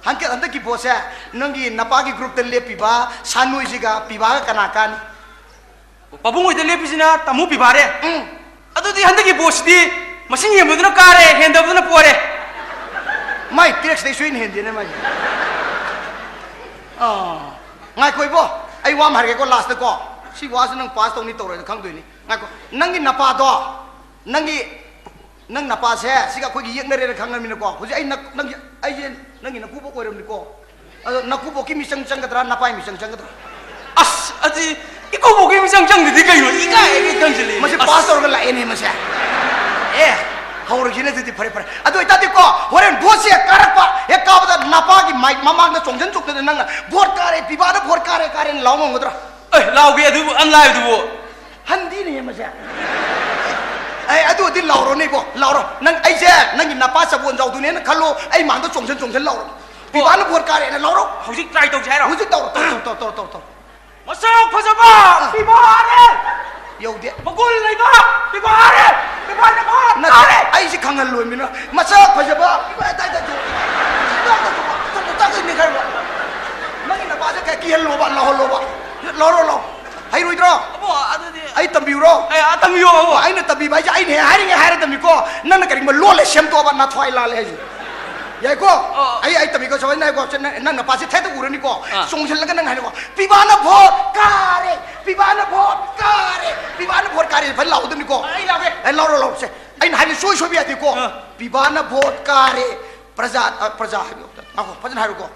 ꯍꯟꯗꯛ, ꯍꯟꯗꯛꯀꯤ ꯚꯣꯠꯁꯦ ꯅꯪꯒꯤ ꯅꯄꯥꯒꯤ groupꯇ ꯂꯦꯞꯄꯤꯕ ꯁꯥꯅꯣꯏꯁꯤꯒ ꯄꯤꯕꯥꯒ ꯀꯅꯥ ꯀꯥꯅꯤ? ꯄꯥꯕꯨꯡ ꯍꯣꯏꯗ ꯂꯦꯞꯄꯤꯁꯤꯅ ꯇꯥꯃꯣ ꯄꯤꯕꯥꯔꯦ꯫ ꯎꯝ꯫ ꯑꯗꯨꯗꯤ ꯍꯟꯗꯛꯀꯤ ꯚꯣꯠꯁꯤꯗꯤ ꯃꯁꯤꯡ ꯍꯦꯟꯕꯗꯨꯅ ꯀꯥꯔꯦ, ꯍꯦꯟꯗꯕꯗꯨꯅ ꯄꯣꯔꯦ꯫ ꯃꯥꯏ taxꯇꯩ ꯁꯣꯏꯅ ꯍꯦꯟꯗꯦꯅꯦ ꯃꯥꯏꯁꯦ꯫ ꯑꯥ, ꯉꯥꯏꯈꯣ ꯏꯕꯣ, ꯑꯩ ꯋꯥ ꯑꯃ ꯍꯥꯏꯔꯒꯦꯀꯣ, lastꯇꯀꯣ꯫ ꯁꯤ ꯋꯥꯁꯤ ꯅꯪ pass ꯇꯧꯅꯤ ꯇꯧꯔꯣꯏꯗ ꯈꯪꯗꯣꯏꯅꯤ꯫ ꯉꯥꯏꯈꯣ, ꯅꯪꯒꯤ ꯅꯄꯥꯗꯣ, ꯅꯪꯒꯤ, ꯅꯪ ꯅꯄꯥꯁꯦ ꯁꯤꯒ ꯑꯩꯈꯣꯏꯒꯤ ꯌꯦꯛꯅꯔꯦꯅ ꯈꯪꯉꯕꯅꯤꯅꯀꯣ꯫ ꯍꯧꯖꯤꯛ ꯑꯩ ꯅ-, ꯅꯪꯒꯤ, ꯑꯩꯁꯦ ꯅꯪꯒꯤ ꯅꯀꯨꯕꯣꯛ ꯑꯣꯏꯔꯝꯅꯤꯀꯣ꯫ ꯑꯗꯣ ꯅꯀꯨꯕꯣꯛꯀꯤ ꯃꯤꯆꯪ ꯆꯪꯒꯗ꯭ꯔꯥ, ꯅꯄꯥꯏ ꯃꯤꯆꯪ ꯆꯪꯒꯗ꯭ꯔꯥ? ꯑꯁ, ꯑꯗꯨ ꯏꯀꯨꯕꯣꯛꯀꯤ ꯃꯤꯆꯪ ꯆꯪꯗꯗꯤ ꯀꯩꯅꯣ? ꯏꯀꯥꯏ, ꯏꯀꯥꯏ ꯈꯪꯖꯤꯜꯂꯦ꯫ ꯃꯁꯤ ꯑꯁ꯫ Pass ꯇꯧꯔꯒ ꯂꯥꯛꯑꯦꯅꯦ ꯃꯁꯦ꯫ ꯑꯦ, ꯍꯧꯔꯒꯦꯅꯦ ꯑꯗꯨꯗꯤ, ꯐꯔꯦ, ꯐꯔꯦ꯫ ꯑꯗꯨ ꯑꯣꯏꯇꯥꯔꯗꯤꯀꯣ, ꯍꯣꯔꯦꯟ ꯚꯣꯠꯁꯦ ꯀꯥꯔꯛꯄ, ꯍꯦꯛ ꯀꯥꯕꯗ ꯅꯄꯥꯒꯤ ꯃꯥꯏꯛ ꯃꯃꯥꯡꯗ ꯆꯣꯡꯁꯤꯟ ꯆꯣꯡꯗꯅ ꯅꯪꯅ "ꯚꯣꯠ ꯀꯥꯔꯦ, ꯄꯤꯕꯥꯅ ꯚꯣꯠ ꯀꯥꯔꯦ, ꯀꯥꯔꯦꯅ" ꯂꯥꯎ ꯉꯝꯒꯗ꯭ꯔꯥ? ꯑꯦ, ꯂꯥꯎꯒꯦ ꯑꯗꯨꯕꯨ, ꯑꯟ ꯂꯥꯏꯕꯗꯨꯕꯨ꯫ ꯍꯟꯗꯤꯅꯦ ꯃꯁꯦ꯫ ꯑꯦ, ꯑꯗꯨ ꯑꯣꯏꯗꯤ ꯂꯥꯎꯔꯣꯅꯦ ꯏꯕꯣ, ꯂꯥꯎꯔꯣ꯫ ꯅꯪ ꯑꯩꯁꯦ ꯅꯪꯒꯤ ꯅꯄꯥ ꯆꯕꯣꯟ ꯖꯥꯎꯗꯨꯅꯦꯅ ꯈꯜꯂꯣ, ꯑꯩ ꯃꯥꯡꯗ ꯆꯣꯡꯁꯤꯟ ꯆꯣꯡꯁꯤꯟ ꯂꯥꯎꯔꯣ꯫ ꯄꯤꯕꯥꯅ ꯚꯣꯠ ꯀꯥꯔꯦꯅ ꯂꯥꯎꯔꯣ꯫ ꯍꯧꯖꯤꯛ try ꯇꯧꯁꯦ ꯍꯥꯏꯔꯣ? ꯍꯧꯖꯤꯛ ꯇꯧꯔꯣ, ꯇꯧꯔꯣ, ꯇꯧꯔꯣ, ꯇꯧꯔꯣ, ꯇꯧꯔꯣ, ꯇꯧꯔꯣ꯫ ꯃꯁꯛ ꯐꯖꯕ ꯑꯥ꯫ ꯄꯤꯕꯥꯔꯦ! ꯌꯧꯗꯦ꯫ ꯃꯒꯨꯟ ꯂꯩꯕ ꯄꯤꯕꯥꯔꯦ! ꯄꯤꯕꯥꯅ ꯚꯣꯠ ꯅꯠꯇꯦ, ꯀꯥꯔꯦ! ꯑꯩꯁꯦ ꯈꯪꯍꯜꯂꯣꯏꯃꯤꯅ꯫ ꯃꯁꯛ ꯐꯖꯕ ꯄꯤꯕꯥ ꯑꯗꯥꯏꯗ ꯇꯥꯛ ꯇꯥꯛ ꯅꯤꯛꯈꯥꯏꯔꯣ꯫ ꯅꯪꯒꯤ ꯅꯄꯥꯁꯦ ꯀꯌꯥ ꯀꯤꯍꯜꯂꯣꯕ, ꯂꯥꯎꯍꯜꯂꯣꯕ꯫ ꯂꯥꯎꯔꯣ, ꯂꯥꯎ꯫ ꯍꯩꯔꯣꯏꯗ꯭ꯔꯣ? ꯑꯕꯣ, ꯑꯗꯨꯗꯤ ꯑꯩ ꯇꯝꯕꯤꯌꯨꯔꯣ? ꯑꯦ, ꯑꯥ, ꯇꯝꯕꯤꯌꯣ, ꯑꯕꯣ꯫ ꯑꯩꯅ ꯇꯝꯕꯤꯕ ꯍꯥꯏꯁꯦ ꯑꯩꯅ ꯍꯦꯛ ꯍꯥꯏꯔꯤꯉꯩ ꯍꯥꯏꯔꯗꯕꯅꯤꯀꯣ꯫ ꯅꯪꯅ ꯀꯔꯤꯒꯨꯝꯕ ꯂꯣꯜꯂꯦ ꯁꯦꯝꯗꯣꯛꯑꯕ ꯅꯊ꯭ꯋꯥꯏ ꯂꯥꯜꯂꯦ ꯍꯥꯏꯁꯦ꯫ ꯌꯥꯏꯀꯣ? ꯑꯣ꯫ ꯑꯩ, ꯑꯩ ꯇꯝꯕꯤꯀꯣ, ꯁꯨꯃꯥꯏꯅ ꯍꯥꯏꯀꯣ꯫ ꯁꯦ, ꯅꯪ, ꯅꯪ ꯅꯄꯥꯁꯦ ꯊꯦꯠꯇ ꯎꯔꯅꯤꯀꯣ꯫ ꯑꯥ꯫ ꯆꯣꯡꯁꯤꯜꯂꯒ ꯅꯪ ꯍꯥꯏꯅꯀꯣ, "ꯄꯤꯕꯥꯅ ꯚꯣꯠ ꯀꯥꯔꯦ! ꯄꯤꯕꯥꯅ ꯚꯣꯠ ꯀꯥꯔꯦ! ꯄꯤꯕꯥꯅ ꯚꯣꯠ ꯀꯥꯔꯦ!" ꯐꯖꯅ ꯂꯥꯎꯗꯕꯅꯤꯀꯣ꯫ ꯑꯩ ꯂꯥꯎꯒꯦ꯫ ꯑꯦ, ꯂꯥꯎꯔꯣ, ꯂꯥꯎꯔꯣ꯫ ꯁꯦ, ꯑꯩꯅ ꯍꯥꯏꯕ ꯁꯣꯏ ꯁꯣꯏꯕ ꯌꯥꯗꯦꯀꯣ꯫ ꯑꯥ꯫ "ꯄꯤꯕꯥꯅ ꯚꯣꯠ ꯀꯥꯔꯦ!" ꯄ꯭ꯔꯖꯥ, ꯑ, ꯄ꯭ꯔꯖꯥ ꯍꯥꯏꯕ, ꯉꯥꯏꯈꯣ, ꯐꯖꯅ ꯍꯥꯏꯔꯣꯀꯣ꯫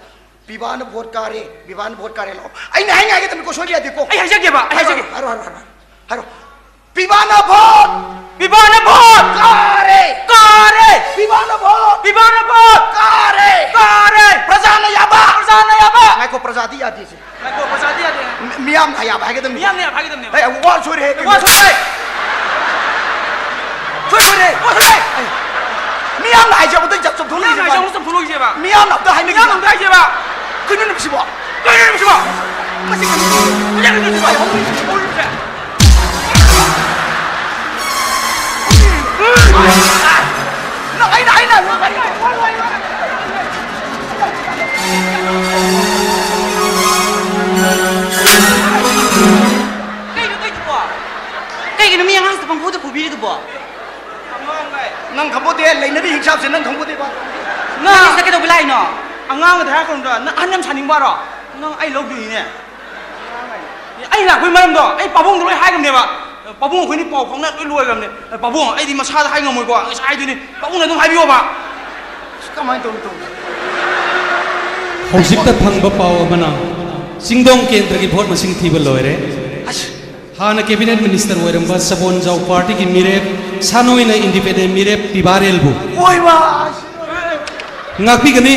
"ꯄꯤꯕꯥꯅ ꯚꯣꯠ ꯀꯥꯔꯦ, ꯄꯤꯕꯥꯅ ꯚꯣꯠ ꯀꯥꯔꯦ" ꯂꯥꯎ꯫ ꯑꯩꯅ ꯍꯥꯏ ꯉꯥꯏꯒꯗꯕꯅꯤꯀꯣ, ꯁꯣꯏꯕ ꯌꯥꯗꯦꯀꯣ꯫ ꯑꯩ ꯍꯥꯏꯖꯒꯦꯕ, ꯑꯩ ꯍꯥꯏꯔꯣ, ꯍꯥꯏꯖꯒꯦ꯫ ꯍꯥꯏꯔꯣ, ꯍꯥꯏꯔꯣ, ꯍꯥꯏꯔꯣ, ꯍꯥꯏꯔꯣ꯫ ꯍꯥꯏꯔꯣ꯫ ꯄꯤꯕꯥꯅ ꯚꯣꯠ! ꯄꯤꯕꯥꯅ ꯚꯣꯠ! ꯀꯥꯔꯦ! ꯀꯥꯔꯦ! ꯄꯤꯕꯥꯅ ꯚꯣꯠ! ꯄꯤꯕꯥꯅ ꯚꯣꯠ! ꯀꯥꯔꯦ! ꯀꯥꯔꯦ! ꯄ꯭ꯔꯖꯥꯅ ꯌꯥꯕ! ꯄ꯭ꯔꯖꯥꯅ ꯌꯥꯕ! ꯉꯥꯏꯈꯣ, ꯄ꯭ꯔꯖꯥꯗꯤ ꯌꯥꯗꯦꯁꯦ꯫ ꯉꯥꯏꯈꯣ, ꯄ꯭ꯔꯖꯥꯗꯤ ꯌꯥꯗꯦ꯫ ꯃꯤ-, ꯃꯤꯌꯥꯝꯅ ꯌꯥꯕ ꯍꯥꯏꯒꯗꯕꯅꯤ꯫ ꯃꯤꯌꯥꯝꯅ ꯌꯥꯕ ꯍꯥꯏꯒꯗꯕꯅꯦꯕ꯫ ꯑꯦ, ꯋꯥ ꯁꯣꯏꯔꯦꯍꯦ, ꯋꯥ ꯀꯩꯅꯣ? ꯁꯣꯏꯔꯦ! ꯁꯣꯏꯔꯦ! ꯋꯥ ꯁꯣꯏꯔꯦ! ꯑꯦ, ꯃꯤꯌꯥꯝꯅ ꯍꯥꯏꯖꯕꯗ ꯆꯨꯝꯊꯣꯛꯂꯛꯏꯁꯦ ꯃꯤꯌꯥꯝꯅ ꯍꯥꯏꯖꯕꯗ ꯃꯥꯅꯤ꯫ ꯆꯨꯝꯊꯣꯛꯂꯛꯏꯁꯦꯕ꯫ ꯃꯤꯌꯥꯝꯅ ꯑꯝꯇ ꯍꯥꯏꯅꯈꯤꯁꯦ꯫ ꯃꯤꯌꯥꯝꯅ ꯑꯝꯇ ꯍꯥꯏꯁꯦꯕ꯫ ꯀꯩꯅꯣꯅꯦ ꯃꯁꯤꯕꯣ? ꯀꯩꯅꯣꯅꯦ ꯃꯁꯤꯕꯣ? ꯃꯁꯤ ꯀꯩꯅꯣ? ꯀꯩꯅꯣ? ꯅꯪ ꯑꯩꯅ, ꯑꯩꯅ, ꯅꯪ ꯑꯩꯅ, ꯀꯩꯅꯣ ꯇꯧꯏꯗꯨꯕꯣ? ꯀꯩꯒꯤꯅꯣ ꯃꯤ ꯑꯉꯥꯡꯁꯤꯗ ꯄꯪꯐꯨꯗ ꯐꯨꯕꯤꯔꯤꯗꯨꯕꯣ? ꯅꯪ ꯈꯪꯄꯣꯠꯇꯦ, ꯂꯩꯅꯔꯤ ꯍꯤꯡꯁꯥꯞꯁꯦ ꯅꯪ ꯈꯪꯄꯣꯠꯇꯦꯕ꯫ ꯅꯪ ꯁꯤꯗ ꯀꯩꯗꯧꯕ ꯂꯥꯛꯏꯅꯣ? ꯑꯉꯥꯡꯗ ꯍꯥꯏꯔꯛꯀꯅꯨꯗ, ꯅꯪ ꯑꯍꯟ ꯌꯥꯝ ꯁꯥꯅꯤꯡꯕꯔꯣ? ꯅꯪ ꯑꯩ ꯂꯧꯗꯣꯏꯅꯤꯅꯦ꯫ ꯑꯩ ꯂꯥꯛꯄꯒꯤ ꯃꯔꯝꯗꯣ ꯑꯩ ꯄꯥꯕꯨꯡꯗ ꯂꯣꯏ ꯍꯥꯏꯈ꯭ꯔꯕꯅꯦꯕ꯫ ꯄꯥꯕꯨꯡ ꯑꯩꯈꯣꯏꯅꯤ ꯄꯥꯎ ꯐꯥꯎꯅ ꯂꯣꯏ ꯂꯣꯏꯈ꯭ꯔꯕꯅꯦ꯫ ꯄꯥꯕꯨꯡ, ꯑꯩꯗꯤ ꯃꯁꯥꯗ ꯍꯥꯏ ꯉꯝꯃꯣꯏꯀꯣ, ꯉꯁꯥꯏ ꯍꯥꯏꯗꯣꯏꯅꯤ, ꯄꯥꯕꯨꯡꯅ ꯑꯗꯨꯝ ꯍꯥꯏꯕꯤꯌꯣꯕ꯫ ꯑꯁ, ꯀꯃꯥꯏꯅ ꯇꯧꯅꯤ, ꯇꯧꯅꯤ? ꯍꯧꯖꯤꯛꯇ ꯐꯪꯕ ꯄꯥꯎ ꯑꯃꯅ, ꯆꯤꯡꯗꯣꯡ ꯀꯦꯟꯗ꯭ꯔꯒꯤ ꯚꯣꯠ ꯃꯁꯤꯡ ꯊꯤꯕ ꯂꯣꯏꯔꯦ꯫ ꯑꯁ꯫ ꯍꯥꯟꯅ ꯀꯦꯕꯤꯅꯦꯠ ꯃꯤꯅꯤꯁꯇꯔ ꯑꯣꯏꯔꯝꯕ ꯁꯕꯣꯟꯖꯥꯎ ꯄꯥꯔꯇꯤꯒꯤ ꯃꯤꯔꯦꯞ ꯁꯥꯅꯣꯏꯅ ꯏꯟꯗꯤꯄꯦꯟꯗꯦꯟ ꯃꯤꯔꯦꯞ ꯄꯤꯕꯥꯔꯦꯜꯕꯨ ꯑꯣꯏꯃꯥ! ꯉꯥꯛꯄꯤꯒꯅꯤ꯫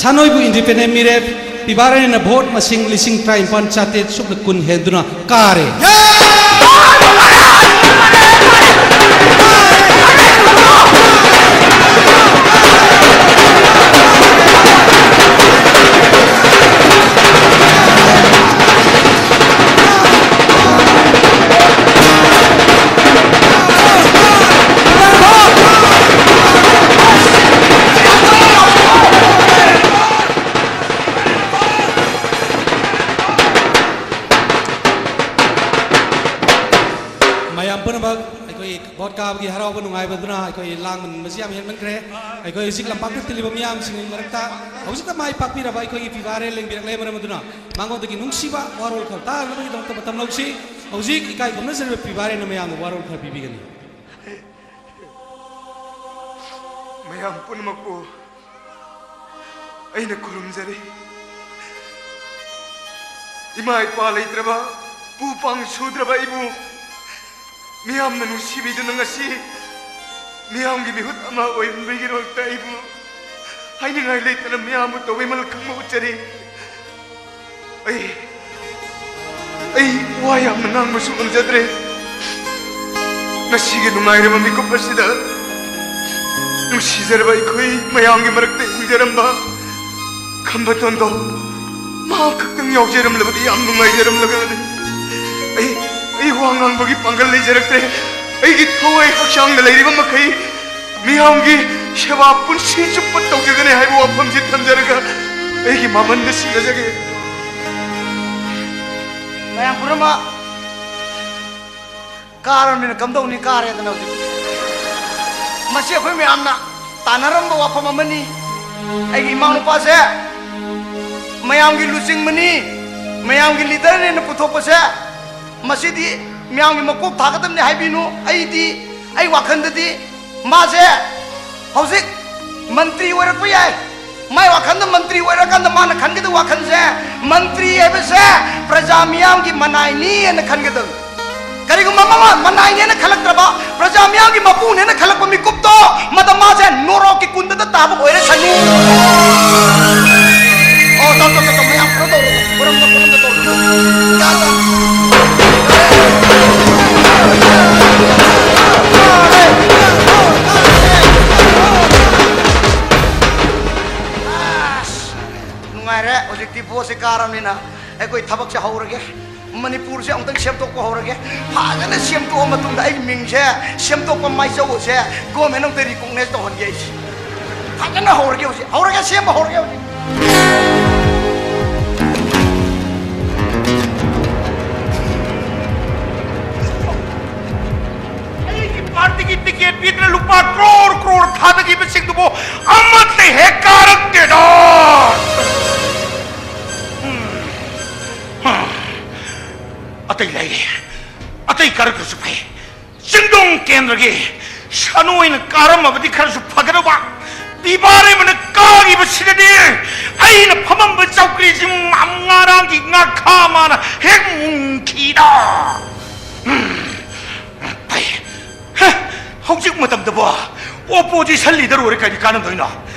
ꯁꯥꯅꯣꯏꯕꯨ ꯏꯟꯗꯤꯄꯦꯟꯗꯦꯟ ꯃꯤꯔꯦꯞ ꯄꯤꯕꯥꯔꯦꯜꯅ ꯚꯣꯠ ꯃꯁꯤꯡ ꯂꯤꯁꯤꯡ ꯇꯔꯥꯅꯤꯄꯥꯟ ꯆꯥꯇ꯭ꯔꯦꯠ ꯁꯨꯞꯅ ꯀꯨꯟ ꯍꯦꯟꯗꯨꯅ ꯀꯥꯔꯦ꯫ ꯃꯌꯥꯝ ꯄꯨꯝꯅꯃꯛ ꯑꯩꯈꯣꯏ ꯚꯣꯠ ꯀꯥꯕꯒꯤ ꯍꯔꯥꯎꯕ ꯅꯨꯡꯉꯥꯏꯕꯗꯨꯅ ꯑꯩꯈꯣꯏ ꯂꯥꯡꯃꯟꯕꯁꯤ ꯌꯥꯝ ꯍꯦꯟꯃꯟꯈ꯭ꯔꯦ꯫ ꯑꯩꯈꯣꯏ ꯍꯧꯖꯤꯛ ꯂꯝꯄꯥꯛꯇ ꯇꯤꯜꯂꯤꯕ ꯃꯤꯌꯥꯝꯁꯤꯡꯒꯤ ꯃꯔꯛꯇ ꯍꯧꯖꯤꯛꯇ ꯃꯥꯏ ꯄꯥꯛꯄꯤꯔꯕ ꯑꯩꯈꯣꯏꯒꯤ ꯄꯤꯕꯥꯔꯦ ꯂꯦꯡꯕꯤꯔꯛꯂꯦ꯫ ꯃꯔꯝ ꯑꯗꯨꯅ ꯃꯉꯣꯟꯗꯒꯤ ꯅꯨꯡꯁꯤꯕ ꯋꯥꯔꯣꯜ ꯈꯔ ꯇꯥꯅꯕꯒꯤꯗꯃꯛꯇ ꯃꯇꯝ ꯂꯧꯁꯤ꯫ ꯍꯧꯖꯤꯛ ꯏꯀꯥꯏ ꯈꯨꯝꯅꯖꯔꯤꯕ ꯄꯤꯕꯥꯔꯦꯅ ꯃꯌꯥꯝꯗ ꯋꯥꯔꯣꯜ ꯈꯔ ꯄꯤꯕꯤꯒꯅꯤ꯫ ꯃꯌꯥꯝ ꯄꯨꯝꯅꯃꯛꯄꯨ ꯑꯩꯅ ꯈꯨꯔꯨꯝꯖꯔꯤ꯫ ꯏꯃꯥ ꯏꯄꯥ ꯂꯩꯇ꯭ꯔꯕ, ꯄꯨ ꯄꯥꯡ ꯁꯨꯗ꯭ꯔꯕ ꯑꯩꯕꯨ ꯃꯤꯌꯥꯝꯅ ꯅꯨꯡꯁꯤꯕꯤꯗꯨꯅ ꯉꯁꯤ ꯃꯤꯌꯥꯝꯒꯤ ꯃꯤꯍꯨꯠ ꯑꯃ ꯑꯣꯏꯍꯟꯕꯒꯤꯗꯃꯛꯇ ꯑꯩꯕꯨ ꯍꯥꯏꯅꯤꯡꯉꯥꯏ ꯂꯩꯇꯅ ꯃꯤꯌꯥꯝꯕꯨ ꯇꯧꯕꯤꯃꯜ ꯈꯪꯕ ꯎꯠꯆꯔꯤ꯫ ꯑꯩ, ꯑꯩ ꯋꯥ ꯌꯥꯝꯅ ꯉꯥꯡꯕꯁꯨ ꯉꯝꯖꯗ꯭ꯔꯦ꯫ ꯉꯁꯤꯒꯤ ꯅꯨꯡꯉꯥꯏꯔꯕ ꯃꯤꯀꯨꯞ ꯑꯁꯤꯗ ꯅꯨꯡꯁꯤꯖꯔꯕ ꯑꯩꯈꯣꯏ ꯃꯌꯥꯝꯒꯤ ꯃꯔꯛꯇ ꯍꯤꯡꯖꯔꯝꯕ ꯈꯝꯕ ꯇꯣꯟꯗꯣ, ꯃꯍꯥꯛ ꯈꯛꯇꯪ ꯌꯥꯎꯖꯔꯝꯂꯕꯗꯤ ꯌꯥꯝ ꯅꯨꯡꯉꯥꯏꯖꯔꯝꯂꯒꯅꯤ꯫ ꯑꯩ ꯑꯩ ꯋꯥ ꯉꯥꯡꯕꯒꯤ ꯄꯥꯡꯒꯜ ꯂꯩꯖꯔꯛꯇ꯭ꯔꯦ꯫ ꯑꯩꯒꯤ ꯊꯋꯥꯏ ꯍꯛꯆꯥꯡꯗ ꯂꯩꯔꯤꯕ ꯃꯈꯩ ꯃꯤꯌꯥꯝꯒꯤ ꯁꯦꯕꯥ ꯄꯨꯟꯁꯤ ꯆꯨꯞꯄ ꯇꯧꯖꯒꯅꯤ ꯍꯥꯏꯕ ꯋꯥꯐꯝꯁꯤ ꯊꯝꯖꯔꯒ ꯑꯩꯒꯤ ꯃꯃꯟꯗ ꯁꯤꯟꯅꯖꯒꯦ꯫ ꯃꯌꯥꯝ ꯄꯨꯝꯅꯃꯛ ꯀꯥꯔꯕꯅꯤꯅ ꯀꯝꯗꯧꯅꯤ? ꯀꯥꯔꯦꯗꯅ ꯍꯧꯖꯤꯛ꯫ ꯃꯁꯤ ꯑꯩꯈꯣꯏ ꯃꯌꯥꯝꯅ ꯇꯥꯟꯅꯔꯝꯕ ꯋꯥꯐꯝ ꯑꯃꯅꯤ꯫ ꯑꯩꯒꯤ ꯏꯃꯥ ꯅꯨꯄꯥꯁꯦ ꯃꯌꯥꯝꯒꯤ ꯂꯨꯆꯤꯡꯕꯅꯤ, ꯃꯌꯥꯝꯒꯤ ꯂꯤꯗꯔꯅꯦꯅ ꯄꯨꯊꯣꯛꯄꯁꯦ, ꯃꯁꯤꯗꯤ ꯃꯌꯥꯝꯒꯤ ꯃꯀꯣꯛ ꯊꯥꯒꯗꯕꯅꯤ ꯍꯥꯏꯕꯤꯅꯨ꯫ ꯑꯩꯗꯤ, ꯑꯩ ꯋꯥꯈꯜꯗꯗꯤ ꯃꯥꯁꯦ ꯍꯧꯖꯤꯛ ꯃꯟꯇ꯭ꯔꯤ ꯑꯣꯏꯔꯛꯄ ꯌꯥꯏ꯫ ꯃꯥꯏ ꯋꯥꯈꯜꯗ ꯃꯟꯇ꯭ꯔꯤ ꯑꯣꯏꯔꯀꯥꯟꯗ ꯃꯥꯅ ꯈꯟꯒꯗꯕ ꯋꯥꯈꯜꯁꯦ, ꯃꯟꯇ꯭ꯔꯤ ꯍꯥꯏꯕꯁꯦ ꯄ꯭ꯔꯖꯥ ꯃꯤꯌꯥꯝꯒꯤ ꯃꯅꯥꯏꯅꯤ ꯍꯥꯏꯅ ꯈꯟꯒꯗꯕꯅꯤ꯫ ꯀꯔꯤꯒꯨꯝꯕ ꯃꯃꯥ ꯃꯅꯥꯏꯅꯦꯅ ꯈꯜꯂꯛꯇ꯭ꯔꯕ, ꯄ꯭ꯔꯖꯥ ꯃꯤꯌꯥꯝꯒꯤ ꯃꯄꯨꯅꯦꯅ ꯈꯜꯂꯛꯄ ꯃꯤꯀꯨꯞꯇꯣ, ꯃꯗ ꯃꯥꯁꯦ ꯅꯣꯔꯣꯛꯀꯤ ꯀꯨꯟꯗꯗ ꯇꯥꯕ ꯑꯣꯏꯔꯁꯅꯨ꯫ ꯑꯣ, ꯇꯧ, ꯇꯧ, ꯇꯧ, ꯇꯧ, ꯃꯌꯥꯝ ꯄꯨꯔꯝ ꯇꯧꯔꯣ, ꯄꯨꯔꯝꯗ, ꯄꯨꯔꯝꯗ ꯇꯧꯔꯣ꯫ ꯌꯥꯗ꯫ ꯑꯁ, ꯅꯨꯡꯉꯥꯏꯔꯦ꯫ ꯍꯧꯖꯤꯛꯇꯤ ꯚꯣꯠꯁꯦ ꯀꯥꯔꯕꯅꯤꯅ ꯑꯩꯈꯣꯏ ꯊꯕꯛꯁꯦ ꯍꯧꯔꯒꯦ꯫ ꯃꯅꯤꯄꯨꯔꯁꯦ ꯑꯃꯨꯛꯇꯪ ꯁꯦꯝꯗꯣꯛꯄ ꯍꯧꯔꯒꯦ꯫ ꯐꯖꯅ ꯁꯦꯝꯗꯣꯛꯑ ꯃꯇꯨꯡꯗ ꯑꯩꯒꯤ ꯃꯤꯡꯁꯦ ꯁꯦꯝꯗꯣꯛꯄ ꯃꯥꯏꯆꯧꯁꯦ ꯒꯣꯔꯃꯦꯟ ꯑꯃꯨꯛꯇ ꯔꯤꯀꯣꯛꯅꯥꯏꯁ ꯇꯧꯍꯟꯒꯦ ꯑꯩꯁꯦ꯫ ꯐꯖꯅ ꯍꯧꯔꯒꯦ ꯍꯧꯖꯤꯛ꯫ ꯍꯧꯔꯒꯦ, ꯁꯦꯝꯕ ꯍꯧꯔꯒꯦ ꯍꯧꯖꯤꯛ꯫ ꯑꯩꯒꯤ ꯄꯥꯔꯇꯤꯒꯤ ꯇꯤꯀꯦꯠ ꯄꯤꯗꯅ ꯂꯨꯄꯥ ꯀ꯭ꯔꯣꯔ ꯀ꯭ꯔꯣꯔ ꯊꯥꯗꯈꯤꯕꯁꯤꯡꯗꯨꯕꯨ ꯑꯃꯠꯇ ꯍꯦꯛ ꯀꯥꯔꯛꯇꯦꯗ꯫ ꯎꯝ꯫ ꯑꯇꯩ ꯂꯩꯔꯦ꯫ ꯑꯇꯩ ꯀꯥꯔꯛꯇ꯭ꯔꯁꯨ ꯐꯩ꯫ ꯆꯤꯡꯗꯣꯡ ꯀꯦꯟꯗ꯭ꯔꯒꯤ ꯁꯥꯅꯨ ꯑꯣꯏꯅ ꯀꯥꯔꯝꯃꯕꯗꯤ ꯈꯔꯁꯨ ꯐꯒꯗꯧꯕ꯫ ꯄꯤꯕꯥꯔꯦꯝꯕꯅ ꯀꯥꯈꯤꯕꯁꯤꯗꯗꯤ ꯑꯩꯅ ꯐꯝꯃꯝꯕ ꯆꯧꯀ꯭ꯔꯤꯁꯤ ꯉꯔꯥꯡꯒꯤ ꯉꯥꯈꯥ ꯃꯥꯅ ꯍꯦꯛ ꯃꯨꯟꯈꯤꯗ꯫ ꯎꯝ, ꯐꯩ꯫ ꯍꯦ, ꯍꯧꯖꯤꯛ ꯃꯇꯝꯗꯕꯣ ꯑꯣꯄꯣꯖꯤꯁꯟ ꯂꯤꯗꯔ ꯑꯣꯏꯔ ꯀꯔꯤ ꯀꯥꯟꯅꯗꯣꯏꯅꯣ?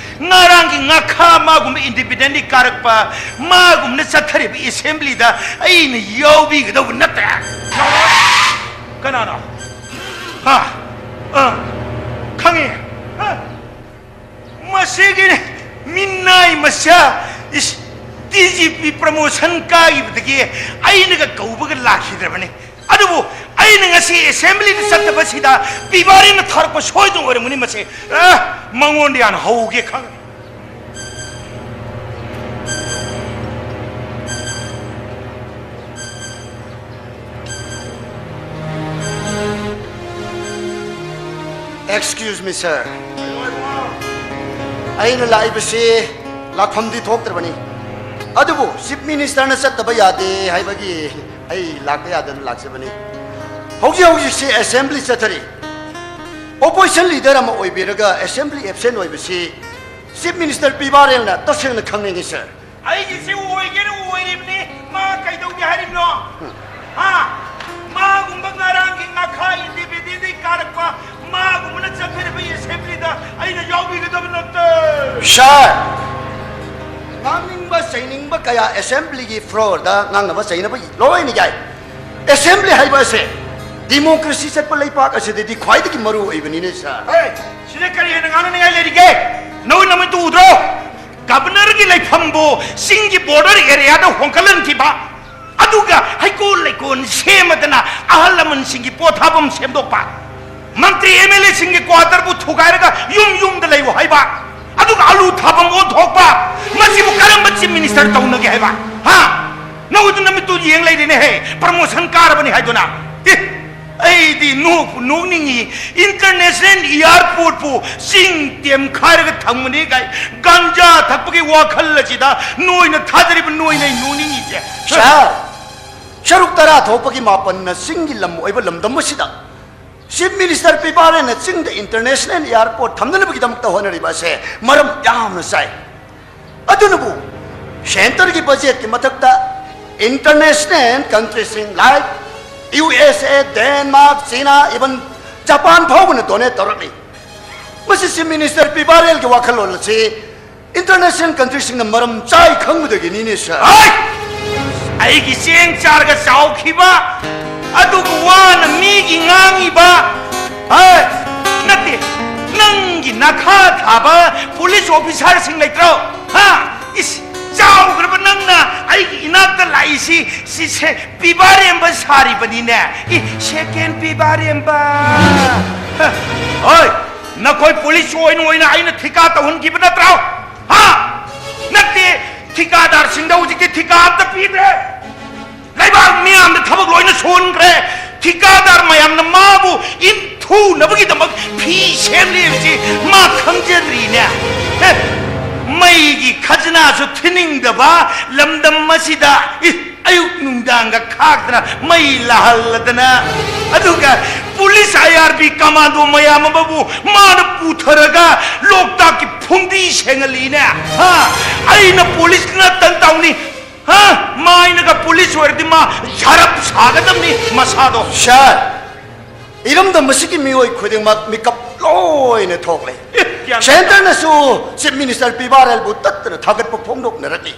ꯉꯔꯥꯡꯒꯤ ꯉꯥꯈꯥ ꯃꯥꯒꯨꯝꯕ ꯏꯟꯗꯤꯄꯦꯟꯗꯦꯟꯂꯤ ꯀꯥꯔꯛꯄ, ꯃꯥꯒꯨꯝꯅ ꯆꯠꯊꯔꯤꯕ ꯑꯦꯁꯦꯝꯕ꯭ꯂꯤꯗ ꯑꯩꯅ ꯌꯥꯎꯕꯤꯒꯗꯧꯕ ꯅꯠꯇꯦ꯫ ꯀꯅꯥꯅꯣ? ꯍꯥ? ꯑ, ꯈꯪꯉꯤ꯫ ꯍꯥ? ꯃꯁꯤꯒꯤ ꯃꯤꯅꯥꯏ ꯃꯆꯥ, ꯏꯁ, ꯗꯤ ꯖꯤ ꯄꯤ promotion ꯀꯥꯈꯤꯕꯗꯒꯤ ꯑꯩꯅꯒ ꯀꯧꯕꯒ ꯂꯥꯛꯈꯤꯗ꯭ꯔꯕꯅꯤ꯫ ꯑꯗꯨꯕꯨ ꯑꯩꯅ ꯉꯁꯤ assemblyꯗ ꯆꯠꯇꯕꯁꯤꯗ ꯄꯤꯕꯥꯔꯤꯅ ꯊꯥꯔꯛꯄ ꯁꯣꯏꯗꯅ ꯑꯣꯏꯔꯝꯒꯅꯤ꯫ ꯃꯁꯦ, ꯑ, ꯃꯉꯣꯟꯗ ꯌꯥꯝ ꯍꯧꯒꯦ ꯈꯪꯉꯦ꯫ Excuse me, sir. ꯑꯩꯅ ꯂꯥꯛꯏꯕꯁꯤ ꯂꯥꯛꯐꯝꯗꯤ ꯊꯣꯛꯇ꯭ꯔꯕꯅꯤ, ꯑꯗꯨꯕꯨ Chief Ministerꯅ ꯆꯠꯇꯕ ꯌꯥꯗꯦ ꯍꯥꯏꯕꯒꯤ ꯑꯩ ꯂꯥꯛꯄ ꯌꯥꯗꯅ ꯂꯥꯛꯆꯕꯅꯤ꯫ ꯍꯧꯖꯤꯛ ꯍꯧꯖꯤꯛꯁꯤ assembly ꯆꯠꯊꯔꯤ꯫ Opposition leader ꯑꯃ ꯑꯣꯏꯕꯤꯔꯒ assembly absent ꯑꯣꯏꯕꯁꯤ Chief Minister ꯄꯤꯕꯥꯔꯦꯜꯅ ꯇꯁꯦꯡꯅ ꯈꯪꯅꯤꯡꯉꯤ, sir꯫ ꯑꯩꯒꯤꯁꯤ ꯑꯣꯏꯒꯦꯅ ꯑꯣꯏꯔꯤꯕꯅꯤ꯫ ꯃꯥ ꯀꯩꯗꯧꯒꯦ ꯍꯥꯏꯔꯤꯕꯅꯣ? ꯍꯥ? ꯃꯥꯒꯨꯝꯕ ꯉꯔꯥꯡꯒꯤ ꯉꯥꯈꯥ independentꯗꯒꯤ ꯀꯥꯔꯛꯄ ꯃꯥꯒꯨꯝꯕꯅ ꯆꯠꯊꯔꯤꯕ assemblyꯗ ꯑꯩꯅ ꯌꯥꯎꯕꯤꯒꯗꯕ ꯅꯠꯇꯦ꯫ Sir, ꯉꯥꯡꯅꯤꯡꯕ ꯆꯩꯅꯤꯡꯕ ꯀꯌꯥ assemblyꯒꯤ floorꯗ ꯉꯥꯡꯅꯕ ꯆꯩꯅꯕ ꯂꯣꯏꯅ ꯌꯥꯏ꯫ Assembly ꯍꯥꯏꯕ ꯑꯁꯦ democracy ꯆꯠꯄ ꯂꯩꯄꯥꯛ ꯑꯁꯤꯗꯗꯤ ꯈ꯭ꯋꯥꯏꯗꯒꯤ ꯃꯔꯨ ꯑꯣꯏꯕꯅꯤꯅꯦ, sir꯫ ꯍꯦ, ꯁꯤꯗ ꯀꯔꯤ ꯍꯦꯟꯅ ꯉꯥꯡꯅꯅꯤꯡꯉꯥꯏ ꯂꯩꯔꯤꯒꯦ? ꯅꯣꯏ ꯅꯃꯤꯠꯇꯨ ꯎꯗ꯭ꯔꯣ? Governorꯒꯤ ꯂꯩꯐꯝꯕꯨ ꯆꯤꯡꯒꯤ border areaꯗ ꯍꯣꯡꯒꯠꯍꯟꯈꯤꯕ, ꯑꯗꯨꯒ ꯍꯩꯀꯣꯜ ꯂꯩꯀꯣꯜ ꯁꯦꯝꯃꯗꯅ ꯑꯍꯜ ꯂꯃꯟꯁꯤꯡꯒꯤ ꯄꯣꯊꯥꯐꯝ ꯁꯦꯝꯗꯣꯛꯄ, ꯃꯟꯇ꯭ꯔꯤ MLAꯁꯤꯡꯒꯤ quarterꯕꯨ ꯊꯨꯒꯥꯏꯔꯒ ꯌꯨꯝ ꯌꯨꯝꯗ ꯂꯩꯌꯨ ꯍꯥꯏꯕ, ꯑꯗꯨꯒ ꯑꯂꯨ ꯊꯥꯐꯝ ꯑꯣꯟꯊꯣꯛꯄ, ꯃꯁꯤꯕꯨ ꯀꯔꯝꯕ Chief Minister ꯇꯧꯅꯒꯦ ꯍꯥꯏꯕ? ꯍꯥ? ꯅꯈꯣꯏꯗꯨ ꯅꯃꯤꯠꯇꯨ ꯌꯦꯡ ꯂꯩꯔꯦꯅꯦꯍꯦ, promotion ꯀꯥꯔꯕꯅꯤ ꯍꯥꯏꯗꯨꯅ꯫ ꯑꯦ, ꯑꯩꯗꯤ ꯅꯣꯛꯄꯨ ꯅꯣꯛꯅꯤꯡꯉꯤ꯫ International airportꯄꯨ ꯆꯤꯡ ꯇꯦꯝꯈꯥꯏꯔꯒ ꯊꯝꯒꯅꯤ ꯀꯥꯏ ꯒꯟꯖꯥ ꯊꯛꯄꯒꯤ ꯋꯥꯈꯜ ꯑꯁꯤꯗ ꯅꯣꯏꯅ ꯊꯥꯗꯔꯤꯕ ꯅꯣꯏꯅ ꯑꯩ ꯅꯣꯛꯅꯤꯡꯉꯤꯁꯦ꯫ Sir, ꯁꯔꯨꯛ ꯇꯔꯥ ꯊꯣꯛꯄꯒꯤ ꯃꯥꯄꯟꯅ ꯆꯤꯡꯒꯤ ꯂꯝ ꯑꯣꯏꯕ ꯂꯝꯗꯝ ꯑꯁꯤꯗ Chief Minister ꯄꯤꯕꯥꯔꯦꯟꯅ ꯆꯤꯡꯗ International Airport ꯊꯝꯅꯅꯕꯒꯤꯗꯃꯛꯇ ꯍꯣꯠꯅꯔꯤꯕ ꯑꯁꯦ ꯃꯔꯝ ꯌꯥꯝꯅ ꯆꯥꯏ꯫ ꯑꯗꯨꯅꯕꯨ centreꯒꯤ budgetꯀꯤ ꯃꯊꯛꯇ international countryꯁꯤꯡ like USA, Denmark, China, even Japan ꯐꯥꯎꯕꯅ donate ꯇꯧꯔꯛꯂꯤ꯫ ꯃꯁꯤ Chief Minister ꯄꯤꯕꯥꯔꯦꯜꯒꯤ ꯋꯥꯈꯜꯂꯣꯟ ꯑꯁꯤ international countryꯁꯤꯡꯅ ꯃꯔꯝ ꯆꯥꯏ ꯈꯪꯕꯗꯒꯤꯅꯤꯅꯦ, sir꯫ ꯍꯥꯏ! ꯑꯩꯒꯤ ꯆꯦꯡ ꯆꯥꯔꯒ ꯆꯥꯎꯈꯤꯕ ꯑꯗꯨꯒ ꯋꯥꯅ ꯃꯤꯒꯤ ꯉꯥꯡꯉꯤꯕ, ꯍꯥꯏ! ꯅꯠꯇꯦ, ꯅꯪꯒꯤ ꯅꯈꯥ ꯊꯥꯕ police officerꯁꯤꯡ ꯂꯩꯇ꯭ꯔꯣ? ꯍꯥ? ꯏꯁ, ꯆꯥꯎꯈ꯭ꯔꯕ ꯅꯪꯅ ꯑꯩꯒꯤ ꯏꯅꯥꯛꯇ ꯂꯥꯛꯏꯁꯤ, ꯁꯤꯁꯦ ꯄꯤꯕꯥꯔꯦꯝꯕ ꯁꯥꯔꯤꯕꯅꯤꯅꯦ꯫ ꯏ, ꯁꯦꯀꯦꯟ ꯄꯤꯕꯥꯔꯦꯝꯕ꯫ ꯍ, ꯍꯣꯏ, ꯅꯈꯣꯏ ꯄꯨꯂꯤꯁ ꯑꯣꯏꯅ ꯑꯣꯏꯅ ꯑꯩꯅ ꯊꯤꯀꯥ ꯇꯧꯍꯟꯈꯤꯕ ꯅꯠꯇ꯭ꯔꯣ? ꯍꯥ? ꯅꯠꯇꯦ, ꯊꯤꯀꯥꯗꯥꯔꯁꯤꯡꯗ ꯍꯧꯖꯤꯛꯇꯤ ꯊꯤꯀꯥ ꯑꯝꯇ ꯄꯤꯗ꯭ꯔꯦ꯫ ꯂꯩꯕꯥꯛ ꯃꯤꯌꯥꯝꯗ ꯊꯕꯛ ꯂꯣꯏꯅ ꯁꯨꯍꯟꯈ꯭ꯔꯦ꯫ ꯊꯤꯀꯥꯗꯥꯔ ꯃꯌꯥꯝꯅ ꯃꯥꯕꯨ ꯏꯟꯊꯨꯅꯕꯒꯤꯗꯃꯛ ꯐꯤ ꯁꯦꯝꯂꯤꯕꯁꯤ ꯃꯥ ꯈꯪꯖꯗ꯭ꯔꯤꯅꯦ꯫ ꯍꯦ, ꯃꯩꯒꯤ ꯈꯖꯅꯥꯁꯨ ꯊꯤꯅꯤꯡꯗꯕ ꯂꯝꯗꯝ ꯑꯁꯤꯗ, ꯏ, ꯑꯌꯨꯛ ꯅꯨꯡꯗꯥꯡꯒ ꯈꯥꯛꯇꯅ ꯃꯩ ꯂꯥꯍꯜꯂꯗꯅ, ꯑꯗꯨꯒ ꯄꯨꯂꯤꯁ, ꯑꯥꯏ ꯑꯥꯔ ꯕꯤ, ꯀꯃꯥꯟꯗꯣ ꯃꯌꯥꯝ ꯑꯃꯕꯨ ꯃꯥꯅ ꯄꯨꯊꯔꯒ ꯂꯣꯛꯇꯥꯛꯀꯤ ꯐꯨꯝꯗꯤ ꯁꯦꯡꯍꯜꯂꯤꯅꯦ꯫ ꯍꯥ? ꯑꯩꯅ ꯄꯨꯂꯤꯁ ꯅꯠꯇꯅ ꯇꯧꯅꯤ꯫ ꯍꯥ? ꯃꯥꯏꯅꯒ ꯄꯨꯂꯤꯁ ꯑꯣꯏꯔꯗꯤ ꯃꯥ ꯁꯔꯞ ꯁꯥꯒꯗꯕꯅꯤ ꯃꯁꯥꯗꯣ꯫ ꯁꯥꯔ, ꯏꯔꯝꯗꯝ ꯑꯁꯤꯒꯤ ꯃꯤꯑꯣꯏ ꯈꯨꯗꯤꯡꯃꯛ ꯃꯤꯀꯞ ꯂꯣꯏꯅ ꯊꯣꯛꯂꯦ꯫ ꯑꯦ, ꯒ꯭ꯌꯥꯟ ꯁꯦꯟꯇꯔꯅꯁꯨ ꯆꯤꯐ ꯃꯤꯅꯤꯁꯇꯔ ꯄꯤꯕꯥꯔꯦꯜꯕꯨ ꯇꯠꯇꯅ ꯊꯥꯒꯠꯄ ꯐꯣꯡꯗꯣꯛꯅꯔꯛꯂꯤ꯫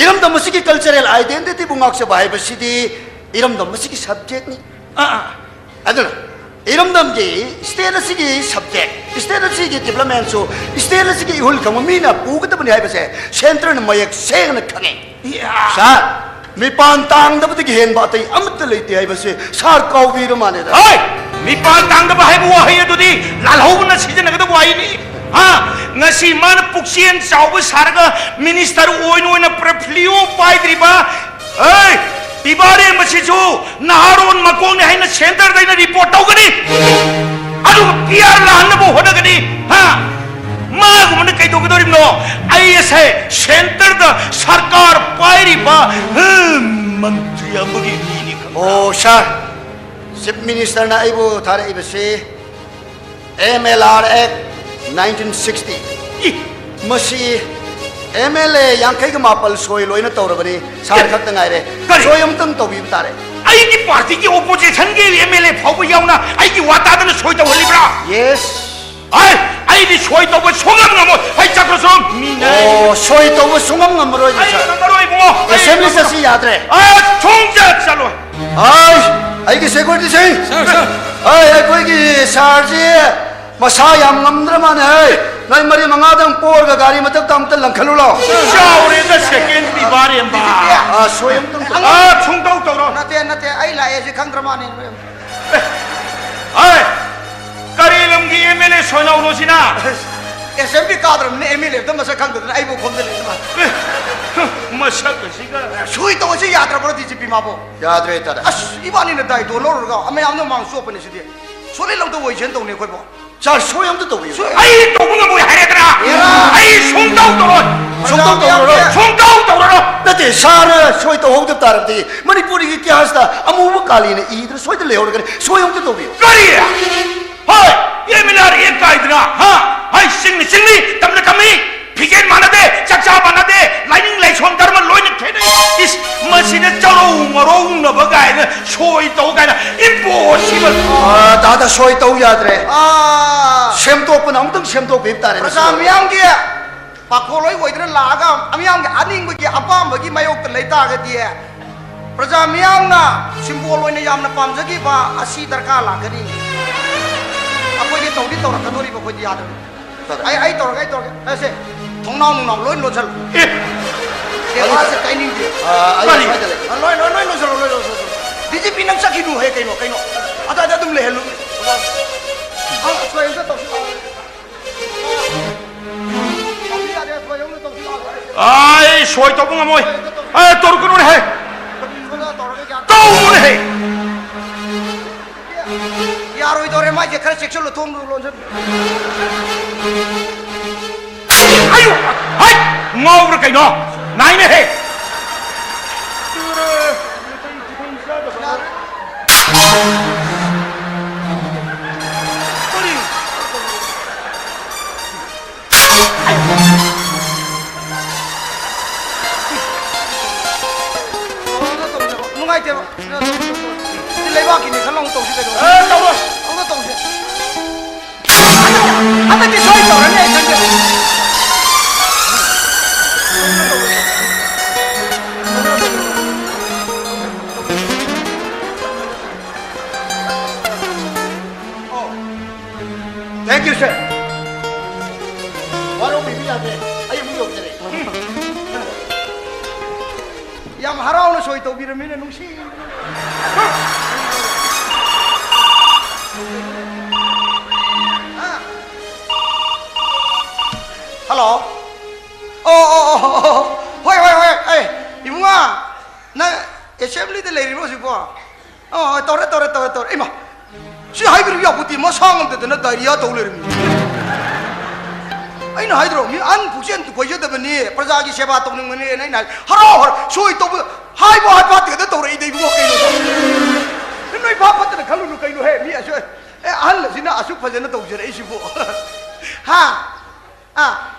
ꯏꯔꯝꯗꯝ ꯑꯁꯤꯒꯤ ꯀꯜꯆꯔꯦꯜ ꯑꯥꯏꯗꯦꯟꯇꯤꯇꯤꯕꯨ ꯉꯥꯛꯆꯕ ꯍꯥꯏꯕꯁꯤꯗꯤ ꯏꯔꯝꯗꯝ ꯑꯁꯤꯒꯤ ꯁꯕꯖꯦꯛꯅꯤ꯫ ꯑꯥ, ꯑꯥ꯫ ꯑꯗꯨꯅ ꯏꯔꯝꯗꯝꯒꯤ, ꯁ꯭ꯇꯦꯠ ꯑꯁꯤꯒꯤ ꯁꯕꯖꯦꯛ, ꯁ꯭ꯇꯦꯠ ꯑꯁꯤꯒꯤ ꯗꯤꯕ꯭ꯂꯞꯃꯦꯟꯁꯨ ꯁ꯭ꯇꯦꯠ ꯑꯁꯤꯒꯤ ꯏꯍꯨꯜ ꯈꯪꯕ ꯃꯤꯅ ꯄꯨꯒꯗꯕꯅꯤ ꯍꯥꯏꯕꯁꯦ ꯁꯦꯟꯇꯔꯅ ꯃꯌꯦꯛ ꯁꯦꯡꯅ ꯈꯪꯉꯤ꯫ ꯏꯌꯥ! ꯁꯥꯔ, ꯃꯤꯄꯥꯟ ꯇꯥꯡꯗꯕꯗꯒꯤ ꯍꯦꯟꯕ ꯑꯇꯩ ꯑꯃꯠꯇ ꯂꯩꯇꯦ ꯍꯥꯏꯕꯁꯦ ꯁꯥꯔ ꯀꯥꯎꯕꯤꯔ ꯃꯥꯜꯂꯦꯗ꯫ ꯍꯣꯏ! ꯃꯤꯄꯥꯟ ꯇꯥꯡꯗꯕ ꯍꯥꯏꯕ ꯋꯥꯍꯩ ꯑꯗꯨꯗꯤ ꯂꯥꯜꯍꯧꯕꯅ ꯁꯤꯖꯤꯟꯅꯒꯗꯕ ꯋꯥꯍꯩꯅꯤ꯫ ꯍꯥ? ꯉꯁꯤ ꯃꯥꯅ ꯄꯨꯛꯆꯦꯜ ꯆꯥꯎꯕ ꯁꯥꯔꯒ ꯃꯤꯅꯤꯁꯇꯔ ꯑꯣꯏꯅ ꯑꯣꯏꯅ ꯄꯣꯔꯠꯐꯣꯂꯤꯑꯣ ꯄꯥꯏꯗ꯭ꯔꯤꯕ, ꯑꯦ, ꯄꯤꯕꯥꯔꯦꯝꯕꯁꯤꯁꯨ ꯅꯍꯥꯔꯣꯟ ꯃꯀꯣꯛꯅꯤ ꯍꯥꯏꯅ ꯁꯦꯟꯇꯔꯗ ꯑꯩꯅ ꯔꯤꯄꯣꯔꯠ ꯇꯧꯒꯅꯤ꯫ ꯑꯗꯨꯒ ꯄꯤ ꯑꯥꯔ ꯂꯥꯛꯍꯟꯅꯕ ꯍꯣꯠꯅꯒꯅꯤ꯫ ꯍꯥ? ꯃꯥꯒꯨꯝꯕꯅ ꯀꯩꯗꯧꯒꯗꯧꯔꯤꯕꯅꯣ? ꯑꯩ ꯑꯁꯦ ꯁꯦꯟꯇꯔꯗ ꯁꯔꯀꯥꯔ ꯄꯥꯏꯔꯤꯕ, ꯍꯝ, ꯃꯟꯇ꯭ꯔꯤ ꯑꯃꯒꯤ ꯃꯤꯅꯤ ꯈꯪꯕ꯭ꯔꯥ? ꯑꯣ, ꯁꯥꯔ, ꯆꯤꯐ ꯃꯤꯅꯤꯁꯇꯔꯅ ꯑꯩꯕꯨ ꯊꯥꯔꯛꯏꯕꯁꯤ ꯑꯦꯝ ꯑꯦꯜ ꯑꯥꯔ ꯑꯦꯛ ꯅꯥꯏꯟꯇꯤꯟ ꯁꯤꯛꯁꯇꯤ꯫ ꯏ! ꯃꯁꯤ ꯑꯦꯝ ꯑꯦꯜ ꯑꯦ ꯌꯥꯡꯈꯩꯒ ꯃꯥꯄꯜ ꯁꯣꯏ ꯂꯣꯏꯅ ꯇꯧꯔꯕꯅꯤ, ꯁꯥꯔ ꯈꯛꯇ ꯉꯥꯏꯔꯦ꯫ ꯀꯔꯤ? ꯁꯣꯏ ꯑꯃꯇꯪ ꯇꯧꯕꯤꯕ ꯇꯥꯔꯦ꯫ ꯑꯩꯒꯤ ꯄꯥꯔꯇꯤꯒꯤ ꯑꯣꯄꯣꯖꯤꯁꯟꯒꯤ ꯑꯦꯝ ꯑꯦꯜ ꯑꯦ ꯐꯥꯎꯕ ꯌꯥꯎꯅ ꯑꯩꯒꯤ ꯋꯥ ꯇꯥꯗꯅ ꯁꯣꯏ ꯇꯧꯍꯜꯂꯤꯕ꯭ꯔꯥ? ꯌꯦꯁ꯫ ꯑꯩ, ꯑꯩꯗꯤ ꯁꯣꯏ ꯇꯧꯕ ꯁꯨꯡꯉꯝ ꯉꯝꯃꯣꯏ꯫ ꯑꯩ ꯆꯠꯈ꯭ꯔꯁꯨ ꯃꯤꯅ ꯑꯣ, ꯁꯣꯏ ꯇꯧꯕ ꯁꯨꯡꯉꯝ ꯉꯝꯃꯔꯣꯏꯅꯦ, ꯑꯩ ꯁꯥꯔ꯫ ꯉꯝꯃꯔꯣꯏ, ꯏꯕꯨꯡꯉꯣ꯫ ꯑꯩ ꯑꯦꯁꯦꯝꯕ꯭ꯂꯤ ꯉꯝꯃꯔꯣꯏ꯫ ꯆꯠꯁꯤ ꯌꯥꯗ꯭ꯔꯦ꯫ ꯑ, ꯁꯨꯡꯆꯠ ꯆꯠꯂꯣꯏ꯫ ꯑꯩ, ꯑꯩꯒꯤ ꯁꯦꯀ꯭ꯌꯨꯔꯤꯇꯤꯁꯤꯡ꯫ ꯁꯥꯔ, ꯁꯥꯔ꯫ ꯑꯩ, ꯑꯩꯈꯣꯏꯒꯤ ꯁꯥꯔꯁꯤ ꯃꯁꯥ ꯌꯥꯝ ꯉꯝꯗ꯭ꯔ ꯃꯥꯜꯂꯦ, ꯍꯩ꯫ ꯅꯣꯏ ꯃꯔꯤ ꯃꯉꯥꯗꯪ ꯄꯣꯔꯒ ꯒꯥꯔꯤ ꯃꯊꯛꯇ ꯑꯝꯇ ꯂꯪꯈꯠꯂꯨ ꯂꯥꯎ꯫ ꯆꯥꯎꯔꯦꯗ ꯁꯦꯀꯦꯟ ꯄꯤꯕꯥꯔꯦꯝꯕ꯫ ꯑꯥ, ꯁꯣꯏ ꯑꯝꯇꯪ ꯇꯧ-, ꯑꯥ, ꯁꯨꯡꯇꯧ ꯇꯧꯔꯣ꯫ ꯅꯠꯇꯦ, ꯅꯠꯇꯦ, ꯑꯩ ꯂꯥꯛꯑꯦ ꯁꯤ ꯈꯪꯗ꯭ꯔ ꯃꯥꯅꯦ꯫ ꯑꯦ, ꯀꯔꯤ ꯂꯝꯒꯤ ꯑꯦꯝ ꯑꯦꯜ ꯑꯦ ꯁꯣꯏꯅꯧꯅꯣ ꯁꯤꯅ? ꯑꯦꯁꯦꯝꯕ꯭ꯂꯤ ꯀꯥꯗ꯭ꯔꯕꯅꯤꯅ ꯑꯦꯝ ꯑꯦꯜ ꯑꯦ ꯑꯝꯇ ꯃꯁꯛ ꯈꯪꯗꯗꯅ ꯑꯩꯕꯨ ꯈꯣꯝꯖꯜꯂꯛꯏ ꯃꯥ꯫ ꯑꯦ, ꯃꯁꯛ ꯑꯁꯤꯒ꯫ ꯁꯣꯏ ꯇꯧꯕꯁꯤ ꯌꯥꯗ꯭ꯔꯕ꯭ꯔꯣ ꯗꯤ ꯖꯤ ꯄꯤ ꯃꯥꯕꯨ? ꯌꯥꯗ꯭ꯔꯦ ꯍꯥꯏꯇꯥꯔꯦ꯫ ꯑꯁ, ꯏꯕꯥꯅꯤꯅ ꯗꯥꯏꯇꯣ ꯂꯧꯔꯒ ꯃꯌꯥꯝꯅ ꯃꯥꯡ ꯆꯣꯞꯄꯅꯦ ꯁꯤꯗꯤ꯫ ꯁꯨꯡꯂꯩ ꯂꯧꯗꯕ ꯑꯣꯏꯁꯦꯅ ꯇꯧꯅꯤ ꯑꯩꯈꯣꯏꯕꯣ꯫ ꯁꯥꯔ, ꯁꯣꯏ ꯑꯝꯇ ꯇꯧꯕꯤꯌꯨ꯫ ꯁꯣꯏ-, ꯑꯩ ꯇꯧꯕ ꯉꯝꯃꯣꯏ ꯍꯥꯏꯔꯦꯗꯅ꯫ ꯍꯦꯔꯥ! ꯑꯩ ꯁꯨꯡꯇꯧ ꯇꯧꯔꯣꯏ꯫ ꯁꯨꯡꯇꯧ ꯇꯧꯔꯔꯣꯏ꯫ ꯁꯨꯡꯇꯧ ꯇꯧꯔꯔꯣꯏ꯫ ꯅꯠꯇꯦ, ꯁꯥꯔꯅ ꯁꯣꯏ ꯇꯧꯍꯧꯗꯕ ꯇꯥꯔꯕꯗꯤ ꯃꯅꯤꯄꯨꯔꯒꯤ ꯏꯇꯤꯍꯥꯁꯇ ꯑꯃꯨꯕ ꯀꯥꯂꯤꯅ ꯏꯗꯅ ꯁꯣꯏꯗꯅ ꯂꯩꯍꯧꯔꯒꯅꯤ꯫ ꯁꯣꯏ ꯑꯝꯇ ꯇꯧꯕꯤꯌꯨ꯫ ꯀꯔꯤ? ꯍꯣꯏ, ꯑꯦꯝ ꯑꯦꯜ ꯑꯥꯔ ꯑꯦ ꯀꯥꯏꯗꯅ, ꯍꯥ? ꯍꯥꯏ, ꯆꯤꯡꯅꯤ ꯆꯤꯡꯅꯤ, ꯇꯝꯅ ꯇꯝꯃꯤ, ꯐꯤꯖꯦꯠ ꯃꯥꯟꯅꯗꯦ, ꯆꯥꯛꯆꯥ ꯃꯥꯟꯅꯗꯦ, ꯂꯥꯏꯅꯤꯡ ꯂꯥꯏꯁꯣꯟ ꯙꯔꯃ ꯂꯣꯏꯅ ꯈꯦꯠꯅꯩ꯫ ꯏꯁ, ꯃꯁꯤꯗ ꯆꯔꯧ ꯃꯔꯧꯅꯕ ꯀꯥꯏꯅ, ꯁꯣꯏ ꯇꯧ ꯀꯥꯏꯅ, impossible꯫ ꯑꯥ, ꯗꯥꯗꯥ, ꯁꯣꯏ ꯇꯧ ꯌꯥꯗ꯭ꯔꯦ꯫ ꯑꯥ꯫ ꯁꯦꯝꯗꯣꯛꯄꯅ ꯑꯃꯨꯛꯇꯪ ꯁꯦꯝꯗꯣꯛꯄꯤꯕ ꯇꯥꯔꯦ, ꯄ꯭ꯔꯖꯥ ꯃꯤꯁꯇꯔ꯫ ꯃꯤꯌꯥꯝꯒꯤ ꯄꯥꯈꯣꯜꯂꯣꯏ ꯑꯣꯏꯗꯨꯅ ꯂꯥꯛꯑꯒ ꯃꯤꯌꯥꯝꯒꯤ ꯑꯅꯤꯡꯕꯒꯤ ꯑꯄꯥꯝꯕꯒꯤ ꯃꯥꯌꯣꯛꯇ ꯂꯩ ꯇꯥꯔꯒꯗꯤ, ꯄ꯭ꯔꯖꯥ ꯃꯤꯌꯥꯝꯅ symbol ꯑꯣꯏꯅ ꯌꯥꯝꯅ ꯄꯥꯝꯖꯈꯤꯕ ꯑꯁꯤ ꯗꯔꯀꯥꯔ ꯂꯥꯛꯀꯅꯤ꯫ ꯑꯩꯈꯣꯏꯗꯤ ꯇꯧꯗꯤ ꯇꯧꯔꯛꯀꯗꯣꯔꯤꯕ, ꯑꯩꯈꯣꯏꯗꯤ ꯌꯥꯗꯕꯅꯤ꯫ ꯑꯩ, ꯑꯩ ꯇꯧꯔꯒꯦ, ꯑꯩ ꯇꯧꯔꯒꯦ꯫ ꯑꯁꯦ, ꯊꯣꯡꯅꯥꯎ ꯅꯨꯡꯅꯥꯎ ꯂꯣꯏ ꯂꯣꯟꯁꯜꯂꯨ꯫ ꯑꯦ! ꯁꯦꯕꯥꯁꯦ ꯀꯥꯏꯅꯤꯡꯗꯦ꯫ ꯑꯥ, ꯑꯩ ꯀꯔꯤ? ꯁ꯭ꯋꯥꯏꯗ ꯂꯩ꯫ ꯑꯥ, ꯂꯣꯏ, ꯂꯣꯏ, ꯂꯣꯏ ꯂꯣꯟꯁꯜꯂꯨ, ꯂꯣꯏ ꯂꯣꯟꯁꯜꯂꯨ꯫ ꯗꯤ ꯖꯤ ꯄꯤ ꯅꯪ ꯆꯠꯈꯤꯅꯨ ꯍꯦ, ꯀꯩꯅꯣ, ꯀꯩꯅꯣ? ꯑꯗꯥꯏꯗ ꯑꯗꯨꯝ ꯂꯩꯍꯜꯂꯨ꯫ ꯑꯥ, ꯁꯣꯏ ꯑꯝꯇ ꯇꯧꯁꯤ ꯂꯥꯛꯑꯣ꯫ ꯇꯧꯁꯤ ꯌꯥꯗꯦ, ꯁꯣꯏ ꯑꯝꯇ ꯇꯧꯁꯤ ꯂꯥꯛꯑꯣ꯫ ꯑꯩ ꯁꯣꯏ ꯇꯧꯕ ꯉꯝꯃꯣꯏ꯫ ꯁꯣꯏ ꯑꯝꯇ ꯇꯧꯁꯤ꯫ ꯑꯦ, ꯇꯧꯔꯛꯀꯅꯨꯅꯦ ꯍꯦ꯫ ꯁꯣꯝꯗ ꯇꯧꯔꯒ ꯒ꯭ꯌꯥꯟ ꯇꯧꯅꯨꯅꯦ ꯍꯦ꯫ ꯌꯥꯔꯣꯏꯗꯧꯔꯦ, ꯃꯥꯏꯁꯦ ꯈꯔ ꯆꯦꯛꯁꯤꯜꯂꯨ, ꯊꯣꯡꯗꯨ ꯂꯣꯟꯁꯤꯜꯂꯨ꯫ ꯑꯌꯨ! ꯍꯩ! ꯉꯥꯎꯕ꯭ꯔꯥ ꯀꯩꯅꯣ? ꯅꯥꯏꯅꯦꯍꯦ! ꯅꯨꯡꯉꯥꯏꯇꯦꯕ꯫ ꯁꯤ ꯂꯩꯕꯥꯛꯀꯤꯅꯤ ꯈꯜꯂ ꯑꯃꯨꯛ ꯇꯧꯁꯤ ꯀꯩꯗꯧꯔꯒꯦ? ꯑꯦ, ꯇꯧꯔꯣꯏ꯫ ꯑꯃꯨꯛꯇ ꯇꯧꯁꯤ꯫ ꯍꯟꯗꯛꯇꯤ ꯁꯣꯏ ꯇꯧꯔꯅꯤ ꯑꯩ ꯈꯪꯖꯩ꯫ Thank you, sir. ꯑꯩ ꯑꯃꯨꯛ ꯌꯧꯖꯔꯦ꯫ ꯌꯥꯝ ꯍꯔꯥꯎꯅ ꯁꯣꯏ ꯇꯧꯕꯤꯔꯝꯃꯤꯅ ꯅꯨꯡꯁꯤ꯫ ꯍꯜꯂꯣ꯫ ꯑꯣ ꯑꯣ ꯑꯣ ꯑꯣ, ꯍꯣꯏ ꯍꯣꯏ ꯍꯣꯏ꯫ ꯑꯩ ꯏꯕꯨꯡꯉꯣ, ꯅꯪ ꯑꯦꯁꯦꯝꯕ꯭ꯂꯤꯗ ꯂꯩꯔꯤꯕꯣ ꯍꯧꯖꯤꯛꯄꯣ? ꯑꯣ, ꯇꯧꯔꯦ ꯇꯧꯔꯦ ꯇꯧꯔꯦ ꯇꯧꯔꯦ꯫ ꯏꯃꯥ, ꯁꯤ ꯍꯥꯏꯕꯤꯔꯨ ꯌꯥꯄꯣꯠꯇꯦ, ꯃꯁꯥ ꯉꯝꯗꯗꯅ ꯗꯥꯏꯔꯤꯌꯥ ꯇꯧ ꯂꯩꯔꯝꯃꯤ꯫ ꯑꯩꯅ ꯍꯥꯏꯗ꯭ꯔꯣ, ꯃꯤ ꯑꯍꯟ ꯄꯨꯛꯆꯦꯜ ꯀꯣꯏꯖꯗꯕꯅꯤ, ꯄ꯭ꯔꯖꯥꯒꯤ ꯁꯦꯕꯥ ꯇꯧꯅꯤꯡꯕꯅꯤ꯫ ꯑꯩꯅ ꯍꯥꯏ, ꯍꯔꯥꯎ ꯍꯔꯥꯎ ꯁꯣꯏ ꯇꯧꯕ, ꯍꯥꯏꯕꯨ ꯍꯥꯏꯐꯥꯠꯇꯦꯗ ꯇꯧꯔꯛꯏꯗ ꯏꯕꯨꯡꯉꯣ, ꯀꯩꯅꯣ? ꯅꯣꯏ ꯚꯥꯞ ꯐꯠꯇꯅ ꯈꯜꯂꯨꯅꯨ ꯀꯩꯅꯣꯍꯦ, ꯃꯤ ꯑꯁꯣꯏ, ꯑꯦ, ꯑꯍꯜ ꯑꯁꯤꯅ ꯑꯁꯨꯛ ꯐꯖꯅ ꯇꯧꯖꯔꯛꯏꯁꯤꯕꯨ꯫ ꯍꯥ? ꯑꯥ,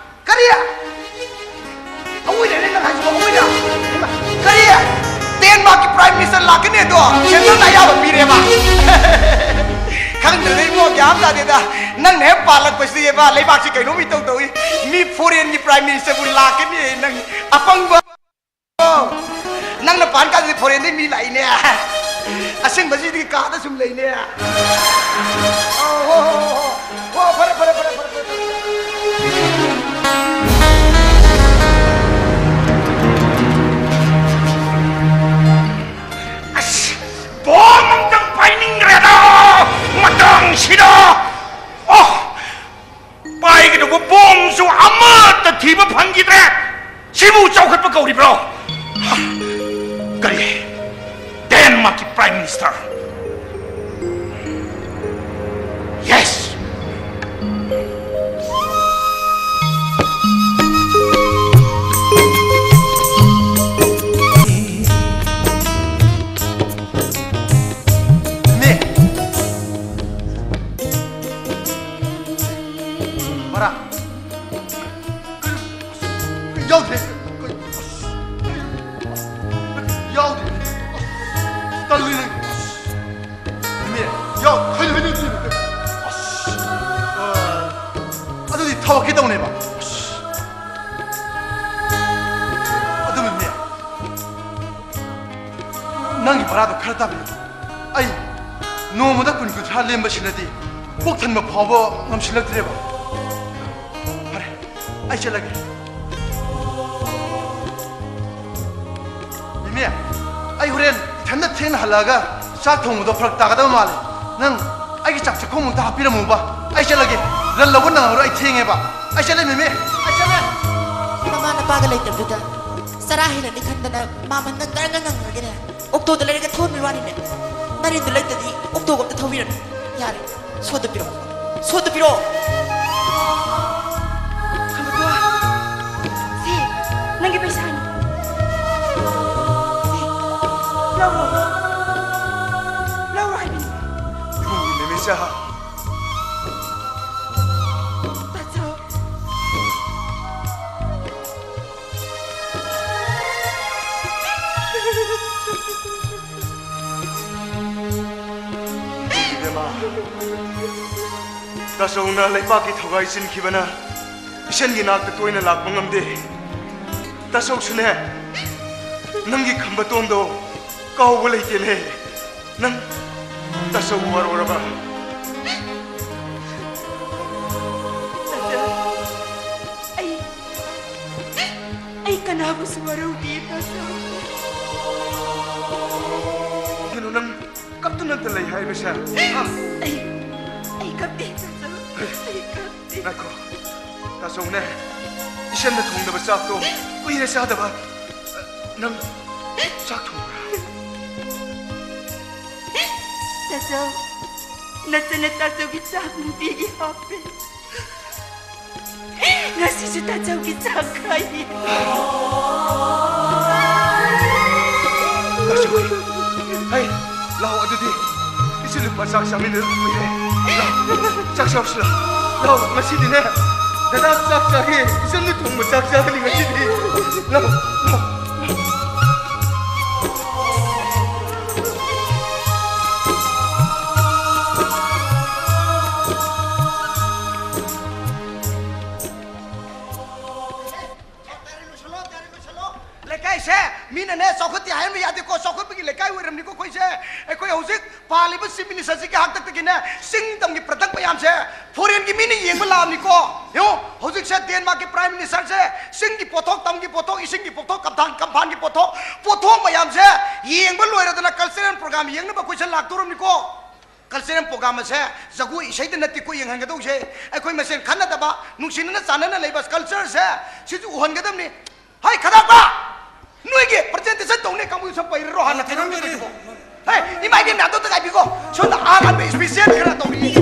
ꯀꯔꯤ? ꯑꯋꯣꯏꯔꯦꯅꯦ ꯅꯪ ꯍꯥꯏꯁꯤꯕꯣ, ꯑꯋꯣꯏꯔꯦ? ꯍꯩꯃꯥ, ꯀꯔꯤ? ꯗꯦꯟꯃꯥꯔꯛꯀꯤ ꯄ꯭ꯔꯥꯏꯝ ꯃꯤꯅꯤꯁꯇꯔ ꯂꯥꯛꯀꯅꯤ ꯑꯗꯣ ꯁꯦꯟꯇꯔꯅ ꯑꯌꯥꯕ ꯄꯤꯔꯦꯕ? ꯈꯪꯗ꯭ꯔꯦꯗ ꯏꯕꯨꯡꯉꯣ, ꯒ꯭ꯌꯥꯟ ꯑꯃ ꯇꯥꯗꯦꯗ꯫ ꯅꯪꯅ ꯍꯦꯛ ꯄꯥꯜꯂꯛꯄꯁꯤꯗꯤꯕ ꯂꯩꯕꯥꯛꯁꯤ ꯀꯩꯅꯣꯝ ꯏꯇꯧ ꯇꯧꯏ꯫ ꯃꯤ ꯐꯣꯔꯦꯟꯒꯤ ꯄ꯭ꯔꯥꯏꯝ ꯃꯤꯅꯤꯁꯇꯔꯕꯨ ꯂꯥꯛꯀꯅꯤ, ꯅꯪ ꯑꯄꯪꯕ꯫ ꯅꯪꯅ ꯄꯥꯟ ꯀꯥꯟꯗꯗꯤ ꯐꯣꯔꯦꯟꯗꯩ ꯃꯤ ꯂꯥꯛꯏꯅꯦ꯫ ꯑꯁꯦꯡꯕꯁꯤꯗꯤ ꯀꯥꯗ ꯁꯨꯝ ꯂꯩꯅꯦ꯫ ꯑꯣ, ꯍꯣ, ꯍꯣ, ꯍꯣ, ꯍꯣ꯫ ꯍꯣ, ꯐꯔꯦ, ꯐꯔꯦ, ꯐꯔꯦ, ꯐꯔꯦ, ꯐꯔꯦ꯫ ꯑꯁ, ꯕꯣꯝ ꯑꯝꯇꯪ ꯄꯥꯏꯅꯤꯡꯈ꯭ꯔꯦꯗ, ꯃꯇꯥꯡꯁꯤꯗ꯫ ꯑꯣ, ꯄꯥꯏꯒꯗꯧꯕ ꯕꯣꯝꯁꯨ ꯑꯃꯠꯇ ꯊꯤꯕ ꯐꯪꯈꯤꯗ꯭ꯔꯦ꯫ ꯁꯤꯕꯨ ꯆꯥꯎꯈꯠꯄ ꯀꯧꯔꯤꯕ꯭ꯔꯣ? ꯀꯔꯤ? ꯗꯦꯟꯃꯥꯔꯛꯀꯤ ꯄ꯭ꯔꯥꯏꯝ ꯃꯤꯅꯤꯁꯇꯔ? ꯌꯦꯁ! ꯃꯤ! ꯕꯔꯥ! ꯌꯥꯎꯗ꯭ꯔꯦ꯫ ꯌꯥꯎꯗ꯭ꯔꯦ꯫ ꯇꯜꯂꯤ ꯅꯪ꯫ ꯏꯅꯦ, ꯌꯥꯎ-, ꯀꯩꯅꯣ, ꯀꯩꯅꯣ, ꯀꯩꯅꯣ? ꯑꯁ, ꯑ, ꯑꯗꯨꯗꯤ ꯊꯧꯔꯛꯀꯦ ꯇꯧꯅꯦꯕ꯫ ꯑꯁ꯫ ꯑꯗꯨꯅꯅꯦ, ꯅꯪꯒꯤ ꯚꯔꯥꯗꯣ ꯈꯔ ꯇꯥꯕꯤꯌꯨ꯫ ꯑꯩ ꯅꯣꯡꯃꯗ ꯀꯨꯟ ꯀꯨꯟꯊ꯭ꯔꯥ ꯂꯦꯝꯕꯁꯤꯅꯗꯤ ꯄꯨꯛ ꯊꯟꯕ ꯐꯥꯎꯕ ꯉꯝꯁꯤꯜꯂꯛꯇ꯭ꯔꯦꯕ꯫ ꯐꯔꯦ, ꯑꯩ ꯆꯠꯂꯒꯦ꯫ ꯃꯤꯃꯤ, ꯑꯩ ꯍꯣꯔꯦꯟ ꯏꯊꯟꯗ ꯊꯦꯡꯅ ꯍꯜꯂꯛꯑꯒ ꯆꯥꯛ ꯊꯣꯡꯕꯗꯣ ꯐꯔꯛ ꯇꯥꯒꯗꯕ ꯃꯥꯜꯂꯦ꯫ ꯅꯪ ꯑꯩꯒꯤ ꯆꯥꯛ ꯆꯥꯛꯈꯨꯝ ꯑꯝꯇ ꯍꯥꯞꯄꯤꯔꯝꯃꯨꯕ꯫ ꯑꯩ ꯆꯠꯂꯒꯦ꯫ ꯔꯟ ꯂꯧꯕ ꯅꯪꯉꯔꯣꯏ, ꯑꯩ ꯊꯦꯡꯉꯦꯕ꯫ ꯑꯩ ꯆꯠꯂꯦ ꯃꯤꯃꯤ, ꯑꯩ ꯆꯠꯂꯦ꯫ ꯅꯃꯥ ꯅꯄꯥꯒ ꯂꯩꯇꯕꯗꯨꯗ ꯆꯔꯥ ꯍꯦꯜꯂꯅꯤ ꯈꯟꯗꯅ ꯃꯥꯃꯟꯅ ꯉꯔꯪ ꯉꯪꯉꯒꯅꯦ ꯑꯣꯛꯇꯣꯗ ꯂꯩꯔꯒ ꯊꯣꯛꯍꯟꯕꯒꯤ ꯋꯥꯅꯤꯅꯦ꯫ ꯅꯔꯦꯟꯗꯨ ꯂꯩꯇꯗꯤ ꯑꯣꯛꯇꯣꯒ ꯑꯝꯇ ꯊꯧꯕꯤꯔꯅꯨ꯫ ꯌꯥꯔꯦ, ꯁꯣꯠꯇ ꯄꯤꯔꯛꯑꯣ, ꯁꯣꯠꯇ ꯄꯤꯔꯛꯑꯣ꯫ ꯈꯝꯕꯗꯣ, ꯁꯤ ꯅꯪꯒꯤ ꯄꯩꯁꯥꯅꯤ꯫ ꯁꯤ, ꯂꯧꯔꯣ, ꯂꯧꯔꯣ ꯍꯥꯏꯕꯅꯤ꯫ ꯏꯕꯨꯡꯒꯤ ꯅꯨꯃꯤꯠꯁꯦ ꯍꯥ꯫ ꯇꯥꯆꯧ꯫ ꯏꯕꯦꯝꯃ, ꯇꯥꯆꯧꯅ ꯂꯩꯄꯥꯛꯀꯤ ꯊꯧꯒꯥꯏ ꯆꯤꯟꯈꯤꯕꯅ ꯏꯆꯟꯒꯤ ꯅꯥꯛꯇ ꯇꯣꯏꯅ ꯂꯥꯛꯄ ꯉꯝꯗꯦ꯫ ꯇꯥꯆꯧꯁꯨꯅꯦ, ꯅꯪꯒꯤ ꯈꯝꯕꯇꯣꯟꯗꯣ ꯀꯥꯎꯕ ꯂꯩꯇꯦꯅꯦ꯫ ꯅꯪ ꯇꯥꯆꯧ ꯋꯥꯔꯧꯔꯕ? ꯇꯥꯆꯧ, ꯑꯩ, ꯑꯩ ꯀꯅꯥꯕꯨꯁꯨ ꯋꯥꯔꯧꯗꯦ, ꯇꯥꯆꯧ꯫ ꯀꯩꯅꯣ ꯅꯪ ꯀꯞꯇꯨꯅꯇ ꯂꯩ ꯍꯥꯏꯕꯁꯦ? ꯍꯥ? ꯑꯩ, ꯑꯩ ꯀꯞꯇꯦ, ꯇꯥꯆꯧ꯫ ꯑꯩ ꯀꯞꯇꯦ꯫ ꯉꯥꯏꯈꯣ꯫ ꯇꯥꯆꯧꯅꯦ, ꯏꯆꯟꯅ ꯊꯣꯡꯗꯕ ꯆꯥꯛꯇꯣ ꯀꯨꯏꯔꯦ ꯆꯥꯗꯕ꯫ ꯅꯪ ꯆꯥꯛ ꯊꯣꯡꯕ꯭ꯔꯥ? ꯇꯥꯆꯧ, ꯅꯆꯟꯅ ꯇꯥꯆꯧꯒꯤ ꯆꯥꯛ ꯅꯨꯡꯇꯤꯒꯤ ꯍꯥꯞꯄꯦ꯫ ꯉꯁꯤꯁꯨ ꯇꯥꯆꯧꯒꯤ ꯆꯥꯛ ꯈꯥꯛꯏ꯫ ꯇꯥꯆꯧ, ꯍꯩ, ꯂꯥꯛꯑꯣ ꯑꯗꯨꯗꯤ꯫ ꯏꯆꯟ ꯅꯨꯄꯥ ꯆꯥꯛ ꯆꯥꯃꯤꯟꯅꯗꯕ ꯀꯨꯏꯔꯦ꯫ ꯂꯥꯛꯑꯣ, ꯆꯥꯛ ꯆꯥꯎꯁꯤ ꯂꯥꯛꯑꯣ꯫ ꯂꯥꯛꯑꯣ, ꯉꯁꯤꯗꯤꯅꯦ, ꯗꯗꯥ ꯆꯥꯛ ꯆꯥꯒꯦ꯫ ꯏꯆꯟꯅ ꯊꯣꯡꯕ ꯆꯥꯛ ꯆꯥꯒꯅꯤ ꯉꯁꯤꯗꯤ꯫ ꯂꯥꯛꯑꯣ, ꯂꯥꯛꯑꯣ꯫ ꯂꯩꯀꯥꯏꯁꯦ ꯃꯤꯅꯅꯦ ꯆꯥꯎꯈꯠꯇꯦ ꯍꯥꯏꯍꯟꯕ ꯌꯥꯗꯦꯀꯣ, ꯆꯥꯎꯈꯠꯄꯒꯤ ꯂꯩꯀꯥꯏ ꯑꯣꯏꯔꯝꯅꯤꯀꯣ ꯑꯩꯈꯣꯏꯁꯦ꯫ ꯑꯩꯈꯣꯏ ꯍꯧꯖꯤꯛ ꯄꯥꯜꯂꯤꯕ Chief Minister ꯁꯤꯒꯤ ꯍꯥꯛꯇꯛꯇꯒꯤꯅꯦ ꯆꯤꯡ ꯇꯝꯒꯤ product ꯃꯌꯥꯝꯁꯦ ꯐꯣꯔꯦꯟꯒꯤ ꯃꯤꯅ ꯌꯦꯡꯕ ꯂꯥꯛꯑꯕꯅꯤꯀꯣ꯫ ꯌꯦꯡꯉꯣ, ꯍꯧꯖꯤꯛꯁꯦ ꯗꯦꯟꯃꯥꯔꯛꯀꯤ ꯄ꯭ꯔꯥꯏꯝ ꯃꯤꯅꯤꯁꯇꯔꯁꯦ ꯆꯤꯡꯒꯤ ꯄꯣꯠꯊꯣꯛ, ꯇꯝꯒꯤ ꯄꯣꯠꯊꯣꯛ, ꯏꯁꯤꯡꯒꯤ ꯄꯣꯠꯊꯣꯛ, ꯀꯝꯐꯥꯟ, ꯀꯝꯐꯥꯟꯒꯤ ꯄꯣꯠꯊꯣꯛ, ꯄꯣꯠꯊꯣꯛ ꯃꯌꯥꯝꯁꯦ ꯌꯦꯡꯕ ꯂꯣꯏꯔꯗꯅ ꯀꯜꯆꯔꯦꯜ ꯄ꯭ꯔꯣꯒ꯭ꯔꯥꯝ ꯌꯦꯡꯅꯕ ꯑꯩꯈꯣꯏꯁꯦ ꯂꯥꯛꯇꯧꯔꯕꯅꯤꯀꯣ꯫ ꯀꯜꯆꯔꯦꯜ ꯄ꯭ꯔꯣꯒ꯭ꯔꯥꯝ ꯑꯁꯦ ꯖꯒꯣꯏ ꯏꯁꯩꯗ ꯅꯠꯇꯦꯀꯣ ꯌꯦꯡꯍꯟꯒꯗꯧꯁꯦ, ꯑꯩꯈꯣꯏ ꯃꯁꯦꯟ ꯈꯟꯅꯗꯕ, ꯅꯨꯡꯁꯤꯅꯅ ꯆꯥꯟꯅꯅ ꯂꯩꯕ ꯀꯜꯆꯔꯁꯦ ꯁꯤꯁꯨ ꯎꯍꯟꯒꯗꯕꯅꯤ꯫ ꯍꯩ, ꯈꯗꯥꯛꯄ! ꯅꯣꯏꯒꯤ ꯄ꯭ꯔꯖꯦꯟꯇꯦꯁꯟ ꯇꯧꯅꯤ ꯀꯥꯡꯕꯨ ꯁꯨꯝ ꯄꯩꯔꯔꯣ ꯍꯥꯟꯅ ꯀꯩꯅꯣꯝ ꯇꯧꯔꯤꯁꯤꯕꯣ? ꯍꯩ, ꯏꯃꯥ ꯏꯕꯦꯟ ꯃꯌꯥꯝꯗꯣ ꯑꯝꯇ ꯉꯥꯏꯕꯤꯀꯣ꯫ ꯁꯣꯝꯗ ꯑꯥ ꯂꯥꯟꯕ ꯏꯁꯄꯤꯁꯦꯜ ꯈꯔ ꯇꯧꯔꯤ꯫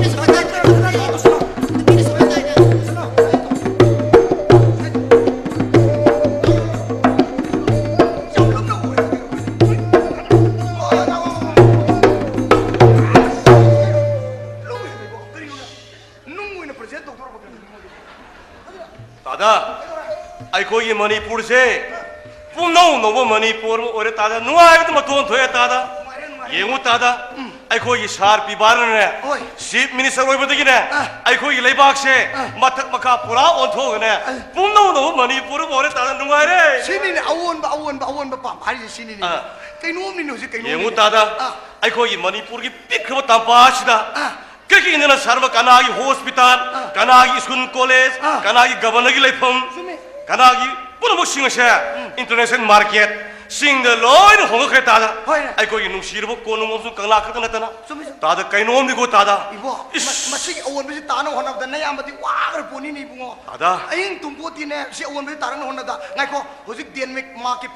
ꯅꯨꯡ ꯑꯣꯏꯅ ꯄ꯭ꯔꯖꯦꯟ ꯇꯧꯗꯣꯔꯕ ꯀꯩꯅꯣ? ꯇꯥꯗ, ꯑꯩꯈꯣꯏꯒꯤ ꯃꯅꯤꯄꯨꯔꯁꯦ ꯄꯨꯝꯅꯧ ꯅꯧꯕ ꯃꯅꯤꯄꯨꯔ ꯑꯃ ꯑꯣꯏꯔꯦ ꯇꯥꯗ꯫ ꯅꯨꯡꯉꯥꯏꯕꯗ ꯃꯇꯣꯟ ꯊꯣꯛꯑꯦ ꯇꯥꯗ꯫ ꯅꯨꯡꯉꯥꯏꯔꯦ, ꯅꯨꯡꯉꯥꯏꯔꯦ꯫ ꯌꯦꯡꯉꯨ ꯇꯥꯗ, ꯑꯩꯈꯣꯏꯒꯤ ꯁꯥꯔ ꯄꯤꯕꯥꯔꯅꯅꯦ, ꯍꯣꯏ꯫ ꯆꯤꯐ ꯃꯤꯅꯤꯁꯇꯔ ꯑꯣꯏꯕꯗꯒꯤꯅꯦ, ꯑꯥ꯫ ꯑꯩꯈꯣꯏꯒꯤ ꯂꯩꯕꯥꯛꯁꯦ, ꯑꯥ꯫ ꯃꯊꯛ ꯃꯈꯥ ꯄꯨꯔꯥ ꯑꯣꯟꯊꯣꯛꯑꯒꯅꯦ, ꯑꯥ꯫ ꯄꯨꯝꯅꯧ ꯅꯧꯕ ꯃꯅꯤꯄꯨꯔ ꯑꯃ ꯑꯣꯏꯔꯦ ꯇꯥꯗ꯫ ꯅꯨꯡꯉꯥꯏꯔꯦ꯫ ꯁꯤꯅꯤꯅꯦ ꯑꯑꯣꯟꯕ, ꯑꯑꯣꯟꯕ, ꯑꯑꯣꯟꯕ ꯄꯥꯝꯕ ꯍꯥꯏꯔꯤꯁꯦ ꯁꯤꯅꯤꯅꯦ꯫ ꯑꯥ꯫ ꯀꯩꯅꯣꯝꯅꯤꯅꯦ ꯍꯧꯖꯤꯛ, ꯀꯩꯅꯣꯝꯅꯤꯅꯦ꯫ ꯌꯦꯡꯉꯨ ꯇꯥꯗ, ꯑꯥ꯫ ꯑꯩꯈꯣꯏꯒꯤ ꯃꯅꯤꯄꯨꯔꯒꯤ ꯄꯤꯛꯈ꯭ꯔꯕ ꯇꯝꯄꯥꯛ ꯑꯁꯤꯗ ꯑꯥ꯫ ꯀꯩꯒꯤꯅ ꯁꯥꯔꯕ ꯀꯅꯥꯒꯤ ꯍꯣꯁꯄꯤꯇꯥꯜ, ꯑꯥ꯫ ꯀꯅꯥꯒꯤ ꯁ꯭ꯀꯨꯜ ꯀꯣꯂꯦꯖ, ꯑꯥ꯫ ꯀꯅꯥꯒꯤ ꯒꯕꯔꯅꯔꯒꯤ ꯂꯩꯐꯝ, ꯆꯨꯝꯃꯤ꯫ ꯀꯅꯥꯒꯤ ꯄꯨꯝꯅꯃꯛꯁꯤꯡ ꯑꯁꯦ ꯎꯝ꯫ ꯏꯟꯇꯔꯅꯦꯁꯅꯦꯜ ꯃꯥꯔꯀꯦꯠ, ꯆꯤꯡꯗ ꯂꯣꯏꯅ ꯍꯣꯡꯉꯛꯈ꯭ꯔꯦ ꯇꯥꯗ꯫ ꯍꯣꯏꯅꯦ꯫ ꯑꯩꯈꯣꯏꯒꯤ ꯅꯨꯡꯁꯤꯔꯕ ꯀꯣꯅꯨꯡ ꯑꯃꯁꯨꯡ ꯀꯪꯂꯥ ꯈꯛꯇ ꯅꯠꯇꯅ꯫ ꯆꯨꯝꯃꯤ, ꯆꯨꯝꯃꯤ꯫ ꯇꯥꯗ ꯀꯩꯅꯣꯝꯅꯤꯀꯣ ꯇꯥꯗ꯫ ꯏꯕꯣ, ꯏꯁ! ꯃ-, ꯃꯁꯤꯒꯤ ꯑꯑꯣꯟꯕꯁꯤ ꯇꯥꯅꯕ ꯍꯣꯠꯅꯕꯗ ꯅꯌꯥꯝꯕꯗꯤ ꯋꯥꯈ꯭ꯔ ꯄꯣꯠꯅꯤꯅꯦ ꯏꯕꯨꯡꯉꯣ꯫ ꯇꯥꯗ꯫ ꯑꯍꯤꯡ ꯇꯨꯝꯄꯣꯠꯇꯤꯅꯦ ꯁꯤ ꯑꯑꯣꯟꯕꯁꯤ ꯇꯥꯔꯛꯅꯕ ꯍꯣꯠꯅꯕꯗ꯫ ꯉꯥꯏꯈꯣ, ꯍꯧꯖꯤꯛ ꯗꯦꯟꯃꯥꯔꯛꯀꯤ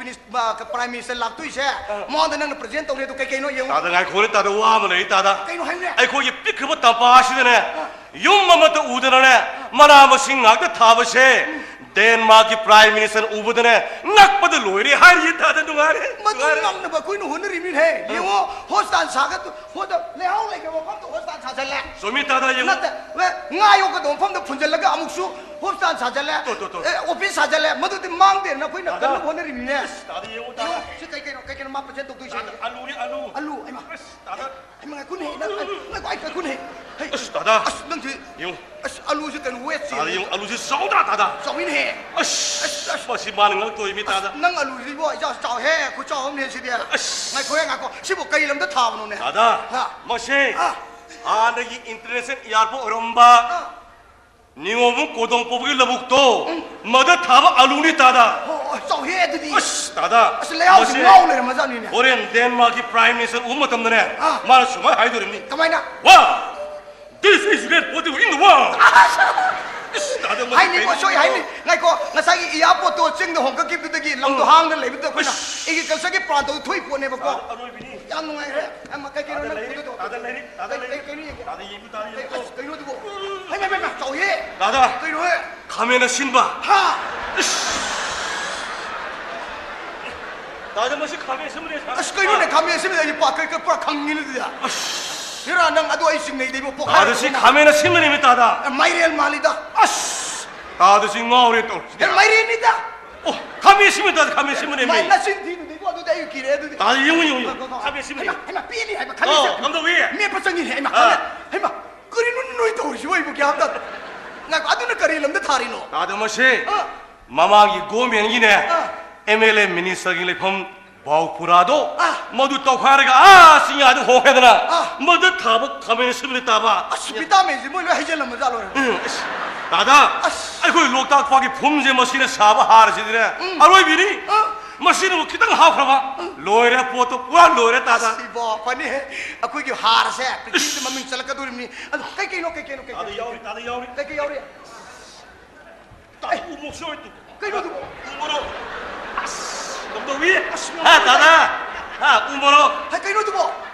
ꯄ꯭ꯔꯥꯏꯝ ꯃꯤꯅꯤꯁꯇꯔ ꯂꯥꯛꯇꯣꯏꯁꯦ, ꯑꯥ꯫ ꯃꯉꯣꯟꯗ ꯅꯪꯅ ꯄ꯭ꯔꯖꯦꯟ ꯇꯧꯔꯦ ꯑꯗꯣ ꯀꯩ ꯀꯩꯅꯣ ꯌꯦꯡꯉꯣ꯫ ꯇꯥꯗ, ꯉꯥꯏꯈꯣꯅꯦ ꯇꯥꯗ, ꯋꯥ ꯑꯃ ꯂꯩꯔꯤ ꯇꯥꯗ꯫ ꯀꯩꯅꯣ ꯍꯥꯏꯌꯨꯅꯦ? ꯑꯩꯈꯣꯏꯒꯤ ꯄꯤꯛꯈ꯭ꯔꯕ ꯇꯝꯄꯥꯛ ꯑꯁꯤꯗꯅꯦ, ꯑꯥ꯫ ꯌꯨꯝ ꯑꯃꯠꯇ ꯎꯗꯅꯅꯦ, ꯃꯅꯥ ꯃꯁꯤꯡ ꯉꯥꯛꯇ ꯊꯥꯕꯁꯦ, ꯎꯝ꯫ ꯗꯦꯟꯃꯥꯔꯛꯀꯤ ꯄ꯭ꯔꯥꯏꯝ ꯃꯤꯅꯤꯁꯇꯔ ꯎꯕꯗꯅꯦ, ꯉꯛꯄꯗ ꯂꯣꯏꯔꯦ ꯍꯥꯏꯔꯤꯌꯦ ꯇꯥꯗ꯫ ꯅꯨꯡꯉꯥꯏꯔꯦ, ꯃꯗꯨ ꯅꯨꯡꯉꯥꯏꯔꯦ꯫ ꯉꯝꯅꯕ ꯑꯩꯈꯣꯏꯅ ꯍꯣꯠꯅꯔꯤꯃꯤꯅꯦ꯫ ꯑꯥ꯫ ꯌꯦꯡꯉꯣ, ꯍꯣꯁꯄꯤꯇꯥꯜ ꯁꯥꯒꯠ-, ꯍꯣꯗ-, ꯂꯩꯍꯥꯎ ꯂꯩꯈ꯭ꯔꯕ ꯃꯐꯝꯗ ꯍꯣꯁꯄꯤꯇꯥꯜ ꯁꯥꯖꯜꯂꯦ꯫ ꯆꯨꯝꯃꯤ ꯇꯥꯗ, ꯌꯦꯡꯉꯨ꯫ ꯅꯠꯇꯦ, ꯉꯥ ꯌꯣꯛꯀꯗꯕ ꯃꯐꯝꯗ ꯐꯨꯟꯖꯜꯂꯒ ꯑꯃꯨꯛꯁꯨ ꯍꯣꯁꯄꯤꯇꯥꯜ ꯁꯥꯖꯜꯂꯦ꯫ ꯇꯣ, ꯇꯣ, ꯇꯣ꯫ ꯑꯦ, ꯑꯣꯐꯤꯁ ꯁꯥꯖꯜꯂꯦ꯫ ꯃꯗꯨꯗꯤ ꯃꯥꯡꯗꯦꯅ ꯑꯩꯈꯣꯏꯅ ꯇꯥꯗ꯫ ꯀꯟꯅ ꯍꯣꯠꯅꯔꯤꯃꯤꯅꯦ꯫ ꯑꯁ, ꯇꯥꯗ, ꯌꯦꯡꯉꯨ, ꯇꯥꯗ꯫ ꯌꯦꯡꯉꯨ, ꯁꯤ ꯀꯩ ꯀꯩꯅꯣ, ꯀꯩ ꯀꯩꯅꯣ ꯃꯥ ꯄ꯭ꯔꯖꯦꯟ ꯇꯧꯗꯣꯏꯁꯦ? ꯇꯥꯗ, ꯑꯂꯨꯅꯤ, ꯑꯂꯨ꯫ ꯑꯂꯨ, ꯑꯩꯃ꯫ ꯑꯁ, ꯇꯥꯗ꯫ ꯑꯩꯃ, ꯉꯥꯏꯈꯣꯅꯦ, ꯅꯪ, ꯉꯥꯏꯈꯣ, ꯑꯩ ꯉꯥꯏꯈꯣꯅꯦ꯫ ꯍꯩ, ꯑꯁ, ꯇꯥꯗ꯫ ꯑꯁ, ꯅꯪꯁꯤ꯫ ꯌꯦꯡꯉꯨ꯫ ꯑꯁ, ꯑꯂꯨꯁꯤ ꯀꯩꯅꯣ ꯋꯦꯠ ꯆꯦꯜꯂꯦ꯫ ꯇꯥꯗ, ꯌꯦꯡꯉꯨ, ꯑꯂꯨꯁꯤ ꯆꯥꯎꯗ꯭ꯔꯥ, ꯇꯥꯗ? ꯆꯥꯎꯏꯅꯦꯍꯦ꯫ ꯑꯁ, ꯑꯁ, ꯑꯁ꯫ ꯃꯁꯤ ꯃꯥꯅ ꯉꯛꯇꯣꯏꯃꯤ, ꯑꯁ, ꯇꯥꯗ꯫ ꯅꯪ ꯑꯂꯨꯁꯤꯕꯣ, ꯏꯆꯥꯎ ꯆꯥꯎꯍꯦ, ꯈꯨꯆꯥꯎ ꯑꯃꯅꯦ ꯁꯤꯗꯤ꯫ ꯑꯁ꯫ ꯉꯥꯏꯈꯣꯍꯦ, ꯉꯥꯏꯈꯣ꯫ ꯁꯤꯕꯨ ꯀꯔꯤ ꯂꯝꯗ ꯊꯥꯕꯅꯣꯅꯦ? ꯇꯥꯗ, ꯍꯥ? ꯃꯁꯤ ꯑꯥ꯫ ꯍꯥꯟꯅꯒꯤ ꯏꯟꯇꯔꯅꯦꯁꯅꯦꯜ ꯏꯌꯥꯔꯄꯣꯔꯠ ꯑꯣꯏꯔꯝꯕ ꯅꯤꯉꯣꯝꯕꯝ ꯀꯣꯗꯣꯡ ꯄꯣꯛꯄꯒꯤ ꯂꯧꯕꯨꯛꯇꯣ, ꯃꯗ ꯊꯥꯕ ꯑꯂꯨꯅꯤ, ꯇꯥꯗ꯫ ꯑꯣ, ꯑꯣ, ꯆꯥꯎꯍꯦ ꯑꯗꯨꯗꯤ꯫ ꯑꯁ, ꯇꯥꯗ, ꯑꯁ, ꯂꯩꯍꯥꯎꯁꯤ ꯃꯁꯤ ꯉꯥꯎ ꯂꯩꯔꯝꯃꯖꯥꯠꯅꯤꯅꯦ꯫ ꯍꯣꯔꯦꯟ ꯗꯦꯟꯃꯥꯔꯛꯀꯤ ꯄ꯭ꯔꯥꯏꯝ ꯃꯤꯅꯤꯁꯇꯔ ꯎꯕ ꯃꯇꯝꯗꯅꯦ, ꯑꯥ꯫ ꯃꯥꯅ ꯁꯨꯃꯥꯏꯅ ꯍꯥꯏꯗꯣꯔꯤꯕꯅꯤ꯫ ꯀꯃꯥꯏꯅ? "Wow, this is great photo in the world!" ꯑꯁ, ꯇꯥꯗ, ꯃꯁꯤ ꯍꯥꯏꯅꯤꯀꯣ, ꯀꯩꯅꯣ? ꯁꯣꯏ ꯍꯥꯏꯅꯤ꯫ ꯉꯥꯏꯈꯣ, ꯉꯁꯥꯏꯒꯤ ꯏꯌꯥꯔꯄꯣꯔꯠꯇꯣ ꯆꯤꯡꯗ ꯍꯣꯡꯀꯠꯈꯤꯕꯗꯨꯗꯒꯤ ꯂꯝꯗꯣ ꯎꯝ꯫ ꯍꯥꯡꯅ ꯂꯩꯕꯗꯨꯗ ꯑꯩꯈꯣꯏꯅ ꯑꯁ꯫ ꯑꯦꯒ꯭ꯔꯤꯀꯜꯆꯔꯒꯤ ꯄ꯭ꯂꯥꯟ ꯇꯧ ꯊꯣꯛꯏ ꯄꯣꯠꯅꯦꯕꯀꯣ꯫ ꯇꯥꯗ, ꯑꯔꯣꯏꯕꯤꯅꯤ꯫ ꯌꯥꯝ ꯅꯨꯡꯉꯥꯏꯔꯦ꯫ ꯑꯃ ꯀꯩ ꯀꯩꯅꯣ ꯇꯥꯗ ꯅꯪ ꯂꯩꯔꯤ, ꯄꯨꯗꯣꯏꯗꯣ? ꯇꯥꯗ ꯂꯩꯔꯤ, ꯇꯥꯗ ꯀꯩ, ꯂꯩꯔꯤ꯫ ꯀꯩ, ꯀꯩꯅꯣ ꯌꯦꯡꯒꯦ? ꯇꯥꯗ ꯌꯦꯡꯕꯤ, ꯇꯥꯗ ꯀꯩ, ꯌꯦꯡꯕꯤ꯫ ꯑꯁ, ꯀꯩꯅꯣꯗꯨꯕꯣ? ꯍꯩꯃ, ꯍꯩꯃ, ꯍꯩꯃ, ꯆꯥꯎꯍꯦ꯫ ꯇꯥꯗ꯫ ꯀꯩꯅꯣꯍꯦ? ꯈꯥꯃꯦꯟ ꯑꯁꯤꯟꯕ꯫ ꯍꯥ? ꯏꯁ! ꯇꯥꯗ, ꯃꯁꯤ ꯈꯥꯃꯦꯟ ꯑꯁꯤꯟꯕꯅꯦ, ꯁꯥꯔ꯫ ꯑꯁ, ꯀꯩꯅꯣꯅꯦ, ꯈꯥꯃꯦꯟ ꯑꯁꯤꯟꯕ ꯑꯩꯗꯤ ꯄꯥꯛ ꯀꯩ, ꯀꯩ, ꯄꯨꯔꯥ ꯈꯪꯉꯤꯅꯦ ꯑꯗꯨꯗꯤ꯫ ꯑꯁ! ꯍꯦꯔꯥ, ꯅꯪ ꯑꯗꯨ ꯑꯩ ꯆꯤꯡꯅꯩꯗ ꯏꯕꯣ, ꯄꯣꯛꯈꯥꯏꯔꯦ ꯇꯥꯗ, ꯁꯤ ꯄꯣꯛꯈꯥꯏꯔꯦ꯫ ꯈꯥꯃꯦꯟ ꯑꯁꯤꯟꯕꯅꯦꯃꯤ, ꯇꯥꯗ꯫ ꯑꯦ, ꯃꯥꯏꯔꯦꯜ ꯃꯥꯜꯂꯤꯗ꯫ ꯑꯁ! ꯇꯥꯗ, ꯁꯤ ꯉꯥꯎꯔꯦ ꯇꯧꯔꯤꯁꯤꯗꯤ꯫ ꯑꯦ, ꯃꯥꯏꯔꯦꯟꯅꯤꯗ꯫ ꯑꯣ, ꯈꯥꯃꯦꯟ ꯑꯁꯤꯟꯕ ꯇꯥꯗ, ꯈꯥꯃꯦꯟ ꯑꯁꯤꯟꯕꯅꯦꯃꯤ꯫ ꯃꯥꯏ ꯅꯆꯤꯟ ꯊꯤꯅꯨꯗ ꯏꯕꯣ, ꯑꯗꯨꯗꯤ ꯑꯩ ꯀꯤꯔꯦ ꯑꯗꯨꯗꯤ꯫ ꯇꯥꯗ, ꯌꯦꯡꯉꯨ, ꯌꯦꯡꯉꯨ, ꯌꯦꯡꯉꯨ꯫ ꯈꯥꯃꯦꯟ ꯑꯁꯤꯟꯕꯅꯦꯃꯤ꯫ ꯍꯩꯃꯥ, ꯍꯩꯃꯥ, ꯄꯦꯜꯂꯤ ꯍꯥꯏꯕ, ꯈꯥꯃꯦꯟ ꯑꯣ, ꯑꯁꯤꯟꯕ꯫ ꯀꯝꯗꯧꯏ? ꯃꯦꯠꯄ ꯆꯪꯉꯤꯅꯦ, ꯍꯩꯃꯥ, ꯑꯥ꯫ ꯈꯥꯃꯦꯟ꯫ ꯍꯩꯃꯥ, ꯀꯔꯤꯅꯣ ꯅꯣꯏ ꯇꯧꯔꯤꯁꯤꯕꯣ? ꯑꯩꯕꯨ ꯒ꯭ꯌꯥꯟ ꯇꯥꯗꯦ꯫ ꯉꯥꯏꯈꯣ, ꯑꯗꯨꯅ ꯀꯔꯤ ꯂꯝꯗ ꯊꯥꯔꯤꯅꯣ? ꯇꯥꯗ, ꯃꯁꯦ ꯑꯥ꯫ ꯃꯃꯥꯡꯒꯤ ꯒꯣꯔꯃꯦꯟꯒꯤꯅꯦ, ꯑꯥ꯫ ꯑꯦꯝ ꯑꯦꯜ ꯑꯦ ꯃꯤꯅꯤꯁꯇꯔꯒꯤ ꯂꯩꯐꯝ ꯕꯥꯎꯄꯨꯔꯥꯗꯣ, ꯑꯥ꯫ ꯃꯗꯨ ꯇꯧꯈꯥꯏꯔꯒ ꯑꯥ ꯆꯤꯡꯌꯥꯗ ꯍꯣꯡꯈ꯭ꯔꯦꯗꯅ, ꯑꯥ꯫ ꯃꯗꯨ ꯊꯥꯕ ꯈꯥꯃꯦꯟ ꯑꯁꯤꯟꯕꯗꯤ ꯇꯥꯕ꯫ ꯑꯁ, ꯚꯤꯇꯥꯃꯤꯟꯁꯤ ꯃꯣꯏ ꯂꯣꯏ ꯍꯩꯖꯤꯜꯂꯝꯃꯖꯥꯠ ꯂꯣꯏꯔꯦ꯫ ꯎꯝ, ꯑꯁ, ꯇꯥꯗ, ꯑꯁ꯫ ꯑꯩꯈꯣꯏ ꯂꯣꯛꯇꯥꯛ ꯄꯥꯠꯀꯤ ꯐꯨꯝꯁꯦ ꯃꯁꯤꯅ ꯁꯥꯕ ꯍꯥꯔꯁꯤꯗꯤꯅꯦ, ꯎꯝ꯫ ꯑꯔꯣꯏꯕꯤꯅꯤ꯫ ꯑꯥ꯫ ꯃꯁꯤꯅꯕꯨ ꯈꯤꯇꯪ ꯍꯥꯞꯈ꯭ꯔꯕ, ꯎꯝ꯫ ꯂꯣꯏꯔꯦ, ꯄꯣꯠꯇꯣ ꯄꯨꯔꯥ ꯂꯣꯏꯔꯦ, ꯇꯥꯗ꯫ ꯑꯁ, ꯏꯕꯣ, ꯐꯅꯤꯍꯦ꯫ ꯑꯩꯈꯣꯏꯒꯤ ꯍꯥꯔꯁꯦ ꯄ꯭ꯔꯤꯊꯤꯕꯤꯗ ꯏꯁ꯫ ꯃꯃꯤꯡ ꯆꯠꯂꯛꯀꯗꯧꯔꯤꯕꯅꯤ꯫ ꯑꯗꯨ ꯀꯩ ꯀꯩꯅꯣ, ꯀꯩ ꯀꯩꯅꯣ, ꯀꯩ ꯇꯥꯗ ꯀꯩꯅꯣ? ꯌꯥꯎꯔꯤ, ꯇꯥꯗ ꯌꯥꯎꯔꯤ꯫ ꯀꯩ ꯀꯩ ꯌꯥꯎꯔꯤ? ꯇꯥꯗ, ꯎ ꯃꯣꯔꯣꯛꯁꯨ ꯌꯥꯎꯔꯤ꯫ ꯀꯩꯅꯣꯗꯨꯕꯣ? ꯎ ꯃꯣꯔꯣꯛ꯫ ꯑꯁ, ꯀꯝꯗꯧꯏ? ꯑꯁ, ꯍꯥ, ꯇꯥꯗ? ꯍꯥ, ꯎ ꯃꯣꯔꯣꯛ꯫ ꯍꯩ, ꯀꯩꯅꯣꯗꯨꯕꯣ?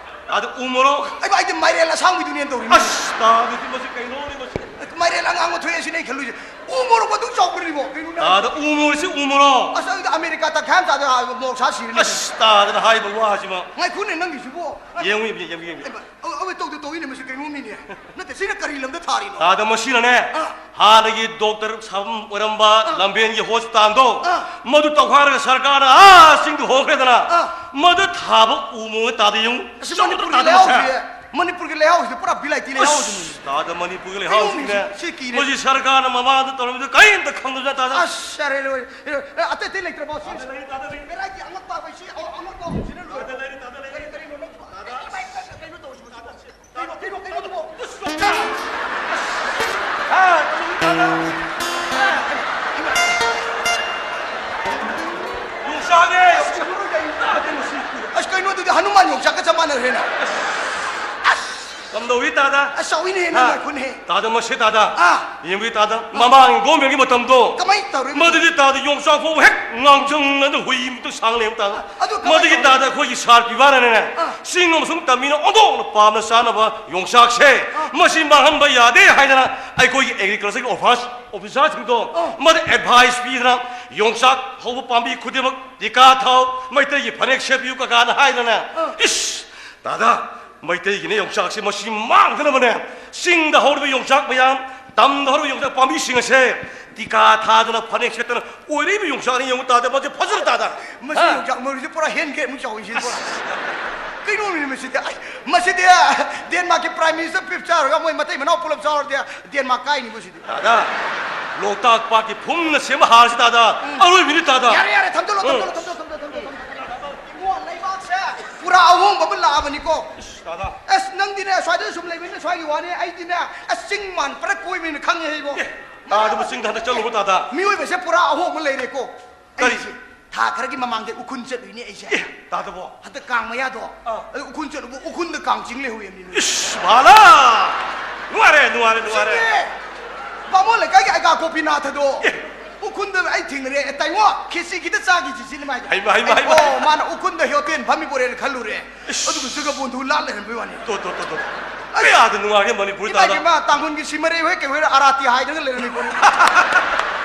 ꯇꯥꯗ, ꯎ ꯃꯣꯔꯣꯛ꯫ ꯑꯩꯕ, ꯑꯩꯗꯤ ꯃꯥꯏꯔꯦꯜ ꯑꯁꯥꯡꯕꯤꯗꯨꯅꯦꯅ ꯇꯧꯔꯤꯅꯤ꯫ ꯑꯁ, ꯇꯥꯗꯗꯤ ꯃꯁꯤ ꯀꯩꯅꯣꯅꯦ ꯃꯁꯤ? ꯃꯥꯏꯔꯦꯜ ꯑꯉꯥꯡꯕ ꯊꯣꯛꯑꯦ ꯁꯤꯅꯦ ꯑꯩ ꯈꯜꯂꯨꯏꯁꯦ꯫ ꯎ ꯃꯣꯔꯣꯛ ꯑꯗꯨꯛ ꯆꯥꯎꯕ꯭ꯔꯤꯕꯣ? ꯀꯩꯅꯣꯅꯦ? ꯇꯥꯗ, ꯎ ꯃꯣꯔꯣꯛꯁꯤ ꯎ ꯃꯣꯔꯣꯛ꯫ ꯑꯁ, ꯑꯗꯨꯗꯤ ꯑꯃꯦꯔꯤꯀꯥ ꯇꯪꯈꯥꯏ ꯑꯃ ꯆꯥꯗ ꯃꯣꯔꯣꯛ ꯁꯥ ꯁꯤꯔꯅꯤ꯫ ꯑꯁ, ꯇꯥꯗꯅ ꯍꯥꯏꯕ ꯋꯥꯁꯤꯃ꯫ ꯉꯥꯏꯈꯣꯅꯦ ꯅꯪꯒꯤꯁꯤꯕꯣ꯫ ꯌꯦꯡꯉꯨ, ꯌꯦꯡꯉꯨ, ꯌꯦꯡꯉꯨ, ꯌꯦꯡꯉꯨ꯫ ꯑꯩꯕ, ꯑ-, ꯑꯃ ꯇꯧꯗ ꯇꯧꯏꯅꯦ ꯃꯁꯤ ꯀꯩꯅꯣꯝꯅꯤꯅꯦ꯫ ꯅꯠꯇꯦ, ꯁꯤꯅ ꯀꯔꯤ ꯂꯝꯗ ꯊꯥꯔꯤꯅꯣ? ꯇꯥꯗ, ꯃꯁꯤꯅꯅꯦ, ꯑꯥ꯫ ꯍꯥꯟꯅꯒꯤ ꯗꯣꯛꯇꯔ ꯁꯥꯐꯝ ꯑꯣꯏꯔꯝꯕ ꯑꯥ꯫ ꯂꯝꯕꯦꯟꯒꯤ ꯍꯣꯁꯄꯤꯇꯥꯜꯗꯣ, ꯑꯥ꯫ ꯃꯗꯨ ꯇꯧꯈꯥꯏꯔꯒ ꯁꯔꯀꯥꯔꯅ ꯑꯥ ꯆꯤꯡꯗ ꯍꯣꯡꯈ꯭ꯔꯦꯗꯅ, ꯑꯥ꯫ ꯃꯗꯨ ꯊꯥꯕ ꯎ ꯃꯣꯔꯣꯛ ꯇꯥꯗ ꯌꯦꯡꯉꯨ꯫ ꯑꯁꯤ ꯆꯥꯎꯗ꯭ꯔꯣ ꯃꯅꯤꯄꯨꯔꯒꯤ ꯇꯥꯗ ꯃꯁꯦ? ꯂꯩꯍꯥꯎꯁꯦ, ꯃꯅꯤꯄꯨꯔꯒꯤ ꯂꯩꯍꯥꯎꯁꯤꯗꯤ ꯄꯨꯔꯥ ꯕꯤꯂꯥꯏꯇꯤ ꯂꯩꯍꯥꯎꯁꯤꯅꯤ꯫ ꯑꯁ, ꯇꯥꯗ, ꯃꯅꯤꯄꯨꯔꯒꯤ ꯂꯩꯍꯥꯎꯁꯤꯅꯦ꯫ ꯀꯩꯅꯣꯝꯅꯤ ꯁꯤ, ꯁꯤ ꯀꯤꯔꯦ꯫ ꯃꯁꯤ ꯁꯔꯀꯥꯔꯅ ꯃꯃꯥꯡꯗ ꯇꯧꯔꯝꯃꯤꯗꯣ ꯀꯔꯤꯝꯇ ꯈꯪꯗꯕ ꯇꯥꯗ꯫ ꯑꯁ, ꯌꯥꯔꯦ, ꯂꯣꯏꯔꯦ꯫ ꯑꯦ, ꯑꯇꯩ, ꯑꯇꯩ ꯂꯩꯇ꯭ꯔꯕꯣ? ꯁꯤ ꯇꯥꯗ ꯂꯩ, ꯇꯥꯗ ꯂꯩ꯫ ꯚꯦꯔꯥꯏꯇꯤ ꯑꯉꯛꯄ ꯑꯩꯈꯣꯏ ꯁꯤ ꯑꯉꯛꯄ ꯍꯧꯕꯁꯤꯅ ꯂꯣꯏꯔꯦ꯫ ꯇꯥꯗ ꯂꯩ, ꯇꯥꯗ ꯂꯩ꯫ ꯀꯔꯤ, ꯀꯔꯤꯅꯣ ꯅꯪ? ꯇꯥꯗ꯫ ꯀꯩꯅꯣ, ꯀꯩꯅꯣ, ꯀꯩꯅꯣ? ꯌꯣꯡꯆꯥꯛꯅꯦ! ꯑꯁ, ꯀꯩꯅꯣ ꯑꯗꯨꯗꯤ ꯍꯅꯨꯃꯥꯟ ꯌꯣꯡꯆꯥꯛꯀ ꯆꯞ ꯃꯥꯟꯅꯈ꯭ꯔꯦꯅ꯫ ꯀꯝꯗꯧꯏ ꯇꯥꯗ? ꯑꯁ, ꯆꯥꯎꯏꯅꯦꯍꯦ, ꯅꯪ ꯍꯥ? ꯂꯥꯏꯈꯨꯅꯦꯍꯦ꯫ ꯇꯥꯗ, ꯃꯁꯦ ꯇꯥꯗ꯫ ꯑꯥ꯫ ꯌꯦꯡꯕꯤ ꯇꯥꯗ, ꯃꯃꯥꯡ ꯒꯣꯔꯃꯦꯟꯒꯤ ꯃꯇꯝꯗꯣ꯫ ꯀꯃꯥꯏ ꯇꯧꯔꯤꯕ? ꯃꯗꯨꯗꯤ ꯇꯥꯗ, ꯌꯣꯡꯆꯥꯛ ꯐꯥꯎꯕ ꯍꯦꯛ ꯉꯥꯡꯁꯪꯅꯗ ꯍꯨꯏꯃꯨꯛꯇ ꯁꯥꯡ ꯂꯩꯔꯝ ꯇꯥꯗ꯫ ꯑꯗꯨ ꯀꯃꯥꯏ ꯃꯗꯨꯒꯤ ꯇꯧꯔꯤꯕ? ꯇꯥꯗ ꯑꯩꯈꯣꯏꯒꯤ ꯁꯥꯔ ꯄꯤꯕꯥꯅꯅꯦ, ꯑꯥ꯫ ꯆꯤꯡ ꯑꯃꯁꯨꯡ ꯇꯝꯃꯤꯅ ꯑꯣꯟꯊꯣꯛꯅ ꯄꯥꯝꯅ ꯆꯥꯅꯕ ꯌꯣꯡꯆꯥꯛꯁꯦ ꯑꯥ꯫ ꯃꯁꯤ ꯃꯥꯡꯍꯟꯕ ꯌꯥꯗꯦ ꯍꯥꯏꯗꯅ ꯑꯩꯈꯣꯏꯒꯤ ꯑꯦꯒ꯭ꯔꯤꯀꯜꯆꯔꯒꯤ ꯑꯣꯐꯤꯁ, ꯑꯣꯐꯤꯁꯥꯔꯁꯤꯡꯗꯣ ꯑꯥ꯫ ꯃꯗ ꯑꯦꯗꯚꯥꯏꯁ ꯄꯤꯗꯅ ꯌꯣꯡꯆꯥꯛ ꯍꯧꯕ ꯄꯥꯝꯕꯤ ꯈꯨꯗꯤꯡꯃꯛ ꯇꯤꯀꯥ ꯊꯥꯎ, ꯃꯩꯇꯩꯒꯤ ꯐꯅꯦꯛ ꯁꯦꯠꯄꯤꯌꯨ ꯀꯀꯥꯅ ꯍꯥꯏꯗꯅ꯫ ꯑꯥ꯫ ꯏꯁ! ꯇꯥꯗ, ꯃꯩꯇꯩꯒꯤꯅꯦ ꯌꯣꯡꯆꯥꯛꯁꯦ ꯃꯁꯤ ꯃꯥꯡꯗꯅꯕꯅꯦ, ꯆꯤꯡꯗ ꯍꯧꯔꯤꯕ ꯌꯣꯡꯆꯥꯛ ꯃꯌꯥꯝ, ꯇꯝꯗ ꯍꯧꯔꯤꯕ ꯌꯣꯡꯆꯥꯛ ꯄꯥꯝꯕꯤꯁꯤꯡ ꯑꯁꯦ ꯇꯤꯀꯥ ꯊꯥꯗꯅ, ꯐꯅꯦꯛ ꯁꯦꯠꯇꯅ ꯑꯣꯏꯔꯛꯏꯕ ꯌꯣꯡꯆꯥꯛꯅꯤ꯫ ꯌꯦꯡꯉꯨ ꯇꯥꯗ, ꯃꯁꯤ ꯐꯖꯔ ꯇꯥꯗ꯫ ꯃꯁꯤ ꯍꯥ? ꯌꯣꯡꯆꯥꯛ ꯃꯔꯨꯁꯦ ꯄꯨꯔꯥ ꯍꯦꯟ ꯒ꯭ꯔꯦꯞꯃꯨꯛ ꯆꯥꯎꯏ ꯁꯤ ꯄꯨꯔꯥ꯫ ꯀꯩꯅꯣꯅꯦ ꯃꯁꯤꯗꯤ? ꯑꯩ, ꯃꯁꯤꯗꯤ ꯗꯦꯟꯃꯥꯔꯛꯀꯤ ꯄ꯭ꯔꯥꯏꯝ ꯃꯤꯅꯤꯁꯇꯔ ꯄꯤꯞ ꯆꯥꯔꯒ ꯃꯣꯏ ꯃꯇꯩ ꯃꯅꯥꯎ ꯄꯨꯂꯞ ꯆꯥꯎꯔꯗꯤ ꯗꯦꯟꯃꯥꯔꯛ ꯀꯥꯏꯅꯤꯕꯨ ꯁꯤꯗꯤ꯫ ꯇꯥꯗ, ꯂꯣꯛꯇꯥꯛ ꯄꯥꯠꯀꯤ ꯐꯨꯝꯅ ꯁꯦꯝꯕ ꯍꯥꯔꯁꯤ ꯇꯥꯗ, ꯎꯝ꯫ ꯑꯔꯣꯏꯕꯤꯅꯤ ꯇꯥꯗ꯫ ꯌꯥꯔꯦ, ꯌꯥꯔꯦ, ꯊꯝꯖꯜꯂꯣ, ꯎꯝ꯫ ꯊꯝꯖꯜꯂꯣ, ꯊꯝꯖꯜꯂꯣ, ꯊꯝꯖꯜꯂꯣ, ꯊꯝꯖꯜꯂꯣ꯫ ꯏꯕꯨꯡꯉꯣ, ꯂꯩꯕꯥꯛꯁꯦ ꯄꯨꯔꯥ ꯑꯍꯣꯡꯕ ꯑꯃ ꯂꯥꯛꯑꯕꯅꯤꯀꯣ꯫ ꯏꯁ, ꯇꯥꯗ꯫ ꯑꯁ, ꯅꯪꯗꯤꯅꯦ, ꯁ꯭ꯋꯥꯏꯗ ꯁꯨꯝ ꯂꯩꯕꯅꯤꯅ ꯁ꯭ꯋꯥꯏꯒꯤ ꯋꯥꯅꯤ, ꯑꯩꯗꯤꯅꯦ, ꯑꯁ, ꯆꯤꯡ ꯃꯥꯟ ꯄꯨꯔꯥ ꯀꯣꯏꯕꯅꯤꯅ ꯈꯪꯉꯦ ꯑꯩꯕꯣ꯫ ꯑꯦ, ꯇꯥꯗꯕꯨ ꯆꯤꯡꯗ ꯍꯟꯗꯛ ꯆꯠꯂꯨꯕ ꯇꯥꯗ? ꯃꯤꯑꯣꯏꯕꯁꯦ ꯄꯨꯔꯥ ꯑꯍꯣꯡꯕ ꯂꯩꯔꯦꯀꯣ꯫ ꯀꯔꯤ? ꯑꯩꯁꯦ ꯊꯥ ꯈꯔꯒꯤ ꯃꯃꯥꯡꯗ ꯎꯈꯨꯟ ꯆꯠꯂꯨꯏꯅꯦ ꯑꯩꯁꯦ꯫ ꯑꯦ, ꯇꯥꯗꯕꯣ? ꯍꯟꯗꯛ ꯀꯥꯡ ꯃꯌꯥꯗꯣ, ꯑꯥ꯫ ꯑꯗꯨ ꯎꯈꯨꯟ ꯆꯠꯂꯨꯕ, ꯎꯈꯨꯟꯗ ꯀꯥꯡ ꯆꯤꯡ ꯂꯩꯍꯧꯋꯦ ꯃꯤ꯫ ꯏꯁ, ꯕꯥꯂꯥ! ꯅꯨꯡꯉꯥꯏꯔꯦ, ꯅꯨꯡꯉꯥꯏꯔꯦ, ꯅꯨꯡꯉꯥꯏꯔꯦ꯫ ꯆꯨꯝꯃꯦ꯫ ꯕꯥꯃꯣꯟ ꯂꯩꯀꯥꯏꯒꯤ ꯑꯩꯒꯥ ꯒꯣꯄꯤꯅꯥꯊꯗꯣ ꯑꯦ꯫ ꯎꯈꯨꯟꯗ ꯑꯩ ꯊꯦꯡꯅꯔꯦ꯫ "ꯑꯦ, ꯇꯥꯏꯉꯣ, ꯈꯦꯆꯤ ꯈꯤꯇ ꯆꯥꯈꯤꯁꯤ" ꯁꯤꯅꯤ ꯃꯥꯏꯗꯣ꯫ ꯍꯩꯃꯥ, ꯍꯩꯃꯥ, ꯑꯩ, ꯍꯩꯃꯥ꯫ "ꯑꯣ, ꯃꯥꯅ ꯎꯈꯨꯟꯗ ꯍꯣꯇꯦꯜ ꯐꯝꯃꯤ ꯄꯣꯔꯦꯅ" ꯈꯜꯂꯨꯔꯦ꯫ ꯏꯁ꯫ ꯑꯗꯨꯒ ꯖꯒꯕꯣꯟꯙꯨ ꯂꯥꯠ ꯂꯩꯔꯝꯕꯩ ꯋꯥꯅꯤ꯫ ꯇꯣ, ꯇꯣ, ꯇꯣ, ꯇꯣ꯫ ꯑꯁ! ꯀꯌꯥꯗ ꯅꯨꯡꯉꯥꯏꯒꯦ ꯃꯅꯤꯄꯨꯔ ꯏꯃꯥ, ꯇꯥꯗ꯫ ꯏꯃꯥ, ꯇꯥꯡꯈꯨꯜꯒꯤ ꯁꯤꯃꯔꯩ ꯍꯣꯏ ꯀꯩ ꯍꯣꯏ ꯑꯔꯥꯇꯤ ꯍꯥꯏꯗꯅ ꯂꯩꯔꯝꯃꯤ ꯄꯣꯠꯅꯤ꯫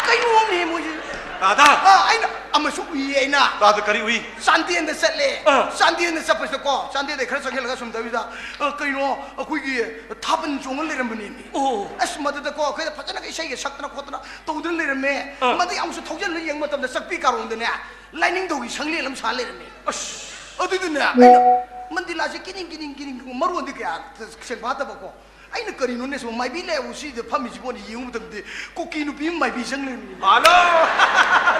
ꯀꯩꯅꯣꯝꯅꯦ ꯃꯣꯏꯁꯦ꯫ ꯇꯥꯗ꯫ ꯑꯥ, ꯑꯩꯅ ꯑꯃꯁꯨ ꯎꯏꯌꯦ ꯑꯩꯅ꯫ ꯇꯥꯗ ꯀꯔꯤ ꯎꯏ? ꯆꯥꯟꯗꯦꯜꯗ ꯆꯠꯂꯦ꯫ ꯑꯥ꯫ ꯆꯥꯟꯗꯦꯜꯗ ꯆꯠꯄꯁꯤꯗꯀꯣ, ꯆꯥꯟꯗꯦꯜꯗꯩ ꯈꯔ ꯆꯪꯁꯤꯜꯂꯒ ꯁꯨꯝ ꯇꯧꯕꯤꯗ, ꯑ, ꯀꯩꯅꯣ, ꯑꯩꯈꯣꯏꯒꯤ ꯊꯥꯕꯜ ꯆꯣꯡꯉ ꯂꯩꯔꯝꯕꯅꯦꯃꯤ꯫ ꯑꯣ꯫ ꯑꯁ, ꯃꯗꯨꯗꯀꯣ, ꯑꯩꯈꯣꯏꯗ ꯐꯖꯅꯒ ꯏꯁꯩꯒ ꯁꯛꯇꯅ ꯈꯣꯠꯇꯅ ꯇꯧꯗꯅ ꯂꯩꯔꯝꯃꯦ꯫ ꯑꯥ꯫ ꯃꯗꯨ ꯑꯃꯨꯛꯁꯨ ꯊꯧꯖꯤꯜꯂ ꯌꯦꯡꯕ ꯃꯇꯝꯗ ꯆꯥꯛꯄꯤ ꯀꯥꯔꯣꯡꯗꯅꯦ, ꯂꯥꯏꯅꯤꯡꯊꯧꯒꯤ ꯁꯪꯂꯦꯟ ꯑꯃ ꯁꯥ ꯂꯩꯔꯝꯃꯦ꯫ ꯑꯁ꯫ ꯑꯗꯨꯗꯨꯅꯦ, ꯑꯩꯅ ꯃꯟꯗꯤꯂꯥꯁꯦ ꯀꯤꯅꯤꯡ, ꯀꯤꯅꯤꯡ, ꯀꯤꯅꯤꯡ, ꯃꯔꯣꯟꯗꯤ ꯀꯌꯥ ꯁꯦꯡꯐꯥꯠꯇꯕꯀꯣ꯫ ꯑꯩꯅ ꯀꯔꯤꯅꯣꯅꯦ ꯁꯤꯕꯨ ꯃꯥꯏꯕꯤ ꯂꯩꯕꯨ ꯁꯤꯗ ꯐꯝꯃꯤꯁꯤꯕꯣꯅ ꯌꯦꯡꯉꯨ ꯃꯇꯝꯗꯗꯤ ꯀꯨꯀꯤ ꯅꯨꯄꯤ ꯑꯃ ꯃꯥꯏꯕꯤ ꯆꯪ ꯂꯩꯔꯝꯃꯤ꯫ ꯍꯜꯂꯣ!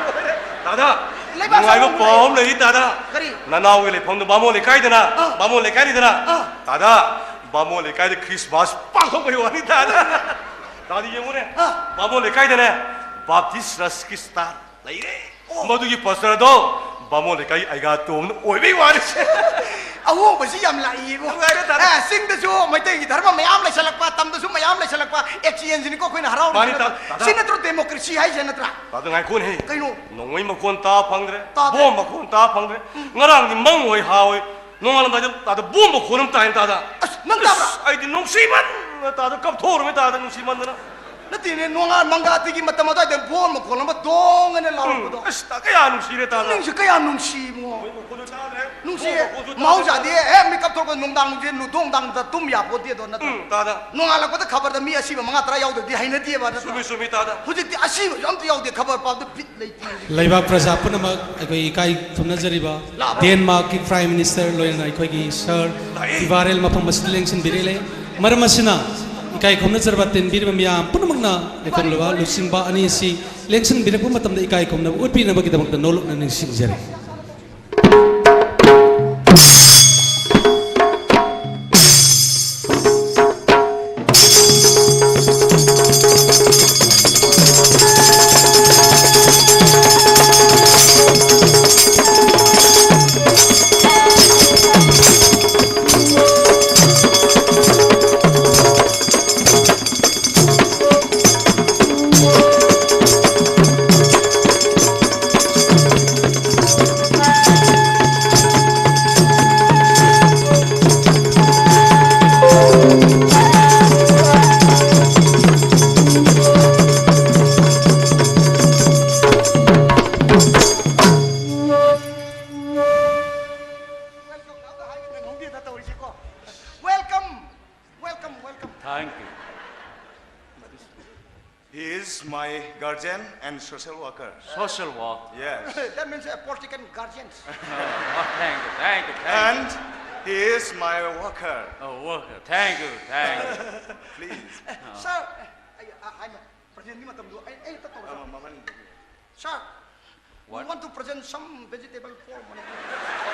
ꯂꯣꯏꯔꯦ꯫ ꯇꯥꯗ, ꯇꯥꯗ, ꯅꯨꯡꯉꯥꯏꯕ ꯄꯥꯎ ꯑꯃ ꯂꯩꯔꯤ, ꯇꯥꯗ꯫ ꯀꯔꯤ? ꯅꯅꯥꯎꯒꯤ ꯂꯩꯐꯝꯗꯨ ꯕꯥꯃꯣꯟ ꯂꯩꯀꯥꯏꯗꯅ, ꯑꯥ꯫ ꯕꯥꯃꯣꯟ ꯂꯩꯀꯥꯏꯅꯤꯗꯅ꯫ ꯑꯥ꯫ ꯇꯥꯗ, ꯕꯥꯃꯣꯟ ꯂꯩꯀꯥꯏꯗ ꯈ꯭ꯔꯤꯁꯃꯥꯁ ꯄꯥꯡꯊꯣꯛꯄꯒꯤ ꯋꯥꯅꯤ, ꯇꯥꯗ꯫ ꯇꯥꯗꯤ ꯌꯦꯡꯉꯨꯅꯦ꯫ ꯑꯥ꯫ ꯕꯥꯃꯣꯟ ꯂꯩꯀꯥꯏꯗꯅꯦ, ꯕꯥꯞꯇꯤꯁ ꯆꯔꯆꯀꯤ ꯁ꯭ꯇꯥꯔ ꯂꯩꯔꯦ꯫ ꯑꯣ꯫ ꯃꯗꯨꯒꯤ ꯄꯥꯁꯇꯔꯗꯣ ꯕꯥꯃꯣꯟ ꯂꯩꯀꯥꯏ ꯑꯩꯒꯥ ꯇꯣꯝꯅ ꯑꯣꯏꯕꯩ ꯋꯥꯅꯤ꯫ ꯑꯍꯣꯡꯕꯁꯤ ꯌꯥꯝ ꯂꯥꯛꯏꯌꯦꯕꯣ꯫ ꯅꯨꯡꯉꯥꯏꯔꯦ ꯇꯥꯗ꯫ ꯑꯦ, ꯆꯤꯡꯗꯁꯨ ꯃꯩꯇꯩꯒꯤ ꯙꯔꯃ ꯃꯌꯥꯝ ꯂꯩꯁꯜꯂꯛꯄ, ꯇꯝꯗꯁꯨ ꯃꯌꯥꯝ ꯂꯩꯁꯜꯂꯛꯄ, ꯑꯦꯛꯁꯆꯦꯟꯖꯅꯤꯀꯣ ꯑꯩꯈꯣꯏꯅ ꯍꯔꯥꯎꯔꯤꯁꯤ ꯃꯥꯅꯤ ꯅꯠꯇ꯭ꯔꯥ? ꯇꯥꯗ꯫ ꯁꯤ ꯅꯠꯇ꯭ꯔꯣ ꯗꯦꯃꯣꯀ꯭ꯔꯦꯁꯤ ꯍꯥꯏꯁꯦ ꯅꯠꯇ꯭ꯔꯥ? ꯇꯥꯗ, ꯉꯥꯏꯈꯣꯅꯦꯍꯦ꯫ ꯀꯩꯅꯣ? ꯅꯣꯡꯃꯩ ꯃꯈꯣꯟ ꯇꯥ ꯐꯪꯗ꯭ꯔꯦ, ꯇꯥꯗꯦ꯫ ꯕꯣꯝ ꯃꯈꯣꯟ ꯇꯥ ꯐꯪꯗ꯭ꯔꯦ꯫ ꯎꯝ꯫ ꯉꯔꯥꯡꯗꯤ ꯃꯪ ꯑꯣꯏ ꯍꯥꯎꯏ, ꯅꯣꯡꯉꯥꯜꯂꯝꯗꯥꯏꯗ ꯇꯥꯗ ꯕꯣꯝ ꯃꯈꯣꯟ ꯑꯃ ꯇꯥꯏꯅ ꯇꯥꯗ꯫ ꯑꯁ, ꯅꯪ ꯇꯥꯕ꯭ꯔꯥ? ꯑꯁ, ꯑꯩꯗꯤ ꯅꯨꯡꯁꯤꯃꯟꯗꯅ ꯇꯥꯗ ꯀꯞꯊꯣꯛꯎꯔꯃꯤ ꯇꯥꯗ, ꯅꯨꯡꯁꯤꯃꯟꯗꯅ꯫ ꯅꯠꯇꯦꯅꯦ, ꯅꯣꯡꯉꯥꯜ ꯃꯪꯒꯥꯇꯤꯒꯤ ꯃꯇꯝ ꯑꯗꯨꯋꯥꯏꯗ ꯕꯣꯝ ꯃꯈꯣꯟ ꯑꯃ ꯗꯣꯡ ꯑꯅ ꯂꯥꯎꯔꯛꯄꯗꯣ꯫ ꯎꯝ, ꯑꯁ, ꯀꯌꯥ ꯅꯨꯡꯁꯤꯔꯦ ꯇꯥꯗ꯫ ꯅꯪꯁꯨ ꯀꯌꯥ ꯅꯨꯡꯁꯤꯕꯅꯣ꯫ ꯃꯈꯣꯟꯁꯨ ꯇꯥꯗ꯭ꯔꯦ꯫ ꯅꯨꯡꯁꯤꯌꯦ꯫ ꯃꯈꯣꯟꯁꯨ ꯇꯥꯗ꯭ꯔꯦ꯫ ꯃꯍꯧꯁꯥꯗꯤ ꯍꯦꯛ ꯃꯤꯀꯞ ꯊꯣꯛꯄ ꯅꯨꯡꯗꯥꯡꯁꯦ ꯅꯨꯡꯗꯣꯡꯗꯥꯡꯗ ꯇꯨꯝ ꯌꯥꯄꯣꯠꯇꯦꯗꯣ ꯅꯠꯇ꯭ꯔꯥ? ꯎꯝ, ꯇꯥꯗ꯫ ꯅꯣꯡꯉꯥꯜꯂꯛꯄꯗ ꯈꯕꯔꯗ ꯃꯤ ꯑꯁꯤꯕ ꯃꯉꯥ ꯇꯔꯥ ꯌꯥꯎꯗ꯭ꯔꯗꯤ ꯍꯩꯅꯗꯦꯕ ꯅꯠꯇ꯭ꯔꯥ? ꯆꯨꯝꯃꯤ, ꯆꯨꯝꯃꯤ ꯇꯥꯗ꯫ ꯍꯧꯖꯤꯛꯇꯤ ꯑꯁꯤꯕꯁꯨ ꯑꯝꯇ ꯌꯥꯎꯗꯦ, ꯈꯕꯔ ꯄꯥꯕꯗ ꯕꯤꯠ ꯂꯩꯇꯦ꯫ ꯂꯩꯕꯥꯛ ꯄ꯭ꯔꯖꯥ ꯄꯨꯝꯅꯃꯛ ꯑꯩꯈꯣꯏ ꯏꯀꯥꯏ ꯈꯨꯝꯅꯖꯔꯤꯕ ꯂꯥꯛꯑꯣ꯫ ꯗꯦꯟꯃꯥꯔꯛꯀꯤ ꯄ꯭ꯔꯥꯏꯝ ꯃꯤꯅꯤꯁꯇꯔ ꯂꯣꯏꯅꯅ ꯑꯩꯈꯣꯏꯒꯤ ꯁꯔ ꯂꯥꯛꯑꯦ꯫ ꯇꯤꯚꯥꯔꯦꯜ ꯃꯐꯝ ꯑꯁꯤꯗ ꯂꯦꯡꯁꯤꯟꯕꯤꯔꯛꯂꯦ꯫ ꯃꯔꯝ ꯑꯁꯤꯅ ꯏꯀꯥꯏ ꯈꯨꯝꯅꯖꯔꯕ ꯇꯤꯟꯕꯤꯔꯤꯕ ꯃꯤꯌꯥꯝ ꯄꯨꯝꯅꯃꯛꯅ ꯂꯩꯐꯝꯂꯕ ꯂꯨꯆꯤꯡꯕ ꯑꯅꯤ ꯑꯁꯤ ꯂꯦꯡꯁꯤꯟꯕꯤꯔꯛꯄ ꯃꯇꯝꯗ ꯏꯀꯥꯏ ꯈꯨꯝꯅꯕ ꯎꯠꯄꯤꯅꯕꯒꯤꯗꯃꯛꯇ ꯅꯣꯂꯨꯛꯅ ꯅꯤꯡꯁꯤꯡꯖꯔꯤ꯫ Welcome, welcome, welcome. Thank you. He is my guardian and social worker. Social work. Yes. That means a political guardian. Oh, thank you, thank you, thank you. And he is my worker. Oh, worker. Thank you, thank you. Please. Sir, ꯑꯩ, ꯑ, ꯍꯥꯏꯃ, presidentꯀꯤ ꯃꯇꯝꯗꯣ ꯑꯩ, ꯑꯩ ꯍꯦꯛꯇ ꯇꯧꯔꯁꯤ꯫ ꯑ, ꯃꯃꯟ. Sir, we What? want to present some vegetable for Manipur.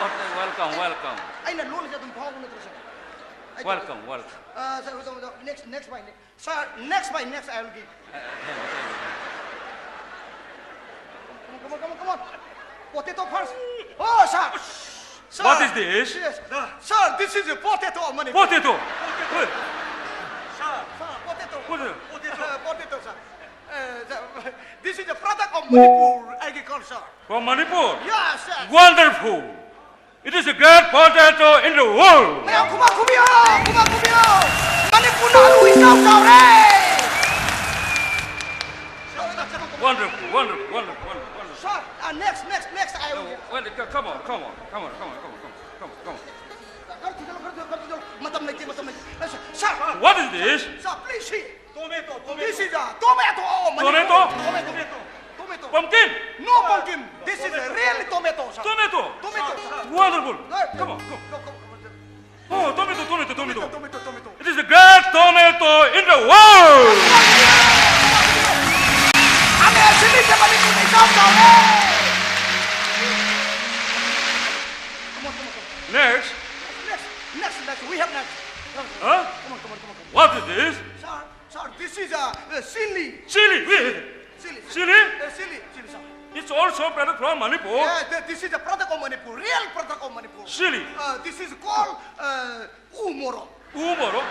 Okay, welcome, welcome. ꯑꯩꯅ ꯂꯣꯜꯂꯤꯁꯦ ꯑꯗꯨꯝ ꯐꯥꯎꯕ ꯅꯠꯇ꯭ꯔꯣ, sir? Welcome, welcome. Uh, sir, sir, sir, next, next by next. Sir, next by next I will give. Uh, thank you, thank you, thank you. Come on, come on, come on, come on. Potato first. Oh, sir. Sir. What is this? Yes. Sir, this is a potato of Manipur. Potato. Wait. Sir, potato. Potato. Potato. Uh, potato, sir. Uh, sir, this is a product of Manipur agriculture. From Manipur? Yes, sir. Wonderful. It is the great potato in the world. ꯃꯌꯥꯝ ꯈꯨꯕꯥꯛ ꯈꯨꯕꯤꯌꯣ, ꯈꯨꯕꯥꯛ ꯈꯨꯕꯤꯌꯣ꯫ ꯃꯅꯤꯄꯨꯔꯅ ꯑꯂꯨ ꯏꯆꯥꯎ ꯆꯥꯎꯔꯦ꯫ Wonderful, wonderful, wonderful, wonderful, wonderful. Sir, uh, next, next, next, I will. Well, come on, come on, come on, come on, come on, come on, come on, come on. ꯈꯔ ꯊꯨꯖꯜꯂꯨ, ꯈꯔ ꯊꯨꯖꯜꯂꯨ, ꯈꯔ ꯊꯨꯖꯜꯂꯨ꯫ ꯃꯇꯝ ꯂꯩꯇꯦ, ꯃꯇꯝ ꯂꯩꯇꯦ꯫ ꯑ, sir, sir, What is this? Sir, please see. Tomato, tomato. This is a tomato. Oh, Manipur. Tomato? Tomato. Tomato. Pumpkin? No pumpkin. This is a real tomato, sir. Tomato? Tomato. Wonderful. Hey, come on, come on. Go, go, go, go. Oh, tomato, tomato, tomato. Tomato, tomato, tomato. It is the great tomato in the world. 아, 네, 재밌게 많이 보내셨어요. Come on, come on, come on. Next. Next, next, next. We have next. Huh? Come on, come on, come on, come on. What is this? Sir, sir, this is a, a chili. Chili. Wait. Chili. Chili? Uh, chili, chili, sir. It's also product from Manipur. Yeah, th- this is a product of Manipur, real product of Manipur. Chili. Uh, this is called uh, umorok. Umorok?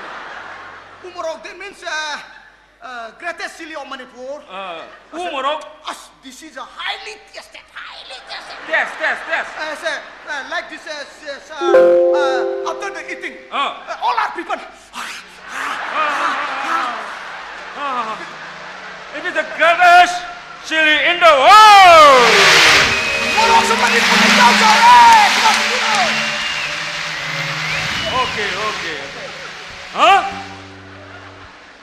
Umorok, that means uh, uh, greatest chili of Manipur. Uh, umorok? As this is a highly tested, highly tested. Test, test, test. Uh, sir, uh, like this, uh, sir, sir, uh, after the eating, uh, all our people. Ah, it is the greatest chili in the world. Morok sa Manipur ni Tao Tao, eh! Come on, come on. Okay, okay, okay. Huh?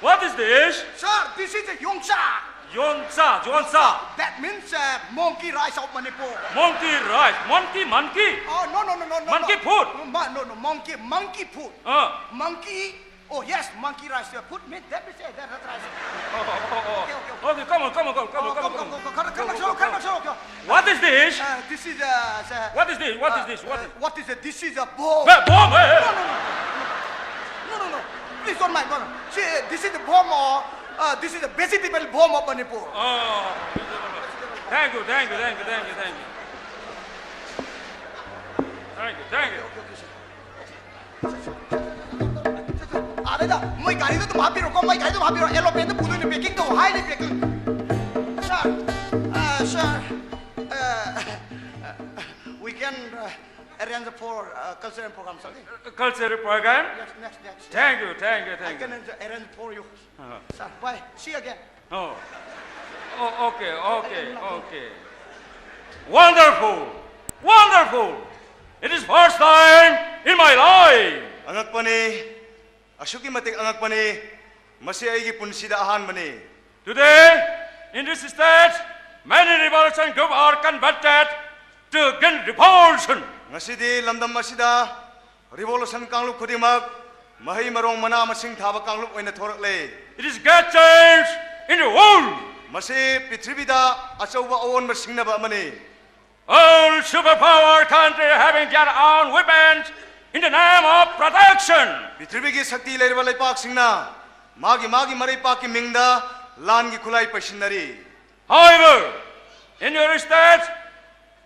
What is this? Sir, this is a yongsa. Yongsa, yongsa. That means uh, monkey rice of Manipur. Monkey rice, monkey, monkey. Oh, no, no, no, no, no. Monkey food. No, ma- no, no, monkey, monkey food. Uh. Monkey. Oh yes, monkey rice. Uh, food meat. That means uh, that, that rice. Oh, oh, oh. Okay, okay, okay. Okay, come on, come on, come on, come on, come on, come on. What is this? Uh, this is uh, the, What is this? What is uh, this? What uh, is what is it? This is a bomb. Wait, bomb? Hey, hey. No, no, no. Please don't mind. No, no. See, this is the bomb of, uh, this is the vegetable bomb of Manipur. Oh, thank you, thank you, thank you, thank you, thank you. Thank you, thank you. ꯑꯥꯗꯩꯗ ꯃꯣꯏ ꯒꯥꯔꯤꯗꯣ ꯑꯗꯨꯝ ꯍꯥꯞꯄꯤꯔꯣꯀꯣ, ꯃꯣꯏ ꯒꯥꯔꯤꯗꯣ ꯑꯗꯨꯝ ꯍꯥꯞꯄꯤꯔꯣ, ꯑꯦꯂꯣꯄꯦꯟꯗ ꯄꯨꯗꯣꯏꯅꯦ, packing ꯇꯧ ꯍꯥꯏꯅꯤ, packing. Sir, uh, sir, uh, we can uh, arrange for uh, cultural program something. Cultural program? Yes, next, next. Thank you, thank you, I thank can you. arrange, arrange for you. Uh-huh. Sir, bye. See you again. Oh. Oh, okay, okay, okay. Wonderful! Wonderful! It is first time in my life! ꯑꯉꯛꯄꯅꯤ꯫ ꯑꯁꯨꯛꯀꯤ ꯃꯇꯤꯛ ꯑꯉꯛꯄꯅꯤ꯫ ꯃꯁꯤ ꯑꯩꯒꯤ ꯄꯨꯟꯁꯤꯗ ꯑꯍꯥꯟꯕꯅꯤ꯫ Today, in this state, many revolution groups are converted to green revolution. ꯉꯁꯤꯗꯤ ꯂꯝꯗꯝ ꯑꯁꯤꯗ revolution ꯀꯥꯡꯂꯨꯞ ꯈꯨꯗꯤꯡꯃꯛ ꯃꯍꯩ ꯃꯔꯣꯡ ꯃꯅꯥ ꯃꯁꯤꯡ ꯊꯥꯕ ꯀꯥꯡꯂꯨꯞ ꯑꯣꯏꯅ ꯊꯣꯔꯛꯂꯦ꯫ It is great change in the world. ꯃꯁꯤ ꯄ꯭ꯔꯤꯊꯤꯕꯤꯗ ꯑꯆꯧꯕ ꯑꯑꯣꯟꯕ ꯁꯤꯡꯅꯕ ꯑꯃꯅꯤ꯫ All superpower country having their own weapons in the name of protection. ꯄ꯭ꯔꯤꯊꯤꯕꯤꯒꯤ ꯁꯛꯇꯤ ꯂꯩꯔꯕ ꯂꯩꯄꯥꯛꯁꯤꯡꯅ ꯃꯥꯒꯤ ꯃꯥꯒꯤ ꯃꯔꯩꯄꯥꯛꯀꯤ ꯃꯤꯡꯗ ꯂꯥꯟꯒꯤ ꯈꯨꯠꯂꯥꯏ ꯄꯩꯁꯤꯟꯅꯔꯤ꯫ However, in your state,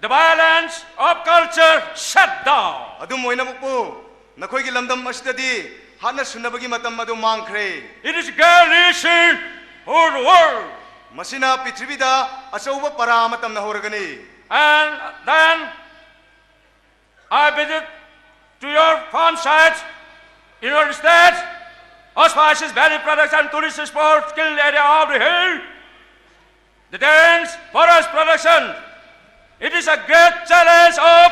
the violence of culture shut down. ꯑꯗꯨꯝ ꯑꯣꯏꯅꯃꯛꯄꯨ ꯅꯈꯣꯏꯒꯤ ꯂꯝꯗꯝ ꯑꯁꯤꯗꯗꯤ ꯍꯥꯠꯅ ꯁꯨꯅꯕꯒꯤ ꯃꯇꯝ ꯑꯗꯨ ꯃꯥꯡꯈ꯭ꯔꯦ꯫ It is great lesson for the world. ꯃꯁꯤꯅ ꯄ꯭ꯔꯤꯊꯤꯕꯤꯗ ꯑꯆꯧꯕ ꯄꯔꯥ ꯑꯃ ꯇꯝꯅꯍꯧꯔꯒꯅꯤ꯫ And then I visit to your farm site in your state, Auspicious Valley Production Tourist Spot Skill Area of the Hill, the dense forest production. It is a great challenge of,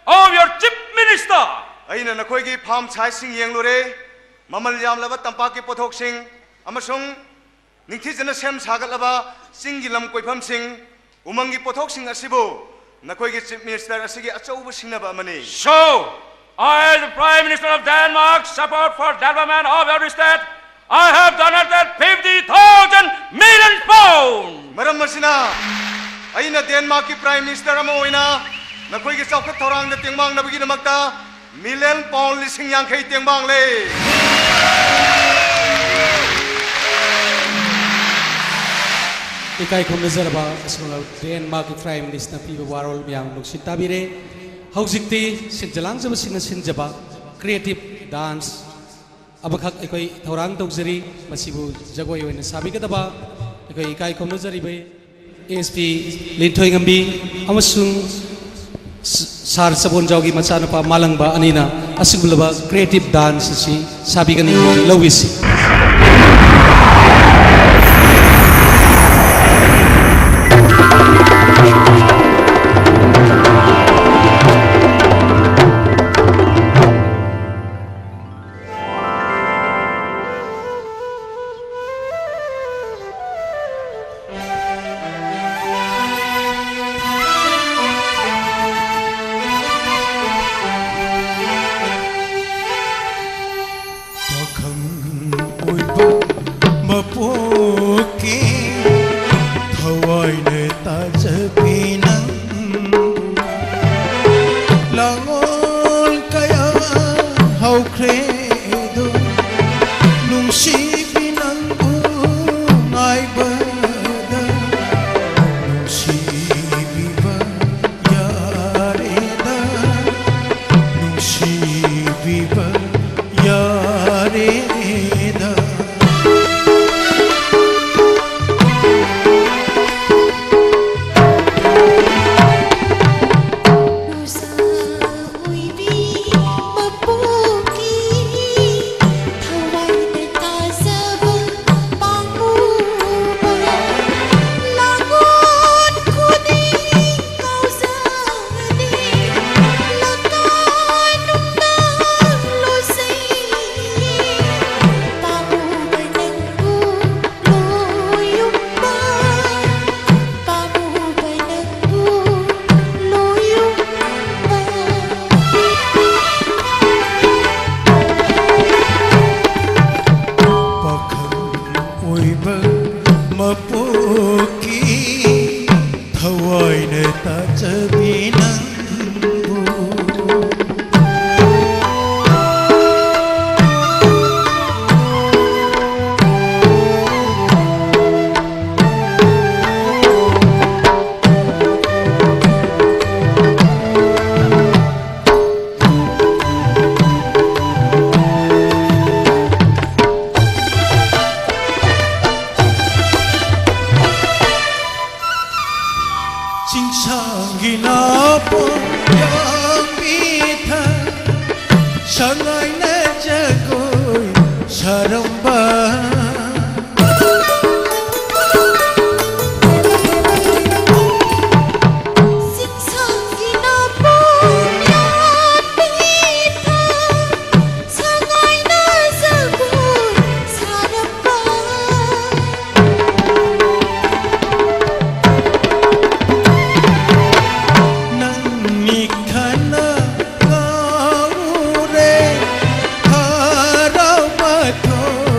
of your Chief Minister. ꯑꯩꯅ ꯅꯈꯣꯏꯒꯤ farm siteꯁꯤꯡ ꯌꯦꯡꯂꯨꯔꯦ꯫ ꯃꯃꯜ ꯌꯥꯝꯂꯕ ꯇꯝꯄꯥꯛꯀꯤ ꯄꯣꯠꯊꯣꯛꯁꯤꯡ ꯑꯃꯁꯨꯡ ꯅꯤꯡꯊꯤꯖꯅ ꯁꯦꯝ ꯁꯥꯒꯠꯂꯕ ꯆꯤꯡꯒꯤ ꯂꯝ ꯀꯣꯏꯐꯝꯁꯤꯡ, ꯎꯃꯪꯒꯤ ꯄꯣꯠꯊꯣꯛꯁꯤꯡ ꯑꯁꯤꯕꯨ ꯅꯈꯣꯏꯒꯤ Chief Minister ꯑꯁꯤꯒꯤ ꯑꯆꯧꯕ ꯁꯤꯡꯅꯕ ꯑꯃꯅꯤ꯫ So, I, as the Prime Minister of Denmark, support for development of your state, I have donated fifty thousand million pounds. ꯃꯔꯝ ꯑꯁꯤꯅ ꯑꯩꯅ ꯗꯦꯟꯃꯥꯔꯛꯀꯤ Prime Minister ꯑꯃ ꯑꯣꯏꯅ ꯅꯈꯣꯏꯒꯤ ꯆꯥꯎꯈꯠ ꯊꯧꯔꯥꯡꯗ ꯇꯦꯡꯕꯥꯡꯅꯕꯒꯤꯗꯃꯛꯇ million pound ꯂꯤꯁꯤꯡ ꯌꯥꯡꯈꯩ ꯇꯦꯡꯕꯥꯡꯂꯦ꯫ ꯏꯀꯥꯏ ꯈꯨꯝꯅꯖꯔꯕ ꯑꯁꯨꯝꯅ ꯗꯦꯟꯃꯥꯔꯛꯀꯤ ꯄ꯭ꯔꯥꯏꯝ ꯃꯤꯅꯤꯁꯇꯔꯅ ꯄꯤꯕ ꯋꯥꯔꯣꯜ ꯃꯌꯥꯝ ꯅꯨꯡꯁꯤ ꯇꯥꯕꯤꯔꯦ꯫ ꯍꯧꯖꯤꯛꯇꯤ ꯁꯤꯟꯖ ꯂꯥꯡꯖꯕꯁꯤꯡꯅ ꯁꯤꯟꯖꯕ ꯀ꯭ꯔꯤꯌꯦꯇꯤꯚ ꯗꯥꯟꯁ ꯑꯃꯈꯛ ꯑꯩꯈꯣꯏ ꯊꯧꯔꯥꯡ ꯇꯧꯖꯔꯤ꯫ ꯃꯁꯤꯕꯨ ꯖꯒꯣꯏ ꯑꯣꯏꯅ ꯁꯥꯕꯤꯒꯗꯕ ꯑꯩꯈꯣꯏ ꯏꯀꯥꯏ ꯈꯨꯝꯅꯖꯔꯤꯕ ꯑꯦꯁ ꯄꯤ ꯂꯤꯟꯊꯣꯏꯉꯝꯕꯤ ꯑꯃꯁꯨꯡ ꯁ-, ꯁꯥꯔ ꯆꯕꯣꯟꯖꯥꯎꯒꯤ ꯃꯆꯥꯅꯨꯄꯥ ꯃꯥꯂꯪꯕ ꯑꯅꯤꯅ ꯑꯁꯤꯒꯨꯝꯂꯕ ꯀ꯭ꯔꯤꯌꯦꯇꯤꯚ ꯗꯥꯟꯁ ꯑꯁꯤ ꯁꯥꯕꯤꯒꯅꯤ꯫ ꯂꯧꯕꯤꯁꯤ꯫ ꯄꯥꯈꯪ ꯑꯣꯏꯕ ꯃꯄꯣꯛꯀꯤ ꯊꯋꯥꯏꯅ ꯇꯥꯖꯕꯤ ꯅꯪꯕꯨ꯫ ꯂꯥꯡꯑꯣꯜ ꯀꯌꯥ ꯍꯧꯈ꯭ꯔꯦ ꯑꯗꯣ, ꯅꯨꯡꯁꯤꯕꯤ ꯅꯪꯕꯨ ꯉꯥꯏꯕꯗ ꯅꯨꯡꯁꯤꯕꯤꯕ ꯌꯥꯔꯦꯗ, ꯅꯨꯡꯁꯤꯕꯤꯕ ꯌꯥꯔꯦꯗ꯫ ꯄꯥꯈꯪ ꯑꯣꯏꯕ ꯃꯄꯣꯛꯀꯤ ꯊꯋꯥꯏꯅ ꯇꯥꯖꯕꯤ ꯅꯪꯕꯨ꯫ ꯁꯥꯡꯒꯤꯅ ꯄꯨꯡꯌꯥꯝꯕꯤꯗ ꯁꯉꯥꯏꯅ ꯖꯒꯣꯏ ꯁꯥꯔꯝꯕ꯫ ꯁꯤꯡꯁꯥꯡꯒꯤꯅ ꯄꯨꯡꯌꯥꯝꯕꯤꯗ ꯁꯉꯥꯏꯅ ꯖꯒꯣꯏ ꯁꯥꯔꯝꯕ꯫ ꯅꯪ ꯃꯤꯠ ꯈꯅ ꯉꯥꯎꯔꯦ, ꯍꯔꯥꯎꯕ ꯊꯣꯛ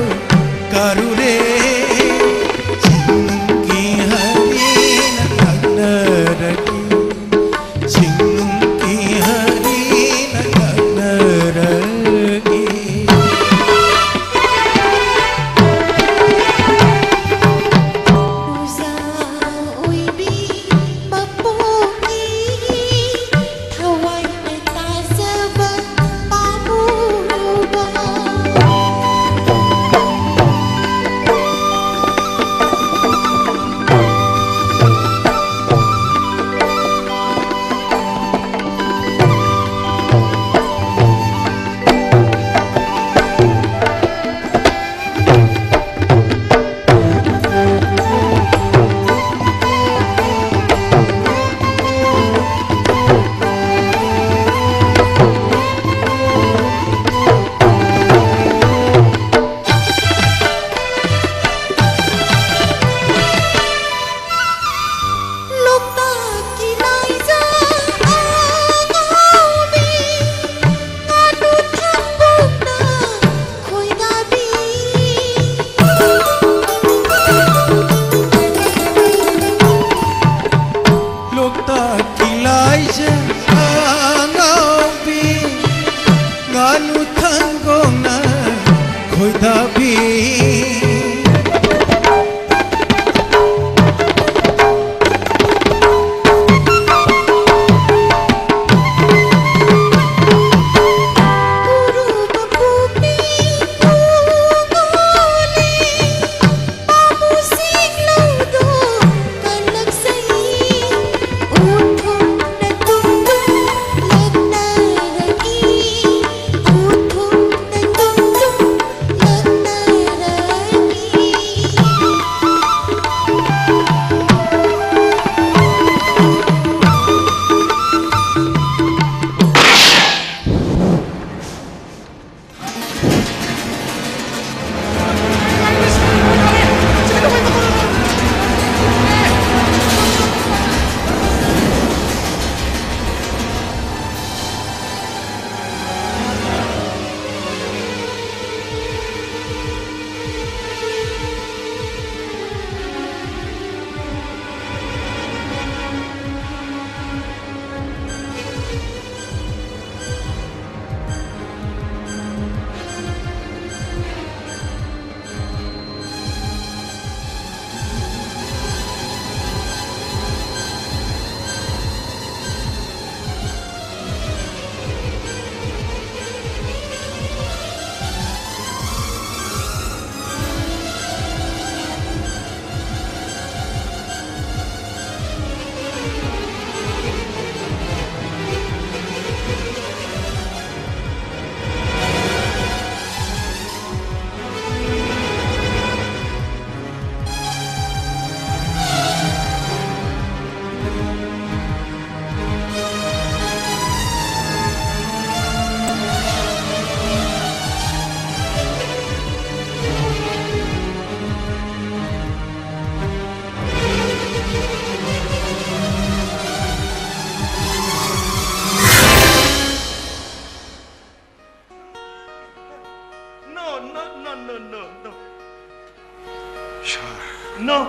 No,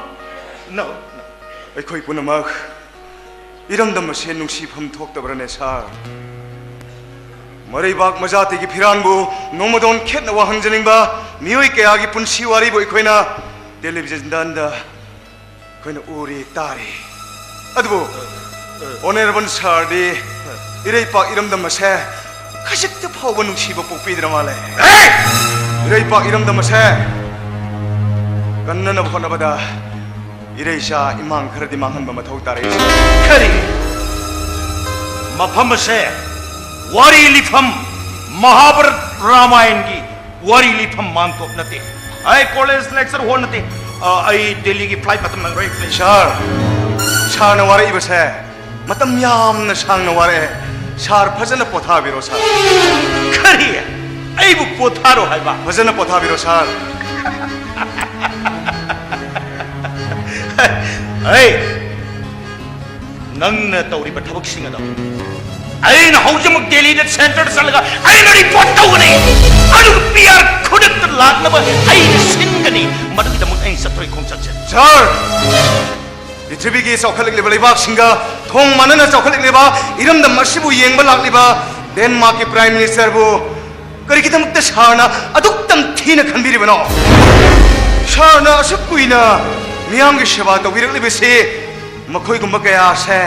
no. ꯑꯩꯈꯣꯏ ꯄꯨꯝꯅꯃꯛ ꯏꯔꯝꯗꯝ ꯑꯁꯦ ꯅꯨꯡꯁꯤꯐꯝ ꯊꯣꯛꯇꯕ꯭ꯔꯅꯦ, ꯁꯥꯔ? ꯃꯔꯩꯕꯥꯛ ꯃꯖꯥꯇꯤꯒꯤ ꯐꯤꯔꯥꯟꯕꯨ ꯅꯣꯡꯃꯗꯣꯟ ꯈꯦꯠꯅ ꯋꯥꯍꯪꯖꯅꯤꯡꯕ ꯃꯤꯑꯣꯏ ꯀꯌꯥꯒꯤ ꯄꯨꯟꯁꯤ ꯋꯥꯔꯤꯕꯨ ꯑꯩꯈꯣꯏꯅ ꯇꯦꯂꯤꯚꯤꯖꯟꯗ ꯑꯩꯈꯣꯏꯅ ꯎꯔꯤ, ꯇꯥꯔꯤ꯫ ꯑꯗꯨꯕꯨ ꯑꯣꯅꯔꯦꯕꯜ ꯁꯥꯔꯗꯤ ꯏꯔꯩꯄꯥꯛ ꯏꯔꯝꯗꯝ ꯑꯁꯦ ꯈꯖꯤꯛꯇ ꯐꯥꯎꯕ ꯅꯨꯡꯁꯤꯕ ꯄꯣꯛꯄꯤꯗ꯭ꯔ ꯃꯥꯜꯂꯦ꯫ ꯏꯔꯩꯄꯥꯛ ꯏꯔꯝꯗꯝ ꯑꯁꯦ ꯀꯟꯅꯅꯕ ꯍꯣꯠꯅꯕꯗ ꯏꯔꯩꯆꯥ ꯏꯃꯥꯡ ꯈꯔꯗꯤ ꯃꯥꯡꯍꯟꯕ ꯃꯊꯧ ꯇꯥꯔꯛꯏ꯫ ꯀꯔꯤ? ꯃꯐꯝ ꯑꯁꯦ ꯋꯥꯔꯤ ꯂꯤꯐꯝ, ꯃꯍꯥꯚꯥꯔꯠ ꯔꯥꯃꯥꯌꯟꯒꯤ ꯋꯥꯔꯤ ꯂꯤꯐꯝ ꯃꯥꯟꯇꯣꯞ ꯅꯠꯇꯦ꯫ ꯑꯩ ꯀꯣꯂꯦꯖ ꯂꯦꯛꯆꯔ ꯍꯣꯜ ꯅꯠꯇꯦ꯫ ꯑ, ꯑꯩ ꯗꯦꯜꯂꯤꯒꯤ ꯐ꯭ꯂꯥꯏꯠ ꯃꯇꯝ ꯅꯪꯔꯣꯏ, ꯄ꯭ꯂꯤꯖ꯫ ꯁꯥꯔ, ꯁꯥꯔꯅ ꯋꯥꯔꯛꯏꯕꯁꯦ ꯃꯇꯝ ꯌꯥꯝꯅ ꯁꯥꯡꯅ ꯋꯥꯔꯛꯑꯦ꯫ ꯁꯥꯔ, ꯐꯖꯅ ꯄꯣꯊꯥꯕꯤꯔꯣ, ꯁꯥꯔ꯫ ꯀꯔꯤ? ꯑꯩꯕꯨ ꯄꯣꯊꯥꯔꯣ ꯍꯥꯏꯕ? ꯐꯖꯅ ꯄꯣꯊꯥꯕꯤꯔꯣ, ꯁꯥꯔ꯫ ꯑꯩ ꯅꯪꯅ ꯇꯧꯔꯤꯕ ꯊꯕꯛꯁꯤꯡ ꯑꯗꯣ ꯑꯩꯅ ꯍꯧꯖꯤꯛꯃꯛ ꯗꯦꯜꯂꯤꯗ ꯁꯦꯟꯇꯔꯗ ꯆꯠꯂꯒ ꯑꯩꯅ ꯔꯤꯄꯣꯔꯠ ꯇꯧꯒꯅꯤ꯫ ꯑꯗꯨꯒ ꯄꯤ ꯑꯥꯔ ꯈꯨꯗꯛꯇ ꯂꯥꯛꯅꯕ ꯑꯩꯅ ꯁꯤꯟꯒꯅꯤ꯫ ꯃꯗꯨꯒꯤꯗꯃꯛ ꯑꯩꯅ ꯆꯠꯊꯣꯏ ꯈꯣꯡꯆꯠꯁꯦ꯫ ꯁꯥꯔ, ꯄ꯭ꯔꯤꯊꯤꯕꯤꯒꯤ ꯆꯥꯎꯈꯠꯂꯛꯂꯤꯕ ꯂꯩꯕꯥꯛꯁꯤꯡꯒ ꯊꯣꯡ ꯃꯥꯟꯅꯅ ꯆꯥꯎꯈꯠꯂꯛꯂꯤꯕ ꯏꯔꯝꯗꯝ ꯑꯁꯤꯕꯨ ꯌꯦꯡꯕ ꯂꯥꯛꯂꯤꯕ ꯗꯦꯟꯃꯥꯔꯛꯀꯤ ꯄ꯭ꯔꯥꯏꯝ ꯃꯤꯅꯤꯁꯇꯔꯕꯨ ꯀꯔꯤꯒꯤꯗꯃꯛꯇ ꯁꯥꯔꯅ ꯑꯗꯨꯛ ꯇꯝꯊꯤꯅ ꯈꯟꯕꯤꯔꯤꯕꯅꯣ? ꯁꯥꯔꯅ ꯑꯁꯨꯛ ꯀꯨꯏꯅ ꯃꯤꯌꯥꯝꯒꯤ ꯁꯦꯕꯥ ꯇꯧꯕꯤꯔꯛꯂꯤꯕꯁꯤ ꯃꯈꯣꯏꯒꯨꯝꯕ ꯀꯌꯥ ꯑꯁꯦ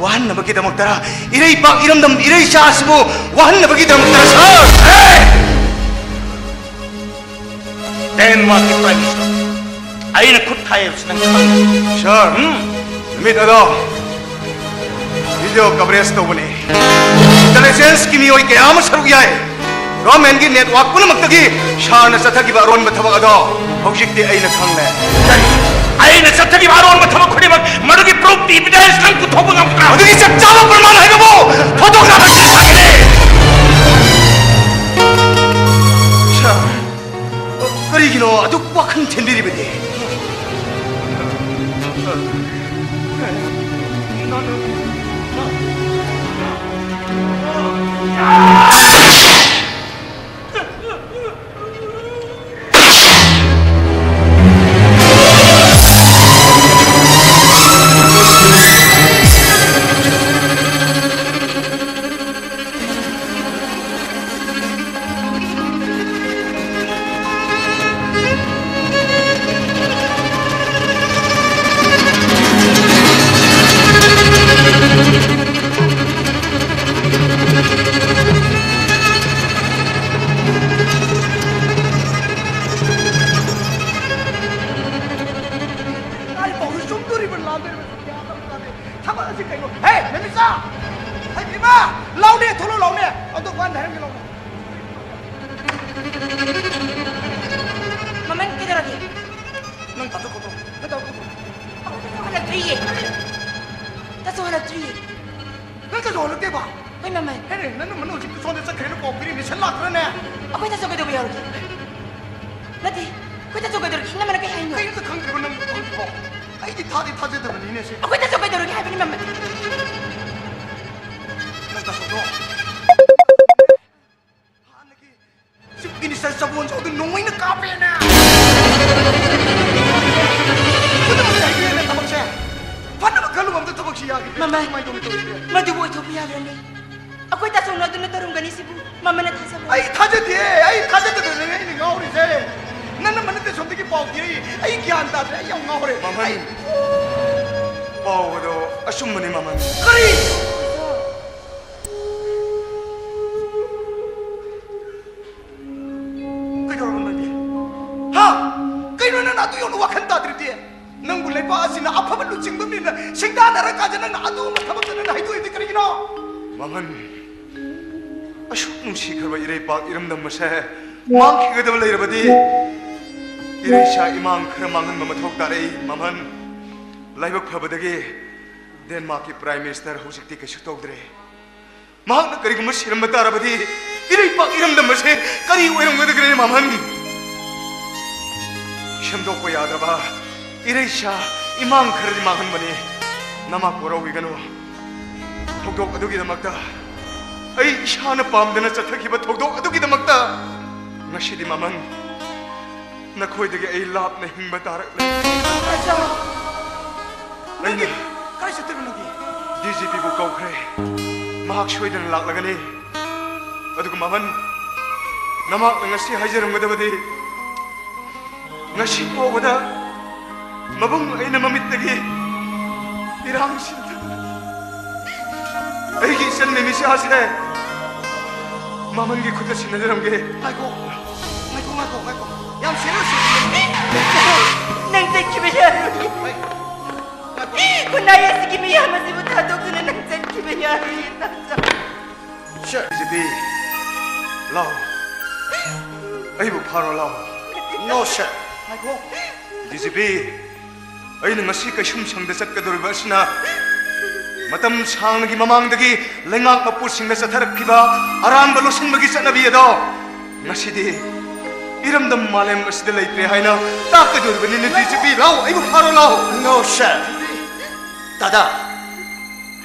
ꯋꯥꯍꯟꯅꯕꯒꯤꯗꯃꯛꯇꯔ? ꯏꯔꯩꯄꯥꯛ ꯏꯔꯝꯗꯝ ꯏꯔꯩꯆꯥ ꯑꯁꯤꯕꯨ ꯋꯥꯍꯟꯅꯕꯒꯤꯗꯃꯛꯇꯔ, ꯁꯥꯔ? ꯍꯦ! ꯗꯦꯟꯃꯥꯔꯛꯀꯤ ꯄ꯭ꯔꯥꯏꯝ ꯃꯤꯅꯤꯁꯇꯔ ꯑꯩꯅ ꯈꯨꯠ ꯊꯥꯏ ꯍꯥꯏꯕꯁꯤ ꯅꯪ ꯈꯪꯕ꯭ꯔꯥ? ꯁꯥꯔ, ꯎꯝ? ꯅꯨꯃꯤꯠ ꯑꯗꯣ ꯚꯤꯗꯤꯑꯣ ꯀꯚꯔꯦꯖ ꯇꯧꯕꯅꯤ꯫ ꯏꯟꯇꯦꯂꯤꯖꯦꯟꯁꯀꯤ ꯃꯤꯑꯣꯏ ꯀꯌꯥ ꯑꯃ ꯁꯔꯨꯛ ꯌꯥꯏ꯫ ꯒꯚꯔꯟꯃꯦꯟꯠꯀꯤ ꯅꯦꯠꯋꯥꯔꯛ ꯄꯨꯝꯅꯃꯛꯇꯒꯤ ꯁꯥꯔꯅ ꯆꯠꯊꯈꯤꯕ ꯑꯔꯣꯟꯕ ꯊꯕꯛ ꯑꯗꯣ ꯍꯧꯖꯤꯛꯇꯤ ꯑꯩꯅ ꯈꯪꯂꯦ꯫ ꯀꯔꯤ? ꯑꯩꯅ ꯆꯠꯊꯈꯤꯕ ꯑꯔꯣꯟꯕ ꯊꯕꯛ ꯈꯨꯗꯤꯡꯃꯛ ꯃꯗꯨꯒꯤ ꯄ꯭ꯔꯨꯐ, ꯏꯚꯤꯗꯦꯟꯁ ꯅꯪ ꯄꯨꯊꯣꯛꯄ ꯉꯝꯒꯗ꯭ꯔꯥ? ꯃꯗꯨꯒꯤ ꯆꯞ ꯆꯥꯕ ꯄ꯭ꯔꯃꯥꯟ ꯍꯥꯏꯕꯕꯨ ꯐꯣꯇꯣꯒ꯭ꯔꯥꯐꯔ ꯁꯥꯔꯅꯤ꯫ ꯁꯥꯔ, ꯀꯔꯤꯒꯤꯅꯣ ꯑꯗꯨꯛ ꯋꯥꯈꯜ ꯊꯤꯟꯕꯤꯔꯤꯕꯗꯤ? ꯇꯨꯔꯤꯕ ꯂꯥꯟꯗꯣꯔꯤꯕ ꯒ꯭ꯌꯥꯟ ꯑꯃ ꯇꯥꯗꯦ꯫ ꯊꯕꯛ ꯑꯁꯤ ꯀꯩꯅꯣ? ꯍꯦ, ꯃꯦꯃꯤꯆꯥ! ꯍꯩ, ꯏꯃꯥ! ꯂꯥꯎꯅꯦ, ꯊꯣꯛꯂꯛꯑꯣ, ꯂꯥꯎꯅꯦ꯫ ꯑꯗꯣ ꯋꯥꯟꯗ ꯍꯥꯏꯔꯝꯒꯦ, ꯂꯥꯎꯅꯦ꯫ ꯃꯃꯟ ꯀꯩꯗꯧꯔꯒꯦ? ꯅꯪ ꯇꯥꯊꯣꯛ ꯈꯣꯠꯇꯣꯛ, ꯅꯪ ꯇꯥꯊꯣꯛ ꯈꯣꯠꯇꯣꯛ꯫ ꯇꯥꯁꯨ ꯍꯜꯂꯛꯇ꯭ꯔꯤꯌꯦ꯫ ꯇꯥꯁꯨ ꯍꯜꯂꯛꯇ꯭ꯔꯤꯌꯦ꯫ ꯅꯪ ꯇꯥꯁꯨ ꯍꯜꯂꯛꯇꯦꯕ? ꯍꯣꯏ, ꯃꯃꯟ꯫ ꯍꯦ, ꯅꯪ ꯃꯅꯨꯡ ꯍꯧꯖꯤꯛ ꯁꯣꯝꯗ ꯆꯠꯈ꯭ꯔꯦꯅ ꯄꯥꯎ ꯄꯤꯔꯤ, ꯃꯤꯁꯟ ꯂꯥꯛꯇ꯭ꯔꯅꯦ? ꯑꯩꯈꯣꯏ ꯇꯥꯁꯨ ꯀꯩꯗꯧꯕ ꯌꯥꯎꯔꯒꯦ? ꯅꯠꯇꯦ, ꯑꯩꯈꯣꯏ ꯇꯥꯁꯨ ꯀꯩꯗꯧꯔꯒꯦ? ꯏꯅꯝꯃꯅ ꯀꯩ ꯍꯥꯏꯅꯣ? ꯀꯩꯝꯇ ꯈꯪꯗ꯭ꯔꯤꯕꯣ ꯅꯪ ꯈꯪꯗ꯭ꯔꯤꯕꯣ? ꯑꯩꯗꯤ ꯊꯥꯗꯤ ꯊꯥꯖꯗꯕꯅꯤꯅꯦ ꯁꯦ꯫ ꯑꯩꯈꯣꯏ ꯇꯥꯁꯨ ꯀꯩꯗꯧꯔꯒꯦ ꯍꯥꯏꯕꯅꯤ, ꯃꯃꯟ? ꯅꯪ ꯇꯥꯁꯨꯗꯣ꯫ ꯍꯥꯟꯅꯒꯤ ꯆꯤꯐ ꯃꯤꯅꯤꯁꯇꯔ ꯆꯕꯣꯟꯁꯨ ꯑꯗꯨ ꯅꯣꯡꯃꯩꯅ ꯀꯥꯞꯄꯦꯅ꯫ ꯄꯨꯝꯅꯃꯛ ꯌꯥꯏꯕꯤꯔꯦꯅꯦ ꯊꯕꯛꯁꯦ꯫ ꯐꯅꯕ ꯈꯜꯂꯨꯕ ꯑꯝꯇ ꯊꯕꯛꯁꯤ ꯌꯥꯈꯤꯗ꯭ꯔꯦ꯫ ꯃꯃꯥꯏ꯫ ꯀꯃꯥꯏꯅ ꯇꯧꯅꯤ ꯇꯧꯔꯤꯁꯦ? ꯃꯗꯨꯕꯨ ꯑꯣꯏꯊꯣꯛꯄ ꯌꯥꯕ꯭ꯔꯅꯦ? ꯑꯩꯈꯣꯏ ꯇꯥꯆꯧꯅ ꯑꯗꯨꯅ ꯇꯧꯔꯝꯒꯅꯤ ꯁꯤꯕꯨ ꯃꯃꯟꯅ ꯊꯥꯖꯕ꯭ꯔꯥ? ꯑꯩ ꯊꯥꯖꯗꯦ꯫ ꯑꯩ ꯊꯥꯖꯗꯗꯅꯅꯦ ꯑꯩꯅ ꯉꯥꯎꯔꯤꯁꯦ꯫ ꯅꯪꯅ ꯃꯅꯨꯡꯗ ꯁꯣꯝꯗꯒꯤ ꯄꯥꯎ ꯄꯤꯔꯛꯏ꯫ ꯑꯩ ꯒ꯭ꯌꯥꯟ ꯇꯥꯗ꯭ꯔꯦ꯫ ꯑꯩ ꯌꯥꯝ ꯉꯥꯎꯔꯦ꯫ ꯃꯃꯟ꯫ ꯑꯩ ꯄꯥꯎ ꯑꯗꯣ ꯑꯆꯨꯝꯕꯅꯤ, ꯃꯃꯟ꯫ ꯀꯔꯤ? ꯀꯩꯗꯧꯔꯕ ꯅꯪꯗꯤ? ꯍꯥ? ꯀꯩꯅꯣ ꯅꯪꯅ ꯑꯗꯨ ꯌꯧꯅ ꯋꯥꯈꯜ ꯇꯥꯗ꯭ꯔꯤꯗꯤ? ꯅꯪꯕꯨ ꯂꯩꯕꯥꯛ ꯑꯁꯤꯅ ꯑꯐꯕ ꯂꯨꯆꯤꯡꯕ ꯃꯤꯅ ꯁꯤꯡꯗꯥꯟꯅꯔꯀꯥꯟꯗ ꯅꯪꯅ ꯑꯗꯨꯒꯨꯝꯕ ꯊꯕꯛꯇ ꯅꯪꯅ ꯍꯩꯗꯣꯛꯏꯗꯤ ꯀꯔꯤꯒꯤꯅꯣ? ꯃꯃꯟ, ꯑꯁꯨꯛ ꯅꯨꯡꯁꯤꯈ꯭ꯔꯕ ꯏꯔꯩꯄꯥꯛ ꯏꯔꯝꯗꯝ ꯑꯁꯦ ꯃꯥꯡꯈꯤꯒꯗꯕ ꯂꯩꯔꯕꯗꯤ ꯏꯔꯩꯆꯥ ꯏꯃꯥꯡ ꯈꯔ ꯃꯥꯡꯍꯟꯕ ꯃꯊꯧ ꯇꯥꯔꯛꯏ, ꯃꯃꯟ꯫ ꯂꯥꯏꯕꯛ ꯐꯕꯗꯒꯤ ꯗꯦꯟꯃꯥꯔꯛꯀꯤ ꯄ꯭ꯔꯥꯏꯝ ꯃꯤꯅꯤꯁꯇꯔ ꯍꯧꯖꯤꯛꯇꯤ ꯀꯩꯁꯨ ꯇꯧꯗ꯭ꯔꯦ꯫ ꯃꯍꯥꯛꯅ ꯀꯔꯤꯒꯨꯝꯕ ꯁꯤꯔꯝꯕ ꯇꯥꯔꯕꯗꯤ ꯏꯔꯩꯄꯥꯛ ꯏꯔꯝꯗꯝ ꯑꯁꯦ ꯀꯔꯤ ꯑꯣꯏꯔꯝꯒꯗꯒꯦ, ꯃꯃꯟ? ꯁꯦꯝꯗꯣꯛꯄ ꯌꯥꯗ꯭ꯔꯕ ꯏꯔꯩꯆꯥ ꯏꯃꯥꯡ ꯈꯔꯗꯤ ꯃꯥꯡꯍꯟꯕꯅꯤ꯫ ꯅꯃꯥ ꯄꯣꯔꯧꯕꯤꯒꯅꯨ꯫ ꯊꯧꯗꯣꯛ ꯑꯗꯨꯒꯤꯗꯃꯛꯇ, ꯑꯩ ꯏꯁꯥꯅ ꯄꯥꯝꯗꯅ ꯆꯠꯊꯈꯤꯕ ꯊꯧꯗꯣꯛ ꯑꯗꯨꯒꯤꯗꯃꯛꯇ ꯉꯁꯤꯗꯤ, ꯃꯃꯟ, ꯅꯈꯣꯏꯗꯒꯤ ꯑꯩ ꯂꯥꯞꯅ ꯍꯤꯡꯕ ꯇꯥꯔꯛꯂꯦ꯫ ꯑꯩꯅ ꯀꯥꯏ ꯆꯠꯇꯣꯏꯅꯣ ꯅꯪꯗꯤ? D G ꯄꯤꯕꯨ ꯀꯧꯈ꯭ꯔꯦ꯫ ꯃꯍꯥꯛ ꯁꯣꯏꯗꯅ ꯂꯥꯛꯂꯒꯅꯤ꯫ ꯑꯗꯨꯒ ꯃꯃꯟ, ꯅꯃꯥꯛꯅ ꯉꯁꯤ ꯍꯥꯏꯖꯔꯝꯒꯗꯕꯗꯤ, ꯉꯁꯤ ꯐꯥꯎꯕꯗ ꯃꯕꯨꯡ ꯑꯩꯅ ꯃꯃꯤꯠꯇꯒꯤ ꯏꯔꯥꯡ ꯁꯤꯟꯊꯗꯨꯅ ꯑꯩꯒꯤ ꯏꯆꯟ ꯃꯦꯃꯤꯁꯥꯁꯦ ꯃꯃꯟꯒꯤ ꯈꯨꯠꯇ ꯁꯤꯟꯅꯖꯔꯝꯒꯦ꯫ ꯉꯥꯏꯈꯣ, ꯉꯥꯏꯈꯣ, ꯉꯥꯏꯈꯣ, ꯉꯥꯏꯈꯣ꯫ ꯌꯥꯝ serious ꯑꯣꯏ꯫ ꯅꯪ ꯆꯠꯈꯤꯕ ꯌꯥꯔꯣꯏ꯫ ꯁꯔ꯫ ꯗꯤ ꯖꯤ ꯄꯤ, ꯂꯥꯎ꯫ ꯑꯩꯕꯨ ꯐꯥꯔꯣ, ꯂꯥꯎ꯫ ꯅꯣ, ꯁꯔ꯫ ꯉꯥꯏꯈꯣ꯫ ꯗꯤ ꯖꯤ ꯄꯤ, ꯑꯩꯅ ꯉꯁꯤ ꯀꯩꯁꯨꯝ ꯁꯪꯗ ꯆꯠꯀꯗꯧꯔꯤꯕ ꯑꯁꯤꯅ ꯃꯇꯝ ꯁꯥꯡꯅꯒꯤ ꯃꯃꯥꯡꯗꯒꯤ ꯂꯩꯉꯥꯛ ꯃꯄꯨꯁꯤꯡꯅ ꯆꯠꯊꯔꯛꯈꯤꯕ ꯑꯔꯥꯟꯕ ꯂꯣꯠꯁꯤꯟꯕꯒꯤ ꯆꯠꯅꯕꯤ ꯑꯗꯣ ꯉꯁꯤꯗꯤ ꯏꯔꯝꯗꯝ ꯃꯥꯂꯦꯝ ꯑꯁꯤꯗ ꯂꯩꯇ꯭ꯔꯦ ꯍꯥꯏꯅ ꯇꯥꯛꯀꯗꯧꯔꯤꯕꯅꯤꯅꯦ꯫ ꯗꯤ ꯖꯤ ꯄꯤ, ꯂꯥꯎ, ꯑꯩꯕꯨ ꯐꯥꯔꯣ, ꯂꯥꯎ꯫ ꯅꯣ, ꯁꯔ꯫ ꯇꯥꯗꯥ,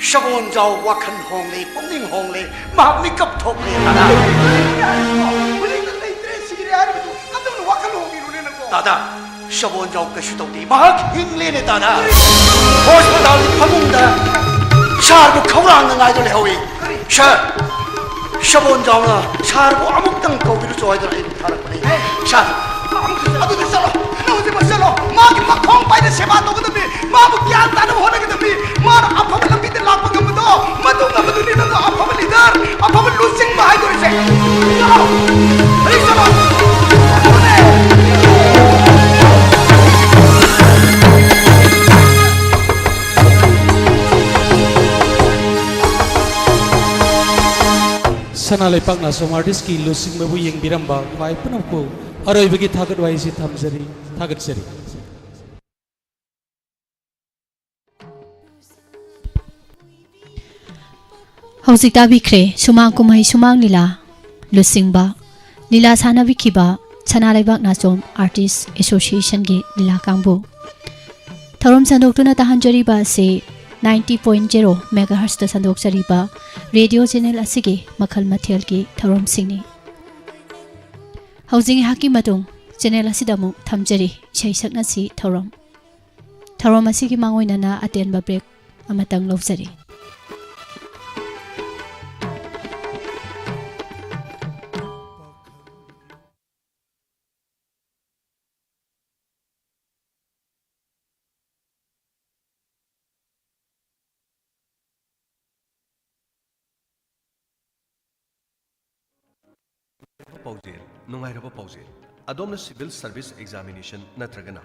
ꯁꯕꯣꯟꯖꯥꯎ ꯋꯥꯈꯜ ꯍꯣꯡꯂꯦ, ꯄꯨꯛꯅꯤꯡ ꯍꯣꯡꯂꯦ, ꯃꯍꯥꯛ ꯃꯤꯀꯞ ꯊꯣꯛꯂꯦ, ꯇꯥꯗꯥ꯫ ꯍꯧꯖꯤꯛꯇ ꯂꯩꯇ꯭ꯔꯦ, ꯁꯤꯔꯦ ꯍꯥꯏꯔꯤꯕꯗꯨ ꯀꯝꯗꯧꯅ ꯋꯥꯈꯜ ꯍꯣꯡꯉꯤꯅꯣꯅꯦ ꯅꯪꯕꯣ? ꯇꯥꯗꯥ, ꯁꯕꯣꯟꯖꯥꯎ ꯀꯩꯁꯨ ꯇꯧꯗꯦ, ꯃꯍꯥꯛ ꯍꯤꯡꯂꯦꯅꯦ, ꯇꯥꯗꯥ꯫ ꯍꯣꯁꯄꯤꯇꯥꯜꯒꯤ ꯐꯃꯨꯡꯗ ꯁꯥꯔꯕꯨ ꯈꯧꯔꯥꯡꯅ ꯉꯥꯏꯗꯨꯅ ꯂꯩꯍꯧꯏ꯫ ꯁꯥꯔ, ꯁꯕꯣꯟꯖꯥꯎꯅ ꯁꯥꯔꯕꯨ ꯑꯃꯨꯛꯇꯪ ꯀꯧꯕꯤꯔꯨꯆꯣ ꯍꯥꯏꯗꯨꯅ ꯑꯩꯕꯨ ꯊꯥꯔꯛꯄꯅꯤ꯫ ꯁꯥꯔ, ꯑꯗꯨꯗꯤ ꯆꯠꯂꯣ, ꯅꯪ ꯍꯧꯖꯤꯛꯃꯛ ꯆꯠꯂꯣ꯫ ꯃꯥꯒꯤ ꯃꯈꯣꯡ ꯄꯥꯏꯅ ꯁꯦꯕꯥ ꯇꯧꯒꯗꯕꯅꯤ꯫ ꯃꯥꯕꯨ ꯒ꯭ꯌꯥꯟ ꯇꯥꯅꯕ ꯍꯣꯠꯅꯒꯗꯕꯅꯤ꯫ ꯃꯥꯅ ꯑꯐꯕ ꯂꯝꯕꯤꯗ ꯂꯥꯛꯄ ꯉꯝꯕꯗꯣ ꯃꯗꯨ ꯉꯝꯕꯗꯨꯅꯤ ꯅꯪꯕꯨ ꯑꯐꯕ ꯂꯤꯗꯔ, ꯑꯐꯕ ꯂꯨꯆꯤꯡꯕ ꯍꯥꯏꯗꯣꯔꯤꯁꯦ꯫ ꯆꯠꯂꯣ, ꯍꯧꯖꯤꯛ ꯆꯠꯂꯣ꯫ ꯑꯗꯨꯅꯦ꯫ ꯁꯅꯥ ꯂꯩꯄꯥꯛ ꯅꯥꯆꯣꯝ ꯑꯥꯔꯇꯤꯁꯀꯤ ꯂꯨꯆꯤꯡꯕꯕꯨ ꯌꯦꯡꯕꯤꯔꯝꯕ ꯈ꯭ꯋꯥꯏ ꯄꯨꯝꯅꯃꯛꯄꯨ ꯑꯔꯣꯏꯕꯒꯤ ꯊꯥꯒꯠ ꯋꯥꯍꯩꯁꯤ ꯊꯝꯖꯔꯤ, ꯊꯥꯒꯠꯆꯔꯤ꯫ ꯍꯧꯖꯤꯛ ꯇꯥꯕꯤꯈ꯭ꯔꯦ ꯁꯨꯃꯥꯡ ꯀꯨꯝꯍꯩ ꯁꯨꯃꯥꯡ ꯂꯤꯂꯥ ꯂꯨꯆꯤꯡꯕ, ꯂꯤꯂꯥ ꯁꯥꯟꯅꯕꯤꯈꯤꯕ ꯁꯅꯥ ꯂꯩꯕꯥꯛ ꯅꯥꯆꯣꯝ ꯑꯥꯔꯇꯤꯁ ꯑꯦꯁꯣꯁꯤꯌꯦꯁꯟꯒꯤ ꯂꯤꯂꯥ ꯀꯥꯡꯕꯨ꯫ ꯊꯧꯔꯝ ꯁꯟꯗꯣꯛꯇꯨꯅ ꯇꯥꯍꯟꯖꯔꯤꯕ ꯑꯁꯤ ninety point zero megahertzꯇ ꯁꯟꯗꯣꯛꯆꯔꯤꯕ ꯔꯦꯗꯤꯑꯣ ꯆꯦꯅꯦꯜ ꯑꯁꯤꯒꯤ ꯃꯈꯜ ꯃꯊꯦꯜꯒꯤ ꯊꯧꯔꯝꯁꯤꯡꯅꯤ꯫ ꯍꯧꯖꯤꯛ ꯉꯥꯏꯍꯥꯛꯀꯤ ꯃꯇꯨꯡ ꯆꯦꯅꯦꯜ ꯑꯁꯤꯗ ꯑꯃꯨꯛ ꯊꯝꯖꯔꯤ ꯏꯁꯩ ꯁꯛꯅꯁꯤ ꯊꯧꯔꯝ꯫ ꯊꯧꯔꯝ ꯑꯁꯤꯒꯤ ꯃꯥꯡꯑꯣꯏꯅꯅ ꯑꯇꯦꯟꯕ ꯕ꯭ꯔꯦꯛ ꯑꯃꯇꯪ ꯂꯧꯖꯔꯤ꯫ ꯄꯥꯎꯖꯦꯜ, ꯅꯨꯡꯉꯥꯏꯔꯕ ꯄꯥꯎꯖꯦꯜ꯫ ꯑꯗꯣꯝꯅ civil service examination ꯅꯠꯇ꯭ꯔꯒꯅ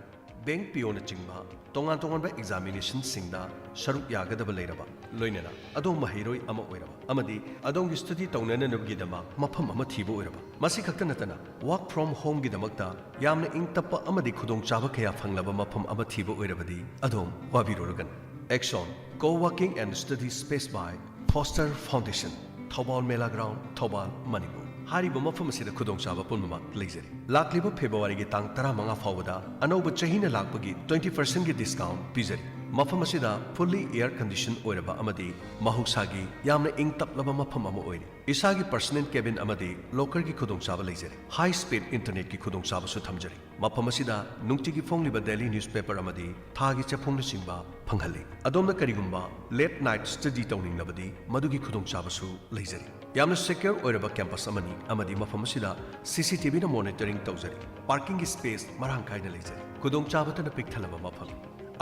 ꯕꯦꯡꯛ ꯄꯤ ꯑꯣꯅꯆꯤꯡꯕ ꯇꯣꯉꯥꯟ ꯇꯣꯉꯥꯟꯕ ꯑꯦꯛꯖꯥꯃꯤꯅꯦꯁꯟꯁꯤꯡꯗ ꯁꯔꯨꯛ ꯌꯥꯒꯗꯕ ꯂꯩꯔꯕ, ꯂꯣꯏꯅꯅ ꯑꯗꯣꯝ ꯃꯍꯩꯔꯣꯏ ꯑꯃ ꯑꯣꯏꯔꯕ ꯑꯃꯗꯤ ꯑꯗꯣꯝꯒꯤ ꯁ꯭ꯇꯗꯤ ꯇꯧꯅꯅꯕꯒꯤꯗꯃꯛ ꯃꯐꯝ ꯑꯃ ꯊꯤꯕ ꯑꯣꯏꯔꯕ, ꯃꯁꯤ ꯈꯛꯇ ꯅꯠꯇꯅ work from homeꯒꯤꯗꯃꯛꯇ ꯌꯥꯝꯅ ꯏꯪ ꯇꯞꯄ ꯑꯃꯗꯤ ꯈꯨꯗꯣꯡꯆꯥꯕ ꯀꯌꯥ ꯐꯪꯂꯕ ꯃꯐꯝ ꯑꯃ ꯊꯤꯕ ꯑꯣꯏꯔꯕꯗꯤ ꯑꯗꯣꯝ ꯋꯥꯕꯤꯔꯨꯔꯒꯅꯨ꯫ Axion Co-working and Study Space by Foster Foundation, Thoubal Mela ground, Thoubal, Manipur. ꯍꯥꯏꯔꯤꯕ ꯃꯐꯝ ꯑꯁꯤꯗ ꯈꯨꯗꯣꯡꯆꯥꯕ ꯄꯨꯝꯅꯃꯛ ꯂꯩꯖꯔꯤ꯫ ꯂꯥꯛꯂꯤꯕ ꯐꯦꯕ꯭ꯔꯨꯋꯥꯔꯤꯒꯤ ꯇꯥꯡ ꯇꯔꯥꯃꯉꯥ ꯐꯥꯎꯕꯗ ꯑꯅꯧꯕ ꯆꯍꯤꯅ ꯂꯥꯛꯄꯒꯤ twenty percentꯀꯤ discount ꯄꯤꯖꯔꯤ꯫ ꯃꯐꯝ ꯑꯁꯤꯗ fully air condition ꯑꯣꯏꯔꯕ ꯑꯃꯗꯤ ꯃꯍꯧꯁꯥꯒꯤ ꯌꯥꯝꯅ ꯏꯪ ꯇꯞꯂꯕ ꯃꯐꯝ ꯑꯃ ꯑꯣꯏꯔꯤ꯫ ꯏꯁꯥꯒꯤ personal cabin ꯑꯃꯗꯤ lockerꯒꯤ ꯈꯨꯗꯣꯡꯆꯥꯕ ꯂꯩꯖꯔꯤ꯫ High speed internetꯀꯤ ꯈꯨꯗꯣꯡꯆꯥꯕꯁꯨ ꯊꯝꯖꯔꯤ꯫ ꯃꯐꯝ ꯑꯁꯤꯗ ꯅꯨꯡꯇꯤꯒꯤ ꯐꯣꯡꯂꯤꯕ daily newspaper ꯑꯃꯗꯤ ꯊꯥꯒꯤ ꯆꯦꯐꯣꯡꯅꯆꯤꯡꯕ ꯐꯪꯍꯜꯂꯤ꯫ ꯑꯗꯣꯝꯅ ꯀꯔꯤꯒꯨꯝꯕ late night study ꯇꯧꯅꯤꯡꯂꯕꯗꯤ ꯃꯗꯨꯒꯤ ꯈꯨꯗꯣꯡꯆꯥꯕꯁꯨ ꯂꯩꯖꯔꯤ꯫ ꯌꯥꯝꯅ secure ꯑꯣꯏꯔꯕ campus ꯑꯃꯅꯤ ꯑꯃꯗꯤ ꯃꯐꯝ ꯑꯁꯤꯗ CCTVꯅ monitoring ꯇꯧꯖꯔꯤ꯫ Parkingꯒꯤ space ꯃꯔꯥꯡ ꯀꯥꯏꯅ ꯂꯩꯖꯔꯤ꯫ ꯈꯨꯗꯣꯡꯆꯥꯕꯇꯅ ꯄꯤꯛ ꯊꯜꯂꯕ ꯃꯐꯝ꯫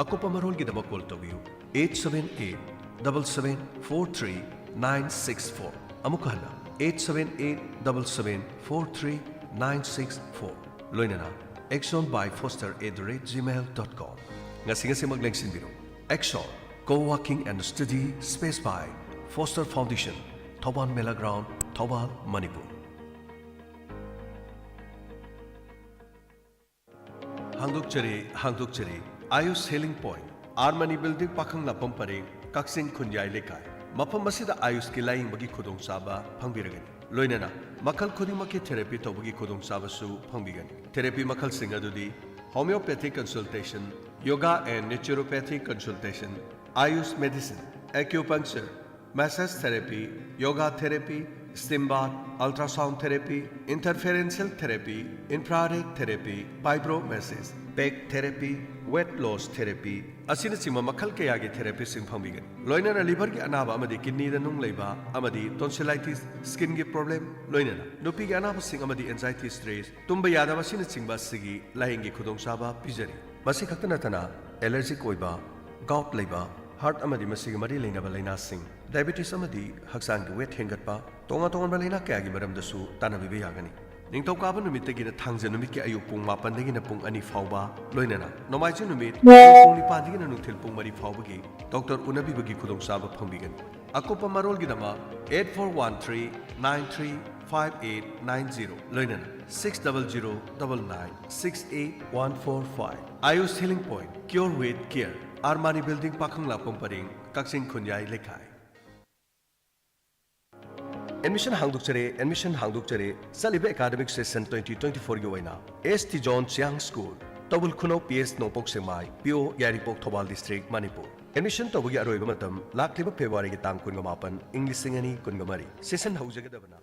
ꯑꯀꯨꯞꯄ ꯃꯔꯣꯜꯒꯤꯗꯃꯛ call ꯇꯧꯕꯤꯌꯨ eight seven eight double seven four three nine six four꯫ ꯑꯃꯨꯛ ꯍꯟꯅ eight seven eight double seven four three nine six four꯫ ꯂꯣꯏꯅꯅ axionbyfoster@gmail.com꯫ ꯉꯁꯤ ꯉꯁꯤꯃꯛ ꯂꯦꯡꯁꯤꯟꯕꯤꯔꯨ꯫ Axion Co-working and Study Space by Foster Foundation, Thoubal Mela ground, Thoubal, ꯃꯅꯤꯄꯨꯔ꯫ ꯍꯥꯡꯗꯣꯛꯆꯔꯤ, ꯍꯥꯡꯗꯣꯛꯆꯔꯤ꯫ Ayush Healing Point, R Mani Building, ꯄꯥꯈꯪ ꯂꯥꯛꯐꯝ ꯄꯔꯦꯡ, ꯀꯛꯆꯤꯡ ꯈꯨꯟꯌꯥꯏ ꯂꯩꯀꯥꯏ꯫ ꯃꯐꯝ ꯑꯁꯤꯗ Ayushꯀꯤ ꯂꯥꯌꯦꯡꯕꯒꯤ ꯈꯨꯗꯣꯡꯆꯥꯕ ꯐꯪꯕꯤꯔꯒꯅꯤ꯫ ꯂꯣꯏꯅꯅ ꯃꯈꯜ ꯈꯨꯗꯤꯡꯃꯛꯀꯤ therapy ꯇꯧꯕꯒꯤ ꯈꯨꯗꯣꯡꯆꯥꯕꯁꯨ ꯐꯪꯕꯤꯒꯅꯤ꯫ Therapy ꯃꯈꯜꯁꯤꯡ ꯑꯗꯨꯗꯤ homeopathic consultation, yoga and naturopathic consultation, Ayush medicine, acupuncture, massage therapy, yoga therapy, steam bath, ultrasound therapy, interferential therapy, infrared therapy, vibro massage, peg therapy, weight loss therapy ꯑꯁꯤꯅꯆꯤꯡꯕ ꯃꯈꯜ ꯀꯌꯥꯒꯤ therapyꯁꯤꯡ ꯐꯪꯕꯤꯒꯅꯤ꯫ ꯂꯣꯏꯅꯅ liverꯒꯤ ꯑꯅꯥꯕ ꯑꯃꯗꯤ kidneyꯗ ꯅꯨꯡ ꯂꯩꯕ ꯑꯃꯗꯤ tonsillitis, skinꯒꯤ problem, ꯂꯣꯏꯅꯅ ꯅꯨꯄꯤꯒꯤ ꯑꯅꯥꯕꯁꯤꯡ ꯑꯃꯗꯤ anxiety, stress, ꯇꯨꯝꯕ ꯌꯥꯗꯕ ꯑꯁꯤꯅꯆꯤꯡꯕ ꯑꯁꯤꯒꯤ ꯂꯥꯌꯦꯡꯒꯤ ꯈꯨꯗꯣꯡꯆꯥꯕ ꯄꯤꯖꯔꯤ꯫ ꯃꯁꯤ ꯈꯛꯇ ꯅꯠꯇꯅ allergic ꯑꯣꯏꯕ, gout ꯂꯩꯕ, heart ꯑꯃꯗꯤ ꯃꯁꯤꯒꯤ ꯃꯔꯤ ꯂꯩꯅꯕ ꯂꯥꯏꯅꯥꯁꯤꯡ, diabetes ꯑꯃꯗꯤ ꯍꯛꯆꯥꯡꯒꯤ weight ꯍꯦꯟꯒꯠꯄ, ꯇꯣꯉꯥꯟ ꯇꯣꯉꯥꯟꯕ ꯂꯥꯏꯅꯥ ꯀꯌꯥꯒꯤ ꯃꯔꯝꯗꯁꯨ ꯇꯥꯟꯅꯕꯤꯕ ꯌꯥꯒꯅꯤ꯫ ꯅꯤꯡꯊꯧꯀꯥꯕ ꯅꯨꯃꯤꯠꯇꯒꯤꯅ ꯊꯥꯡꯖ ꯅꯨꯃꯤꯠꯀꯤ ꯑꯌꯨꯛ ꯄꯨꯡ ꯃꯥꯄꯟꯗꯒꯤꯅ ꯄꯨꯡ ꯑꯅꯤ ꯐꯥꯎꯕ, ꯂꯣꯏꯅꯅ ꯅꯣꯡꯃꯥꯏꯖꯤꯡ ꯅꯨꯃꯤꯠ ꯄꯨꯡ ꯅꯤꯄꯥꯟꯗꯒꯤꯅ ꯅꯨꯡꯊꯤꯜ ꯄꯨꯡ ꯃꯔꯤ ꯐꯥꯎꯕꯒꯤ ꯗꯣꯛꯇꯔ ꯎꯅꯕꯤꯕꯒꯤ ꯈꯨꯗꯣꯡꯆꯥꯕ ꯐꯪꯕꯤꯒꯅꯤ꯫ ꯑꯀꯨꯞꯄ ꯃꯔꯣꯜꯒꯤꯗꯃꯛ eight four one three nine three five eight nine zero, ꯂꯣꯏꯅꯅ six double zero double nine six eight one four five꯫ Ayush Healing Point, Cure with Care, Armani Building, ꯄꯥꯈꯪꯂꯥꯛꯄꯝ ꯄꯔꯦꯡ, ꯀꯛꯆꯤꯡ ꯈꯨꯟꯌꯥꯏ ꯂꯩꯀꯥꯏ꯫ ꯑꯦꯗꯃꯤꯁꯟ ꯍꯥꯡꯗꯣꯛꯆꯔꯦ, ꯑꯦꯗꯃꯤꯁꯟ ꯍꯥꯡꯗꯣꯛꯆꯔꯦ꯫ ꯆꯠꯂꯤꯕ ꯑꯦꯀꯥꯗꯃꯤꯛ ꯁꯦꯁꯟ twenty twenty-fourꯒꯤ ꯑꯣꯏꯅ S T John Chiang School, ꯇꯧꯕꯜ ꯈꯨꯅꯧ, P S ꯅꯣꯡꯄꯣꯛ ꯁꯦꯛꯃꯥꯏ, P O ꯌꯥꯏꯔꯤꯄꯣꯛ, Thoubal district, Manipur. Admission ꯇꯧꯕꯒꯤ ꯑꯔꯣꯏꯕ ꯃꯇꯝ ꯂꯥꯛꯂꯤꯕ ꯐꯦꯕ꯭ꯔꯨꯋꯥꯔꯤꯒꯤ ꯇꯥꯡ ꯀꯨꯟꯒ ꯃꯥꯄꯟ, ꯏꯪ ꯂꯤꯁꯤꯡ ꯑꯅꯤ ꯀꯨꯟꯒ ꯃꯔꯤ꯫ ꯁꯦꯁꯟ ꯍꯧꯖꯒꯗꯕꯅ